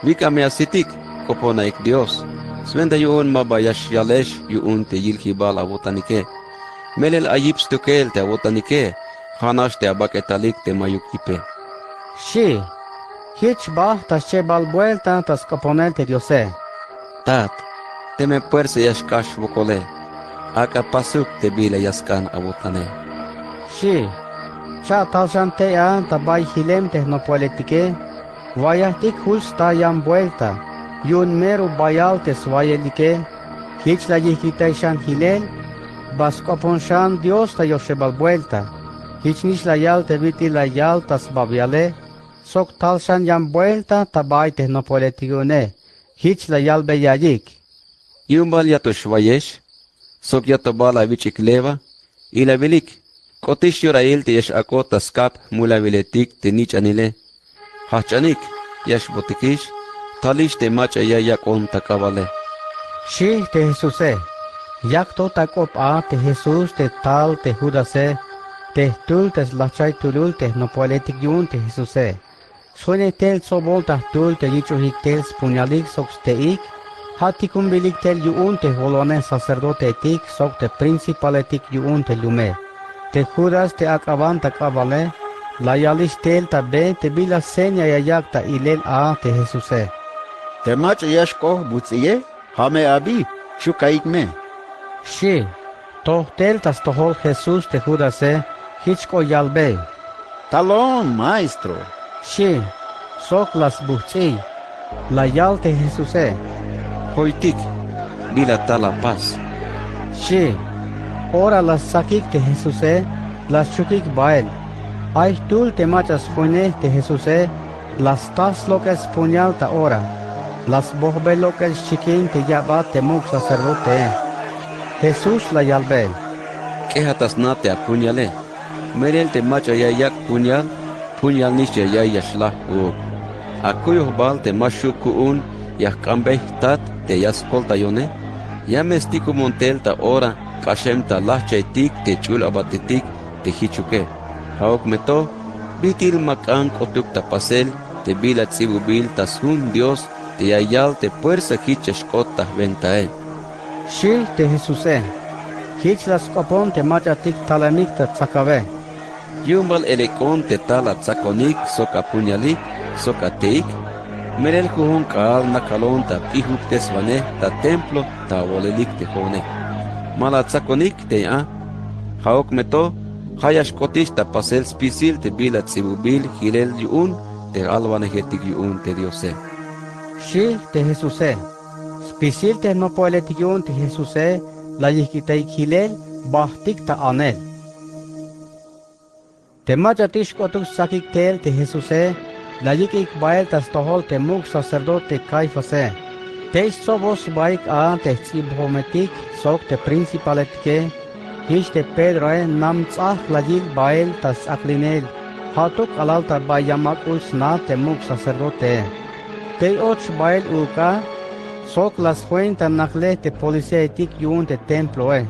Wik'a me asitik, k'oponaik dios. Swenta yu'un ma ba ya xyalex yu'un te yiljibal awo'tanike. Melel ay yip stukel te awo'tanike. Ja'nax te abak'etalik te mayuk yipe. Xchi. Jich ba ta xchebal buelta ta sk'oponel te diose. Tat, teme puersa ya xk'ax wokole. Ak'a pasuk te bila ya sk'an awo'tane. Xchi. Cha' tal xan tey a ta bay jilem te jnopoeletike. Wayajtik jul sta yan buelta. Yu'un mero bayal te swayelike. Jich la yijk'itay xan jilel. Ba sk'opon xan dios ta yoxebal buelta. Jichnix la yal te bit'il la yal ta sbabiale. Sok tal xan yan buelta ta bay te jnopoeletik yu'une. Jich la yalbey ya'iyik. Yu'un bal ya to xwayex. Sok ya to bal awich'ik leva. Ilawilik. K'otix yorail te ya x'ak'ot ta sk'ab jmulawiletik te nich'anile. Jajch'anik. Ya xbotikix. Talix te mach'a ya yak'on ta k'abale. Xchi te jesuse. Yak to ta k'op a te jesús te tal te judase. Te jtul te slajchaytulul te jnopoeletik yu'un te jesuse. Sjoinej tel tsobol ta jtul te yich'ojik tel spuñalik sok ste'ik. Ja' tikunbilik tel yu'un te jwolwanej sacerdoteetik sok te principaletik yu'un te lume. Te judas te ak'aban ta k'abale. La yalix tel ta be te bila seña ya yak' ta ilel a te jesuse. Te mach'a ya xk'oj buts'iye, ja' me abi, xju' ka'ik me. Xchi. Toj tel ta stojol jesús te judase. Jich k'o yalbey. Talon maestro. Xchi. Sok la sbujts'iy. La yal te jesuse. Joytik. Bila tal apas. Xchi. Ora la stsakik te jesuse. La schukik bael. Ay jtul te mach'a sjoinej te jesuse. La sta slok'el spuñal ta ora. La sbojbe lok'el xchikin te yabal te muk' sacerdotee. Jesús la yalbe. K'eja ta sna te apuñale. Melel te mach'a ya yak' puñal. Puñalnix ya ya'iy ya xlaj uuk. Akuyojbal te ma xju' ku'un ya jk'ambey jtat te ya skoltayone. Ya me stikumon tel ta ora k'axem ta lajchaytik te ch'ul abatetik te jichuke. Ja'uk me to. Bit'il ma k'an k'otuk ta pasel te bila ts'ibubil ta sjun dios te ya yal te puersa jich ya xk'ot ta jwentae. Xchi te jesuse. Jich la sk'opon te mach'atik talemik ta tsakawe. Yu'un bal elek'on te tal atsakonik sok apuñalik sok ate'ik. Melel jujon k'aal nakalon ta p'ijubteswanej ta templo ta awolelik te jo'one. Ma la atsakonik tey a. Ja'uk me to. Ja' ya xk'otix ta pasel spisil te bila ts'ibubil jilel yu'un te j-alwanejetik yu'un te diose. Xchi te jesuse. Spisil te jnopoeletik yu'un te jesuse. La yijk'itayik jilel. Bajtik ta anel. Te mach'atik xk'otuk stsakik tel te jesuse. La yik'ik bael ta stojol te muk' sacerdote caifase. Tey stsoboj sbaik a te jts'ibojometik sok te principaletike. Jich te pedroe namts'ajk la yil bael ta sts'aklinel. Ja' to k'alal ta bay yamak'ul sna te muk' sacerdotee. Tey och bael uuk a. Sok la sjoin ta naklej te policiaetik yu'un te temploe.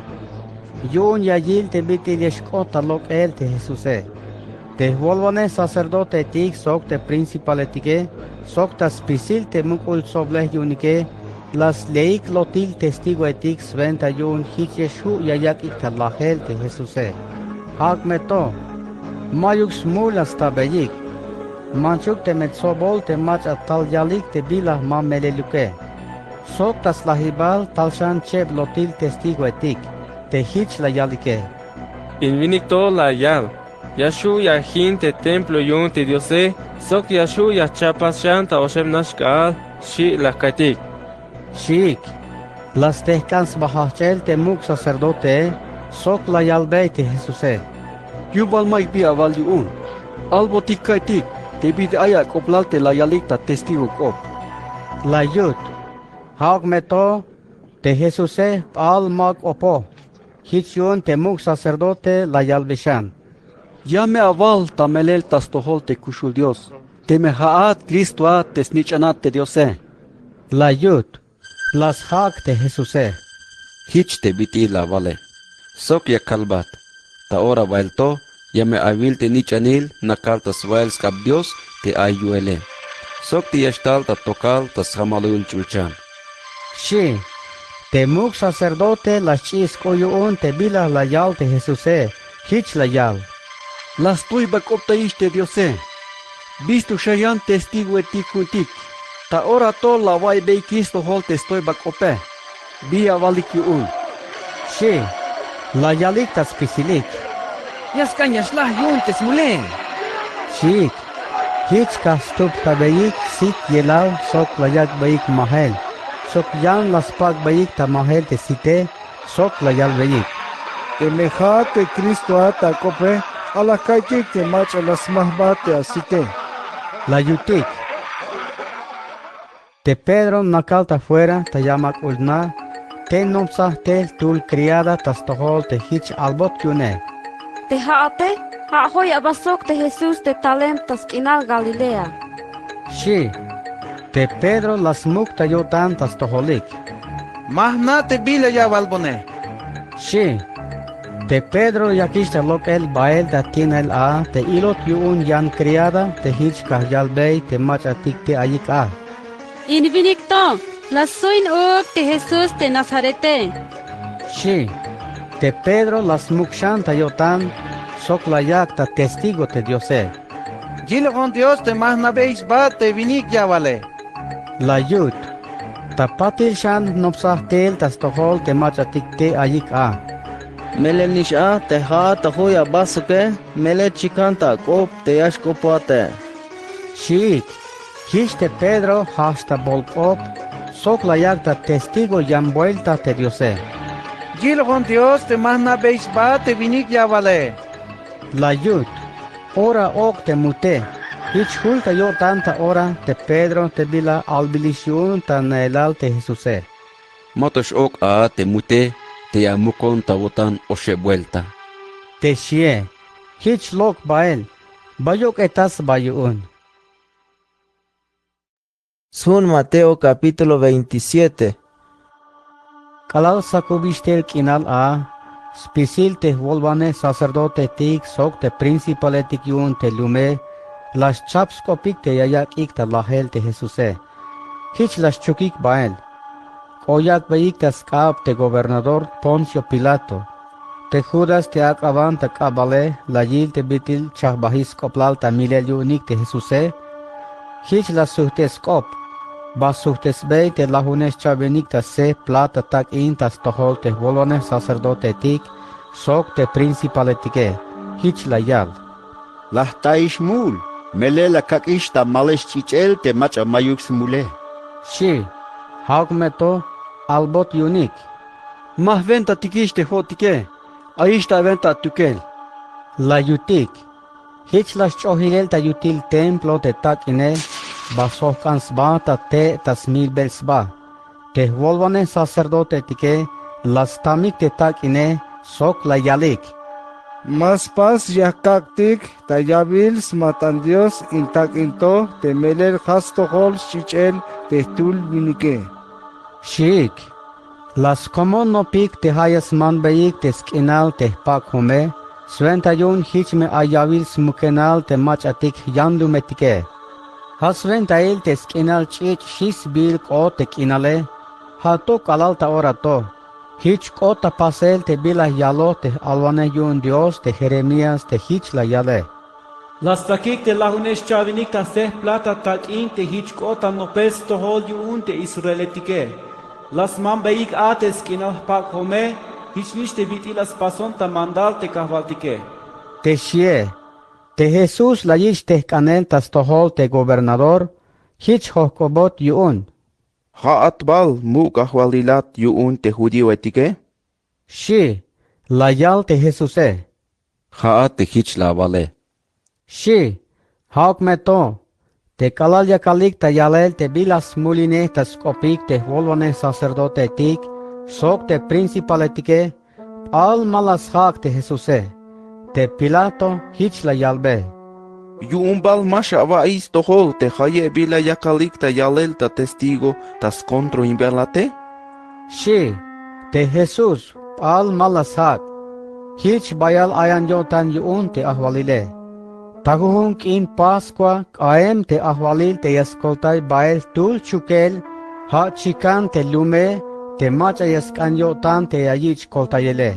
Yu'un ya yil te bit'il ya xk'ot ta lok'el te jesuse. Te jwolwanej sacerdoteetik sok te principaletike sok ta spisil te muk'ul tsoblej yu'unike. La sleik lotil testigoetik swenta yu'un jich ya xju' ya yak'ik ta lajel te jesuse. Ja'uk me to. Mayuk smul la stabeyik. Manchuk teme tsobol te mach'a tal yalik te bila jmameleluke. Sok ta slajibal tal xan cheb lotil testigoetik te jich la yalike. In winik to la yal. Ya xju' ya jin te templo yu'un te diose. Sok ya xju' ya jchapas xan ta oxeb nax k'aal. Xchi' la jka'ytik. Xiik. La stejk'an sba jajch'el te muk' sacerdotee. Sok la yalbey te jesuse. Yu'un bal mayuk bi awal yu'un. Albotik ka'ytik te bit'il ay ak'oblal te la yalik ta testigo k'op. La yut. Ja'uk me to. Te jesuse jp'aal ma k'opo. Jich yu'un te muk' sacerdote la yalbe xan. Ya me awal ta melel ta stojol te kuxul Dios, teme ja'at Kristoat te snich'anat te Diose. La yut. La sjak' te Jesuse. Jich te bit'il la awale. Sok ya kalbat. Ta ora bael to ya me awil te nich'anil jnakal ta sbael sk'ab Dios te ay yu'ele, sok te ya xtal ta tokal ta sjamalul ch'ulchan. Xi'. Te muk' sacerdote la xch'i' sk'u' yu'un te bila la yal te Jesuse. Jich la yal. La stoybak'optayix te Diose. Bi stuxan yan testigoetik jun tik. Ta ora to la awa'iybeik stojol te stoybak'ope. Bi awalik yu'un. Xi'. La yalik ta spisilik. Ya sk'an ya xlaj yu'un te smule. Xiik. Jich kajstupjtabeyik sit yelaw sok la yak'beyik majel. Sok yan la spak'beyik ta majel te site. Sok la yalbeyik. Teme ja'at te Kristoat ta k'ope, alaj ka'iytik te mach'a la smajbat te asite. La yutik. Te Pedro jnakal ta fuera ta yamak'ul na, te nopsaj tel jtul criada ta stojol te jich albot yu'une. Te ja'ate, ja' joy aba sok te Jesús te talem ta sk'inal Galilea. Xi'. Te Pedro la smuk' ta yo'tan ta stojolik. Ma jna' te bila ya awalbone. Xi'. Te Pedro yakix ta lok'el bael ta tinel a te ilot yu'un yan criada te jich kajyalbey te mach'atik te ayik a. In winik to, la sjuin uuk te Jesús te Nazarete. Xi'. Te Pedro la smuk' xan ta yo'tan sok la yak' ta testigo te Diose. Yilokon Dios te ma jna'bey sba te winik ya awale. La yut. Ta patil xan jnopsaj tel ta stojol te mach'atik te ayik a. Melel nix a te ja'at ta joy aba soke, melel chikan ta ak'op te ya xk'opojate. Xiik. Jich te Pedro jajch ta bolk'op sok la yak' ta testigo yan buelta te Diose. Yilokon Dios te ma jna'bey sba te winik ya awale. La yut. Ora ok' te mute. Jich jul ta yo'tan ta ora te Pedro te bila albilix yu'un ta naelal te Jesuse. Ma to x-ok' a te mute te ya amukon ta wo'tan oxeb buelta. Te xie. Jich lok' bael. Bayuk'etas sba yu'un. Sjun Mateo capítulo veintisiete. K'alal sakubix tel k'inal a, spisil te jwolwanej sacerdotetik sok te principaletik yu'un te lume la xchap sk'opik te ya yak'ik ta lajel te Jesuse. Jich la xchukik bael. K'o yak'beyik ta sk'ab te gobernador Poncio Pilato. Te Judas te ak'aban ta k'abale la yil te bit'il chajbajix sk'oblal ta milel yu'unik te Jesuse. Jich la sujt'es sk'op. Ba sujt'esbey te lajunej xcha'benik ta sej plata tak'in ta stojol te jwolwanej sacerdotetik sok te principaletike. Jich la yal. La jtaix mul, melel la kak'ix ta malel xch'ich'el te mach'a mayuk smule. Xi'. Ja'uk me to, albot yu'unik. Ma jwentatikix te jo'tike. Ayix ta awenta atukel. La yutik. Jich la xch'ojilel ta yutil templo te tak'ine. Ba sjojk'an sba ta te' ta smilbel sba. Te jwolwanej sacerdoteetike la stamik te tak'ine sok la yalik. Ma spas ya jkak'tik ta yawil smajt'an Dios in tak'in to te melel ja' stojol sch'ich'el te jtul winike, xiik. La skomon nopik te ja' ya smanbeyik te sk'inal te jpak' jome, swenta yu'un jich me ay yawil smukenal te mach'atik jyanlumetike. Ja' swentail te sk'inal ch'ich' xisbil k'ot te k'inale. Ja' to k'alal ta ora to. Jich k'ot ta pasel te bila yaloj te j-alwanej yu'un Dios te Jeremías te jich la yale. La stsakik te lajunej xcha'benik ta sej plata tak'in te jich k'ot ta nopel stojol yu'un te israeletike. La smanbeyik a te sk'inal jpak' jome, jichnix te bit'il la spason ta mandal te kajwaltike. Te xie. Te Jesús la yich' te jk'anel ta stojol te gobernador. Jich jojk'obot yu'un. ¿Ja'at bal muk' ajwalilat yu'un te judíoetike? Xi'. La yal te Jesuse. Ja'at te jich la awale. Xi'. Ja'uk me to. Te k'alal yakalik ta yalel te bila smulinej ta sk'opik te jwolwanej sacerdoteetik sok te principaletike, p'al ma la sjak' te Jesuse. Te Pilato jich la yalbe: —¿Yu'un bal ma xawa'iy stojol te jayeb bila yakalik ta yalel ta testigo ta skontroinbelate? —xchi. Te Jesús p'al ma la sjak'. Jich bayal ayan yo'tan yu'un te ajwalile. Ta jujun k'in Pascua k'aem te ajwalil te ya skoltay bael jtul chukel, ja' chikan te lume te mach'a ya sk'an yo'tan te ya yich' koltayele.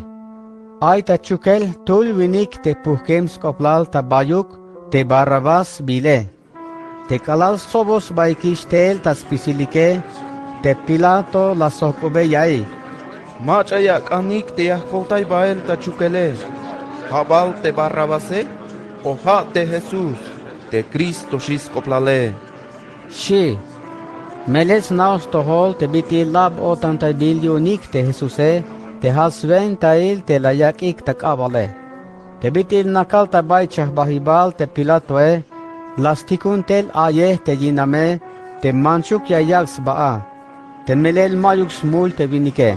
Ay ta chukel jtul winik te pujkem sk'oplal ta bayuk te Barrabás sbiile. Te k'alal stsoboj sbaikix tel ta spisilike, te Pilato la sojk'obe ya'iy: —¿Mach'a ya ak'anik te ya jkoltay bael ta chukele? ¿Ja' bal te Barrabase o ja' te Jesús te Cristoxi sk'oplale? —xchi. Melel sna'oj stojol te bit'il lab-o'tantabil yu'unik te Jesuse te ja' swentail te la yak'ik ta k'abale. Te bit'il nakal ta bay chajbajibal te Pilatoe, la stikun tel a'yej te yiname te manchuk ya yak' sba a, te melel ma'yuk smul te winike.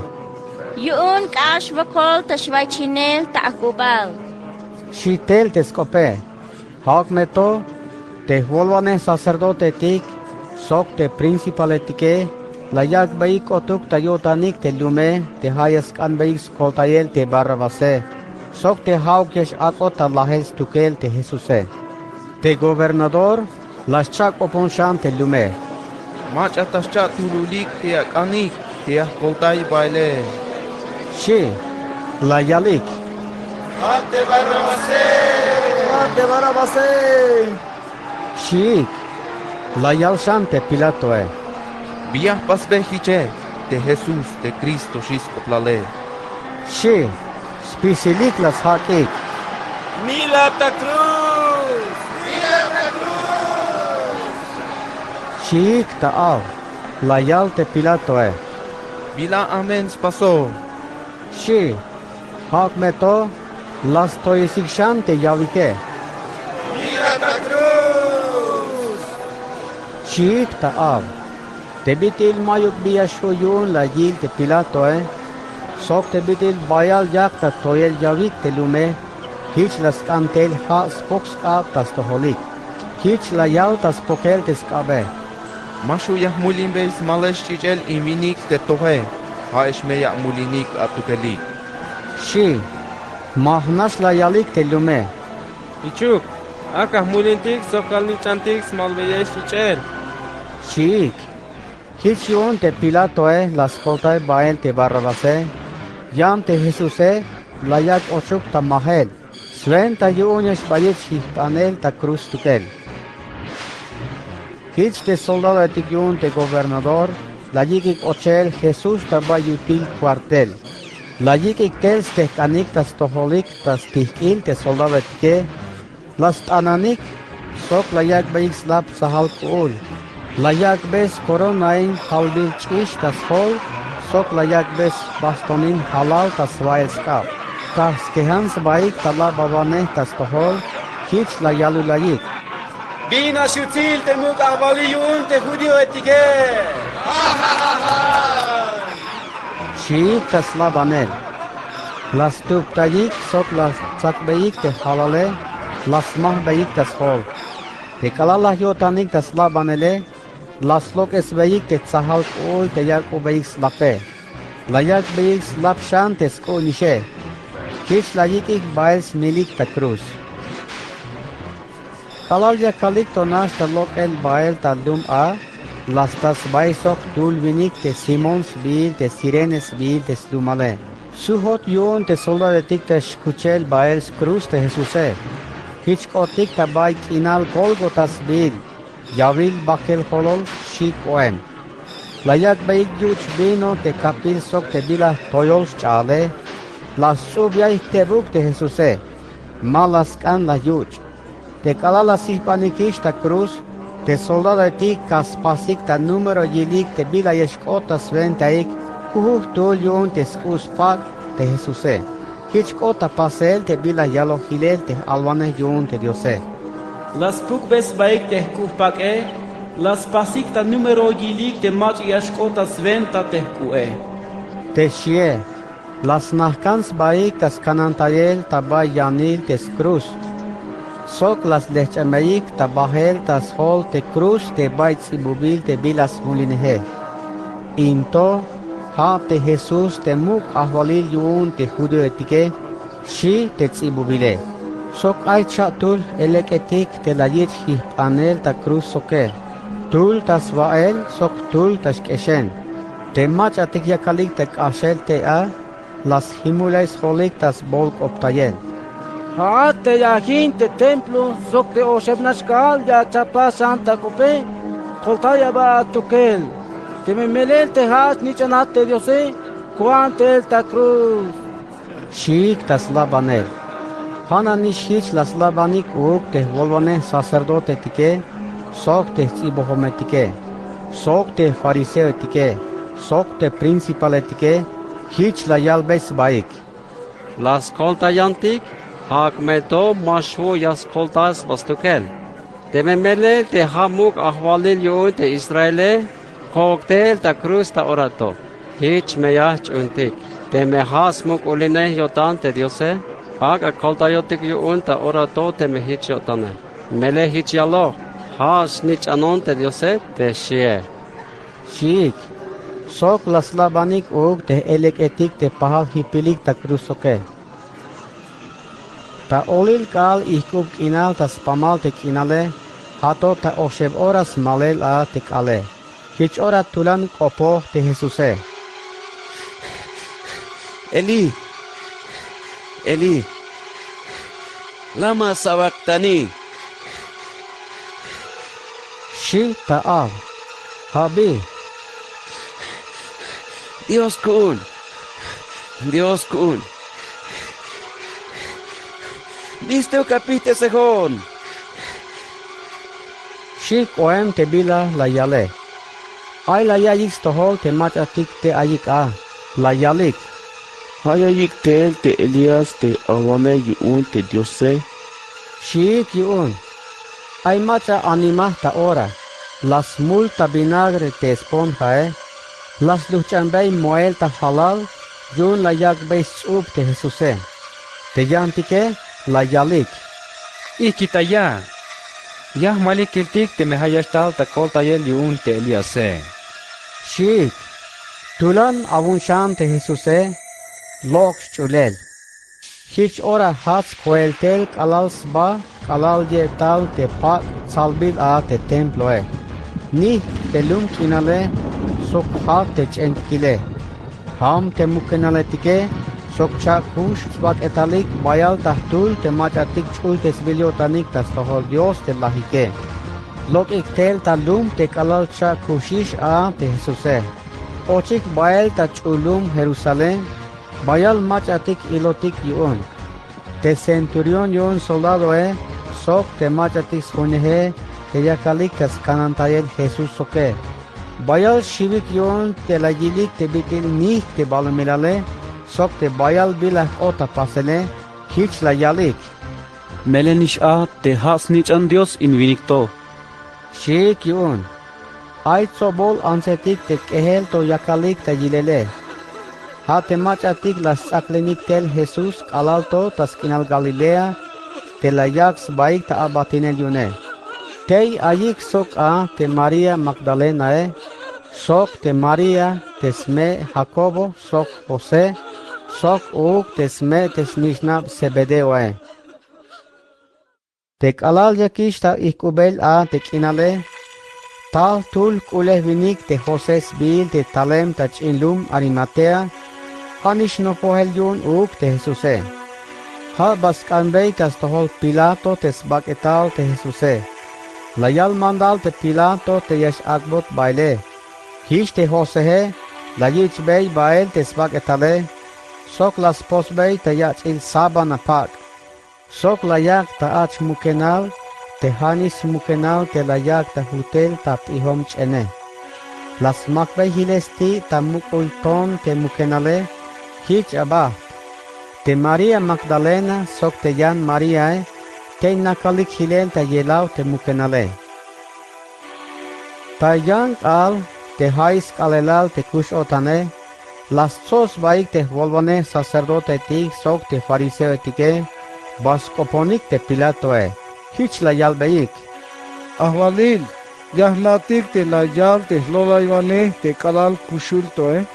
—Yu'un k'ax wokol ta xwaychinel ta ajk'ubal —xchi tel te sk'ope. Ja'uk me to, te jwolwanej sacerdotetik sok te principaletike la yak'beyik k'otuk ta yo'tanik te lume te ja' ya sk'anbeyik skoltayel te Barrabase, sok te ja'uk ya x-ak'ot ta lajel stukel te Jesuse. Te gobernador la scha'k'opon xan te lume: —Mach'a ta xcha'tululik te ya ak'anik te ya jkoltay baele —xchi. La yalik: —Ja' te Barrabase. —Ja' te Barrabase —xchiik. La yal xan te Pilatoe: —¿Bi ya jpasbe jiche, te Jesús te Cristoxi sk'oplale? —xchi. Spisilik la sjak'ik: —Mila ta cruz. —xchiik ta aw. La yal te Pilatoe: —Bila amen spaso —xchi. Ja'uk me to, la stoyesik xan te yawike. —Mila ta cruz —xchiik ta aw. Te bit'il ma'yuk bi ya xju' yu'un la yil te Pilatoe, sok te bit'il bayal yak ta toyel yawik te lume, jich la sk'an tel ja' spok sk'ab ta stojolik. Jich la yal ta spokel te sk'abe: —Ma xju' ya jmulinbey smale xch'ich'el in winik te toje, ja'ex me ya amulinik atukelik —xchi. Ma jnax la yalik te lume: —Jichuk, ak'a jmulintik sok kalnich'antik smalbeyel xch'ich'el —xchiik. Jich yu'un te Pilatoe la skoltay bael te Barrabase, yan te Jesuse la yak' ochuk ta majel. Swenta yu'un ya xbayich' jijp'anel ta cruz stukel. Jich te soldadoetik yu'un te gobernador la yik'ik ochel Jesús ta bay yutil cuartel. La yik'ik tel stejk'anik ta stojolik ta stijk'il te soldadoetike. La st'ananik sok la yak'beyik slap tsajal k'u'ul. La yak'be skoronain jalbil ch'ix ta sjol, sok la yak'be sbastonin jalal ta swa'el sk'ab. Ta skejan sbaik ta lababanej ta stojol, jich la yalulayik: —¿Bin nax yutsil te muk' ajwalil yu'un te judíoetike? —xchiik ta slabanel. La stuptayik sok la stsakbeyik te jalale, la smajbeyik ta sjol. Te k'alal la yo'tanik ta slabanele, la slok'esbeyik te tsajal k'u'ul te yak'ubeyik slape. La yak'beyik slap xan te sk'u'nixe. Jich la yik'ik bael smilik ta cruz. K'alal yakalik to nax ta lok'el bael ta lum a, la sta sbaik sok jtul winik te Simón sbiil te Cirene sbiil te slumale. Sujot yu'un te soldadoetik ta xkuchel bael scruz te Jesuse. Jich k'otik ta bay k'inal Gólgota sbiil, yawil bakel jolol xchi k'oem. La yak'beyik yuch' vino te kapil sok te bila jtoyol xch'aale. La sts'ubyay jtebuk te Jesuse. Ma la sk'an la yuch'. Te k'alal la sijb'anikix ta cruz, te soldadoetik ka spasik ta número yilik te bila ya xk'ot ta swentaik juju jtul yu'un te sk'u' spak' te Jesuse. Jich k'ot ta pasel te bila yaloj jilel te j-alwanej yu'un te Diose: La spukbe sbaik te jk'u' jpak'e, la spasik ta número yilik te mach'a ya xk'ot ta swenta te jk'u'e. Te xchie, La snajk'an sbaik ta skanantayel ta bay yanil te skruz, sok la slejch'ambeyik ta bajel ta sjol te kruz te bay ts'ibubil te bila smulineje. In to, ja' te Jesús te muk' ajwalil yu'un te judíoetike, xi' te ts'ibubile. Sok ay cha'tul elek'etik te la yich' jijp'anel ta kruz soke, jtul ta swa'el sok jtul ta xk'exen. Te mach'atik yakalik ta k'axel te a, la sjimulay sjolik ta sbolk'optayel: —Ja'at te yajin te templo sok te oxeb nax k'aal ya achapaj xan ta k'ope, koltay aba atukel. Teme melel te ja' snich'anat te Diose, koan tel ta kruz —xiik ta slabanel. Ja' nanix jich la slabanik uuk te jwalwanej sacerdotetike, sok te jts'ibojometike, sok te fariseoetike, sok te principaletike, jich la yalbey sbaik: —La skoltayantik, ja' k'me to ma xju' ya skoltay sba stukel. Teme melel te ja' muk' ajwalil yu'un te Israele, ko'ok tel ta kruz ta ora to. Jich me ya jch'uuntik. Teme ja' smuk'ulinej yo'tan te Diose, ak'a koltayotik yu'un ta ora to teme jich yo'tane. Melel jich yaloj: Ja' snich'anon te Diose, te xie. Xiik. Sok la slabanik uuk te j-elek'etik te pajal jipilik ta kruz soke. Ta olil k'aal ijk'ub k'inal ta spamal te k'inale, ja' to ta oxeb ora smalel a te k'aale. Jich ora tulan k'opoj te Jesuse: —Elí, Elí, ¿lama sabactani? —xi' ta al. Ja' bi: Dios ku'un, Dios ku'un, ¿bistuk apijt'esejon? —xi' k'oem te bila la yale. Ay la ya'iyik stojol te mach'atik te ayik a, la yalik: —Ja' ya ya'iyik tel te Elías te awanej yu'un te Diose —xiik yu'un. Ay mach'a animaj ta ora, la smul ta vinagre te sponjae, la slujch'ambey moel ta jalal yu'un la yak'bey sts'ub te Jesuse. Te yantike la yalik: —Ijkitaya, ya jmaliy kiltik teme ja' ya xtal ta koltayel yu'un te Elíase —xiik. Tulan awun xan te Jesuse, lok' xch'ulel. Jich ora jats koel tel k'alal sba k'alal yek' tal te pak' tsalbil a te temploe, nijt te lum k'inale sok jat te ch'en kile. Jam te mukenaletike sok cha'kux sbak'etalik bayal ta jtul te mach'atik ch'ultesbil yo'tanik ta stojol Dios te lajike. Lok'ik tel ta lum te k'alal cha'kuxix a te Jesuse. Ochik bael ta ch'ul lum Jerusalén, bayal mach'atik ilotik yu'un. Te centurión yu'un soldadoe sok te mach'atik sjuneje te yakalik ta skanantayel Jesús soke, bayal xiwik yu'un te la yilik te bit'il nijt te balumilale sok te bayal bila jk'ot ta pasele. Jich la yalik: —Melenix a te ja' snich'an Dios in winik to —xiik yu'un. Ay tsobol antsetik te k'ejel to yakalik ta yilele. Ja' te mach'atik la sts'aklinik tel Jesús k'alal to ta sk'inal Galilea te la yak' sbaik ta abatinel yu'une. Tey ayik sok a te María Magdalenae, sok te María te sme' Jacobo sok José, sok uuk te sme' te snixnab Zebedeoe. Te k'alal yakix ta ijk'ubel a te k'inale, tal jtul jk'ulej winik te José sbiil te talem ta ch'in lum Arimatea, ja' nix nopojel yu'un uuk te Jesuse. Ja' ba sk'anbey ta stojol Pilato te sbak'etal te Jesuse. La yal mandal te Pilato te ya x-ak'bot baele. Jich te Joseje la yich'bey bael te sbak'etale, sok la sposbey ta yach'il sábana pak'. Sok la yak' ta ach' mukenal, te ja' nix smukenal te la yak' ta jutel ta p'ijom ch'ene. La smakbey jile sti' ta muk'ul ton te mukenale. Jich aba te María Magdalena sok te yan Maríae, tey nakalik jilel ta yelaw te mukenale. Ta yan k'aal te ja'i sk'aalelal te kux-o'tane, La stso sbaik te jwalwanej sacerdoteetik sok te fariseoetike, ba sk'oponik te Pilatoe. Jich la yalbeyik: —Ajwalil, ya jna'tik te la yal te jlolaywanej te k'alal kuxul toe.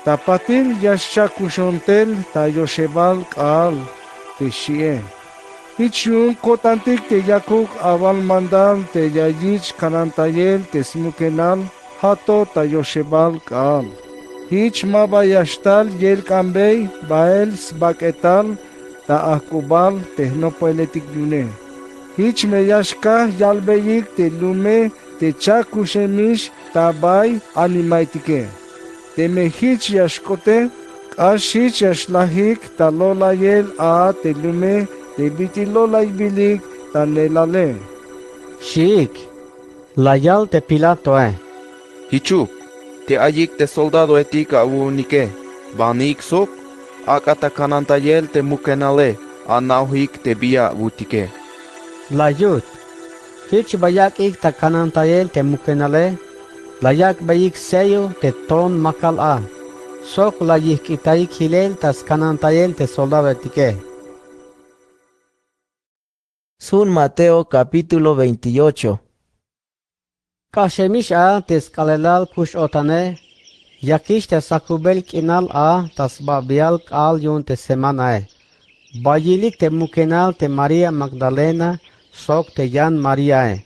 Ta patil ya xcha'kuxon tel ta yoxebal k'aal te xi'e. Jich yu'un ko'tantik te yakuk awal mandal te ya yich' kanantayel te smukenal, ja' to ta yoxebal k'aal. Jich ma ba ya xtal yelk'anbey bael sbak'etal ta ajk'ubal te jnopojeletik yu'une. Jich me ya xkaj yalbeyik te lume te cha'kuxemix ta bay animaetike. Teme jich ya xk'ote, k'ax jich ya xlajik ta lo'layel a te lume te bit'il lo'laybilik ta neelale, xiik. La yal te Pilatoe: —Jichuk, te ayik te soldadoetik awu'unike, banik sok ak'a ta kanantayel te mukenale, anaojik te bi ya awu'utike. La yut. Jich ba yak'ik ta kanantayel te mukenale, la yak'beyik sello te ton makal a, sok la yijk'itaik jilel ta skanantayel te soldadoetike. Sun Mateo capítulo veintiocho. K'axemix a te sk'aalelal kux-o'tane, yakix ta sakubel k'inal a ta sbabial k'aal yu'un te semanae. Ba yilik te mukenal te María Magdalena sok te yan Maríae.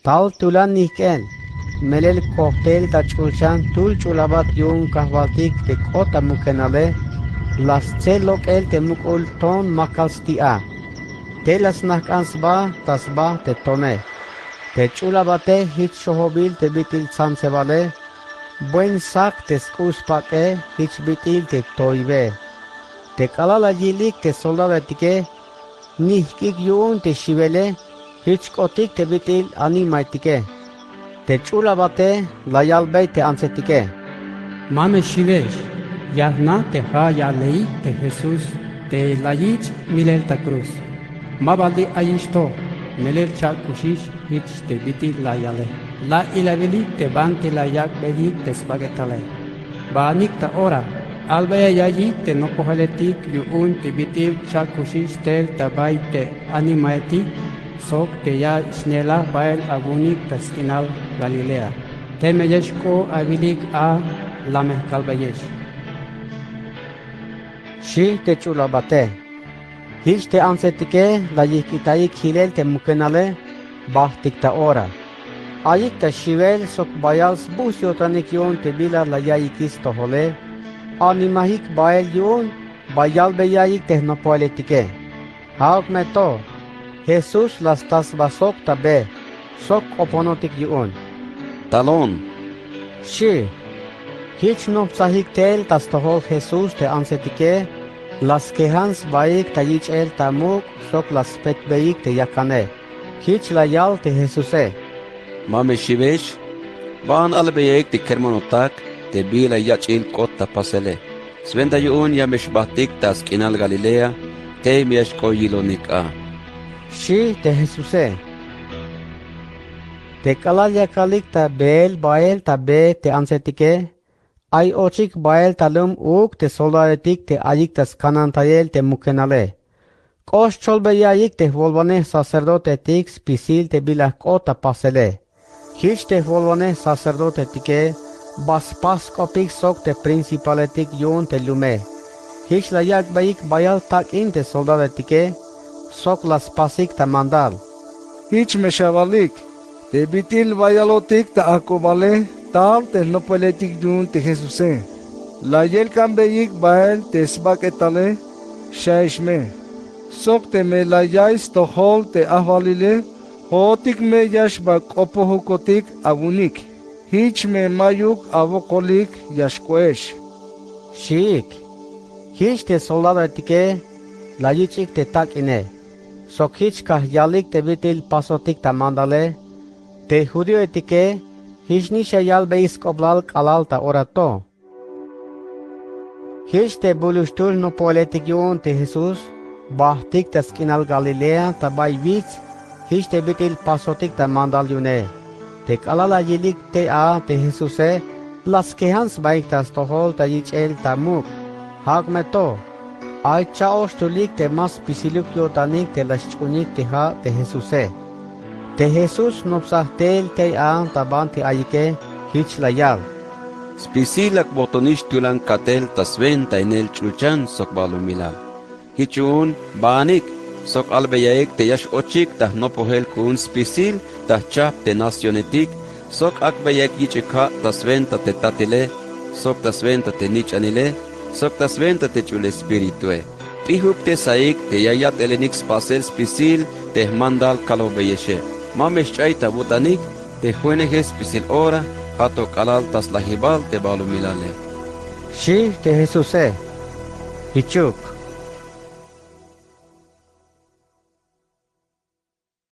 Tal tulan nijk'en, melel kojtel ta ch'ulchan tul ch'ul abat yu'un kajwaltik te k'ot ta mukenale, la stsel lok'el te muk'ul ton makal sti' a. Te la snajk'an sba ta sba te tone. Te ch'ul abate jich xojobil te bit'il tsantsebale, buen sak te sk'u' spak'e jich bit'il te toibe. Te k'alal la yilik te soldadoetike, nijk'ik yu'un te xiwele, jich k'otik te bit'il animaetike. Te ch'ul abate la yalbey te antsetike: —Ma me xiwex, ya jna' te ja' ya aleik te Jesús te la yich' milel ta cruz. Ma ba li' ayix to, melel cha'kuxix jich te bit'il la yale. La ilawilix te banti la yak'beyik te sbak'etale. Baanik ta ora, albey ya ya'iyik te nopojeletik yu'un te bit'il cha'kuxix tel ta bay te animaetik sok te ya xneelaj bael awu'unik ta sk'inal Galilea. Teme ya xk'o awilik a, la me kalbeyex, xi te ch'ul abate. Jich te antsetike la yijk'itaik jilel te mukenale, bajtik ta ora. Ayik ta xiwel sok bayal sbujts' yo'tanik yu'un te bila la ya'iyikix stojole, animajik bael yu'un ba yalbeyaik te jnopojeletike. Ja'uk me to, Jesús la sta sba sok ta be, sok k'oponotik yu'un. —Talón —xi. Jich noptsajik tel ta stojol Jesús te antsetike, la skejan sbaik ta yich'el ta muk' sok la spetbeyik te yakane. Jich la yal te Jesuse: —Ma me xiwex, baan albeyaik te kermanotak te bila yach'il k'ot ta pasele. Swenta yu'un ya me xbajtik ta sk'inal Galilea, tey me ya xk'o yilonik a —xi te Jesuse. Te k'alal yakalik ta beel bael ta be te antsetike, ay ochik bael ta lum uuk te soldadoetik te ayik ta skanantayel te mukenale. K'o xcholbeyaik te jwolwanej sacerdoteetik spisil te bila jk'ot ta pasele. Jich te jwolwanej sacerdoteetike ba spas sk'opik sok te principaletik yu'un te lume. Jich la yak'beyik bayal tak'in te soldadoetike, sok la spasik ta mandal: —Jich me xawalik te bit'il bayalotik ta ajk'ubale tal te jnopojeletik yu'un te Jesuse. La yelk'anbeyik bael te sbak'etale, xaex me. Sok teme la ya'iy stojol te ajwalile, jo'otik me ya xba k'opojukotik awu'unik. Jich me ma'yuk awokolik ya xk'oex —xiik. Jich te soldadoetike la yich'ik te tak'ine, sok jich kajyalik te bit'il pasotik ta mandale. Te judíoetike jichnix ya yalbeyik sk'oplal k'alal ta ora to. Jich te buluxtul jnopojeletik yu'un te Jesús bajtik ta sk'inal Galilea ta bay wits, jich te bit'il pasotik ta mandal yu'une. Te k'alal la yilik tey a te Jesuse, La skejan sbaik ta stojol ta yich'el ta muk'. Ja'uk me to. Ay cha'oxtulik te ma spisiluk yo'tanik te la sch'uunik te ja' te jesuse. Te jesús jnopsaj tel tey a ta banti ayike. Jich la yal: —Spisil la kbotonix tulan katel ta swentainel ch'ulchan sok balumilal. Jich yu'un baanik sok albeyaik te ya x'ochik ta jnopojel ku'un spisil ta jchajp te nacionetik, sok ak'beyaik yich'ik ja' ta swenta te tatile, sok ta swenta te nich'anile, sok ta swenta te ch'ul espiritue. P'ijuptesaik te ya yat'elenik spasel spisil te jmandal kalojbeyexe. Ma me xch'ay ta butanik te jueneje spisil ora, ja' to k'alal ta slajibal te balumilale. Xi' te jesuse. Jichuk.